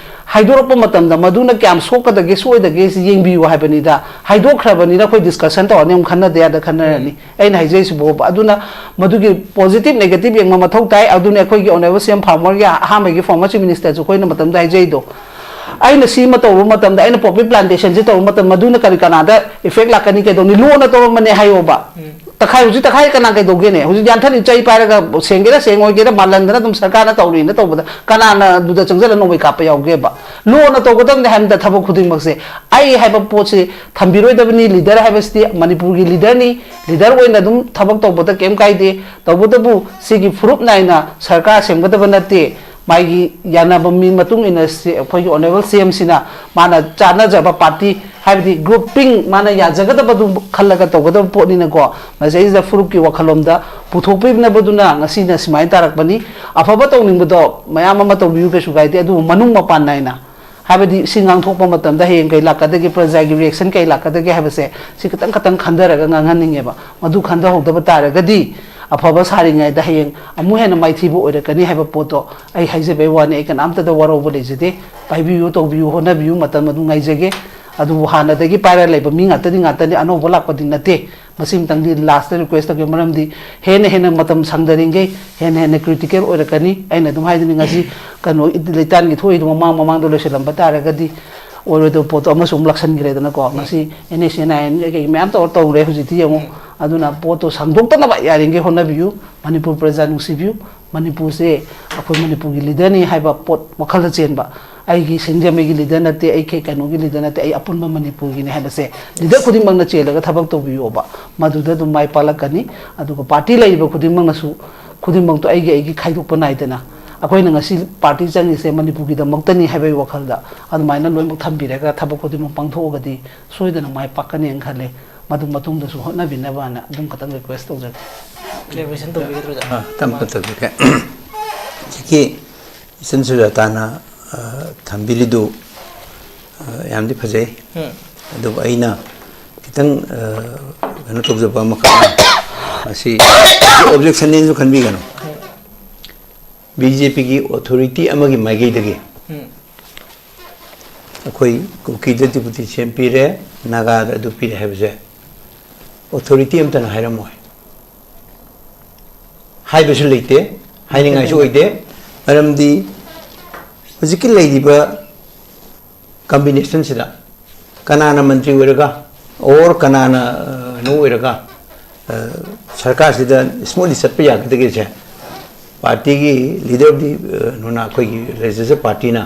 ꯍꯥꯏꯗꯣꯔꯛꯄ ꯃꯇꯝꯗ ꯃꯗꯨꯅ ꯀꯌꯥꯝ ꯁꯣꯛꯀꯗꯒꯦ, ꯁꯣꯏꯗꯒꯦ ꯁꯤ ꯌꯦꯡꯕꯤꯌꯨ ꯍꯥꯏꯕꯅꯤꯗ꯫ ꯍꯥꯏꯗꯣꯛꯈ꯭ꯔꯕꯅꯤꯅ ꯑꯩꯈꯣꯏ ꯗꯤꯁꯀꯁꯟ ꯇꯧꯔꯅꯤ, ꯑꯃꯨꯛ ꯈꯟꯅꯗ ꯌꯥꯗ ꯈꯟꯅꯔꯅꯤ꯫ ꯑꯩꯅ ꯍꯥꯏꯖꯔꯤꯁꯤꯕꯨꯕ꯫ ꯑꯗꯨꯅ ꯃꯗꯨꯒꯤ ꯄꯣꯖꯤꯇꯤꯚ, ꯅꯦꯒꯦꯇꯤꯚ ꯌꯦꯡꯕ ꯃꯊꯧ ꯇꯥꯏ꯫ ꯑꯗꯨꯅ ꯑꯩꯈꯣꯏꯒꯤ ꯑꯣꯅꯔꯦꯕꯜ ꯁꯤ ꯑꯦꯝ ꯐꯥꯔꯃꯔꯒꯤ ꯑꯍꯥꯟꯕꯒꯤ ꯐꯣꯔꯃꯔ ꯆꯤꯐ ꯃꯤꯅꯤꯁꯇꯔꯁꯨ ꯑꯩꯈꯣꯏꯅ ꯃꯇꯝꯗ ꯍꯥꯏꯖꯩꯗꯣ, ꯑꯩꯅ ꯁꯤꯃ ꯇꯧꯕ ꯃꯇꯝꯗ, ꯑꯩꯅ ꯄꯣꯄꯤ ꯄ꯭ꯂꯥꯟꯇꯦꯁꯟꯁꯤ ꯇꯧꯕ ꯃꯇꯝꯗ, ꯃꯗꯨꯅ ꯀꯔꯤ ꯀꯅꯥꯗ ꯏꯐꯦꯛ ꯂꯥꯛꯀꯅꯤ, ꯀꯩꯗꯧꯅꯤ, ꯂꯣꯟꯅ ꯇꯧꯔꯝꯕꯅꯦ ꯍꯥꯏꯌꯣꯕ꯫ ꯇꯛꯈꯥꯏ, ꯍꯧꯖꯤꯛ ꯇꯛꯈꯥꯏ ꯀꯅꯥ ꯀꯩꯗꯧꯒꯦꯅꯦ? ꯍꯧꯖꯤꯛ ꯌꯥꯟꯊꯠꯂꯤ, ꯆꯩ ꯄꯥꯏꯔꯒ ꯁꯦꯡꯒꯦꯔꯥ ꯁꯦꯡꯉꯣꯏꯒꯦꯔꯥ ꯃꯥꯜꯍꯟꯗꯅ ꯑꯗꯨꯝ ꯁꯔꯀꯥꯔꯅ ꯇꯧꯔꯤꯅ ꯇꯧꯕꯗ ꯀꯅꯥꯅ ꯑꯗꯨꯗ ꯆꯪꯁꯤꯜꯂ ꯅꯣꯡꯃꯩ ꯀꯥꯞꯄ ꯌꯥꯎꯒꯦꯕ? ꯂꯣꯟꯅ ꯇꯧꯒꯗꯕꯅꯦ ꯍꯥꯏꯕꯗ ꯊꯕꯛ ꯈꯨꯗꯤꯡꯃꯛꯁꯦ꯫ ꯑꯩ ꯍꯥꯏꯕ ꯄꯣꯠꯁꯤ ꯊꯝꯕꯤꯔꯣꯏꯗꯕꯅꯤ꯫ ꯂꯤꯗꯔ ꯍꯥꯏꯕꯁꯤꯗꯤ ꯃꯅꯤꯄꯨꯔꯒꯤ ꯂꯤꯗꯔꯅꯤ꯫ ꯂꯤꯗꯔ ꯑꯣꯏꯅ ꯑꯗꯨꯝ ꯊꯕꯛ ꯇꯧꯕꯗ ꯀꯩꯝ ꯀꯥꯏꯗꯦ꯫ ꯇꯧꯕꯇꯕꯨ ꯁꯤꯒꯤ ꯐꯨꯔꯨꯞ ꯅꯥꯏꯅ ꯁꯔꯀꯥꯔ ꯁꯦꯝꯒꯗꯕ ꯅꯠꯇꯦ꯫ ꯃꯥꯒꯤ ꯌꯥꯅꯕ ꯃꯤ ꯃꯇꯨꯡ ꯏꯟꯅ ꯁꯤ-, ꯑꯩꯈꯣꯏꯒꯤ ꯑꯣꯅꯔꯦꯕꯜ ꯁꯤ ꯑꯦꯝꯁꯤꯅ ꯃꯥꯅ ꯆꯥꯟꯅꯖꯕ ꯄꯥꯔꯇꯤ, ꯍꯥꯏꯕꯗꯤ ꯒ꯭ꯔꯨꯞꯄꯤꯡ, ꯃꯥꯅ ꯌꯥꯖꯒꯗꯕꯗꯨ ꯈꯜꯂꯒ ꯇꯧꯒꯗꯕ ꯄꯣꯠꯅꯤꯅꯀꯣ, ꯃꯁꯤꯗꯩꯁꯤꯗ ꯐꯨꯔꯨꯞꯀꯤ ꯋꯥꯈꯜꯂꯣꯟꯗ ꯄꯨꯊꯣꯛꯄꯤꯅꯕꯗꯨꯅ ꯉꯁꯤꯅ ꯁꯨꯃꯥꯏꯅ ꯇꯥꯔꯛꯄꯅꯤ꯫ ꯑꯐꯕ ꯇꯧꯅꯤꯡꯕꯗꯣ ꯃꯌꯥꯝ ꯑꯃ ꯇꯧꯕꯤꯌꯨ, ꯀꯩꯁꯨ ꯀꯥꯏꯗꯦ, ꯑꯗꯨꯕꯨ ꯃꯅꯨꯡ ꯃꯄꯥꯟ ꯅꯥꯏꯅ, ꯍꯥꯏꯕꯗꯤ ꯁꯤ ꯉꯥꯡꯊꯣꯛꯄ ꯃꯇꯝꯗ ꯍꯌꯦꯡ ꯀꯩ ꯂꯥꯛꯀꯗꯒꯦ, ꯄ꯭ꯔꯖꯥꯒꯤ ꯔꯤꯌꯦꯛꯁꯟ ꯀꯩ ꯂꯥꯛꯀꯗꯒꯦ ꯍꯥꯏꯕꯁꯦ ꯁꯤ ꯈꯤꯇꯪ ꯈꯤꯇꯪ ꯈꯟꯊꯔꯒ ꯉꯥꯡꯍꯟꯅꯤꯡꯉꯦꯕ꯫ ꯃꯗꯨ ꯈꯟꯊꯍꯧꯗꯕ ꯇꯥꯔꯒꯗꯤ ꯑꯐꯕ ꯁꯥꯔꯤꯉꯩꯗ ꯍꯌꯦꯡ ꯑꯃꯨꯛ ꯍꯦꯟꯅ ꯃꯥꯏꯊꯤꯕ ꯑꯣꯏꯔꯛꯀꯅꯤ ꯍꯥꯏꯕ ꯄꯣꯠꯇꯣ ꯑꯩ ꯍꯥꯏꯖꯕꯩ ꯋꯥꯅꯤ꯫ ꯑꯩ ꯀꯅꯥꯝꯇꯗ ꯋꯥꯔꯧꯕ ꯂꯩꯖꯗꯦ꯫ ꯄꯥꯏꯕꯤꯌꯨ, ꯇꯧꯕꯤꯌꯨ, ꯍꯣꯠꯅꯕꯤꯌꯨ, ꯃꯇꯝ ꯑꯗꯨꯝ ꯉꯥꯏꯖꯒꯦ꯫ ꯑꯗꯨꯕꯨ ꯍꯥꯟꯅꯗꯒꯤ ꯄꯥꯏꯔ ꯂꯩꯕ ꯃꯤ ꯉꯥꯛꯇꯗꯤ ꯉꯥꯛꯇꯅꯤ, ꯑꯅꯧꯕ ꯂꯥꯛꯄꯗꯤ ꯅꯠꯇꯦ꯫ ꯃꯁꯤꯃꯇꯪꯗꯤ ꯂꯥꯁꯇ ꯔꯤꯀ꯭ꯋꯦꯁ ꯇꯧꯒꯦ, ꯃꯔꯝꯗꯤ ꯍꯦꯟꯅ ꯍꯦꯟꯅ ꯃꯇꯝ ꯁꯥꯡꯗꯔꯤꯉꯩ ꯍꯦꯟꯅ ꯍꯦꯟꯅ ꯀ꯭ꯔꯤꯇꯤꯀꯦꯜ ꯑꯣꯏꯔꯛꯀꯅꯤ꯫ ꯑꯩꯅ ꯑꯗꯨꯝ ꯍꯥꯏꯗꯨꯅꯤ, ꯉꯁꯤ ꯀꯩꯅꯣ ꯂꯩꯇꯥꯟꯒꯤ ꯊꯣꯛꯏꯗꯣ ꯃꯃꯥꯡ ꯃꯃꯥꯡꯗ ꯂꯣꯏꯁꯤꯜꯂꯝꯕ ꯇꯥꯔꯒꯗꯤ ꯑꯣꯏꯔꯣꯏꯗꯕ ꯄꯣꯠꯇꯣ ꯑꯃꯁꯨ ꯑꯃꯨꯛ ꯂꯥꯛꯁꯟꯈ꯭ꯔꯦꯗꯅꯀꯣ꯫ ꯉꯁꯤ N S N I N ꯀꯩ ꯃꯌꯥꯝ ꯇꯧꯔ ꯇꯧꯔꯦ ꯍꯧꯖꯤꯛꯇꯤ ꯌꯦꯡꯉꯨ꯫ ꯑꯗꯨꯅ ꯄꯣꯠꯇꯣ ꯁꯥꯡꯗꯣꯛꯇꯅꯕ ꯌꯥꯔꯤꯉꯩ ꯍꯣꯠꯅꯕꯤꯌꯨ꯫ ꯃꯅꯤꯄꯨꯔ ꯄ꯭ꯔꯖꯥ ꯅꯨꯡꯁꯤꯕꯤꯌꯨ꯫ ꯃꯅꯤꯄꯨꯔꯁꯦ ꯑꯩꯈꯣꯏ ꯃꯅꯤꯄꯨꯔꯒꯤ ꯂꯤꯗꯔꯅꯤ ꯍꯥꯏꯕ ꯄꯣꯠ ꯋꯥꯈꯜꯗ ꯆꯦꯟꯕ, ꯑꯩꯒꯤ ꯁꯤꯡꯖꯃꯩꯒꯤ ꯂꯤꯗꯔ ꯅꯠꯇꯦ, ꯑꯩ ꯀꯩ ꯀꯩꯅꯣꯒꯤ ꯂꯤꯗꯔ ꯅꯠꯇꯦ, ꯑꯩ ꯑꯄꯨꯟꯕ ꯃꯅꯤꯄꯨꯔꯒꯤꯅꯤ ꯍꯥꯏꯕꯁꯦ ꯂꯤꯗꯔ ꯈꯨꯗꯤꯡꯃꯛꯅ ꯆꯦꯜꯂꯒ ꯊꯕꯛ ꯇꯧꯕꯤꯌꯣꯕ꯫ ꯃꯗꯨꯗ ꯑꯗꯨꯝ ꯃꯥꯏ ꯄꯥꯛꯂꯛꯀꯅꯤ꯫ ꯑꯗꯨꯒ ꯄꯥꯔꯇꯤ ꯂꯩꯔꯤꯕ ꯈꯨꯗꯤꯡꯃꯛꯅꯁꯨ, ꯈꯨꯗꯤꯡꯃꯛꯇꯣ ꯑꯩꯒꯤ ꯑꯩꯒꯤ ꯈꯥꯏꯗꯣꯛꯄ ꯅꯥꯏꯗꯅ, ꯑꯩꯈꯣꯏꯅ ꯉꯁꯤ ꯄꯥꯔꯇꯤ ꯆꯪꯉꯤꯁꯦ ꯃꯅꯤꯄꯨꯔꯒꯤꯗꯃꯛꯇꯅꯤ ꯍꯥꯏꯕꯒꯤ ꯋꯥꯈꯜꯗ ꯑꯗꯨꯃꯥꯏꯅ ꯂꯣꯏꯅꯃꯛ ꯊꯝꯕꯤꯔꯒ ꯊꯕꯛ ꯈꯨꯗꯤꯡꯃꯛ ꯄꯥꯡꯊꯣꯛꯑꯒꯗꯤ ꯁꯣꯏꯗꯅ ꯃꯥꯏ ꯄꯥꯛꯀꯅꯦꯅ ꯈꯜꯂꯦ꯫ ꯃꯗꯨ ꯃꯇꯨꯡꯗꯁꯨ ꯍꯣꯠꯅꯕꯤꯅꯕꯅ ꯑꯗꯨꯝ ꯈꯛꯇꯪ ꯔꯤꯀ꯭ꯋꯦꯁ ꯇꯧꯖꯒꯦ꯫ ꯀ꯭ꯂꯦꯔꯤꯐꯤꯀꯦꯁꯟ ꯇꯧꯕꯤꯒꯗ꯭ꯔꯣ, ꯑꯣꯖꯥ? ꯑꯥ, ꯇꯞꯅ ꯇꯧꯖꯒꯦ꯫ ꯍꯧꯖꯤꯛꯀꯤ ꯏꯆꯟ ꯁꯨꯖꯥꯇꯥꯅ, ꯑ, ꯊꯝꯕꯤꯔꯤꯗꯨ, ꯑ, ꯌꯥꯝꯗꯤ ꯐꯖꯩ꯫ ꯎꯝ꯫ ꯑꯗꯨꯕꯨ ꯑꯩꯅ ꯈꯤꯇꯪ, ꯑ, ꯀꯩꯅꯣ ꯇꯧꯖꯕ ꯑꯃꯈꯛꯅ, ꯃꯁꯤ ꯑꯣꯕꯖꯦꯛꯁꯟꯅꯦꯅꯁꯨ ꯈꯟꯕꯤꯒꯅꯨ꯫ ꯎꯝ꯫ ꯕꯤ ꯖꯦ ꯄꯤꯒꯤ ꯑꯣꯊꯣꯔꯤꯇꯤ ꯑꯃꯒꯤ ꯃꯥꯏꯀꯩꯗꯒꯤ ꯎꯝ꯫ ꯑꯩꯈꯣꯏ ꯀꯨꯀꯤꯗ ꯗꯤꯄꯨꯇꯤ ꯁꯤ ꯑꯦꯝ ꯄꯤꯔꯦ, ꯅꯥꯒꯥꯗ ꯑꯗꯨ ꯄꯤꯔꯦ ꯍꯥꯏꯕꯁꯦ ꯑꯣꯊꯣꯔꯤꯇꯤ ꯑꯝꯇꯅ ꯍꯥꯏꯔꯝꯃꯣꯏ꯫ ꯍꯥꯏꯕꯁꯨ ꯂꯩꯇꯦ, ꯍꯥꯏꯅꯤꯡꯉꯥꯏꯁꯨ ꯑꯣꯏꯗꯦ꯫ ꯃꯔꯝꯗꯤ ꯍꯧꯖꯤꯛꯀꯤ ꯂꯩꯔꯤꯕ ꯀꯝꯕꯤꯅꯦꯁꯟꯁꯤꯗ ꯀꯅꯥꯅ ꯃꯟꯇ꯭ꯔꯤ ꯑꯣꯏꯔꯒ, ꯑꯣꯔ ꯀꯅꯥꯅ, ꯑ, ꯀꯩꯅꯣ ꯑꯣꯏꯔꯒ, ꯑ, ꯁꯔꯀꯥꯔꯁꯤꯗ ꯁ꯭ꯃꯨꯠꯂꯤ ꯆꯠꯄ ꯌꯥꯒꯗꯒꯦꯁꯦ ꯄꯥꯔꯇꯤꯒꯤ ꯂꯤꯗꯔꯗꯤ, ꯑ, ꯀꯩꯅꯣꯅ, ꯑꯩꯈꯣꯏꯒꯤ ꯂꯦꯖꯤꯁꯂꯦꯆꯔ ꯄꯥꯔꯇꯤꯅ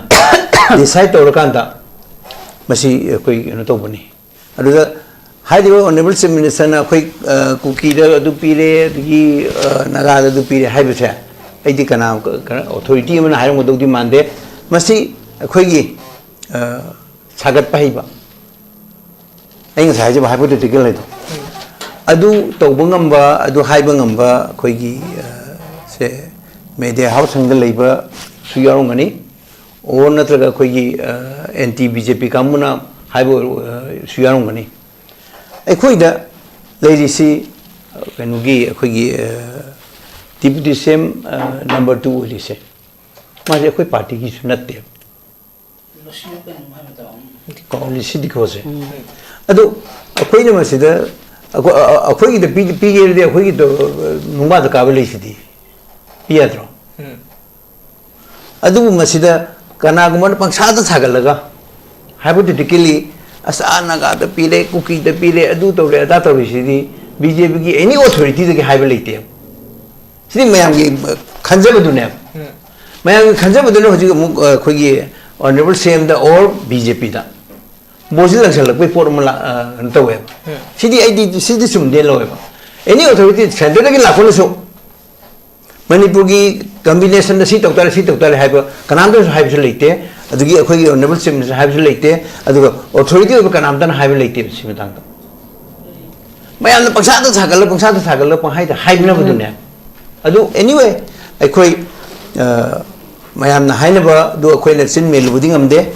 ꯗꯤꯁꯥꯏꯠ ꯇꯧꯔꯀꯥꯟꯗ ꯃꯁꯤ ꯑꯩꯈꯣꯏ ꯀꯩꯅꯣ ꯇꯧꯕꯅꯤ꯫ ꯑꯗꯨꯗ ꯍꯥꯏꯔꯤꯕ ꯑꯣꯅꯔꯦꯕꯜ ꯆꯤꯐ ꯃꯤꯅꯤꯁꯇꯔꯅ ꯑꯩꯈꯣꯏ, ꯑ, ꯀꯨꯀꯤꯗ ꯑꯗꯨ ꯄꯤꯔꯦ, ꯑꯗꯒꯤ, ꯑ, ꯅꯥꯒꯥꯗ ꯑꯗꯨ ꯄꯤꯔꯦ ꯍꯥꯏꯕꯁꯦ ꯑꯩꯗꯤ ꯀꯅꯥ, ꯀ-, ꯀ-, ꯑꯣꯊꯣꯔꯤꯇꯤ ꯑꯃꯅ ꯍꯥꯏꯔꯝꯒꯗꯧꯗꯤ ꯃꯥꯟꯗꯦ꯫ ꯃꯁꯤ ꯑꯩꯈꯣꯏꯒꯤ, ꯑ, ꯁꯥꯒꯠꯄ ꯍꯩꯕ, ꯑꯩ ꯉꯁꯥꯏ ꯍꯥꯏꯖꯕ ꯍꯥꯏꯄꯣꯊꯦꯇꯤꯀꯦꯜ ꯍꯥꯏꯗꯣ, ꯑꯗꯨ ꯇꯧꯕ ꯉꯝꯕ, ꯑꯗꯨ ꯍꯥꯏꯕ ꯉꯝꯕ ꯑꯩꯈꯣꯏꯒꯤ, ꯑ, ꯁꯦ ꯃꯦꯗꯤꯌꯥ ꯍꯥꯎꯁꯁꯤꯡꯗ ꯂꯩꯕꯁꯨ ꯌꯥꯎꯔꯝꯒꯅꯤ, ꯑꯣꯔ ꯅꯠꯇ꯭ꯔꯒ ꯑꯩꯈꯣꯏꯒꯤ, ꯑ, ꯑꯦꯟꯇꯤ ꯕꯤ ꯖꯦ ꯄꯤ ꯀꯥꯡꯕꯨꯅ ꯍꯥꯏꯕ ꯑꯣꯏꯔ-, ꯑ, ꯁꯨ ꯌꯥꯎꯔꯝꯒꯅꯤ꯫ ꯑꯩꯈꯣꯏꯗ ꯂꯩꯔꯤꯁꯤ, ꯑ, ꯀꯩꯅꯣꯒꯤ ꯑꯩꯈꯣꯏꯒꯤ, ꯑ, ꯗꯤꯄꯨꯇꯤ ꯁꯤ ꯑꯦꯝ, ꯑ, ꯅꯝꯕꯔ ꯇꯨ ꯑꯣꯏꯔꯤꯁꯦ, ꯃꯥꯁꯦ ꯑꯩꯈꯣꯏ ꯄꯥꯔꯇꯤꯒꯤꯁꯨ ꯅꯠꯇꯦꯕ꯫ ꯀꯣ-, ꯂꯤꯁꯤꯗꯤꯀꯣꯁꯦ꯫ ꯎꯝ꯫ ꯑꯗꯨ ꯑꯩꯈꯣꯏꯅ ꯃꯁꯤꯗ ꯑꯩꯈꯣꯏ-, ꯑ-, ꯑ-, ꯑꯩꯈꯣꯏꯒꯤꯗ ꯄꯤ-, ꯄꯤꯒꯦ ꯍꯥꯏꯔꯗꯤ ꯑꯩꯈꯣꯏꯒꯤꯗ, ꯑ, ꯅꯨꯡꯕꯥꯗ ꯀꯥꯕ ꯂꯩꯁꯤꯗꯤ꯫ ꯄꯤ ꯌꯥꯗ꯭ꯔꯣ? ꯎꯝ꯫ ꯑꯗꯨꯕꯨ ꯃꯁꯤꯗ ꯀꯅꯥꯒꯨꯝꯕꯅ ꯄꯪꯁꯥꯗ ꯁꯥꯒꯠꯂꯒ, ꯍꯥꯏꯄꯣꯊꯦꯇꯤꯀꯦꯜꯂꯤ, "ꯑꯁ, ꯑꯥ ꯅꯥꯒꯥꯗ ꯄꯤꯔꯦ, ꯀꯨꯀꯤꯗ ꯄꯤꯔꯦ, ꯑꯗꯨ ꯇꯧꯔꯦ, ꯑꯗꯥ ꯇꯧꯔꯦ", ꯁꯤꯗꯤ ꯕꯤ ꯖꯦ ꯄꯤꯒꯤ ꯑꯦꯅꯤ ꯑꯣꯊꯣꯔꯤꯇꯤꯗꯒꯤ ꯍꯥꯏꯕ ꯂꯩꯇꯦ꯫ ꯁꯤꯗꯤ ꯃꯌꯥꯝꯒꯤ ꯈꯟꯖꯕꯗꯨꯅꯦꯕ꯫ ꯎꯝ꯫ ꯃꯌꯥꯝꯒꯤ ꯈꯟꯖꯕꯗꯨꯅ ꯍꯧꯖꯤꯛ ꯑꯃꯨꯛ, ꯑ, ꯑꯩꯈꯣꯏꯒꯤ ꯑꯣꯅꯔꯦꯕꯜ ꯁꯤ ꯑꯦꯝꯗ ꯑꯣꯔ ꯕꯤ ꯖꯦ ꯄꯤꯗ ꯕꯣꯠꯁꯤ ꯂꯪꯁꯜꯂꯛꯄꯒꯤ ꯄꯣꯠ ꯑꯃ ꯂꯥꯛ-, ꯑ, ꯀꯩꯅꯣ ꯇꯧꯋꯦꯕ꯫ ꯎꯝ꯫ ꯁꯤꯗꯤ ꯑꯩꯗꯤ, ꯁꯤꯗꯤ ꯆꯨꯝꯗꯦ ꯂꯧꯋꯦꯕ꯫ ꯑꯦꯅꯤ ꯑꯣꯊꯣꯔꯤꯇꯤ ꯁꯦꯟꯇꯔꯗꯒꯤ ꯂꯥꯛꯄꯅꯁꯨ ꯃꯅꯤꯄꯨꯔꯒꯤ ꯀꯝꯕꯤꯅꯦꯁꯟꯗ ꯁꯤ ꯇꯧ ꯇꯥꯔꯦ, ꯁꯤ ꯇꯧ ꯇꯥꯔꯦ ꯍꯥꯏꯕ ꯀꯅꯥꯝꯇꯅꯁꯨ ꯍꯥꯏꯕꯁꯨ ꯂꯩꯇꯦ꯫ ꯑꯗꯨꯒꯤ ꯑꯩꯈꯣꯏꯒꯤ ꯑꯣꯅꯔꯦꯕꯜ ꯆꯤꯐ ꯃꯤꯅꯤꯁꯇꯔ ꯍꯥꯏꯕꯁꯨ ꯂꯩꯇꯦ꯫ ꯑꯗꯨꯒ ꯑꯣꯊꯣꯔꯤꯇꯤ ꯑꯣꯏꯕ ꯀꯅꯥꯝꯇꯅ ꯍꯥꯏꯕ ꯂꯩꯇꯦꯕ ꯁꯤ ꯃꯇꯥꯡꯗ꯫ ꯃꯌꯥꯝꯅ ꯄꯪꯁꯥꯗ ꯁꯥꯒꯠꯂ, ꯄꯪꯁꯥꯗ ꯁꯥꯒꯠꯂ, ꯄꯪꯍꯥꯏꯗ ꯍꯥꯏꯅꯕꯗꯨꯅꯦ꯫ ꯑꯗꯨ, anyway, ꯑꯩꯈꯣꯏ, ꯑ, ꯃꯌꯥꯝꯅ ꯍꯥꯏꯅꯕꯗꯨ ꯑꯩꯈꯣꯏꯅ ꯆꯤꯟ ꯃꯦꯜꯂꯨꯕꯗꯤ ꯉꯝꯗꯦ꯫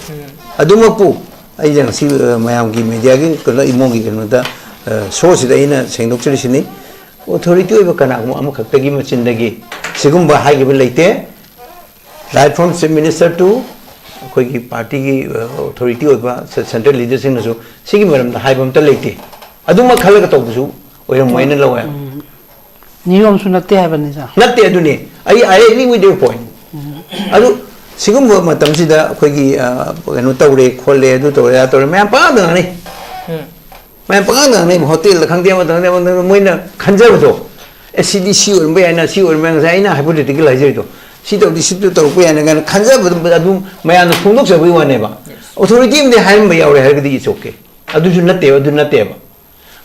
ꯑꯗꯨꯃꯛꯄꯨ ꯑꯩꯅ ꯉꯁꯤ, ꯑ, ꯃꯌꯥꯝꯒꯤ mediaꯒꯤ ꯀꯩꯅꯣ, ꯏꯃꯨꯡꯒꯤ ꯀꯩꯅꯣꯗ, ꯑ, showꯁꯤꯗ ꯑꯩꯅ ꯁꯦꯡꯗꯣꯛꯆꯔꯤꯁꯤꯅꯤ꯫ Authority ꯑꯣꯏꯕ ꯀꯅꯥꯒꯨꯝꯕ ꯑꯃꯈꯛꯇꯒꯤ ꯃꯆꯤꯟꯗꯒꯤ ꯁꯤꯒꯨꯝꯕ ꯍꯥꯏꯈꯤꯕ ꯂꯩꯇꯦ꯫ Right from Chief Minister to ꯑꯩꯈꯣꯏꯒꯤ partyꯒꯤ, ꯑ, authority ꯑꯣꯏꯕ ꯁꯦ-, central leaderꯁꯤꯡꯅꯁꯨ ꯁꯤꯒꯤ ꯃꯔꯝꯗ ꯍꯥꯏꯕ ꯑꯝꯇ ꯂꯩꯇꯦ꯫ ꯑꯗꯨꯃꯛ ꯈꯜꯂꯒ ꯇꯧꯕꯁꯨ ꯑꯣꯏꯔꯝꯃꯣꯏꯅ ꯂꯧꯋꯦ꯫ ꯎꯝ꯫ ꯅꯤꯌꯣꯝꯁꯨ ꯅꯠꯇꯦ ꯍꯥꯏꯕꯅꯤꯗ꯫ ꯅꯠꯇꯦ, ꯑꯗꯨꯅꯤ꯫ ꯑꯩ, I agree with your point꯫ ꯎꯝ꯫ ꯑꯗꯨ ꯁꯤꯒꯨꯝꯕ ꯃꯇꯝꯁꯤꯗ ꯑꯩꯈꯣꯏꯒꯤ, ꯑ, ꯀꯩꯅꯣ ꯇꯧꯔꯦ, ꯈꯣꯠꯂꯦ, ꯑꯗꯨ ꯇꯧꯔꯦ, ꯑꯗꯥ ꯇꯧꯔꯦ, ꯃꯌꯥꯝ ꯄꯪꯉꯥꯡꯗ ꯉꯥꯡꯅꯩ꯫ ꯎꯝ꯫ ꯃꯌꯥꯝ ꯄꯪꯉꯥꯡꯗ ꯉꯥꯡꯅꯩ, ꯍꯣꯇꯦꯜꯗ ꯈꯪꯗꯦ, ꯑꯃꯗ ꯈꯪꯗꯦ, ꯑꯃꯗ ꯈꯪꯗꯦ, ꯃꯣꯏꯅ ꯈꯟꯖꯕꯗꯣ, "ꯑꯦ, ꯁꯤꯗꯤ ꯁꯤ ꯑꯣꯏꯔꯝꯕ ꯌꯥꯏꯅ, ꯁꯤ ꯑꯣꯏꯔꯝꯕ ꯌꯥꯏ", ꯉꯁꯥꯏ ꯑꯩꯅ hypothetical ꯍꯥꯏꯖꯔꯤꯗꯣ, "ꯁꯤ ꯇꯧꯔꯗꯤ ꯁꯤ ꯇꯧꯔꯛꯄ ꯌꯥꯏꯅ" ꯀꯥꯏꯅ ꯈꯟꯖꯕꯗꯣ ꯑꯗꯨꯝ ꯃꯌꯥꯝꯅ ꯐꯣꯡꯗꯣꯛꯆꯕꯒꯤ ꯋꯥꯅꯦꯕ꯫ Yes꯫ Authority ꯑꯃꯗꯤ ꯍꯥꯏꯔꯝꯕ ꯌꯥꯎꯔꯦ ꯍꯥꯏꯔꯒꯗꯤ it's okay꯫ ꯑꯗꯨꯁꯨ ꯅꯠꯇꯦꯕ, ꯑꯗꯨ ꯅꯠꯇꯦꯕ꯫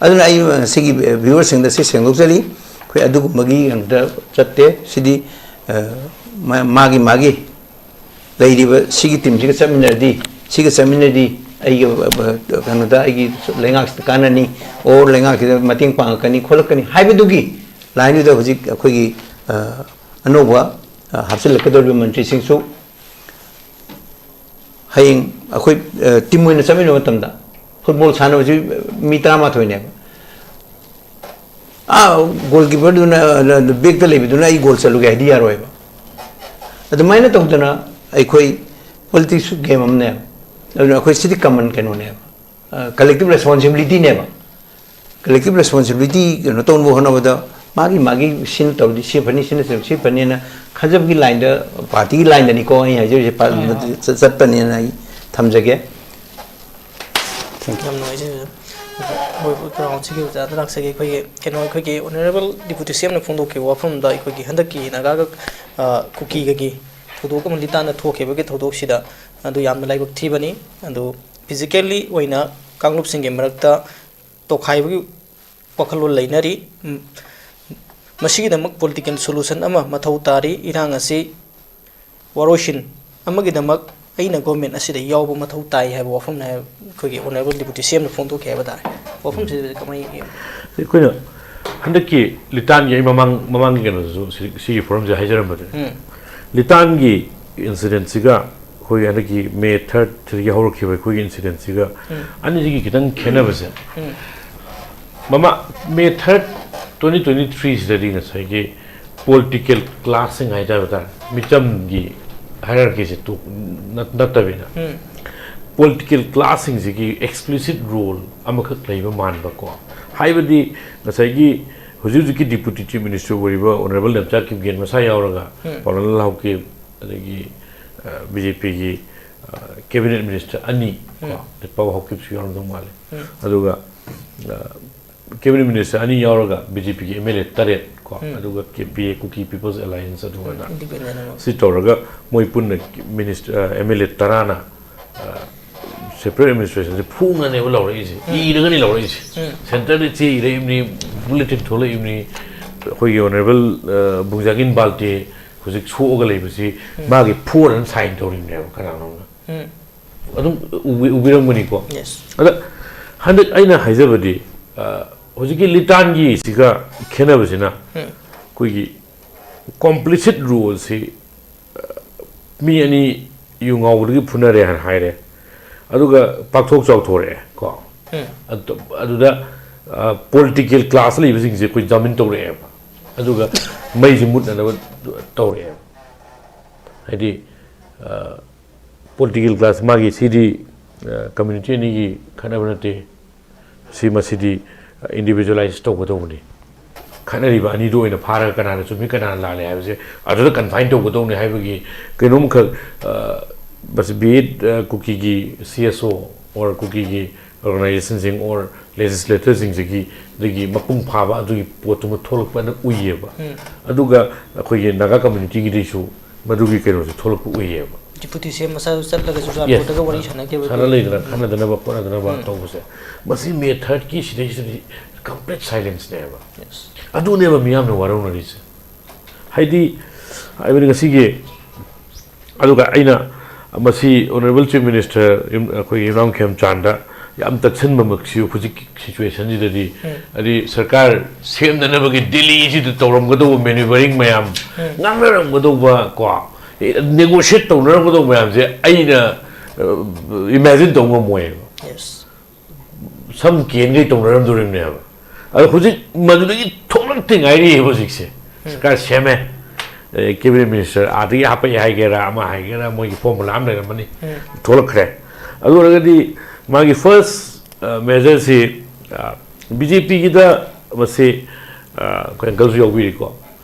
ꯑꯗꯨꯅ ꯑꯩ ꯉꯁꯤꯒꯤ viewerꯁꯤꯡꯗ ꯁꯤ ꯁꯦꯡꯗꯣꯛꯆꯔꯤ꯫ ꯑꯩꯈꯣꯏ ꯑꯗꯨꯒꯨꯝꯕꯒꯤ ꯀꯩꯅꯣꯗ ꯆꯠꯇꯦ꯫ ꯁꯤꯗꯤ, ꯑ, ꯃꯥ-, ꯃꯥꯒꯤ, ꯃꯥꯒꯤ ꯂꯩꯔꯤꯕ ꯁꯤꯒꯤ teamꯁꯤꯒ ꯆꯠꯃꯤꯟꯅꯔꯗꯤ, ꯁꯤꯒ ꯆꯠꯃꯤꯟꯅꯔꯗꯤ ꯑꯩꯒꯤ, ꯑ, ꯑ, ꯀꯩꯅꯣꯗ, ꯑꯩꯒꯤ ꯂꯩꯉꯥꯛꯁꯤꯗ ꯀꯥꯟꯅꯅꯤ, or ꯂꯩꯉꯥꯛꯁꯤꯗ ꯃꯇꯦꯡ ꯄꯥꯡꯉꯛꯀꯅꯤ, ꯈꯣꯠꯂꯛꯀꯅꯤ ꯍꯥꯏꯕꯗꯨꯒꯤ lineꯗꯨꯗ ꯍꯧꯖꯤꯛ ꯑꯩꯈꯣꯏꯒꯤ, ꯑ, ꯑꯅꯧꯕ, ꯑ, ꯍꯥꯞꯆꯤꯜꯂꯛꯀꯗꯧꯔꯤꯕ ꯃꯟꯇ꯭ꯔꯤꯁꯤꯡꯁꯨ ꯍꯌꯦꯡ ꯑꯩꯈꯣꯏ, ꯑ, team ꯑꯣꯏꯅ ꯆꯠꯃꯤꯟꯅꯕ ꯃꯇꯝꯗ football ꯁꯥꯟꯅꯕꯁꯤ ꯃꯤ ꯇꯔꯥꯃꯥꯊꯣꯏꯅꯦꯕ꯫ ꯑꯥ, goalkeeperꯗꯨꯅ, ꯑ, backꯇ ꯂꯩꯕꯗꯨꯅ "ꯑꯩ goal ꯆꯠꯂꯨꯒꯦ" ꯍꯥꯏꯗꯤ ꯌꯥꯔꯣꯏꯕ꯫ ꯑꯗꯨꯃꯥꯏꯅ ꯇꯧꯗꯅ ꯑꯩꯈꯣꯏ politicsꯁꯨ game ꯑꯃꯅꯦꯕ꯫ ꯑꯗꯨꯅ ꯑꯩꯈꯣꯏ ꯁꯤꯗꯤ common ꯀꯩꯅꯣꯅꯦꯕ, ꯑ, collective responsibilityꯅꯦꯕ꯫ Collective responsibility ꯀꯩꯅꯣ ꯇꯧꯅꯕ ꯍꯣꯠꯅꯕꯗ ꯃꯥꯒꯤ, ꯃꯥꯒꯤ ꯁꯤꯅ ꯇꯧꯔꯗꯤ ꯁꯤ ꯐꯅꯤ, ꯁꯤꯅ ꯇꯧꯔꯗꯤ ꯁꯤ ꯐꯅꯤꯅ ꯈꯟꯖꯕꯒꯤ lineꯗ, partyꯒꯤ lineꯗꯅꯤꯀꯣ ꯑꯩ ꯍꯥꯏꯖꯔꯤꯁꯦ, ꯄꯥ-, ꯎꯝ꯫ ꯆꯠ-, ꯆꯠꯄꯅꯦꯅ ꯑꯩ ꯊꯝꯖꯒꯦ꯫ Thank you꯫ ꯌꯥꯝ ꯅꯨꯡꯉꯥꯏꯖꯩ ꯑꯣꯖꯥ꯫ ꯍꯣꯏ, ꯍꯣꯏ, groundꯁꯤꯒꯤ ꯑꯣꯖꯥꯗ ꯂꯥꯛꯆꯒꯦ꯫ ꯑꯩꯈꯣꯏꯒꯤ ꯀꯩꯅꯣ, ꯑꯩꯈꯣꯏꯒꯤ Honourable Deputy CMꯅ ꯐꯣꯡꯗꯣꯛꯈꯤꯕ ꯋꯥꯐꯝꯗ ꯑꯩꯈꯣꯏꯒꯤ ꯍꯟꯗꯛꯀꯤ ꯅꯥꯒꯥꯒ, ꯑ, ꯀꯨꯀꯤꯒꯒꯤ ꯊꯧꯗꯣꯛ ꯑꯃ ꯂꯤꯇꯥꯟꯗ ꯊꯣꯛꯈꯤꯕꯒꯤ ꯊꯧꯗꯣꯛꯁꯤꯗ ꯑꯗꯨ ꯌꯥꯝꯅ ꯂꯥꯏꯕꯛ ꯊꯤꯕꯅꯤ꯫ ꯑꯗꯨ physically ꯑꯣꯏꯅ ꯀꯥꯡꯂꯨꯞꯁꯤꯡꯒꯤ ꯃꯔꯛꯇ ꯇꯣꯈꯥꯏꯕꯒꯤ ꯋꯥꯈꯜꯂꯣꯟ ꯂꯩꯅꯔꯤ꯫ ꯎꯝ, ꯃꯁꯤꯒꯤꯗꯃꯛ political solution ꯑꯃ ꯃꯊꯧ ꯇꯥꯔꯤ꯫ ꯏꯔꯥꯡ ꯑꯁꯤ ꯋꯥꯔꯣꯏꯁꯤꯟ ꯑꯃꯒꯤꯗꯃꯛ ꯑꯩꯅ government ꯑꯁꯤꯗ ꯌꯥꯎꯕ ꯃꯊꯧ ꯇꯥꯏ ꯍꯥꯏꯕ ꯋꯥꯐꯝꯅꯤ ꯍꯥꯏꯕ ꯑꯩꯈꯣꯏꯒꯤ Honourable Deputy CMꯅ ꯐꯣꯡꯗꯣꯛꯈꯤ ꯍꯥꯏꯕ ꯇꯥꯔꯦ꯫ ꯋꯥꯐꯝꯁꯤꯗ ꯀꯃꯥꯏꯅ ꯌꯦꯡꯕꯤ? ꯑꯩꯈꯣꯏꯅ ꯍꯟꯗꯛꯀꯤ ꯂꯤꯇꯥꯟꯒꯤ, ꯑꯩ ꯃꯃꯥꯡ ꯃꯃꯥꯡꯒꯤ ꯀꯩꯅꯣꯗꯁꯨ ꯁꯤ- ꯁꯤꯒꯤ ꯐꯣꯔꯝꯁꯦ ꯍꯥꯏꯖꯔꯝꯕꯗꯨꯅꯤ. ꯎꯝ. ꯂꯤꯇꯥꯟꯒꯤ ꯏꯟꯁꯤꯗꯦꯟꯁꯤꯒ ꯑꯩꯈꯣꯏꯒꯤ ꯍꯟꯗꯛꯀꯤ ꯃꯦ ꯊꯥꯔꯠꯇꯒꯤ ꯍꯧꯔꯛꯈꯤꯕ ꯑꯩꯈꯣꯏꯒꯤ ꯏꯟꯁꯤꯗꯦꯟꯁꯤꯒ, ꯎꯝ. ꯑꯅꯤꯁꯤꯒꯤ ꯈꯤꯇꯪ ꯈꯦꯠꯅꯕꯁꯦ, ꯎꯝ. ꯃꯃꯥ ꯃꯦ ꯊꯥꯔꯠ ꯇ꯭ꯋꯦꯟꯇꯤ ꯇ꯭ꯋꯦꯟꯇꯤ ꯊ꯭ꯔꯤꯁꯤꯗꯗꯤ ꯉꯁꯥꯏꯒꯤ ꯄꯣꯂꯤꯇꯤꯀꯦꯜ ꯀ꯭ꯂꯥꯁꯁꯤꯡ ꯍꯥꯏꯇꯥꯔꯦ, ꯇꯥꯔꯦ, ꯃꯤꯆꯝꯒꯤ ꯍꯥꯏꯔꯥꯔꯀꯤꯁꯦ ꯇꯣꯛ- ꯅꯠ- ꯅꯠꯇꯕꯤꯗ, ꯎꯝ. ꯄꯣꯂꯤꯇꯤꯀꯦꯜ ꯀ꯭ꯂꯥꯁꯁꯤꯡꯁꯤꯒꯤ ꯑꯦꯛꯁꯄ꯭ꯂꯤꯁꯤꯠ ꯔꯣꯜ ꯑꯃꯈꯛ ꯂꯩꯕ ꯃꯥꯟꯕꯀꯣ. ꯍꯥꯏꯕꯗꯤ ꯉꯁꯥꯏꯒꯤ ꯍꯧꯖꯤꯛ ꯍꯧꯖꯤꯛꯀꯤ ꯗꯤꯄꯨꯇꯤ ꯆꯤꯐ ꯃꯤꯅꯤꯁꯇꯔ ꯑꯣꯏꯔꯤꯕ ꯑꯣꯅꯔꯦꯕꯜ ꯅꯦꯝꯆꯥ ꯀꯤꯝꯒꯦꯟ ꯃꯁꯥ ꯌꯥꯎꯔꯒ, ꯎꯝ. ꯄꯥꯎꯅꯝꯂꯥꯜ ꯍꯥꯎꯀꯤꯞ, ꯑꯗꯒꯤ ꯕꯤ ꯖꯦ ꯄꯤꯒꯤ ꯀꯦꯕꯤꯅꯦꯠ ꯃꯤꯅꯤꯁꯇꯔ ꯑꯅꯤ ꯀꯣ, ꯎꯝ. ꯄꯥꯎ ꯍꯥꯎꯀꯤꯞꯁꯨ ꯌꯥꯎꯔꯝꯗꯧ ꯃꯥꯜꯂꯦ. ꯎꯝ. ꯑꯗꯨꯒ ꯀꯦꯕꯤꯅꯦꯠ ꯃꯤꯅꯤꯁꯇꯔ ꯑꯅꯤ ꯌꯥꯎꯔꯒ ꯕꯤ ꯖꯦ ꯄꯤꯒꯤ ꯑꯦꯝ ꯑꯦꯜ ꯑꯦ ꯇꯔꯦꯠ ꯀꯣ, ꯎꯝ. ꯑꯗꯨꯒ ꯀꯦ ꯄꯤ ꯑꯦ, ꯀꯨꯀꯤ ꯄꯤꯄꯜꯁ ꯑꯦꯂꯥꯏꯟꯁ ꯑꯗꯨ ꯑꯗꯥ, ꯎꯝ, ꯏꯟꯗꯤꯄꯦꯟꯗꯦꯟ ꯑꯃ. ꯁꯤ ꯇꯧꯔꯒ ꯃꯣꯏ ꯄꯨꯟꯅ ꯃꯤꯅꯤꯁꯇꯔ, ꯑꯦꯝ ꯑꯦꯜ ꯑꯦ ꯇꯔꯥꯅ ꯁꯦꯄꯔꯦꯠ ꯑꯦꯗꯃꯤꯅꯤꯁꯇ꯭ꯔꯦꯁꯟꯁꯦ ꯐꯣꯡꯅꯅꯦꯕ ꯂꯧꯔꯛꯏꯁꯦ, ꯎꯝ. ꯏꯔꯒꯅꯤ ꯂꯧꯔꯛꯏꯁꯦ. ꯎꯝ. ꯁꯦꯟꯇꯔꯗ ꯆꯦ ꯏꯔꯛꯏꯕꯅꯤ, ꯕꯨꯂꯦꯇꯤꯟ ꯊꯣꯛꯂꯛꯏꯕꯅꯤ, ꯑꯩꯈꯣꯏꯒꯤ ꯑꯣꯅꯔꯦꯕꯜ ꯕꯨꯡꯖꯥꯒꯤꯟ ꯕꯥꯜꯇꯦ ꯍꯧꯖꯤꯛ ꯁꯣꯛꯑꯒ ꯂꯩꯕꯁꯤ, ꯎꯝ. ꯃꯥꯒꯤ ꯐꯣꯔ ꯑꯅ ꯁꯥꯏꯟ ꯇꯧꯔꯤꯕꯅꯦꯕ ꯀꯅꯥꯅꯣꯝꯅ. ꯎꯝ. ꯑꯗꯨꯝ ꯎꯕꯤ- ꯎꯕꯤꯔꯝꯒꯅꯤꯀꯣ. ꯌꯦꯁ. ꯑꯗ ꯍꯟꯗꯛ ꯑꯩꯅ ꯍꯥꯏꯖꯕꯗꯤ, ꯑ, ꯍꯧꯖꯤꯛꯀꯤ ꯂꯤꯇꯥꯟꯒꯤꯁꯤꯒ ꯈꯦꯠꯅꯕꯁꯤꯅ, ꯎꯝ. ꯑꯩꯈꯣꯏꯒꯤ ꯀꯣꯝꯄ꯭ꯂꯤꯁꯤꯠ ꯔꯣꯜꯁꯤ, ꯑ, ꯃꯤ ꯑꯅꯤ ꯌꯨ ꯉꯥꯎꯕꯗꯒꯤ ꯐꯨꯅꯔꯦ ꯍꯥꯏꯅ ꯍꯥꯏꯔꯦ, ꯑꯗꯨꯒ ꯄꯥꯛꯊꯣꯛ ꯆꯥꯎꯊꯣꯔꯛꯑꯦ ꯀꯣ. ꯎꯝ. ꯑꯗꯨ- ꯑꯗꯨꯗ ꯄꯣꯂꯤꯇꯤꯀꯦꯜ ꯀ꯭ꯂꯥꯁ ꯂꯩꯕꯁꯤꯡꯁꯦ ꯑꯩꯈꯣꯏ ꯖꯥꯃꯤꯟ ꯇꯧꯔꯛꯑꯦꯕ, ꯑꯗꯨꯒ ꯃꯩꯁꯦ ꯃꯨꯠꯅꯅꯕ ꯇꯧꯔꯛꯑꯦꯕ. ꯍꯥꯏꯗꯤ ꯄꯣꯂꯤꯇꯤꯀꯦꯜ ꯀ꯭ꯂꯥꯁ ꯃꯥꯒꯤ ꯁꯤꯗꯤ ꯀꯝꯃ꯭ꯌꯨꯅꯤꯇꯤ ꯑꯅꯤꯒꯤ ꯈꯠꯅꯕ ꯅꯠꯇꯦ, ꯁꯤ ꯃꯁꯤꯗꯤ ꯏꯟꯗꯤꯕꯤꯖꯨꯋꯦꯂꯥꯏꯁ ꯇꯧꯒꯗꯧꯕꯅꯤ. ꯈꯠꯅꯔꯤꯕ ꯑꯅꯤꯗꯨ ꯑꯣꯏꯅ ꯐꯥꯔꯒ ꯀꯅꯥꯅ ꯆꯨꯝꯃꯤ ꯀꯅꯥꯅ ꯂꯥꯜꯂꯤ ꯍꯥꯏꯕꯁꯦ ꯑꯗꯨꯗ ꯀꯟꯐꯥꯏꯟ ꯇꯧꯒꯗꯧꯅꯤ ꯍꯥꯏꯕꯒꯤ ꯀꯩꯅꯣꯝꯈꯛ, ꯑ, ꯃꯁꯤ ꯕꯤ ꯑꯦꯠ, ꯑ, ꯀꯨꯀꯤꯒꯤ ꯁꯤ ꯑꯦꯁ ꯑꯣ ꯑꯣꯔ ꯀꯨꯀꯤꯒꯤ ꯑꯣꯔꯒꯅꯥꯏꯖꯦꯁꯟꯁꯤꯡ ꯑꯣꯔ ꯂꯦꯖꯤꯁꯂꯦꯇꯔꯁꯤꯡꯁꯤꯒꯤ ꯑꯗꯒꯤ ꯃꯄꯨꯡ ꯐꯥꯕ ꯑꯗꯨꯒꯤ ꯄꯣꯠꯇꯨꯃ ꯊꯣꯛꯂꯛꯄꯅ ꯎꯏꯌꯦꯕ. ꯎꯝ. ꯑꯗꯨꯒ ꯑꯩꯈꯣꯏꯒꯤ ꯅꯥꯒꯥ ꯀꯝꯃ꯭ꯌꯨꯅꯤꯇꯤꯒꯤꯗꯩꯁꯨ ꯃꯗꯨꯒꯤ ꯀꯩꯅꯣꯁꯦ ꯊꯣꯛꯂꯛꯄ ꯎꯏꯌꯦꯕ. ꯗꯤꯄꯨꯇꯤ ꯁꯤ ꯑꯦꯝ ꯃꯁꯥꯁꯨ ꯆꯠꯂꯒ ꯌꯦꯁ. ꯆꯨꯔꯆꯥꯟꯄꯨꯔꯗꯒ ꯋꯥꯔꯤ ꯁꯥꯟꯅꯈꯤꯕ ꯁꯥꯟꯅ ꯂꯩꯗꯅ, ꯎꯝ. ꯈꯟꯅꯗꯅꯕ ꯈꯣꯠꯅꯗꯅꯕ ꯎꯝ. ꯇꯧꯕꯁꯦ, ꯃꯁꯤ ꯃꯦ ꯊꯥꯔꯠꯀꯤ ꯁꯤꯗꯩꯁꯤꯗꯗꯤ ꯀꯝꯄ꯭ꯂꯤꯠ ꯁꯥꯏꯂꯦꯟꯁꯅꯦꯕ. ꯌꯦꯁ. ꯑꯗꯨꯅꯦꯕ ꯃꯤꯌꯥꯝꯅ ꯋꯥꯔꯧꯅꯔꯤꯁꯦ. ꯍꯥꯏꯗꯤ, ꯍꯥꯏꯕꯗꯤ ꯉꯁꯤꯒꯤ, ꯑꯗꯨꯒ ꯑꯩꯅ ꯃꯁꯤ ꯑꯣꯅꯔꯦꯕꯜ ꯆꯤꯐ ꯃꯤꯅꯤꯁꯇꯔ ꯌꯨꯝ-, ꯑꯩꯈꯣꯏꯒꯤ ꯌꯨꯝꯅꯥꯝ ꯈꯦꯝꯆꯥꯟꯗ ꯌꯥꯝ ꯇꯛꯁꯟꯕꯃꯛꯁꯤ ꯍꯧꯖꯤꯛꯀꯤ ꯁꯤꯆꯨꯋꯦꯁꯟꯁꯤꯗꯗꯤ, ꯍꯥꯏꯗꯤ ꯁꯔꯀꯥꯔ ꯁꯦꯝꯅꯅꯕꯒꯤ ꯗꯤꯜꯂꯤꯁꯤꯗ ꯇꯧꯔꯝꯒꯗꯧꯕ ꯃꯦꯅꯨꯚꯔꯤꯡ ꯃꯌꯥꯝ, ꯉꯥꯡꯅꯔꯝꯒꯗꯧꯕ ꯀꯣ, ꯅꯦꯒꯣꯁꯤꯌꯦꯠ ꯇꯧꯅꯔꯝꯒꯗꯧꯕ ꯃꯌꯥꯝꯁꯦ ꯑꯩꯅ ꯏꯃꯦꯖꯤꯟ ꯇꯧꯕ ꯉꯝꯃꯣꯏꯕ꯫ ꯌꯦꯁ꯫ ꯁꯝ ꯀꯦꯟꯈꯩ ꯇꯧꯅꯔꯝꯗꯣꯔꯤꯕꯅꯦꯕ꯫ ꯑꯗꯣ ꯍꯧꯖꯤꯛ ꯃꯗꯨꯗꯒꯤ ꯊꯣꯛꯂꯛꯇ ꯉꯥꯏꯔꯤꯑꯕ ꯍꯧꯖꯤꯛꯁꯦ꯫ ꯁꯔꯀꯥꯔ ꯁꯦꯝꯃꯦ, ꯀꯦꯕꯤꯅꯦꯠ ꯃꯤꯅꯤꯁꯇꯔ ꯑꯥꯗꯒꯤ ꯍꯥꯞꯄꯛꯑꯦ ꯍꯥꯏꯒꯦꯔꯥ ꯑꯃ ꯍꯥꯏꯒꯦꯔꯥ, ꯃꯣꯏꯒꯤ ꯐꯣꯔꯃꯨꯂꯥ ꯑꯃ ꯂꯩꯔꯝꯃꯅꯤ, ꯊꯣꯛꯂꯛꯈ꯭ꯔꯦ꯫ ꯑꯗꯨ ꯑꯣꯏꯔꯒꯗꯤ ꯃꯥꯒꯤ ꯐꯥꯔꯁ ꯃꯦꯖꯔꯁꯤ ꯕꯤ ꯖꯦ ꯄꯤꯒꯤꯗ ꯃꯁꯤ ꯑꯩꯈꯣꯏ ꯑꯪꯀꯜꯁꯨ ꯌꯥꯎꯕꯤꯔꯤꯀꯣ,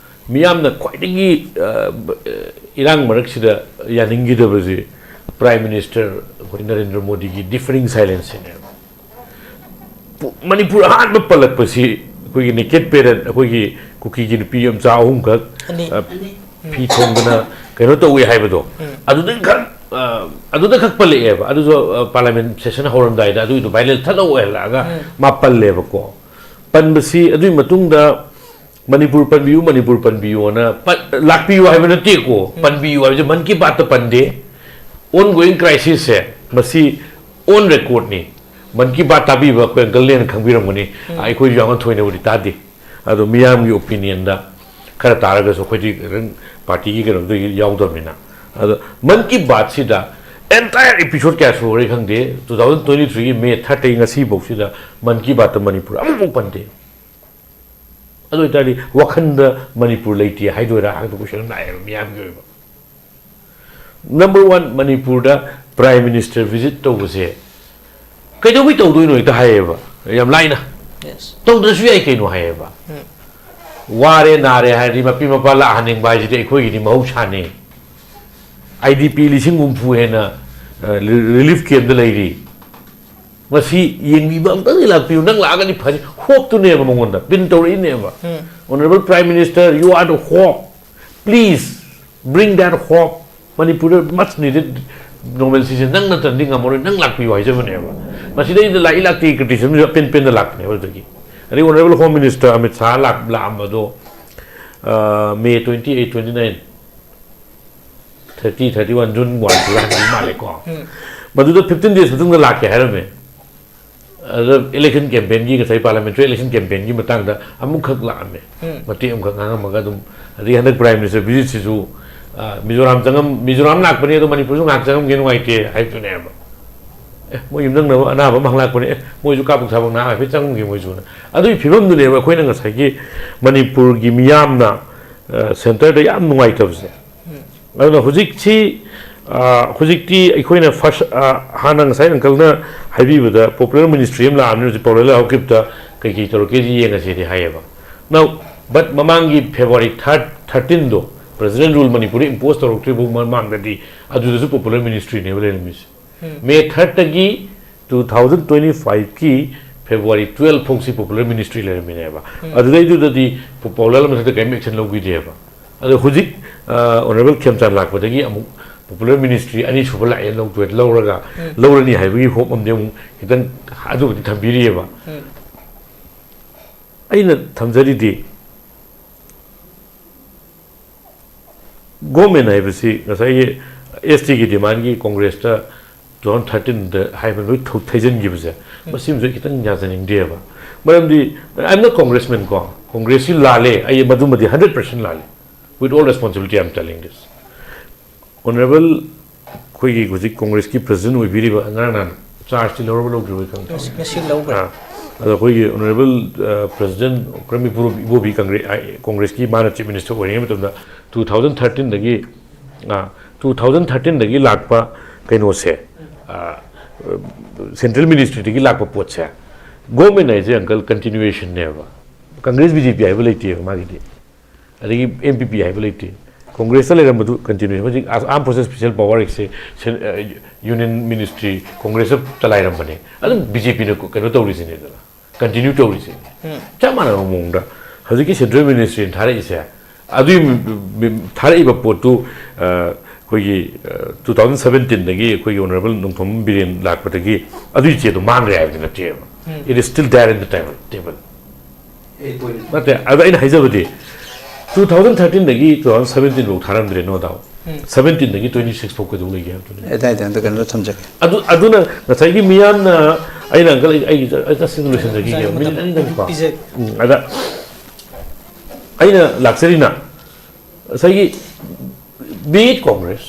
ꯃꯤꯌꯥꯝꯅ ꯈ꯭ꯋꯥꯏꯗꯒꯤ ꯏꯔꯥꯡ ꯃꯔꯛꯁꯤꯗ ꯌꯥꯅꯤꯡꯈꯤꯗꯕꯁꯤ ꯄ꯭ꯔꯥꯏꯝ ꯃꯤꯅꯤꯁꯇꯔ ꯑꯩꯈꯣꯏ ꯅꯔꯦꯟꯗ꯭ꯔ ꯃꯣꯗꯤꯒꯤ ꯗꯤꯐꯔꯤꯡ ꯁꯥꯏꯂꯦꯟꯁꯁꯤꯅꯦꯕ꯫ ꯃꯅꯤꯄꯨꯔ ꯑꯍꯥꯟꯕ ꯄꯜꯂꯛꯄꯁꯤ ꯑꯩꯈꯣꯏꯒꯤ ꯅꯦꯀꯦꯠ ꯄꯦꯔꯦꯠ, ꯑꯩꯈꯣꯏꯒꯤ ꯀꯨꯀꯤꯒꯤ ꯅꯨꯄꯤ ꯃꯆꯥ ꯑꯍꯨꯝꯈꯛ ꯑꯅꯤ꯫ ꯐꯤ ꯊꯣꯡꯗꯅ ꯀꯩꯅꯣ ꯇꯧꯏ ꯍꯥꯏꯕꯗꯣ, ꯑꯗꯨꯗꯪ ꯈꯛ ꯑꯗꯨꯗ ꯈꯛ ꯄꯜꯂꯛꯑꯦꯕ꯫ ꯑꯗꯨꯁꯨ ꯄꯥꯔꯂꯤꯌꯥꯃꯦꯟ ꯁꯦꯁꯟ ꯍꯧꯔꯝꯗꯥꯏꯗ ꯑꯗꯨꯒꯤꯗꯣ ꯚꯥꯏꯔꯦꯜ ꯊꯠꯂꯛꯑꯣ ꯍꯥꯏꯔꯛꯑꯒ ꯃꯥ ꯄꯜꯂꯦꯕꯀꯣ꯫ ꯄꯟꯕꯁꯤ ꯑꯗꯨꯒꯤ ꯃꯇꯨꯡꯗ ꯃꯅꯤꯄꯨꯔ ꯄꯟꯕꯤꯌꯨ, ꯃꯅꯤꯄꯨꯔ ꯄꯟꯕꯤꯌꯨꯅ ꯂꯥꯛꯄꯤꯌꯨ ꯍꯥꯏꯕ ꯅꯠꯇꯦꯀꯣ꯫ ꯄꯟꯕꯤꯌꯨ ꯍꯥꯏꯕꯁꯦ ꯃꯟ ꯀꯤ ꯕꯥꯠꯇ ꯄꯟꯗꯦ꯫ ꯑꯣꯟ ꯒꯣꯌꯤꯡ ꯀ꯭ꯔꯥꯏꯁꯤꯁꯁꯦ ꯃꯁꯤ ꯑꯣꯟ ꯔꯦꯀꯣꯔꯠꯅꯤ꯫ ꯃꯟ ꯀꯤ ꯕꯥꯠ ꯇꯥꯕꯤꯕ ꯑꯩꯈꯣꯏ ꯑꯪꯀꯜꯅꯦꯅ ꯈꯪꯕꯤꯔꯝꯒꯅꯤ꯫ ꯑꯩꯈꯣꯏꯁꯨ ꯌꯥꯝꯅ ꯊꯣꯏꯅꯕꯨꯗꯤ ꯇꯥꯗꯦ꯫ ꯑꯗꯣ ꯃꯤꯌꯥꯝꯒꯤ ꯑꯣꯄꯤꯅꯤꯌꯟꯗ ꯈꯔ ꯇꯥꯔꯒꯁꯨ ꯑꯩꯈꯣꯏꯗꯤ ꯈꯤꯇꯪ ꯄꯥꯔꯇꯤꯒꯤ ꯀꯩꯅꯣꯗ ꯌꯥꯎꯗꯕꯅꯤꯅ꯫ ꯑꯗꯣ ꯃꯟ ꯀꯤ ꯕꯥꯠꯁꯤꯗ ꯑꯦꯟꯇꯥꯌꯔ ꯏꯄꯤꯁꯣꯗ ꯀꯌꯥ ꯁꯨꯈ꯭ꯔꯦ ꯈꯪꯗꯦ, ꯇꯨ ꯊꯥꯎꯖꯟ ꯇ꯭ꯋꯦꯟꯇꯤ ꯊ꯭ꯔꯤꯒꯤ ꯃꯦ ꯊꯥꯔꯇꯤ ꯉꯁꯤꯐꯥꯎꯁꯤꯗ ꯃꯟ ꯀꯤ ꯕꯥꯠꯇ ꯃꯅꯤꯄꯨꯔ ꯑꯃꯐꯥꯎ ꯄꯟꯗꯦ꯫ ꯑꯗꯨ ꯑꯣꯏꯇꯥꯔꯗꯤ ꯋꯥꯈꯟꯗ ꯃꯅꯤꯄꯨꯔ ꯂꯩꯇꯦ ꯍꯥꯏꯗꯣꯏꯔꯥ ꯍꯥꯏꯕ ꯀꯣꯏꯁꯟ ꯑꯃ ꯂꯥꯛꯑꯦꯕ ꯃꯤꯌꯥꯝꯒꯤ ꯑꯣꯏꯕ꯫ ꯅꯝꯕꯔ ꯋꯥꯟ, ꯃꯅꯤꯄꯨꯔꯗ ꯄ꯭ꯔꯥꯏꯝ ꯃꯤꯅꯤꯁꯇꯔ ꯚꯤꯖꯤꯠ ꯇꯧꯕꯁꯦ ꯀꯩꯗꯧꯕꯩ ꯇꯧꯗꯣꯏꯅꯣ ꯍꯦꯛꯇ ꯍꯥꯏꯌꯦꯕ, ꯌꯥꯝ ꯂꯥꯏꯅ꯫ ꯌꯦꯁ꯫ ꯇꯧꯗ꯭ꯔꯁꯨ ꯌꯥꯏ ꯀꯩꯅꯣ ꯍꯥꯏꯌꯦꯕ꯫ ꯋꯥꯔꯦ ꯅꯥꯔꯦ ꯍꯥꯏꯔꯗꯤ ꯃꯄꯤ ꯃꯄꯥ ꯂꯥꯛꯍꯟꯅꯤꯡꯕ ꯍꯥꯏꯁꯤꯗꯤ ꯑꯩꯈꯣꯏꯒꯤꯗꯤ ꯃꯍꯧꯁꯥꯅꯤ꯫ ꯑꯥꯏ ꯗꯤ ꯄꯤ ꯂꯤꯁꯤꯡ ꯍꯨꯝꯐꯨ ꯍꯦꯟꯅ ꯔꯤꯂꯤꯐ ꯀꯦꯝꯗ ꯂꯩꯔꯤ꯫ ꯃꯁꯤ ꯌꯦꯡꯕꯤꯕ ꯑꯝꯇꯪꯗꯤ ꯂꯥꯛꯄꯤꯌꯨ꯫ ꯅꯪ ꯂꯥꯛꯑꯒꯗꯤ ꯐꯅꯤ꯫ ꯍꯣꯞꯇꯨꯅꯦꯕ ꯃꯉꯣꯟꯗ pin ꯇꯧꯔꯛꯏꯅꯦꯕ꯫ Honourable Prime Minister, you are the hope. Please bring that hope. ꯃꯅꯤꯄꯨꯔꯗ much needed normalcyꯁꯦ ꯅꯪ ꯅꯠꯇꯅꯗꯤ ꯉꯝꯃꯔꯣꯏ, ꯅꯪ ꯂꯥꯛꯄꯤꯌꯨ ꯍꯥꯏꯖꯕꯅꯦꯕ꯫ ꯃꯁꯤꯗꯩꯗ ꯂꯥꯛꯏ ꯂꯥꯛꯇꯦ ꯀ꯭ꯔꯤꯇꯤꯁꯤꯖꯝꯁꯨ ꯑꯄꯦꯟ ꯄꯦꯟꯗ ꯂꯥꯛꯄꯅꯦꯕ꯫ ꯑꯗꯨꯗꯒꯤ ꯑꯗꯩ Honourable Home Minister Amit Shah ꯂꯥꯛ-, ꯂꯥꯛꯑꯝꯕꯗꯣ, ꯑ, May twenty eight, twenty nine, thirty, thirty one, June one ꯁꯤꯗ ꯍꯟꯈꯤꯕ ꯃꯥꯜꯂꯦꯀꯣ꯫ ꯃꯗꯨꯗ ꯐꯤꯐꯇꯤꯟ ꯗꯦꯖ ꯃꯇꯨꯡꯗ ꯂꯥꯛꯀꯦ ꯍꯥꯏꯔꯝꯃꯦ꯫ ꯑꯗ election campaignꯒꯤ, ꯉꯁꯥꯏ parliamentary election campaignꯒꯤ ꯃꯇꯥꯡꯗ ꯑꯃꯨꯛꯈꯛ ꯂꯥꯛꯑꯝꯃꯦ꯫ ꯃꯇꯦꯛ ꯑꯃꯈꯛ ꯉꯥꯡꯉꯝꯃꯒ ꯑꯗꯨꯝ, ꯑꯗꯒꯤ ꯍꯟꯗꯛ Prime Minister visitꯁꯤꯁꯨ, ꯑ, ꯃꯤꯖꯣꯔꯥꯝ ꯆꯪꯉꯝ-, ꯃꯤꯖꯣꯔꯥꯝ ꯂꯥꯛꯄꯅꯤ, ꯑꯗꯣ ꯃꯅꯤꯄꯨꯔꯁꯨ ꯉꯥꯏꯍꯥꯛ ꯆꯪꯉꯝꯒꯦ, ꯅꯨꯡꯉꯥꯏꯇꯦ ꯍꯥꯏꯕꯗꯨꯅꯦꯕ꯫ ꯑꯦ, ꯃꯣꯏ ꯌꯨꯝꯊꯪꯅꯕ ꯑꯅꯥꯕ ꯑꯃ ꯂꯥꯛꯄꯅꯦ, ꯑꯦ, ꯃꯣꯏꯁꯨ ꯀꯥꯞꯄꯛ ꯊꯥꯕꯛ ꯅꯥꯕ ꯍꯥꯏꯐꯦꯠ ꯆꯪꯉꯝꯒꯦ ꯃꯣꯏꯁꯨꯅ꯫ ꯑꯗꯨꯒꯤ ꯐꯤꯕꯝꯗꯨꯅꯦꯕ ꯑꯩꯈꯣꯏꯅ ꯉꯁꯥꯏꯒꯤ ꯃꯅꯤꯄꯨꯔꯒꯤ ꯃꯤꯌꯥꯝꯅ, ꯑ, centreꯗ ꯌꯥꯝ ꯅꯨꯡꯉꯥꯏꯇꯕꯁꯦ꯫ ꯑꯗꯨꯅ ꯍꯧꯖꯤꯛꯁꯤ, ꯑ, ꯍꯧꯖꯤꯛꯇꯤ ꯑꯩꯈꯣꯏꯅ first, ꯑ, ꯍꯥꯟꯅ ꯉꯁꯥꯏ uncleꯅ ꯍꯥꯏꯕꯤꯕꯗ popular ministry ꯑꯃ ꯂꯥꯛꯑꯕꯅꯤꯅ ꯍꯧꯖꯤꯛ ꯄꯥꯎꯔꯦꯜ ꯍꯧꯈꯤꯕꯗ ꯀꯩꯀꯩ ꯇꯧꯔꯛꯀꯦꯁꯤ ꯌꯦꯡꯉꯁꯤꯗꯤ ꯍꯥꯏꯌꯦꯕ꯫ Now, but ꯃꯃꯥꯡꯒꯤ February third, thirteenꯗꯣ president rule ꯃꯅꯤꯄꯨꯔꯗ impose ꯇꯧꯔꯛꯇ꯭ꯔꯤꯐꯥꯎ ꯃꯃꯥꯡꯗꯗꯤ ꯑꯗꯨꯗꯁꯨ popular ministryꯅꯦꯕ ꯂꯩꯔꯝꯃꯤꯁꯦ꯫ May thirdꯇꯒꯤ two thousand twenty fiveꯀꯤ February twelve ꯐꯥꯎꯁꯤ popular ministry ꯂꯩꯔꯝꯃꯤꯅꯦꯕ꯫ ꯑꯗꯨꯗꯩꯗꯨꯗꯗꯤ ꯄꯥꯎꯔꯦꯜ ꯃꯊꯛꯇ ꯀꯔꯤꯝ action ꯂꯧꯈꯤꯗꯦꯕ꯫ ꯑꯗꯣ ꯍꯧꯖꯤꯛ, ꯑ, Honourable ꯈꯦꯝꯆꯥꯟ ꯂꯥꯛꯄꯗꯒꯤ ꯑꯃꯨꯛ popular ministry ꯑꯅꯤꯁꯨꯕ ꯂꯥꯛꯑꯦ, ꯂꯧꯗꯣꯏ-, ꯂꯧꯔꯒ, ꯂꯧꯔꯅꯤ ꯍꯥꯏꯕꯒꯤ hope ꯑꯃꯗꯤ ꯑꯃꯨꯛ ꯈꯤꯇꯪ ꯑꯗꯨꯕꯨꯗꯤ ꯊꯝꯕꯤꯔꯤꯑꯕ꯫ ꯑꯩꯅ ꯊꯝꯖꯔꯤꯗꯤ, government ꯍꯥꯏꯕꯁꯤ ꯉꯁꯥꯏꯒꯤ STꯒꯤ demandꯒꯤ Congressꯇ two thousand thirteenꯗ ꯍꯥꯏꯕ ꯂꯣꯏ ꯊꯧ-, ꯊꯩꯖꯤꯟꯈꯤꯕꯁꯦ, ꯃꯁꯤꯃꯁꯨ ꯈꯤꯇꯪ ꯌꯥꯖꯅꯤꯡꯗꯦꯕ꯫ ꯃꯔꯝꯗꯤ, I'm not congressman ꯀꯣ, Congressꯁꯤ ꯂꯥꯜꯂꯦ, ꯑꯩ ꯃꯗꯨꯃꯗꯤ hundred percent ꯂꯥꯜꯂꯦ, with all responsibility I'm telling this꯫ Honourable ꯑꯩꯈꯣꯏꯒꯤ ꯍꯧꯖꯤꯛ Congressꯀꯤ president ꯑꯣꯏꯕꯤꯔꯤꯕ, ꯉꯔꯥꯡ ꯅꯍꯥꯟ chargeꯇꯤ ꯂꯧꯔꯕ ꯂꯧꯗ꯭ꯔꯤꯕ ꯈꯪꯗꯦ꯫ ꯉꯁꯤ, ꯉꯁꯤ ꯂꯧꯈ꯭ꯔꯦ꯫ ꯑꯥ, ꯑꯗꯣ ꯑꯩꯈꯣꯏꯒꯤ Honourable, ꯑ, president ꯀ꯭ꯔꯝ ꯏꯕꯣꯕꯤ ꯀꯪꯒ꯭ꯔꯦ-, ꯑ, Congressꯀꯤ ꯃꯥꯅ chief minister ꯑꯣꯏꯔꯤꯉꯩ ꯃꯇꯝꯗ two thousand thirteenꯗꯒꯤ, ꯑ, two thousand thirteenꯗꯒꯤ ꯂꯥꯛꯄ ꯀꯩꯅꯣꯁꯦ, ꯑ, central ministryꯗꯒꯤ ꯂꯥꯛꯄ ꯄꯣꯠꯁꯦ, government ꯍꯥꯏꯁꯦ uncle continuationꯅꯦꯕ꯫ Congress BJP ꯍꯥꯏꯕ ꯂꯩꯇꯦꯕ ꯃꯥꯒꯤꯗꯤ꯫ ꯑꯗꯒꯤ NPP ꯍꯥꯏꯕ ꯂꯩꯇꯦ꯫ Congressꯇ ꯂꯩꯔꯝꯕꯗꯨ continue꯫ ꯍꯧꯖꯤꯛ Armed Forces Special Power Act ꯁꯦ ꯁꯦꯟ-, ꯑ, Union Ministry Congressꯇ ꯆꯂꯥꯏꯔꯝꯕꯅꯦ꯫ ꯑꯗꯨꯝ BJPꯅ ꯀꯩꯅꯣ ꯇꯧꯔꯤꯁꯤꯅꯦꯗꯅ, continue ꯇꯧꯔꯤꯁꯤꯅꯦ꯫ ꯆꯞ ꯃꯥꯟꯅꯕ ꯃꯑꯣꯡꯗ ꯍꯧꯖꯤꯛꯀꯤ central ministryꯅ ꯊꯥꯔꯛꯏꯁꯦ, ꯑꯗꯨꯒꯤ ꯃ-, ꯃ-, ꯊꯥꯔꯛꯏꯕ ꯄꯣꯠꯇꯨ, ꯑ, ꯑꯩꯈꯣꯏꯒꯤ, ꯑ, two thousand seventeenꯗꯒꯤ ꯑꯩꯈꯣꯏꯒꯤ Honourable ꯅꯣꯡꯊꯣꯝꯕꯝ ꯕꯤꯔꯦꯟ ꯂꯥꯛꯄꯗꯒꯤ ꯑꯗꯨꯒꯤ ꯆꯦꯗꯣ ꯃꯥꯡꯈ꯭ꯔꯦ ꯍꯥꯏꯕꯗꯤ ꯅꯠꯇꯦꯕ꯫ It is still there in the table, table꯫ ꯅꯠꯇꯦ, ꯑꯗ ꯑꯩꯅ ꯍꯥꯏꯖꯕꯗꯤ, two thousand thirteenꯗꯒꯤ two thousand seventeen ꯐꯥꯎ ꯊꯥꯔꯝꯗ꯭ꯔꯦ, no doubt꯫ Seventeenꯗꯒꯤ twenty six ꯐꯥꯎ ꯀꯩꯗꯧ ꯂꯩꯒꯦ ꯍꯥꯏꯕꯗꯨꯅꯤ꯫ ꯑꯗꯥꯏꯗ ꯑꯝꯇ ꯀꯩꯅꯣ ꯊꯝꯖꯒꯦ꯫ ꯑꯗꯨ, ꯑꯗꯨꯅ ꯉꯁꯥꯏꯒꯤ ꯃꯤꯌꯥꯝꯅ ꯑꯩꯅ ꯑꯪꯀꯜ ꯑꯩ ꯑꯩꯒꯤ ꯑꯩ ꯇꯁꯦꯡꯅ ꯂꯣꯏꯁꯤꯟꯖꯈꯤꯒꯦ, ꯃꯇꯝ ꯃꯤꯅꯤꯠ ꯑꯅꯤꯗꯪꯀꯣ꯫ ꯄꯤꯖꯒꯦ꯫ ꯎꯝ, ꯑꯗ ꯑꯩꯅ ꯂꯥꯛꯆꯔꯤꯅ ꯉꯁꯥꯏꯒꯤ, be it Congress,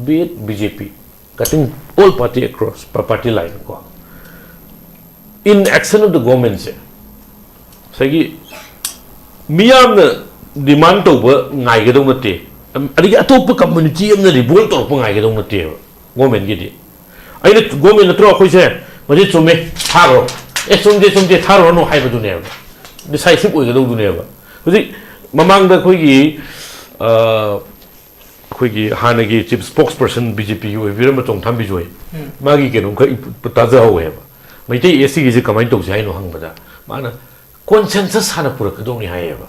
be it B J P, cutting all party across pa- party line ꯀꯣ, in action of the government ꯁꯦ ꯉꯁꯥꯏꯒꯤ ꯃꯤꯌꯥꯝꯅ demand ꯇꯧꯕ ꯉꯥꯏꯒꯗꯧ ꯅꯠꯇꯦ, ꯑꯗꯒꯤ ꯑꯇꯣꯞꯄ community ꯑꯃꯅ revolt ꯇꯧꯔꯛꯄ ꯉꯥꯏꯒꯗꯧ ꯅꯠꯇꯦꯕ꯫ Government ꯀꯤꯗꯤ ꯑꯩꯅ, government ꯅꯠꯇ꯭ꯔꯣ ꯑꯩꯈꯣꯏꯁꯦ, ꯃꯁꯤ ꯆꯨꯝꯃꯦ, ꯊꯥꯈ꯭ꯔꯣ, ꯑꯦ ꯆꯨꯝꯗꯦ ꯆꯨꯝꯗꯦ ꯊꯥꯔꯨꯔꯅꯨ ꯍꯥꯏꯕꯗꯨꯅꯦꯕ, decisive ꯑꯣꯏꯒꯗꯧꯗꯨꯅꯦꯕ꯫ ꯍꯧꯖꯤꯛ ꯃꯃꯥꯡꯗ ꯑꯩꯈꯣꯏꯒꯤ ꯑ, ꯑꯩꯈꯣꯏꯒꯤ ꯍꯥꯟꯅꯒꯤ chief spokesperson B J P ꯒꯤ ꯑꯣꯏꯕꯤꯔꯝꯕ ꯆꯣꯡꯊꯥꯝ ꯕꯤꯖꯣꯏ, ꯃꯥꯒꯤ ꯀꯩꯅꯣꯝꯈꯛ ꯏ- ꯇꯥꯖꯍꯧꯋꯦꯕ, ꯃꯩꯇꯩ S T ꯒꯤꯁꯦ ꯀꯃꯥꯏꯅ ꯇꯧꯁꯦ ꯍꯥꯏꯅꯣ ꯍꯪꯕꯗ, ꯃꯥꯅ consensus ꯍꯥꯟꯅ ꯄꯨꯔꯛꯀꯗꯧꯅꯤ ꯍꯥꯏꯌꯦꯕ,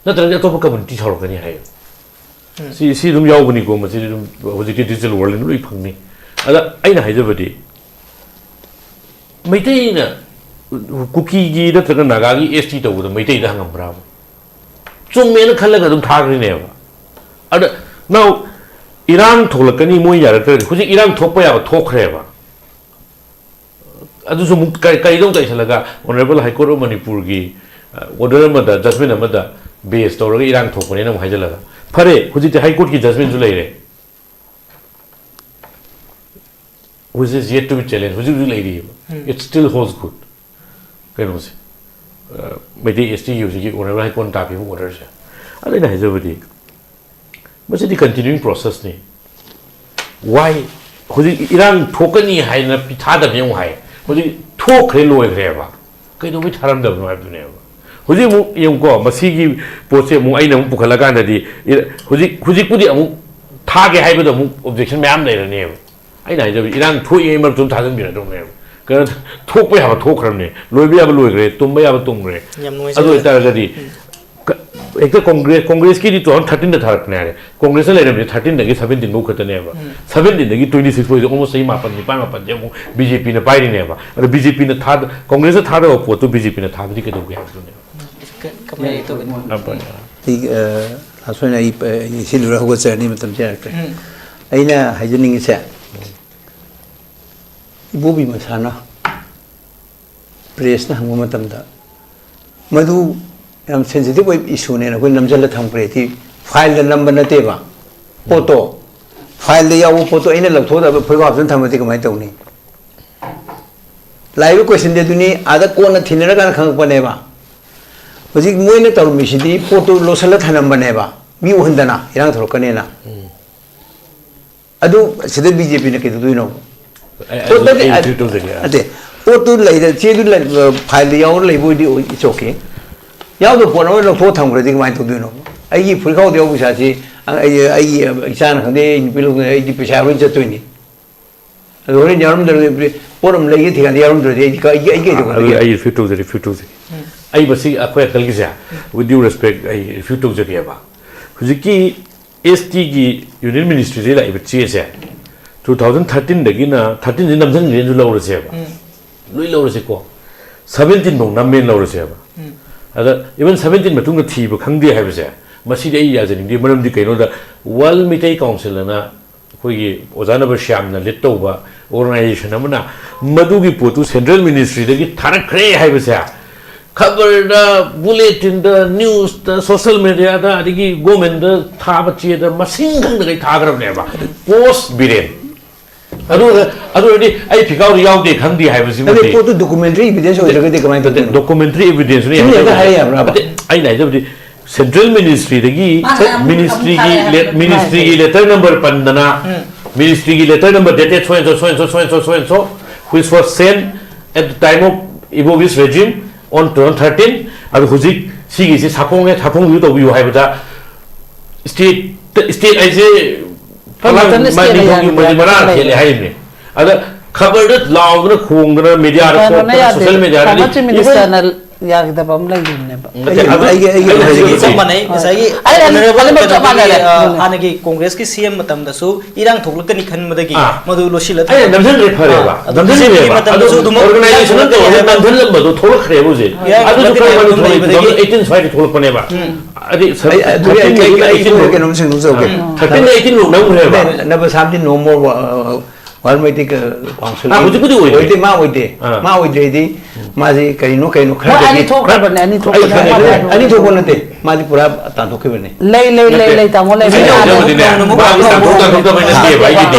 ꯅꯠꯇ꯭ꯔꯗꯤ ꯑꯇꯣꯞꯄ community ꯁꯥꯎꯔꯛꯀꯅꯤ ꯍꯥꯏꯌꯦꯕ꯫ ꯁꯤ ꯁꯤ ꯑꯗꯨꯝ ꯌꯥꯎꯕꯅꯤꯀꯣ, ꯃꯁꯤꯗꯤ ꯑꯗꯨꯝ ꯍꯧꯖꯤꯛꯇꯤ digital world ꯂꯣꯏ ꯐꯪꯅꯤ꯫ ꯑꯗ ꯑꯩꯅ ꯍꯥꯏꯖꯕꯗꯤ, ꯃꯩꯇꯩꯅ ꯀꯨꯀꯤꯒꯤ ꯅꯠꯇ꯭ꯔꯒ ꯅꯥꯒꯥꯒꯤ S T ꯇꯧꯕꯗ ꯃꯩꯇꯩꯗ ꯍꯪꯉꯝꯕ꯭ꯔꯥꯕ? ꯆꯨꯝꯃꯦꯅ ꯈꯜꯂꯒ ꯑꯗꯨꯝ ꯊꯥꯈ꯭ꯔꯤꯅꯦꯕ꯫ ꯑꯗ now ꯏꯔꯥꯡ ꯊꯣꯛꯂꯛꯀꯅꯤ, ꯃꯣꯏ ꯌꯥꯔꯛꯇ꯭ꯔꯗꯤ, ꯍꯧꯖꯤꯛ ꯏꯔꯥꯡ ꯊꯣꯛꯄ ꯌꯥꯕ ꯊꯣꯛꯈ꯭ꯔꯦꯕ꯫ ꯑꯗꯨꯁꯨ ꯑꯃꯨꯛ ꯀꯔꯤ- ꯀꯔꯤꯗꯧ ꯇꯧꯁꯜꯂꯒ Honourable High Court of ꯃꯅꯤꯄꯨꯔꯒꯤ order ꯑꯃꯗ, judgment ꯑꯃꯗ base ꯇꯧꯔꯒ ꯏꯔꯥꯡ ꯊꯣꯛꯄꯅꯦꯅ ꯑꯃꯨꯛ ꯍꯥꯏꯖꯜꯂꯒ, ꯐꯔꯦ, ꯍꯧꯖꯤꯛꯇꯤ High Court ꯀꯤ judgment ꯁꯨ ꯂꯩꯔꯦ, which is yet to be challenge, ꯍꯧꯖꯤꯛ ꯍꯧꯖꯤꯛ ꯂꯩꯔꯤꯕ, it still holds good꯫ ꯀꯩꯅꯣꯁꯦ, ꯑ, ꯃꯩꯇꯩ S T ꯒꯤ ꯍꯧꯖꯤꯛꯀꯤ Honourable High Court ꯅ ꯇꯥꯈꯤꯕ order ꯁꯦ꯫ ꯑꯗ ꯑꯩꯅ ꯍꯥꯏꯖꯕꯗꯤ, ꯃꯁꯤꯗꯤ continuing process ꯅꯤ꯫ Why? ꯍꯧꯖꯤꯛ ꯏꯔꯥꯡ ꯊꯣꯛꯀꯅꯤ ꯍꯥꯏꯅ ꯄꯤꯊꯥꯗꯕꯅꯦ ꯑꯃꯨꯛ ꯍꯥꯏ, ꯍꯧꯖꯤꯛ ꯊꯣꯛꯈ꯭ꯔꯦ, ꯂꯣꯏꯈ꯭ꯔꯦꯕ꯫ ꯀꯩꯗꯧꯕꯩ ꯊꯥꯔꯝꯗꯕꯅꯣ ꯍꯥꯏꯕꯗꯨꯅꯦꯕ꯫ ꯍꯧꯖꯤꯛ ꯑꯃꯨꯛ ꯌꯦꯡꯉꯨꯀꯣ, ꯃꯁꯤꯒꯤ ꯄꯣꯠꯁꯦ ꯑꯃꯨꯛ ꯑꯩꯅ ꯑꯃꯨꯛ ꯄꯨꯈꯠꯂꯀꯥꯟꯗꯗꯤ, ꯏꯔ- ꯍꯧꯖꯤꯛ ꯍꯧꯖꯤꯛꯄꯨꯗꯤ ꯑꯃꯨꯛ ꯊꯥꯒꯦ ꯍꯥꯏꯕꯗ ꯑꯃꯨꯛ objection ꯃꯌꯥꯝ ꯂꯩꯔꯅꯦꯕ꯫ ꯑꯩꯅ ꯍꯥꯏꯖꯕꯗꯤ, ꯏꯔꯥꯡ ꯊꯣꯛꯏꯉꯩ ꯃꯔꯛꯇ ꯑꯗꯨꯝ ꯊꯥꯖꯤꯟꯕꯤꯔꯗꯧꯅꯦꯕ꯫ ꯀꯩꯅꯣ, ꯊꯣꯛꯄ ꯌꯥꯕ ꯊꯣꯛꯈ꯭ꯔꯕꯅꯦ, ꯂꯣꯏꯕ ꯌꯥꯕ ꯂꯣꯏꯈ꯭ꯔꯦ, ꯇꯨꯝꯕ ꯌꯥꯕ ꯇꯨꯝꯈ꯭ꯔꯦ꯫ ꯌꯥꯝ ꯅꯨꯡꯉꯥꯏꯖꯔꯦ꯫ ꯑꯗꯨ ꯑꯣꯏꯇꯥꯔꯒꯗꯤ, ꯀ- ꯍꯦꯛꯇ ꯀꯣꯡꯒ꯭ꯔꯦꯁ, ꯀꯣꯡꯒ꯭ꯔꯦꯁꯀꯤꯗꯤ two thousand thirteen ꯗ ꯊꯥꯔꯛꯄꯅꯦ ꯍꯥꯏꯔꯦ, ꯀꯣꯡꯒ꯭ꯔꯦꯁꯇ ꯂꯩꯔꯝꯃꯤꯁꯦ thirteen ꯗꯒꯤ seventeen ꯐꯥꯎ ꯈꯛꯇꯅꯦꯕ꯫ Seventeen ꯗꯒꯤ twenty six ꯐꯥꯎꯁꯦ almost ꯆꯍꯤ ꯃꯥꯄꯟ ꯅꯤꯄꯥꯟ ꯃꯥꯄꯟꯁꯦ ꯑꯃꯨꯛ B J P ꯅ ꯄꯥꯏꯔꯤꯅꯦꯕ꯫ ꯑꯗꯣ B J P ꯅ ꯊꯥꯗ- ꯀꯣꯡꯒ꯭ꯔꯦꯁꯇ ꯊꯥꯗꯕ ꯄꯣꯠꯇꯨ B J P ꯅ ꯊꯥꯕꯗꯤ ꯀꯩꯗꯧꯒꯦ ꯍꯥꯏꯕꯗꯨꯅꯦꯕ꯫ ꯀ- ꯀꯃꯥꯏꯅ ꯇꯧꯒꯅꯤ? ꯌꯥꯝ ꯐꯔꯦ꯫ ꯑꯩ, ꯑ, ꯂꯥꯁ ꯑꯣꯏꯅ ꯑꯩ, ꯑ, ꯁꯤꯜꯂꯨꯔ ꯍꯧꯒꯠꯆꯔꯅꯤ, ꯃꯇꯝꯁꯦ ꯌꯥꯔꯛꯇ꯭ꯔꯦ꯫ ꯑꯩꯅ ꯍꯥꯏꯖꯅꯤꯡꯉꯤꯁꯦ, ꯏꯕꯣꯕꯤ ꯃꯁꯥꯅ ꯄ꯭ꯔꯦꯁꯅ ꯍꯪꯕ ꯃꯇꯝꯗ, ꯃꯗꯨ ꯌꯥꯝ ꯁꯦꯟꯁꯤꯇꯤꯚ ꯑꯣꯏꯕ ꯏꯁꯨꯅꯦꯅ ꯑꯩꯈꯣꯏ ꯅꯝꯁꯤꯜꯂ ꯊꯝꯈ꯭ꯔꯦ꯫ ꯁꯤ ꯐꯥꯏꯜꯗ ꯅꯝꯕ ꯅꯠꯇꯦꯕ, ꯄꯣꯠꯇꯣ, ꯐꯥꯏꯜꯗ ꯌꯥꯎꯕ ꯄꯣꯠꯇꯣ ꯑꯩꯅ ꯂꯧꯊꯣꯛꯑꯒ ꯐꯨꯔꯤꯠ ꯍꯥꯞꯆꯤꯟ ꯊꯝꯃꯗꯤ ꯀꯃꯥꯏꯅ ꯇꯧꯅꯤ? ꯂꯥꯛꯏꯕ ꯀꯣꯏꯁꯟꯗꯤ ꯑꯗꯨꯅꯤ, ꯑꯥꯗ ꯀꯣꯟꯅ ꯊꯤꯅꯔꯀꯥꯟꯗ ꯈꯪꯉꯛꯄꯅꯦꯕ꯫ ꯍꯧꯖꯤꯛ ꯃꯣꯏꯅ ꯇꯧꯔꯝꯃꯤꯁꯤꯗꯤ ꯄꯣꯠꯇꯨ ꯂꯣꯠꯁꯤꯜꯂ ꯊꯅꯝꯕꯅꯦꯕ, ꯃꯤ ꯎꯍꯟꯗꯅ ꯏꯔꯥꯡ ꯊꯣꯛꯂꯛꯀꯅꯦꯅ꯫ ꯑꯗꯨ ꯁꯤꯗ ꯕꯤ ꯖꯦ ꯄꯤꯅ ꯀꯩꯗꯧꯗꯣꯏꯅꯣ? ꯑꯩ, ꯑꯩ, ꯄꯣꯠꯇꯗꯤ ꯑꯩ ꯑ-, ꯔꯤꯐ꯭ꯌꯨꯠ ꯇꯧꯖꯒꯦ꯫ ꯅꯠꯇꯦ, ꯄꯣꯠꯇꯨ ꯂꯩꯔ, ꯆꯦꯗꯨ ꯂꯩ-, ꯑ, ꯐꯥꯏꯜꯗ ꯌꯥꯎꯔ ꯂꯩꯕ ꯑꯣꯏꯗꯤ it's okay꯫ ꯌꯥꯎꯗꯕ ꯄꯣꯠ ꯑꯃ ꯂꯧꯊꯣꯛꯑ ꯊꯝꯈ꯭ꯔꯗꯤ ꯀꯃꯥꯏꯅ ꯇꯧꯗꯣꯏꯅꯣ? ꯑꯩꯒꯤ ꯐꯨꯔꯤꯠꯈꯥꯎꯗ ꯌꯥꯎꯕ ꯄꯩꯁꯥꯁꯤ, ꯑ-, ꯑꯩ, ꯑꯩꯒꯤ ꯏꯆꯥꯅ ꯈꯪꯗꯦ, ꯑꯩ ꯅꯨꯄꯤ ꯂꯧꯗꯣꯏꯅꯦ, ꯑꯩꯗꯤ ꯄꯩꯁꯥ ꯂꯣꯏ ꯆꯠꯇꯣꯏꯅꯤ꯫ ꯑꯗꯣ ꯍꯣꯔꯦꯟ ꯌꯥꯎꯔꯝꯗ꯭ꯔꯗꯤ, ꯄꯣꯠ ꯑꯃ ꯂꯩꯒꯦ ꯊꯤꯀꯥꯟꯗ ꯌꯥꯎꯔꯝꯗ꯭ꯔꯗꯤ ꯑꯩꯗꯤ ꯀ-, ꯑꯩ, ꯑꯩ ꯀꯩꯗꯧꯒꯗꯒꯦ? ꯑꯗꯨ ꯑꯩ ꯔꯤꯐ꯭ꯌꯨꯠ ꯇꯧꯖꯒꯦ, ꯔꯤꯐ꯭ꯌꯨꯠ ꯇꯧꯖꯒꯦ꯫ ꯑꯩ ꯃꯁꯤ ꯑꯩꯈꯣꯏ ꯑꯪꯀꯜꯒꯤꯁꯦ, with due respect, ꯑꯩ ꯔꯤꯐ꯭ꯌꯨꯠ ꯇꯧꯖꯒꯦꯕ꯫ ꯍꯧꯖꯤꯛꯀꯤ ꯑꯦꯁ ꯇꯤꯒꯤ ꯌꯨꯅꯤꯌꯟ ꯃꯤꯅꯤꯁꯇ꯭ꯔꯤꯗꯒꯤ ꯂꯥꯛꯏꯕ ꯆꯦꯁꯦ, ꯇꯨ ꯊꯥꯎꯖꯟ ꯊꯥꯔꯇꯤꯟꯗꯒꯤꯅ, ꯊꯥꯔꯇꯤꯟꯁꯤ ꯅꯝꯁꯤꯟꯈ꯭ꯔꯦꯅꯁꯨ ꯂꯧꯔꯁꯦꯕ꯫ ꯂꯣꯏ ꯂꯧꯔꯁꯤꯀꯣ꯫ ꯁꯚꯦꯟꯇꯤꯟ ꯐꯥꯎ ꯅꯝꯃꯦꯅ ꯂꯧꯔꯁꯦꯕ꯫ ꯑꯗ even ꯁꯚꯦꯟꯇꯤꯟ ꯃꯇꯨꯡꯗ ꯊꯤꯕ ꯈꯪꯗꯦ ꯍꯥꯏꯕꯁꯦ, ꯃꯁꯤꯗꯤ ꯑꯩ ꯌꯥꯖꯅꯤꯡꯗꯦ꯫ ꯃꯔꯝꯗꯤ ꯀꯩꯅꯣꯗ, ꯋꯥꯔꯜ ꯃꯤꯇꯩ ꯀꯥꯎꯟꯁꯤꯜ ꯑꯅ ꯑꯩꯈꯣꯏꯒꯤ ꯑꯣꯖꯥ ꯅꯕꯔꯁ꯭ꯌꯥꯝꯅ ꯂꯤꯗ ꯇꯧꯕ ꯑꯣꯔꯒꯅꯥꯏꯖꯦꯁꯟ ꯑꯃꯅ ꯃꯗꯨꯒꯤ ꯄꯣꯠꯇꯨ ꯁꯦꯟꯇ꯭ꯔꯦꯜ ꯃꯤꯅꯤꯁꯇ꯭ꯔꯤꯗꯒꯤ ꯊꯥꯔꯛꯈ꯭ꯔꯦ ꯍꯥꯏꯕꯁꯦ, ꯈꯕꯔꯗ, ꯕꯨꯂꯦꯇꯤꯟꯗ, ꯅ꯭ꯌꯨꯁꯇ, ꯁꯣꯁꯦꯜ ꯃꯦꯗꯤꯌꯥꯗ, ꯑꯗꯒꯤ ꯒꯣꯔꯃꯦꯟꯗ ꯊꯥꯕ ꯆꯦꯗ ꯃꯁꯤꯡ ꯈꯪꯗꯈꯩ ꯊꯥꯈ꯭ꯔꯕꯅꯦꯕ꯫ ꯄꯣꯁ ꯕꯤꯔꯦꯟ꯫ ꯑꯗꯨ, ꯑꯗꯨ ꯑꯣꯏꯔꯗꯤ ꯑꯩ ꯐꯤꯈꯥꯎꯗ ꯌꯥꯎꯗꯦ ꯈꯪꯗꯦ ꯍꯥꯏꯕꯁꯤꯃꯗꯤ ꯅꯠꯇꯦ, ꯄꯣꯠꯇꯨ documentary evidence ꯑꯣꯏꯗ꯭ꯔꯒꯗꯤ ꯀꯃꯥꯏꯅ ꯇꯧꯗꯣꯏꯅꯣ? ꯗꯣꯀꯨꯃꯦꯟꯇꯔꯤ ꯑꯦꯚꯤꯗꯦꯟꯁꯅꯤ ꯁꯤꯅ ꯍꯦꯛꯇ ꯍꯥꯏꯔ ꯌꯥꯕ꯭ꯔꯕ? ꯅꯠꯇꯦ, ꯑꯩꯅ ꯍꯥꯏꯖꯕꯗꯤ ꯁꯦꯟꯇ꯭ꯔꯦꯜ ꯃꯤꯅꯤꯁꯇ꯭ꯔꯤꯗꯒꯤ, ꯃꯥꯅ ꯑꯃꯨꯛ, ꯑꯃꯨꯛ ꯃꯤꯅꯤꯁꯇ꯭ꯔꯤꯒꯤ ꯊꯥꯔꯛꯑꯦ ꯂꯦ-, ꯍꯥꯏꯕ꯫ ꯃꯤꯅꯤꯁꯇ꯭ꯔꯤꯒꯤ ꯂꯦꯇꯔ ꯅꯝꯕꯔ ꯄꯟꯗꯅ, ꯃꯤꯅꯤꯁꯇ꯭ꯔꯤꯒꯤ letter number dated so and so, so and so, so and so, so and so, which was sent at the time of Ibobi's regime on two thousand thirteen꯫ ꯑꯗꯨ ꯍꯧꯖꯤꯛ ꯁꯤꯒꯤꯁꯤ ꯁꯥꯐꯣꯡꯅꯦ, ꯁꯥꯐꯣꯡꯗꯨ ꯇꯧꯕꯤꯌꯨ ꯍꯥꯏꯕꯗ, ꯁ꯭ꯇꯦꯠ, ꯁ꯭ꯇꯦꯠ ꯍꯥꯏꯁꯦ ꯃꯇꯝꯗ ꯁ꯭ꯇꯦꯠꯅ ꯃꯅꯤꯄꯨꯔꯒꯤ ꯌꯥꯗꯦ ꯃꯣꯏꯗꯤ ꯃꯔꯥ ꯍꯥꯏꯕ ꯍꯦꯜꯂꯦ ꯂꯩ꯫ ꯍꯥꯏꯔꯤꯕꯅꯦ꯫ ꯑꯗ ꯈꯕꯔꯗ ꯂꯥꯎꯗꯅ ꯈꯣꯡꯗꯅ ꯃꯦꯗꯤꯌꯥꯗ ꯀꯩꯅꯣꯅ ꯊꯣꯛꯇꯅ ꯌꯥꯗꯦ꯫ ꯁꯣꯁꯦꯜ ꯃꯦꯗꯤꯌꯥꯗꯗꯤ ꯙꯔꯃꯦꯁꯇ꯭ꯔꯤ ꯏꯚꯟ ꯃꯤꯅꯤꯁꯇꯔꯅ ꯌꯥꯗꯕ ꯑꯃ ꯂꯩꯔꯤꯕꯅꯦꯕ꯫ ꯅꯠꯇꯦ, ꯑꯩꯒꯤ, ꯑꯩꯒꯤ, ꯑꯩꯒꯤ ꯑꯩꯒꯤ ꯍꯥꯏꯖꯒꯦ ꯆꯞ ꯃꯥꯟꯅꯩ꯫ ꯉꯁꯥꯏꯒꯤ ꯑꯩ ꯑꯅꯤꯃꯛ, honorable ꯑꯅꯤꯃꯛ ꯆꯞ ꯀꯩꯅꯣꯒꯤ, ꯃꯥꯟꯅꯔꯦ꯫ ꯑ, ꯎꯝ꯫ ꯍꯥꯟꯅꯒꯤ ꯀꯣꯡꯒ꯭ꯔꯦꯁꯀꯤ ꯁꯤ ꯑꯦꯝ ꯃꯇꯝꯗꯁꯨ ꯏꯔꯥꯡ ꯊꯣꯛꯂꯛꯀꯅꯤ ꯈꯟꯕꯗꯒꯤ ꯑꯥ꯫ ꯃꯗꯨ ꯂꯣꯠꯁꯤꯜꯂ ꯑꯩꯅ ꯊꯝꯕ꯫ ꯅꯝꯁꯤꯟꯈ꯭ꯔꯦ, ꯐꯔꯦꯕ꯫ ꯑꯥ, ꯑꯗꯨ ꯅꯝꯁꯤꯟꯈ꯭ꯔꯦꯕ꯫ ꯕꯤ ꯖꯦ ꯄꯤꯒꯤ ꯃꯇꯝꯗꯁꯨ ꯑꯗꯨ ꯑꯗꯨꯃꯛ ꯑꯣꯔꯒꯅꯥꯏꯖꯦꯁꯟ ꯏꯔꯥꯡ ꯊꯣꯛꯂꯛꯀꯅꯤ ꯇꯧꯔꯒ ꯍꯥꯏꯕ ꯅꯝꯁꯤꯜꯂꯝꯕꯗꯣ ꯊꯣꯛꯂꯛꯈ꯭ꯔꯦꯕ ꯍꯧꯖꯤꯛ꯫ ꯏꯔꯥꯡ ꯑꯗꯨꯁꯨ ꯊꯣꯛꯂꯛꯀꯅꯤ ꯀꯔꯝ ꯍꯥꯏꯕ ꯀꯥꯟꯗ ꯊꯣꯛꯂꯛꯏ? ꯂꯩꯕꯗꯒꯤ ꯇꯨ ꯊꯥꯎꯖꯟ ꯑꯩꯠꯇꯤꯟ ꯁ꯭ꯋꯥꯏꯗ ꯊꯣꯛꯂꯛꯄꯅꯦꯕ꯫ ꯎꯝ꯫ ꯑꯗꯨꯗꯤ ꯑꯩ, ꯑꯗꯨꯗꯤ ꯑꯩ, ꯑꯩ, ꯑꯩ, ꯑꯩ ꯊꯥꯔꯇꯤꯟꯗꯒꯤ ꯑꯩꯠꯇꯤꯟ ꯐꯥꯎ꯫ ꯀꯩꯅꯣꯝ ꯁꯦꯡꯗꯣꯛꯆꯍꯧꯒꯦ꯫ ꯑꯥ꯫ ꯊꯥꯔꯇꯤꯟꯗꯒꯤ ꯑꯩꯠꯇꯤꯟ ꯐꯥꯎ ꯅꯝꯈ꯭ꯔꯦꯕ꯫ ꯅꯠꯇꯦ, ꯅꯕ ꯁꯥꯝꯗꯤ ꯅꯣꯡꯃ, ꯑ, ꯋꯥꯔꯜ ꯃꯩꯇꯩ ꯀ-, ꯀꯥꯎꯟꯁꯤꯜ ꯑꯥ, ꯍꯧꯖꯤꯛꯄꯨꯗꯤ ꯑꯣꯏꯗ꯭ꯔꯦ꯫ ꯑꯣꯏꯗꯦ, ꯃꯥ ꯑꯣꯏꯗꯦ꯫ ꯑꯥ꯫ ꯃꯥ ꯑꯣꯏꯗ꯭ꯔꯦꯗꯤ ꯃꯥꯁꯤ ꯀꯔꯤꯅꯣ, ꯀꯩꯅꯣ ꯃꯣꯏ ꯑꯅꯤ ꯈꯔꯗꯒꯤ ꯊꯣꯛꯈ꯭ꯔꯕꯅꯦ, ꯑꯅꯤ ꯑꯩ ꯊꯣꯛꯄꯅꯦ, ꯈꯪꯉꯦ, ꯃꯥ ꯑꯅꯤ ꯍꯥꯏꯔꯣ꯫ ꯊꯣꯛꯄ ꯅꯠꯇꯦ, ꯃꯥꯗꯤ ꯄꯨꯔꯥ ꯇꯥꯟꯊꯣꯛꯈꯤꯕꯅꯦ꯫ ꯂꯩ, ꯂꯩ, ꯅꯠꯇꯦ꯫ ꯂꯩ, ꯇꯥꯃꯣ, ꯂꯩ, ꯑꯩꯅ ꯂꯩ꯫ ꯍꯥꯏꯖꯕꯗꯤꯅꯦ, ꯃꯥꯒꯤ ꯇꯥꯟꯊꯣꯛ ꯇꯥꯟꯊꯣꯛꯇꯕ ꯅꯠꯇꯦꯕ, ꯑꯩꯒꯤꯗꯤ꯫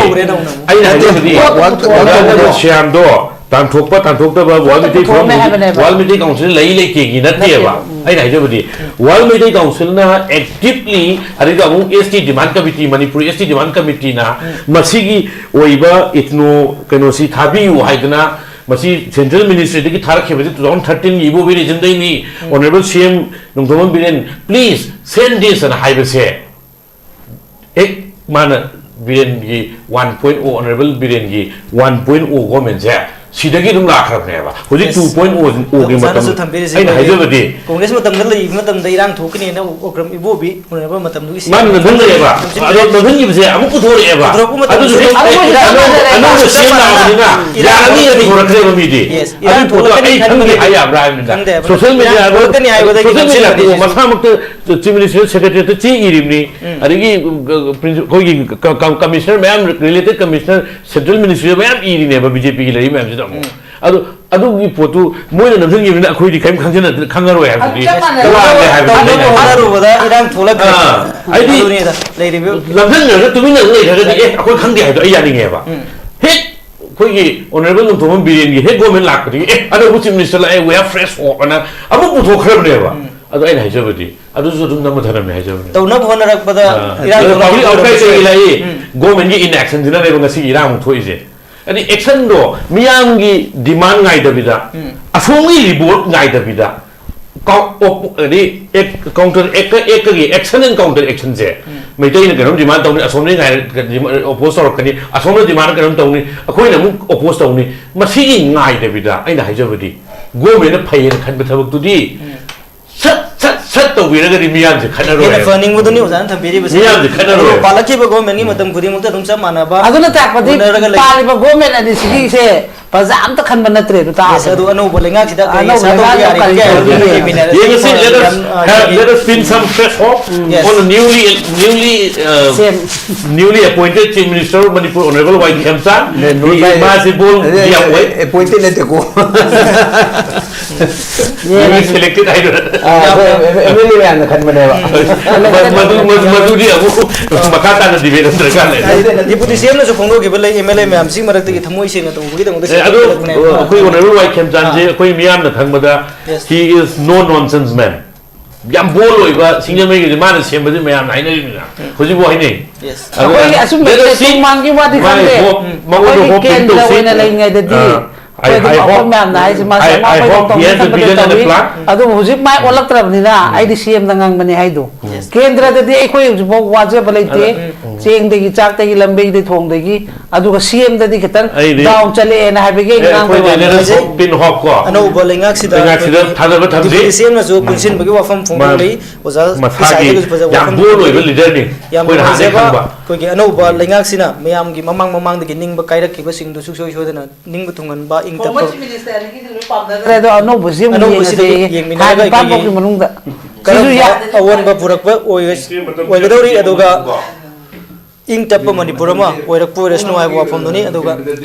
ꯑꯩꯅ ꯍꯥꯏꯖꯕꯗꯤ, ꯋꯥꯔꯜ, ꯋꯥꯔꯜ ꯀꯞ ꯁ꯭ꯌꯥꯝꯗꯣ ꯇꯥꯟꯊꯣꯛꯄ ꯇꯥꯟꯊꯣꯛꯇꯕ ꯋꯥꯔꯜ ꯃꯩꯇꯩ ꯐꯣꯔꯝ, ꯄꯨꯊꯣꯛꯑꯝꯃꯦ ꯍꯥꯏꯕꯅꯦꯕ꯫ ꯋꯥꯔꯜ ꯃꯩꯇꯩ ꯀꯥꯎꯟꯁꯤꯜ ꯂꯩ ꯂꯩꯇꯦꯒꯤ ꯅꯠꯇꯦꯕ꯫ ꯅꯠꯇꯦꯕ꯫ ꯎꯝ꯫ ꯑꯩꯅ ꯍꯥꯏꯖꯕꯗꯤ, ꯋꯥꯔꯜ ꯃꯩꯇꯩ ꯀꯥꯎꯟꯁꯤꯜꯅ actively, ꯑꯗꯨꯒ ꯑꯃꯨꯛ S T demand committee, Manipur S T demand committeeꯅ ꯎꯝ꯫ ꯃꯁꯤꯒꯤ ꯑꯣꯏꯕ ethno ꯀꯩꯅꯣꯁꯤ ꯊꯥꯕꯤꯌꯨ ꯍꯥꯏꯗꯅ ꯃꯁꯤ central ministryꯗꯒꯤ ꯊꯥꯔꯛꯈꯤꯕꯁꯤ two thousand thirteenꯒꯤ Ibobi regime ꯗꯩꯅꯤ, um. Honourable C M Nongthombam Biren, please send this ꯑꯅ ꯍꯥꯏꯕꯁꯦ, ꯍꯦꯛ ꯃꯥꯅ ꯕꯤꯔꯦꯟꯒꯤ one point oh, Honourable ꯕꯤꯔꯦꯟꯒꯤ one point oh governmentꯁꯦ ꯁꯤꯗꯒꯤ ꯑꯗꯨꯝ ꯂꯥꯛꯈ꯭ꯔꯕꯅꯦꯕ꯫ ꯍꯧꯖꯤꯛ Yes. two point oh, ohꯒꯤ ꯃꯇꯝ, ꯉꯁꯥꯏꯅꯁꯨ ꯊꯝꯕꯤꯔꯤꯁꯦ ꯑꯩꯅ ꯑꯩꯈꯣꯏꯒꯤ ꯍꯥꯏꯖꯕꯗꯤ, ꯀꯣꯡꯒ꯭ꯔꯦꯁ ꯃꯇꯝꯗ ꯂꯩꯕ ꯃꯇꯝꯗ ꯏꯔꯥꯡ ꯊꯣꯛꯀꯅꯤꯅ ꯑꯣꯀ꯭ꯔꯝ ꯏꯕꯣꯕꯤ ꯍꯣꯅꯔꯕ ꯃꯇꯝꯗꯨꯒꯤ ꯁꯤ ꯃꯥꯅ ꯅꯝꯍꯟꯈ꯭ꯔꯦꯕ꯫ ꯊꯝꯖꯤꯟꯈ꯭ꯔꯦ꯫ ꯑꯗꯣ ꯅꯝꯍꯟꯈꯤꯕꯁꯦ ꯑꯃꯨꯛ ꯄꯨꯊꯣꯔꯛꯑꯦꯕ꯫ ꯄꯨꯊꯣꯔꯛꯄ ꯃꯇꯝꯗꯁꯨ ꯑꯗꯨꯁꯨ ꯍꯦꯛ ꯑꯃꯨꯛ ꯑꯅꯧꯕ, ꯆꯞ ꯃꯥꯟꯅꯔꯦ꯫ ꯑꯅꯧꯕ C M ꯂꯥꯛꯑꯕꯅꯤꯅ ꯏꯔꯥꯡ ꯌꯥꯔꯅꯤ ꯊꯣꯛꯂꯛꯀꯅꯤ꯫ ꯄꯨꯊꯣꯔꯛꯈ꯭ꯔꯦꯕ ꯃꯤꯗꯤ꯫ Yes, ꯏꯔꯥꯡ ꯑꯗꯨꯒꯤ ꯄꯣꯠꯇꯣ ꯊꯣꯛꯂꯛꯀꯅꯤ ꯑꯩ ꯈꯪꯗꯦ ꯈꯟꯕꯗꯒꯤ ꯍꯥꯏ ꯌꯥꯕ꯭ꯔꯥ ꯍꯥꯏꯕꯅꯤꯗ꯫ ꯈꯪꯗꯦ ꯍꯥꯏꯕ꯫ Social media ꯏꯔꯥꯡ ꯊꯣꯛꯂꯛꯀꯅꯤ ꯍꯥꯏꯕꯗꯒꯤ social media ꯅꯝꯁꯤꯟꯈ꯭ꯔꯦ꯫ ꯃꯁꯥꯃꯛꯇ Chief Minister Secretariatꯇ ꯆꯦ ꯏꯔꯤꯕꯅꯤ꯫ ꯎꯝ꯫ ꯑꯗꯒꯤ, ꯑ, ꯄ꯭ꯔꯤꯟꯁꯤ-, ꯑꯩꯈꯣꯏꯒꯤ ꯀ-, ꯀ-, Commissioner ꯃꯌꯥꯝ, related Commissioner, Central Ministry ꯃꯌꯥꯝ ꯏꯔꯤꯅꯦꯕ BJPꯒꯤ ꯂꯩꯔꯤ ꯃꯌꯥꯝꯁꯤꯗ ꯑꯃꯨꯛ꯫ ꯎꯝ꯫ ꯑꯗꯨ, ꯑꯗꯨꯒꯤ ꯄꯣꯠꯇꯨ ꯃꯣꯏꯅ ꯅꯝꯁꯤꯟꯈꯤꯕꯅꯤꯅ ꯑꯩꯈꯣꯏꯗꯤ ꯀꯔꯤꯝ ꯈꯪꯖꯟꯅ-, ꯈꯪꯉꯔꯣꯏ ꯍꯥꯏꯕꯗꯨꯗꯤ ꯑꯗꯨ ꯆꯞ ꯃꯥꯟꯅꯔꯦ꯫ ꯂꯥꯜꯂꯦ ꯍꯥꯏꯕꯗꯨꯅꯤ ꯑꯩꯅ ꯇꯧꯅꯕ ꯍꯥꯏꯅꯤꯡꯉꯤꯁꯦ꯫ ꯍꯣꯠꯅꯔꯨꯕꯗ ꯏꯔꯥꯡ ꯊꯣꯛꯂꯛꯈ꯭ꯔꯦ꯫ ꯑꯥ, ꯍꯥꯏꯗꯤ ꯑꯗꯨꯅꯤꯗ ꯂꯩꯔꯤꯕ ꯅꯝꯁꯤꯟꯈ꯭ꯔꯒ ꯇꯨꯃꯤꯟꯅ ꯂꯩꯈ꯭ꯔꯒꯗꯤ, "ꯑꯦ, ꯑꯩꯈꯣꯏ ꯈꯪꯗꯦ" ꯍꯥꯏꯕꯗꯣ ꯑꯩ ꯌꯥꯅꯤꯡꯉꯦꯕ꯫ ꯎꯝ꯫ ꯍꯦꯛ ꯑꯩꯈꯣꯏꯒꯤ Honourable ꯅꯣꯡꯊꯣꯝꯕꯝ ꯕꯤꯔꯦꯟꯒꯤ ꯍꯦꯛ government ꯂꯥꯛꯄꯗꯒꯤ, "ꯑꯦ, ꯑꯅꯧꯕ Chief Minister ꯂꯥꯛꯑꯦ, we have fresh hope" ꯑꯅ ꯑꯃꯨꯛ ꯄꯨꯊꯣꯛꯈ꯭ꯔꯕꯅꯦꯕ꯫ ꯎꯝ꯫ ꯑꯗꯣ ꯑꯩꯅ ꯍꯥꯏꯖꯕꯗꯤ, ꯑꯗꯨꯁꯨ ꯑꯗꯨꯝ ꯅꯝꯃ ꯊꯅꯝꯃꯦ ꯍꯥꯏꯖꯕꯅꯦ꯫ ꯇꯧꯅꯕ ꯍꯣꯠꯅꯔꯛꯄꯗ ꯑꯥ꯫ ꯏꯔꯥꯡ ꯑꯗꯣ ꯊꯣꯛꯂꯛꯄ public outcry ꯑꯣꯏꯔꯝꯕꯁꯨ ꯀꯩ ꯌꯥꯏ꯫ ꯂꯥꯛꯏ? ꯎꯝ꯫ Governmentꯀꯤ inactionꯁꯤꯅꯅꯦꯕ ꯉꯁꯤꯒꯤ ꯏꯔꯥꯡ ꯑꯃꯨꯛ ꯊꯣꯛꯏꯁꯦ꯫ ꯍꯥꯏꯗꯤ actionꯗꯣ ꯃꯤꯌꯥꯝꯒꯤ demand ꯉꯥꯏꯗꯕꯤꯗ, ꯎꯝ꯫ ꯑꯁꯣꯝꯒꯤ reward ꯉꯥꯏꯗꯕꯤꯗ, ꯀꯥꯎ-, op-, ꯍꯥꯏꯗꯤ, act, counter act, actꯀꯤ action and counter actionꯁꯦ, ꯎꯝ꯫ ꯃꯩꯇꯩꯅ ꯀꯩꯅꯣꯝ demand ꯇꯧꯅꯤ, ꯑꯁꯣꯝꯗꯒꯤ ꯉꯥꯏꯔ-, oppose ꯇꯧꯔꯛꯀꯅꯤ, ꯑꯁꯣꯝꯅ demand ꯀꯩꯅꯣꯝ ꯇꯧꯅꯤ, ꯑꯩꯈꯣꯏꯅ ꯑꯃꯨꯛ oppose ꯇꯧꯅꯤ꯫ ꯃꯁꯤꯒꯤ ꯉꯥꯏꯗꯕꯤꯗ, ꯑꯩꯅ ꯍꯥꯏꯖꯕꯗꯤ, governmentꯅ ꯐꯩꯌꯦꯅ ꯈꯟꯕ ꯊꯕꯛꯇꯨꯗꯤ ꯎꯝ꯫ ꯁꯠ, ꯁꯠ, ꯁꯠ ꯇꯧꯕꯤꯔꯒꯗꯤ ꯃꯤꯌꯥꯝꯁꯦ ꯈꯠꯅꯔꯣꯏ ꯍꯦꯟꯅ ꯍꯥꯏꯕ꯫ ꯐꯍꯟꯅꯤꯡꯕꯗꯨꯅꯤ ꯑꯣꯖꯥꯅ ꯊꯝꯕꯤꯔꯤꯕꯁꯦ꯫ ꯃꯤꯌꯥꯝꯁꯦ ꯈꯠꯅꯔꯣꯏ꯫ ꯑꯗꯨꯕꯨ ꯄꯥꯜꯂꯛꯈꯤꯕ governmentꯀꯤ ꯃꯇꯝ ꯈꯨꯗꯤꯡꯃꯛꯇ ꯑꯗꯨꯝ ꯆꯞ ꯃꯥꯟꯅꯕ ꯑꯗꯨꯅ ꯇꯥꯛꯄꯗꯤ ꯍꯣꯠꯅꯔꯒ ꯂꯩ꯫ ꯄꯥꯜꯂꯤꯕ government ꯑꯅꯤꯁꯤꯒꯤꯁꯦ ꯄ꯭ꯔꯖꯥ ꯑꯝꯇ ꯈꯟꯕ ꯅꯠꯇ꯭ꯔꯦ ꯑꯗꯨ ꯇꯥꯛꯑꯒ꯫ ꯑꯗꯨ ꯑꯅꯧꯕ ꯂꯩꯉꯥꯛꯁꯤꯗ ꯀꯔꯤ ꯑꯅꯧꯕ ꯁꯥꯗꯧꯕ ꯂꯩꯉꯥꯛꯅ ꯌꯥꯔꯤꯕꯒꯦ ꯀꯔꯤ ꯍꯥꯏꯕꯗꯨ ꯇꯧꯒꯦ? ꯌꯦꯡꯃꯤꯟꯅꯔꯁꯤ꯫ Yes, let us ꯌꯥꯝ, have, let us ꯌꯦꯡꯃꯤꯟꯅꯔꯁꯤ꯫ pin some fresh hope Yes. on the newly, newly uh, ꯁꯦꯝ꯫ newly appointed Chief Minister of Manipur, Honorable Y Khemchand. ꯅꯦ, ꯅꯣꯏ ꯚꯥꯏ, ꯃꯥꯁꯤ ꯕꯣꯜ ꯑꯦ, ꯌꯥꯝ ꯑꯣꯏ꯫ ꯑꯦ, appointed ꯅꯠꯇꯦꯀꯣ꯫ Newly selected ꯍꯥꯏꯗꯣꯏꯔꯥ? ꯑꯥ, ꯑꯩꯈꯣꯏ ꯑꯦꯝ ꯑꯦꯜ ꯑꯦ ꯃꯌꯥꯝꯅ ꯈꯟꯕꯅꯦꯕ꯫ ꯃꯗꯨ, ꯃꯗꯨ, ꯃꯗꯨꯗꯤ ꯑꯃꯨꯛ ꯃꯈꯥ ꯇꯥꯅ debate ꯑꯃ ꯗꯔꯀꯥꯔ ꯂꯩ꯫ Deputy C M ꯅꯁꯨ ꯐꯣꯡꯗꯣꯛꯈꯤꯕ ꯂꯩ, M L A ꯃꯌꯥꯝꯁꯤꯒꯤ ꯃꯔꯛꯇꯒꯤ ꯊꯃꯣꯏ ꯁꯦꯡꯅ ꯇꯧꯕꯒꯤꯗꯃꯛꯇ ꯑꯦ, ꯑꯗꯨ ꯁꯦꯝꯒꯠꯄꯅꯦꯕ꯫ ꯑꯩꯈꯣꯏ Honorable Y Khemchand ꯁꯦ ꯑꯩꯈꯣꯏ ꯃꯤꯌꯥꯝꯅ ꯈꯪꯕꯗ Yes. he is no nonsense man. ꯌꯥꯝ bold ꯑꯣꯏꯕ ꯁꯤꯡꯖꯃꯩꯒꯤꯗꯤ ꯃꯥꯅ ꯁꯦꯝꯕꯗꯤ ꯃꯌꯥꯝꯅ ꯍꯥꯏꯅꯔꯤꯕꯅꯤꯅ ꯍꯧꯖꯤꯛꯐꯥꯎ ꯍꯥꯏꯅꯩ꯫ Yes. ꯑꯗꯨꯅ ꯑꯩꯈꯣꯏꯒꯤ ꯑꯁꯨꯝꯕ let us see. ꯇꯣꯉꯥꯟꯒꯤ ꯋꯥꯗꯤ ꯃꯥꯒꯤ ꯈꯪꯗꯦ꯫ hope, ꯃꯉꯣꯟꯗ ꯑꯩꯈꯣꯏꯒꯤ hope ꯄꯤꯕ ꯀꯦꯟꯗ꯭ꯔ ꯇꯧꯁꯤ꯫ ꯑꯣꯏꯅ ꯂꯩꯔꯤꯉꯩꯗꯗꯤ ꯑꯥ, ꯑꯩꯈꯣꯏ ꯑꯗꯨꯝ I hope, ꯑꯩꯈꯣꯏ ꯃꯌꯥꯝꯅ ꯍꯥꯏꯁꯦ ꯃꯥꯁꯦ I, ꯑꯃ I ꯑꯩꯈꯣꯏ hope he ꯇꯧꯅꯤ has the ꯈꯟꯕꯗ vision and the ꯇꯧꯏ꯫ plan. ꯑꯗꯨꯕꯨ ꯍꯧꯖꯤꯛ ꯃꯥꯏ ꯑꯣꯜꯂꯛꯇ꯭ꯔꯕꯅꯤꯅ ꯑꯩꯗꯤ C M ꯗ ꯉꯥꯡꯕꯅꯦ ꯍꯥꯏꯗꯣ꯫ ꯀꯦꯟꯗ꯭ꯔꯗꯗꯤ ꯑꯩꯈꯣꯏ ꯍꯧꯖꯤꯛꯐꯥꯎ ꯋꯥꯖꯕ ꯂꯩꯇꯦ꯫ ꯆꯦꯡꯗꯒꯤ, ꯆꯥꯛꯇꯒꯤ, ꯂꯝꯕꯤꯗꯒꯤ, ꯊꯣꯡꯗꯒꯤ꯫ ꯑꯗꯨꯒ C M ꯗꯗꯤ ꯈꯤꯇꯪ ꯑꯩꯗꯤ down ꯆꯠꯂꯛꯑꯦꯅ ꯍꯥꯏꯕꯒꯤ ꯑꯩꯅ ꯑꯦ, ꯉꯥꯡꯕꯩ ꯑꯩꯈꯣꯏꯗꯤ ꯋꯥꯅꯤ꯫ let us hope in hope ꯀꯣ꯫ ꯑꯅꯧꯕ ꯂꯩꯉꯥꯛꯁꯤꯗ ꯂꯩꯉꯥꯛꯁꯤꯗ ꯑꯩꯈꯣꯏꯒꯤ ꯊꯥꯖꯕ ꯊꯝꯁꯤ꯫ Deputy C M ꯅꯁꯨ ꯄꯨꯟꯁꯤꯟꯕꯒꯤ ꯋꯥꯐꯝ ꯐꯣꯡꯗꯣꯛꯂꯤ꯫ ꯑꯣꯖꯥ ꯃꯁꯥꯒꯤ ꯏꯁꯥꯏꯗꯒꯤꯁꯨ ꯐꯖꯕ ꯌꯥꯝ ꯋꯥꯐꯝ bold ꯑꯣꯏꯕ ꯐꯣꯡꯗꯣꯛꯂꯤ꯫ leader ꯅꯤ꯫ ꯌꯥꯝ ꯑꯩꯈꯣꯏꯅ ꯍꯥꯟꯅꯗꯒꯤ ꯅꯨꯡꯉꯥꯏꯖꯕ ꯈꯪꯕ꯫ ꯑꯩꯈꯣꯏꯒꯤ ꯑꯅꯧꯕ ꯂꯩꯉꯥꯛꯁꯤꯅ ꯃꯌꯥꯝꯒꯤ ꯃꯃꯥꯡ ꯃꯃꯥꯡꯗꯒꯤ ꯅꯤꯡꯕ ꯀꯥꯏꯔꯛꯈꯤꯕꯁꯤꯡꯗꯨ ꯁꯨꯡꯁꯣꯏ ꯁꯣꯏꯗꯅ ꯅꯤꯡꯕ ꯊꯨꯡꯍꯟꯕ, ꯏꯪ ꯇꯞꯄ꯫ Former Chief Minister ꯑꯅꯤꯒꯤꯗꯤ ꯂꯣꯏ ꯄꯥꯝꯅꯈ꯭ꯔꯦ꯫ ꯑꯗꯣ ꯑꯅꯧꯕꯁꯤ ꯑꯃꯨꯛ ꯑꯅꯧꯕꯁꯤꯗꯒꯤ ꯌꯦꯡꯉꯁꯦ꯫ ꯌꯦꯡꯃꯤꯟꯅꯔꯒ ꯍꯥꯟꯅ ꯅꯤꯄꯥꯟ ꯑꯩꯈꯣꯏꯒꯤ ꯐꯥꯎꯒꯤ ꯃꯅꯨꯡꯗ꯫ ꯁꯤꯁꯨ ꯀꯔꯝꯕ ꯌꯥ- ꯑꯑꯣꯟꯕ ꯄꯨꯔꯛꯄ ꯑꯣꯏ-, ꯑꯣꯏꯒꯗꯧꯔꯤ, ꯑꯗꯨꯒ ꯏꯪ ꯇꯞꯄ ꯃꯅꯤꯄꯨꯔ ꯑꯃ ꯑꯣꯏꯔꯛꯄ ꯑꯣꯏꯔꯁꯅꯨ ꯍꯥꯏꯕ ꯋꯥꯐꯝꯗꯨꯅꯤ꯫ ꯑꯗꯨꯒ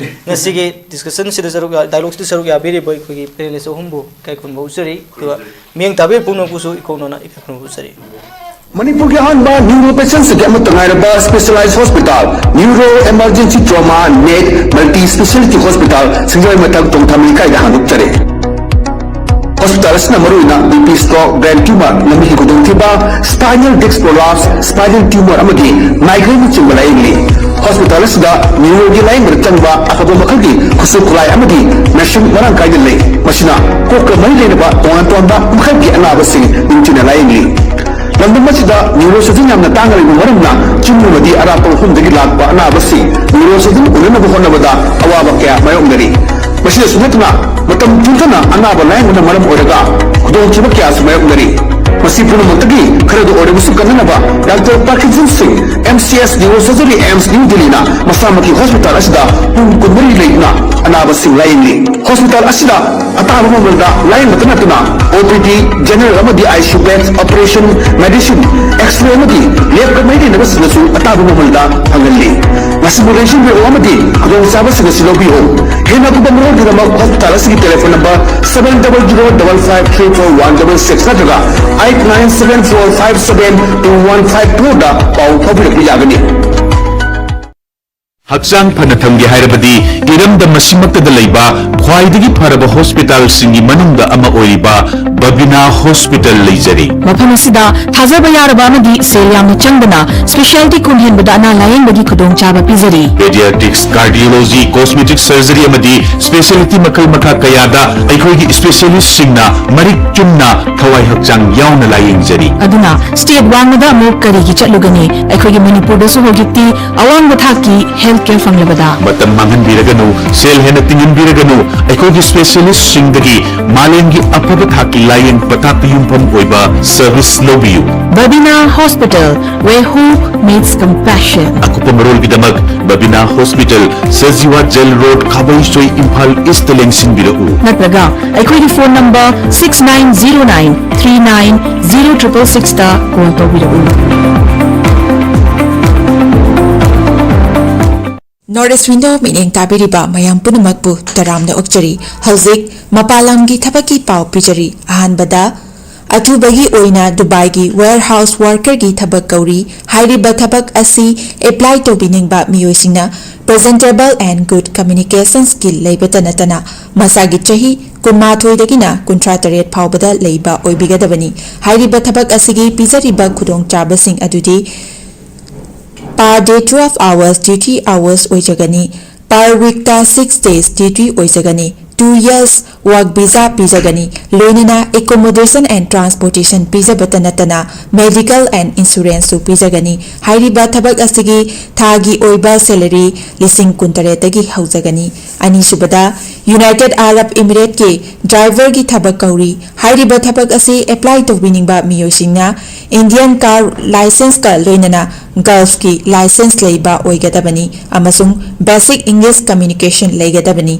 ꯉꯁꯤꯒꯤ discussion ꯁꯤꯗ ꯁꯔꯨꯛ ꯌꯥ-, dialogue ꯁꯤꯗ ꯁꯔꯨꯛ ꯌꯥꯕꯤꯔꯤꯕ ꯑꯩꯈꯣꯏꯒꯤ panelist ꯑꯍꯨꯝꯕꯨ ꯏꯀꯥꯏ ꯈꯨꯝꯅꯕ ꯎꯠꯆꯔꯤ꯫ ꯑꯗꯨꯒ ꯃꯤꯠꯌꯦꯡ ꯇꯥꯕꯤꯔꯤꯕ ꯄꯨꯝꯅꯃꯛꯄꯨꯁꯨ ꯏꯀꯣꯛꯅꯅ ꯏꯀꯥꯏ ꯈꯨꯝꯅꯕ ꯎꯠꯆꯔꯤ꯫ ꯃꯅꯤꯄꯨꯔꯒꯤ ꯑꯍꯥꯟꯕ ꯅ꯭ꯌꯨꯔꯣ ꯄꯦꯁꯦꯟꯁꯤꯡꯒꯤ ꯑꯃꯠꯇ ꯉꯥꯏꯔꯕ specialized hospital, Neuro Emergency Trauma Net Multi Speciality Hospital, ꯁꯤꯡꯖꯃꯩ ꯃꯊꯛ ꯇꯣꯡꯊꯥꯃꯤ ꯂꯩꯀꯥꯏꯗ ꯍꯥꯡꯗꯣꯛꯆꯔꯦ꯫ Hospital ꯑꯁꯤꯅ ꯃꯔꯨꯑꯣꯏꯅ B P stroke, brain tumor, ꯂꯝꯕꯤꯒꯤ ꯈꯨꯗꯣꯡꯊꯤꯕ, spinal disc prolapse, spinal tumor ꯑꯃꯗꯤ migraine ꯅꯆꯤꯡꯕ ꯂꯥꯌꯦꯡꯂꯤ꯫ Hospital ꯑꯁꯤꯗ neuro ꯒꯤ ꯂꯥꯌꯦꯡꯕꯗ ꯆꯪꯕ ꯑꯐꯕ ꯃꯈꯜꯒꯤ ꯈꯨꯠꯁꯨ ꯈꯨꯠꯂꯥꯏ ꯑꯃꯗꯤ machine ꯃꯔꯥꯡ ꯀꯥꯏꯅ ꯂꯩ꯫ ꯃꯁꯤꯅ ꯀꯣꯛꯀ ꯃꯔꯤ ꯂꯩꯅꯕ ꯇꯣꯉꯥꯟ ꯇꯣꯉꯥꯟꯕ ꯃꯈꯜꯒꯤ ꯑꯅꯥꯕꯁꯤꯡ ꯅꯤꯡꯊꯤꯅ ꯂꯥꯌꯦꯡꯂꯤ꯫ ꯂꯝꯗꯝ ꯑꯁꯤꯗ neurosurgeon ꯌꯥꯝꯅ ꯇꯥꯡꯅ ꯂꯩꯕ ꯃꯔꯝꯅ ꯆꯤꯡ ꯑꯃꯗꯤ ꯑꯔꯥꯞꯄ ꯃꯐꯝꯗꯒꯤ ꯂꯥꯛꯄ ꯑꯅꯥꯕꯁꯤꯡ neurosurgeon ꯎꯅꯅꯕ ꯍꯣꯠꯅꯕꯗ ꯑꯋꯥꯕ ꯀꯌꯥ ꯃꯥꯌꯣꯛꯅꯔꯤ꯫ ꯃꯁꯤꯗꯁꯨ ꯅꯠꯇꯅ ꯃꯇꯝ ꯄꯨꯝꯊꯅ ꯑꯅꯥꯕ ꯂꯥꯌꯦꯡꯕꯅ ꯃꯔꯝ ꯑꯣꯏꯔꯒ ꯈꯨꯗꯣꯡꯊꯤꯕ ꯀꯌꯥꯁꯨ ꯃꯥꯌꯣꯛꯅꯔꯤ꯫ ꯃꯁꯤ ꯄꯨꯝꯅꯃꯛꯇꯒꯤ ꯈꯔꯗ ꯑꯣꯏꯔꯕꯁꯨ ꯀꯟꯅꯅꯕ ꯗꯥꯛꯇꯔ ꯄꯥꯔꯀꯤꯟꯁꯟ ꯁꯤꯡ, MCS Neurosurgery, AIIMS New Delhi ꯅ ꯃꯁꯥꯃꯛꯀꯤ ꯍꯣꯁꯄꯤꯇꯥꯜ ꯑꯁꯤꯗ ꯄꯨꯡ ꯀꯨꯟꯃꯔꯤ ꯂꯩꯗꯨꯅ ꯑꯅꯥꯕꯁꯤꯡ ꯂꯥꯌꯦꯡꯂꯤ꯫ ꯍꯣꯁꯄꯤꯇꯥꯜ ꯑꯁꯤꯗ ꯑꯇꯥꯕ ꯃꯃꯜꯗ ꯂꯥꯌꯦꯡꯕꯇ ꯅꯠꯇꯅ OPD, general ꯑꯃꯗꯤ ICU beds, operation, medicine, X-ray ꯑꯃꯗꯤ lab ꯀ ꯃꯔꯤ ꯂꯩꯅꯕꯁꯤꯡꯗꯁꯨ ꯑꯇꯥꯕ ꯃꯃꯜꯗ ꯐꯪꯍꯜꯂꯤ꯫ ꯃꯁꯤꯕꯨ ꯂꯦꯡꯁꯤꯟꯕꯤꯔꯛꯎ ꯑꯃꯗꯤ ꯈꯨꯗꯣꯡꯆꯥꯕꯁꯤꯡ ꯑꯁꯤ ꯂꯧꯕꯤꯌꯨ꯫ ꯍꯦꯟꯅ ꯑꯀꯨꯞꯄ ꯃꯔꯣꯜꯒꯤꯗꯃꯛ ꯍꯣꯁꯄꯤꯇꯥꯜ ꯑꯁꯤꯒꯤ telephone number seven double zero double five three four one double six ꯅꯠꯇ꯭ꯔꯒ eight nine seven four five seven two one five four ꯗ ꯄꯥꯎ ꯐꯥꯎꯕꯤꯔꯛꯄ ꯌꯥꯒꯅꯤ꯫ ꯍꯛꯆꯥꯡ ꯐꯅ ꯊꯝꯒꯦ ꯍꯥꯏꯔꯕꯗꯤ ꯏꯔꯝꯗꯝ ꯑꯁꯤꯃꯛꯇꯗ ꯂꯩꯕ ꯈ꯭ꯋꯥꯏꯗꯒꯤ ꯐꯔꯕ ꯍꯣꯁꯄꯤꯇꯥꯜꯁꯤꯡꯒꯤ ꯃꯅꯨꯡꯗ ꯑꯃ ꯑꯣꯏꯔꯤꯕ ꯕꯕꯤꯅꯥ ꯍꯣꯁꯄꯤꯇꯥꯜ ꯂꯩꯖꯔꯤ꯫ ꯃꯐꯝ ꯑꯁꯤꯗ ꯊꯥꯖꯕ ꯌꯥꯔꯕ ꯑꯃꯗꯤ ꯁꯦꯜ ꯌꯥꯝꯅ ꯆꯪꯗꯅ specialty ꯈꯣꯡ ꯍꯦꯟꯕꯗ ꯑꯅꯥ ꯂꯥꯌꯦꯡꯕꯒꯤ ꯈꯨꯗꯣꯡꯆꯥꯕ ꯄꯤꯖꯔꯤ꯫ Pediatrics, cardiology, cosmetic surgery ꯑꯃꯗꯤ specialty ꯃꯈꯜ ꯃꯈꯥ ꯀꯌꯥꯗ ꯑꯩꯈꯣꯏꯒꯤ specialistꯁꯤꯡꯅ ꯃꯔꯤꯛ ꯆꯨꯝꯅ ꯊꯋꯥꯏ ꯍꯛꯆꯥꯡ ꯌꯥꯎꯅ ꯂꯥꯌꯦꯡꯖꯔꯤ꯫ ꯑꯗꯨꯅ state ꯋꯥꯡꯃꯗ ꯑꯃꯨꯛ ꯀꯔꯤꯒꯤ ꯆꯠꯂꯨꯒꯅꯤ? ꯑꯩꯈꯣꯏꯒꯤ ꯃꯅꯤꯄꯨꯔꯗꯁꯨ ꯍꯧꯖꯤꯛꯇꯤ ꯑꯋꯥꯡꯕ ꯊꯥꯛꯀꯤ health care ꯐꯪꯂꯕꯗ꯫ ꯃꯇꯝ ꯃꯥꯡꯍꯟꯕꯤꯔꯒꯅꯨ, ꯁꯦꯜ ꯍꯦꯟꯅ ꯇꯤꯡꯍꯟꯕꯤꯔꯒꯅꯨ, ꯑꯩꯈꯣꯏꯒꯤ specialistꯁꯤꯡꯗꯒꯤ ꯃꯥꯂꯦꯝꯒꯤ ꯑꯐꯕ ꯊꯥꯛꯀꯤ ꯂꯥꯌꯦꯡ ꯄꯊꯥꯞꯇ ꯌꯨꯝꯐꯝ ꯑꯣꯏꯕ service ꯂꯧꯕꯤꯌꯨ꯫ Babina Hospital, where hope meets compassion. ꯑꯀꯨꯞꯄ ꯃꯔꯣꯜꯒꯤꯗꯃꯛ Babina hospital, Sajiwa jail road, Khabeisoi, Imphal East ꯂꯦꯡꯁꯤꯟꯕꯤꯔꯛꯎ꯫ ꯅꯠꯇ꯭ꯔꯒ ꯑꯩꯈꯣꯏꯒꯤ phone number six nine zero nine three nine zero triple six ꯇ call ꯇꯧꯕꯤꯔꯛꯎ꯫ North East Window ꯃꯤꯠꯌꯦꯡ ꯇꯥꯕꯤꯔꯤꯕ ꯃꯌꯥꯝ ꯄꯨꯝꯅꯃꯛꯄꯨ ꯇꯔꯥꯝꯅ ꯑꯣꯛꯆꯔꯤ꯫ ꯍꯧꯖꯤꯛ ꯃꯄꯥꯟ ꯂꯝꯒꯤ ꯊꯕꯛꯀꯤ ꯄꯥꯎ ꯄꯤꯖꯔꯤ꯫ ꯑꯍꯥꯟꯕꯗ, ꯑꯊꯨꯕꯒꯤ ꯑꯣꯏꯅ ꯗꯨꯕꯥꯏꯒꯤ warehouse workerꯒꯤ ꯊꯕꯛ ꯀꯧꯔꯤ꯫ ꯍꯥꯏꯔꯤꯕ ꯊꯕꯛ ꯑꯁꯤ apply ꯇꯧꯕꯤꯅꯤꯡꯕ ꯃꯤꯑꯣꯏꯁꯤꯡꯅ presentable and good communication skill ꯂꯩꯕꯇ ꯅꯠꯇꯅ ꯃꯁꯥꯒꯤ ꯆꯍꯤ ꯀꯨꯟꯃꯥꯊꯣꯏꯗꯒꯤꯅ ꯀꯨꯟꯊ꯭ꯔꯥ ꯇꯔꯦꯠ ꯐꯥꯎꯕꯗ ꯂꯩꯕ ꯑꯣꯏꯕꯤꯒꯗꯕꯅꯤ꯫ ꯍꯥꯏꯔꯤꯕ ꯊꯕꯛ ꯑꯁꯤꯒꯤ ꯄꯤꯖꯔꯤꯕ ꯈꯨꯗꯣꯡꯆꯥꯕꯁꯤꯡ ꯑꯗꯨꯗꯤ per day twelve hours duty hours ꯑꯣꯏꯖꯒꯅꯤ꯫ Per weekꯇ six days duty ꯑꯣꯏꯖꯒꯅꯤ꯫ two years work visa ꯄꯤꯖꯒꯅꯤ꯫ ꯂꯣꯏꯅꯅ accommodation and transportation ꯄꯤꯖꯕꯇ ꯅꯠꯇꯅ medical and insuranceꯁꯨ ꯄꯤꯖꯒꯅꯤ꯫ ꯍꯥꯏꯔꯤꯕ ꯊꯕꯛ ꯑꯁꯤꯒꯤ ꯊꯥꯒꯤ ꯑꯣꯏꯕ salary ꯂꯤꯁꯤꯡ ꯀꯨꯟꯇꯔꯦꯠꯇꯒꯤ ꯍꯧꯖꯒꯅꯤ꯫ ꯑꯅꯤꯁꯨꯕꯗ, United Arab Emirateꯀꯤ driverꯒꯤ ꯊꯕꯛ ꯀꯧꯔꯤ꯫ ꯍꯥꯏꯔꯤꯕ ꯊꯕꯛ ꯑꯁꯤ apply ꯇꯧꯕꯤꯅꯤꯡꯕ ꯃꯤꯑꯣꯏꯁꯤꯡꯅ Indian car licenceꯀ ꯂꯣꯏꯅꯅ Gulfꯀꯤ license ꯂꯩꯕ ꯑꯣꯏꯒꯗꯕꯅꯤ ꯑꯃꯁꯨꯡ basic English communication ꯂꯩꯒꯗꯕꯅꯤ꯫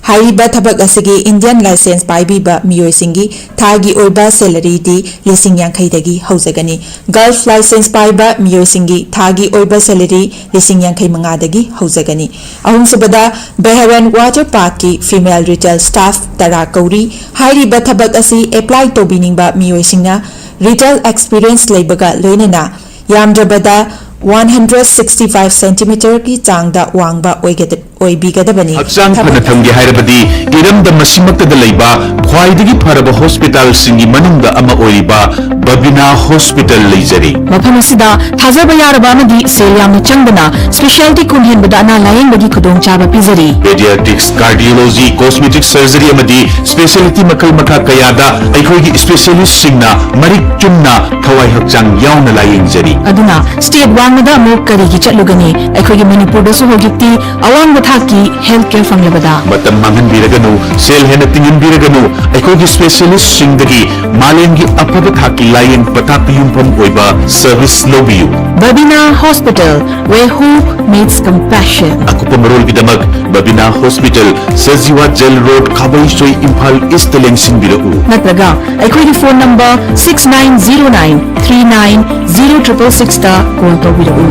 ꯍꯥꯏꯔꯤꯕ ꯊꯕꯛ ꯑꯁꯤꯒꯤ Indian license ꯄꯥꯏꯕꯤꯕ ꯃꯤꯑꯣꯏꯁꯤꯡꯒꯤ ꯊꯥꯒꯤ ꯑꯣꯏꯕ salaryꯗꯤ ꯂꯤꯁꯤꯡ ꯌꯥꯡꯈꯩꯗꯒꯤ ꯍꯧꯖꯒꯅꯤ꯫ Gulf license ꯄꯥꯏꯕ ꯃꯤꯑꯣꯏꯁꯤꯡꯒꯤ ꯊꯥꯒꯤ ꯑꯣꯏꯕ salary ꯂꯤꯁꯤꯡ ꯌꯥꯡꯈꯩ ꯃꯉꯥꯗꯒꯤ ꯍꯧꯖꯒꯅꯤ꯫ ꯑꯍꯨꯝꯁꯨꯕꯗ, Bahrain Water Parkꯀꯤ female retail staff ꯇꯔꯥ ꯀꯧꯔꯤ꯫ ꯍꯥꯏꯔꯤꯕ ꯊꯕꯛ ꯑꯁꯤ apply ꯇꯧꯕꯤꯅꯤꯡꯕ ꯃꯤꯑꯣꯏꯁꯤꯡꯅ retail experience ꯂꯩꯕꯒ ꯂꯣꯏꯅꯅ ꯌꯥꯝꯗ꯭ꯔꯕꯗ one hundred sixty five centimeterꯒꯤ ꯆꯥꯡꯗ ꯋꯥꯡꯕ ꯑꯣꯏꯒꯗꯕ ꯑꯣꯏꯕꯤꯒꯗꯕꯅꯤ꯫ ꯍꯛꯆꯥꯡ ꯐꯅ ꯊꯝꯒꯦ ꯍꯥꯏꯔꯕꯗꯤ ꯏꯔꯝꯗꯝ ꯑꯁꯤꯃꯛꯇꯗ ꯂꯩꯕ ꯈ꯭ꯋꯥꯏꯗꯒꯤ ꯐꯔꯕ ꯍꯣꯁꯄꯤꯇꯥꯜꯁꯤꯡꯒꯤ ꯃꯅꯨꯡꯗ ꯑꯃ ꯑꯣꯏꯔꯤꯕ ꯕꯕꯤꯅꯥ ꯍꯣꯁꯄꯤꯇꯥꯜ ꯂꯩꯖꯔꯤ꯫ ꯃꯐꯝ ꯑꯁꯤꯗ ꯊꯥꯖꯕ ꯌꯥꯔꯕ ꯑꯃꯗꯤ ꯁꯦꯜ ꯌꯥꯝꯅ ꯆꯪꯗꯅ specialty ꯈꯨꯟ ꯍꯦꯟꯕꯗ ꯑꯅꯥ ꯂꯥꯌꯦꯡꯕꯒꯤ ꯈꯨꯗꯣꯡꯆꯥꯕ ꯄꯤꯖꯔꯤ꯫ Pediatrics, cardiology, cosmetic surgery ꯑꯃꯗꯤ specialty ꯃꯈꯜ ꯃꯈꯥ ꯀꯌꯥꯗ ꯑꯩꯈꯣꯏꯒꯤ specialistꯁꯤꯡꯅ ꯃꯔꯤꯛ ꯆꯨꯝꯅ ꯊꯋꯥꯏ ꯍꯛꯆꯥꯡ ꯌꯥꯎꯅ ꯂꯥꯌꯦꯡꯖꯔꯤ꯫ ꯑꯗꯨꯅ state ꯋꯥꯡꯃꯗ ꯑꯃꯨꯛ ꯀꯔꯤꯒꯤ ꯆꯠꯂꯨꯒꯅꯤ? ꯑꯩꯈꯣꯏꯒꯤ ꯃꯅꯤꯄꯨꯔꯗꯁꯨ ꯍꯧꯖꯤꯛꯇꯤ ꯑꯋꯥꯡꯕ ꯊꯥꯛꯀꯤ health care ꯐꯪꯂꯕꯗ꯫ ꯃꯇꯝ ꯃꯥꯡꯍꯟꯕꯤꯔꯒꯅꯨ, ꯁꯦꯜ ꯍꯦꯟꯅ ꯇꯤꯡꯍꯟꯕꯤꯔꯒꯅꯨ, ꯑꯩꯈꯣꯏꯒꯤ specialistꯁꯤꯡꯗꯒꯤ ꯃꯥꯂꯦꯝꯒꯤ ꯑꯐꯕ ꯊꯥꯛꯀꯤ ꯂꯥꯌꯦꯡ ꯄꯊꯥꯞꯇ ꯌꯨꯝꯐꯝ ꯑꯣꯏꯕ service ꯂꯧꯕꯤꯌꯨ꯫ Babina Hospital, where hope meets compassion. ꯑꯀꯨꯞꯄ ꯃꯔꯣꯜꯒꯤꯗꯃꯛ Babina hospital, Sajiwa jail road, Khabeisoi, Imphal East ꯂꯦꯡꯁꯤꯟꯕꯤꯔꯛꯎ꯫ ꯅꯠꯇ꯭ꯔꯒ ꯑꯩꯈꯣꯏꯒꯤ phone number six nine zero nine three nine zero triple sixꯇ call ꯇꯧꯕꯤꯔꯛꯎ꯫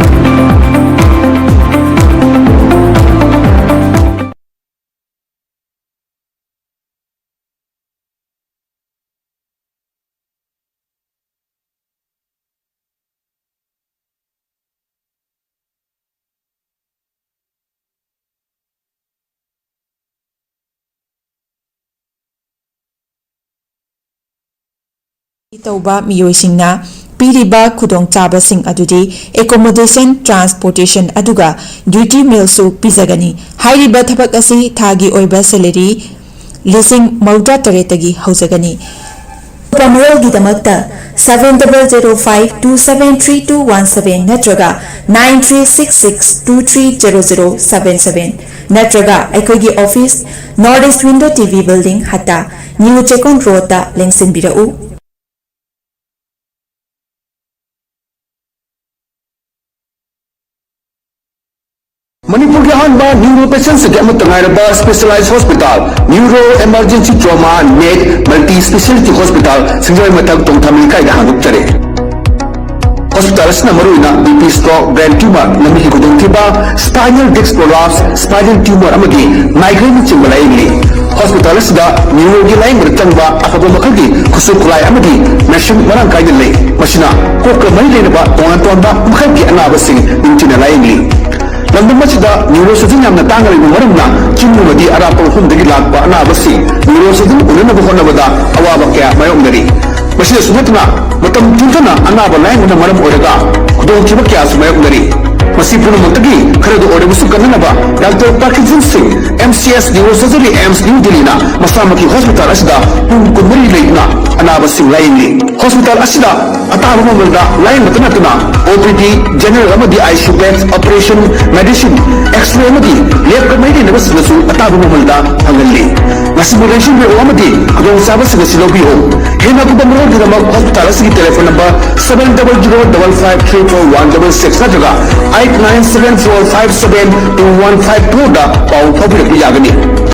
ꯇꯧꯕ ꯃꯤꯑꯣꯏꯁꯤꯡꯅ ꯄꯤꯔꯤꯕ ꯈꯨꯗꯣꯡꯆꯥꯕꯁꯤꯡ ꯑꯗꯨꯗꯤ accommodation, transportation ꯑꯗꯨꯒ duty mealꯁꯨ ꯄꯤꯖꯒꯅꯤ꯫ ꯍꯥꯏꯔꯤꯕ ꯊꯕꯛ ꯑꯁꯤ ꯊꯥꯒꯤ ꯑꯣꯏꯕ salary ꯂꯤꯁꯤꯡ ꯃꯧꯗ꯭ꯔꯥ ꯇꯔꯦꯠꯇꯒꯤ ꯍꯧꯖꯒꯅꯤ꯫ ꯑꯀꯨꯞꯄ ꯃꯔꯣꯜꯒꯤꯗꯃꯛꯇ seven double zero five two seven three two one seven ꯅꯠꯇ꯭ꯔꯒ nine three six six two three zero zero seven seven ꯅꯠꯇ꯭ꯔꯒ ꯑꯩꯈꯣꯏꯒꯤ office, North East Window T V Building, ꯍꯠꯇꯥ, New ꯆꯦꯛꯀꯣꯟ ꯔꯣꯗꯇ ꯂꯦꯡꯁꯤꯟꯕꯤꯔꯛꯎ꯫ ꯃꯅꯤꯄꯨꯔꯒꯤ ꯑꯍꯥꯟꯕ neuro patientꯁꯤꯡꯒꯤ ꯑꯃꯠꯇ ꯉꯥꯏꯔꯕ specialized hospital, Neuro Emergency Trauma Net Multi Speciality Hospital, ꯁꯤꯡꯖꯃꯩ ꯃꯊꯛ ꯇꯣꯡꯊꯥꯃꯤ ꯂꯩꯀꯥꯏꯗ ꯍꯥꯡꯗꯣꯛꯆꯔꯦ꯫ Hospital ꯑꯁꯤꯅ ꯃꯔꯨꯑꯣꯏꯅ B P stroke, brain tumor, ꯂꯝꯕꯤꯒꯤ ꯈꯨꯗꯣꯡꯊꯤꯕ, spinal disc prolapse, spinal tumor ꯑꯃꯗꯤ migraine ꯅꯆꯤꯡꯕ ꯂꯥꯌꯦꯡꯂꯤ꯫ Hospital ꯑꯁꯤꯗ neuroꯒꯤ ꯂꯥꯌꯦꯡꯕꯗ ꯆꯪꯕ ꯑꯐꯕ ꯃꯈꯜꯒꯤ ꯈꯨꯠꯁꯨ ꯈꯨꯠꯂꯥꯏ ꯑꯃꯗꯤ machine ꯃꯔꯥꯡ ꯀꯥꯏꯅ ꯂꯩ꯫ ꯃꯁꯤꯅ ꯀꯣꯛꯀ ꯃꯔꯤ ꯂꯩꯅꯕ ꯇꯣꯉꯥꯟ ꯇꯣꯉꯥꯟꯕ ꯃꯈꯜꯒꯤ ꯑꯅꯥꯕꯁꯤꯡ ꯅꯤꯡꯊꯤꯅ ꯂꯥꯌꯦꯡꯂꯤ꯫ ꯂꯝꯗꯝ ꯑꯁꯤꯗ neurosurgeon ꯌꯥꯝꯅ ꯇꯥꯡꯅ ꯂꯩꯕ ꯃꯔꯝꯅ ꯆꯤꯡ ꯑꯃꯗꯤ ꯑꯔꯥꯞꯄ ꯃꯐꯝꯗꯒꯤ ꯂꯥꯛꯄ ꯑꯅꯥꯕꯁꯤꯡ neurosurgeon ꯎꯅꯅꯕ ꯍꯣꯠꯅꯕꯗ ꯑꯋꯥꯕ ꯀꯌꯥ ꯃꯥꯌꯣꯛꯅꯔꯤ꯫ ꯃꯁꯤꯗꯁꯨ ꯅꯠꯇꯅ ꯃꯇꯝ ꯄꯨꯝꯊꯅ ꯑꯅꯥꯕ ꯂꯥꯌꯦꯡꯕꯅ ꯃꯔꯝ ꯑꯣꯏꯔꯒ ꯈꯨꯗꯣꯡꯊꯤꯕ ꯀꯌꯥꯁꯨ ꯃꯥꯌꯣꯛꯅꯔꯤ꯫ ꯃꯁꯤ ꯄꯨꯝꯅꯃꯛꯇꯒꯤ ꯈꯔꯗ ꯑꯣꯏꯔꯕꯁꯨ ꯀꯟꯅꯅꯕ Doctor Parkinson Singh, M C S Neurosurgery, AIIMS New Delhiꯅ ꯃꯁꯥꯃꯛꯀꯤ hospital ꯑꯁꯤꯗ ꯄꯨꯡ ꯀꯨꯟꯃꯔꯤ ꯂꯩꯗꯨꯅ ꯑꯅꯥꯕꯁꯤꯡ ꯂꯥꯌꯦꯡꯂꯤ꯫ Hospital ꯑꯁꯤꯗ ꯑꯇꯥꯕ ꯃꯃꯜꯗ ꯂꯥꯌꯦꯡꯕꯇ ꯅꯠꯇꯅ O P D, general ꯑꯃꯗꯤ I C U beds, operation, medicine, X-ray ꯑꯃꯗꯤ ꯂꯦꯞꯀ ꯃꯔꯤ ꯂꯩꯅꯕꯁꯤꯡꯗꯁꯨ ꯑꯇꯥꯕ ꯃꯃꯜꯗ ꯐꯪꯍꯜꯂꯤ꯫ ꯉꯁꯤꯕꯨ ꯂꯦꯡꯁꯤꯟꯕꯤꯔꯛꯎ ꯑꯃꯗꯤ ꯈꯨꯗꯣꯡꯆꯥꯕꯁꯤꯡ ꯑꯁꯤ ꯂꯧꯕꯤꯌꯨ꯫ ꯍꯦꯟꯅ ꯑꯀꯨꯞꯄ ꯃꯔꯣꯜꯒꯤꯗꯃꯛ hospital ꯑꯁꯤꯒꯤ telephone number seven double zero double five three four one double six ꯅꯠꯇ꯭ꯔꯒ eight nine seven four five seven two one five fourꯗ ꯄꯥꯎ ꯐꯥꯎꯕꯤꯔꯛꯄ ꯌꯥꯒꯅꯤ꯫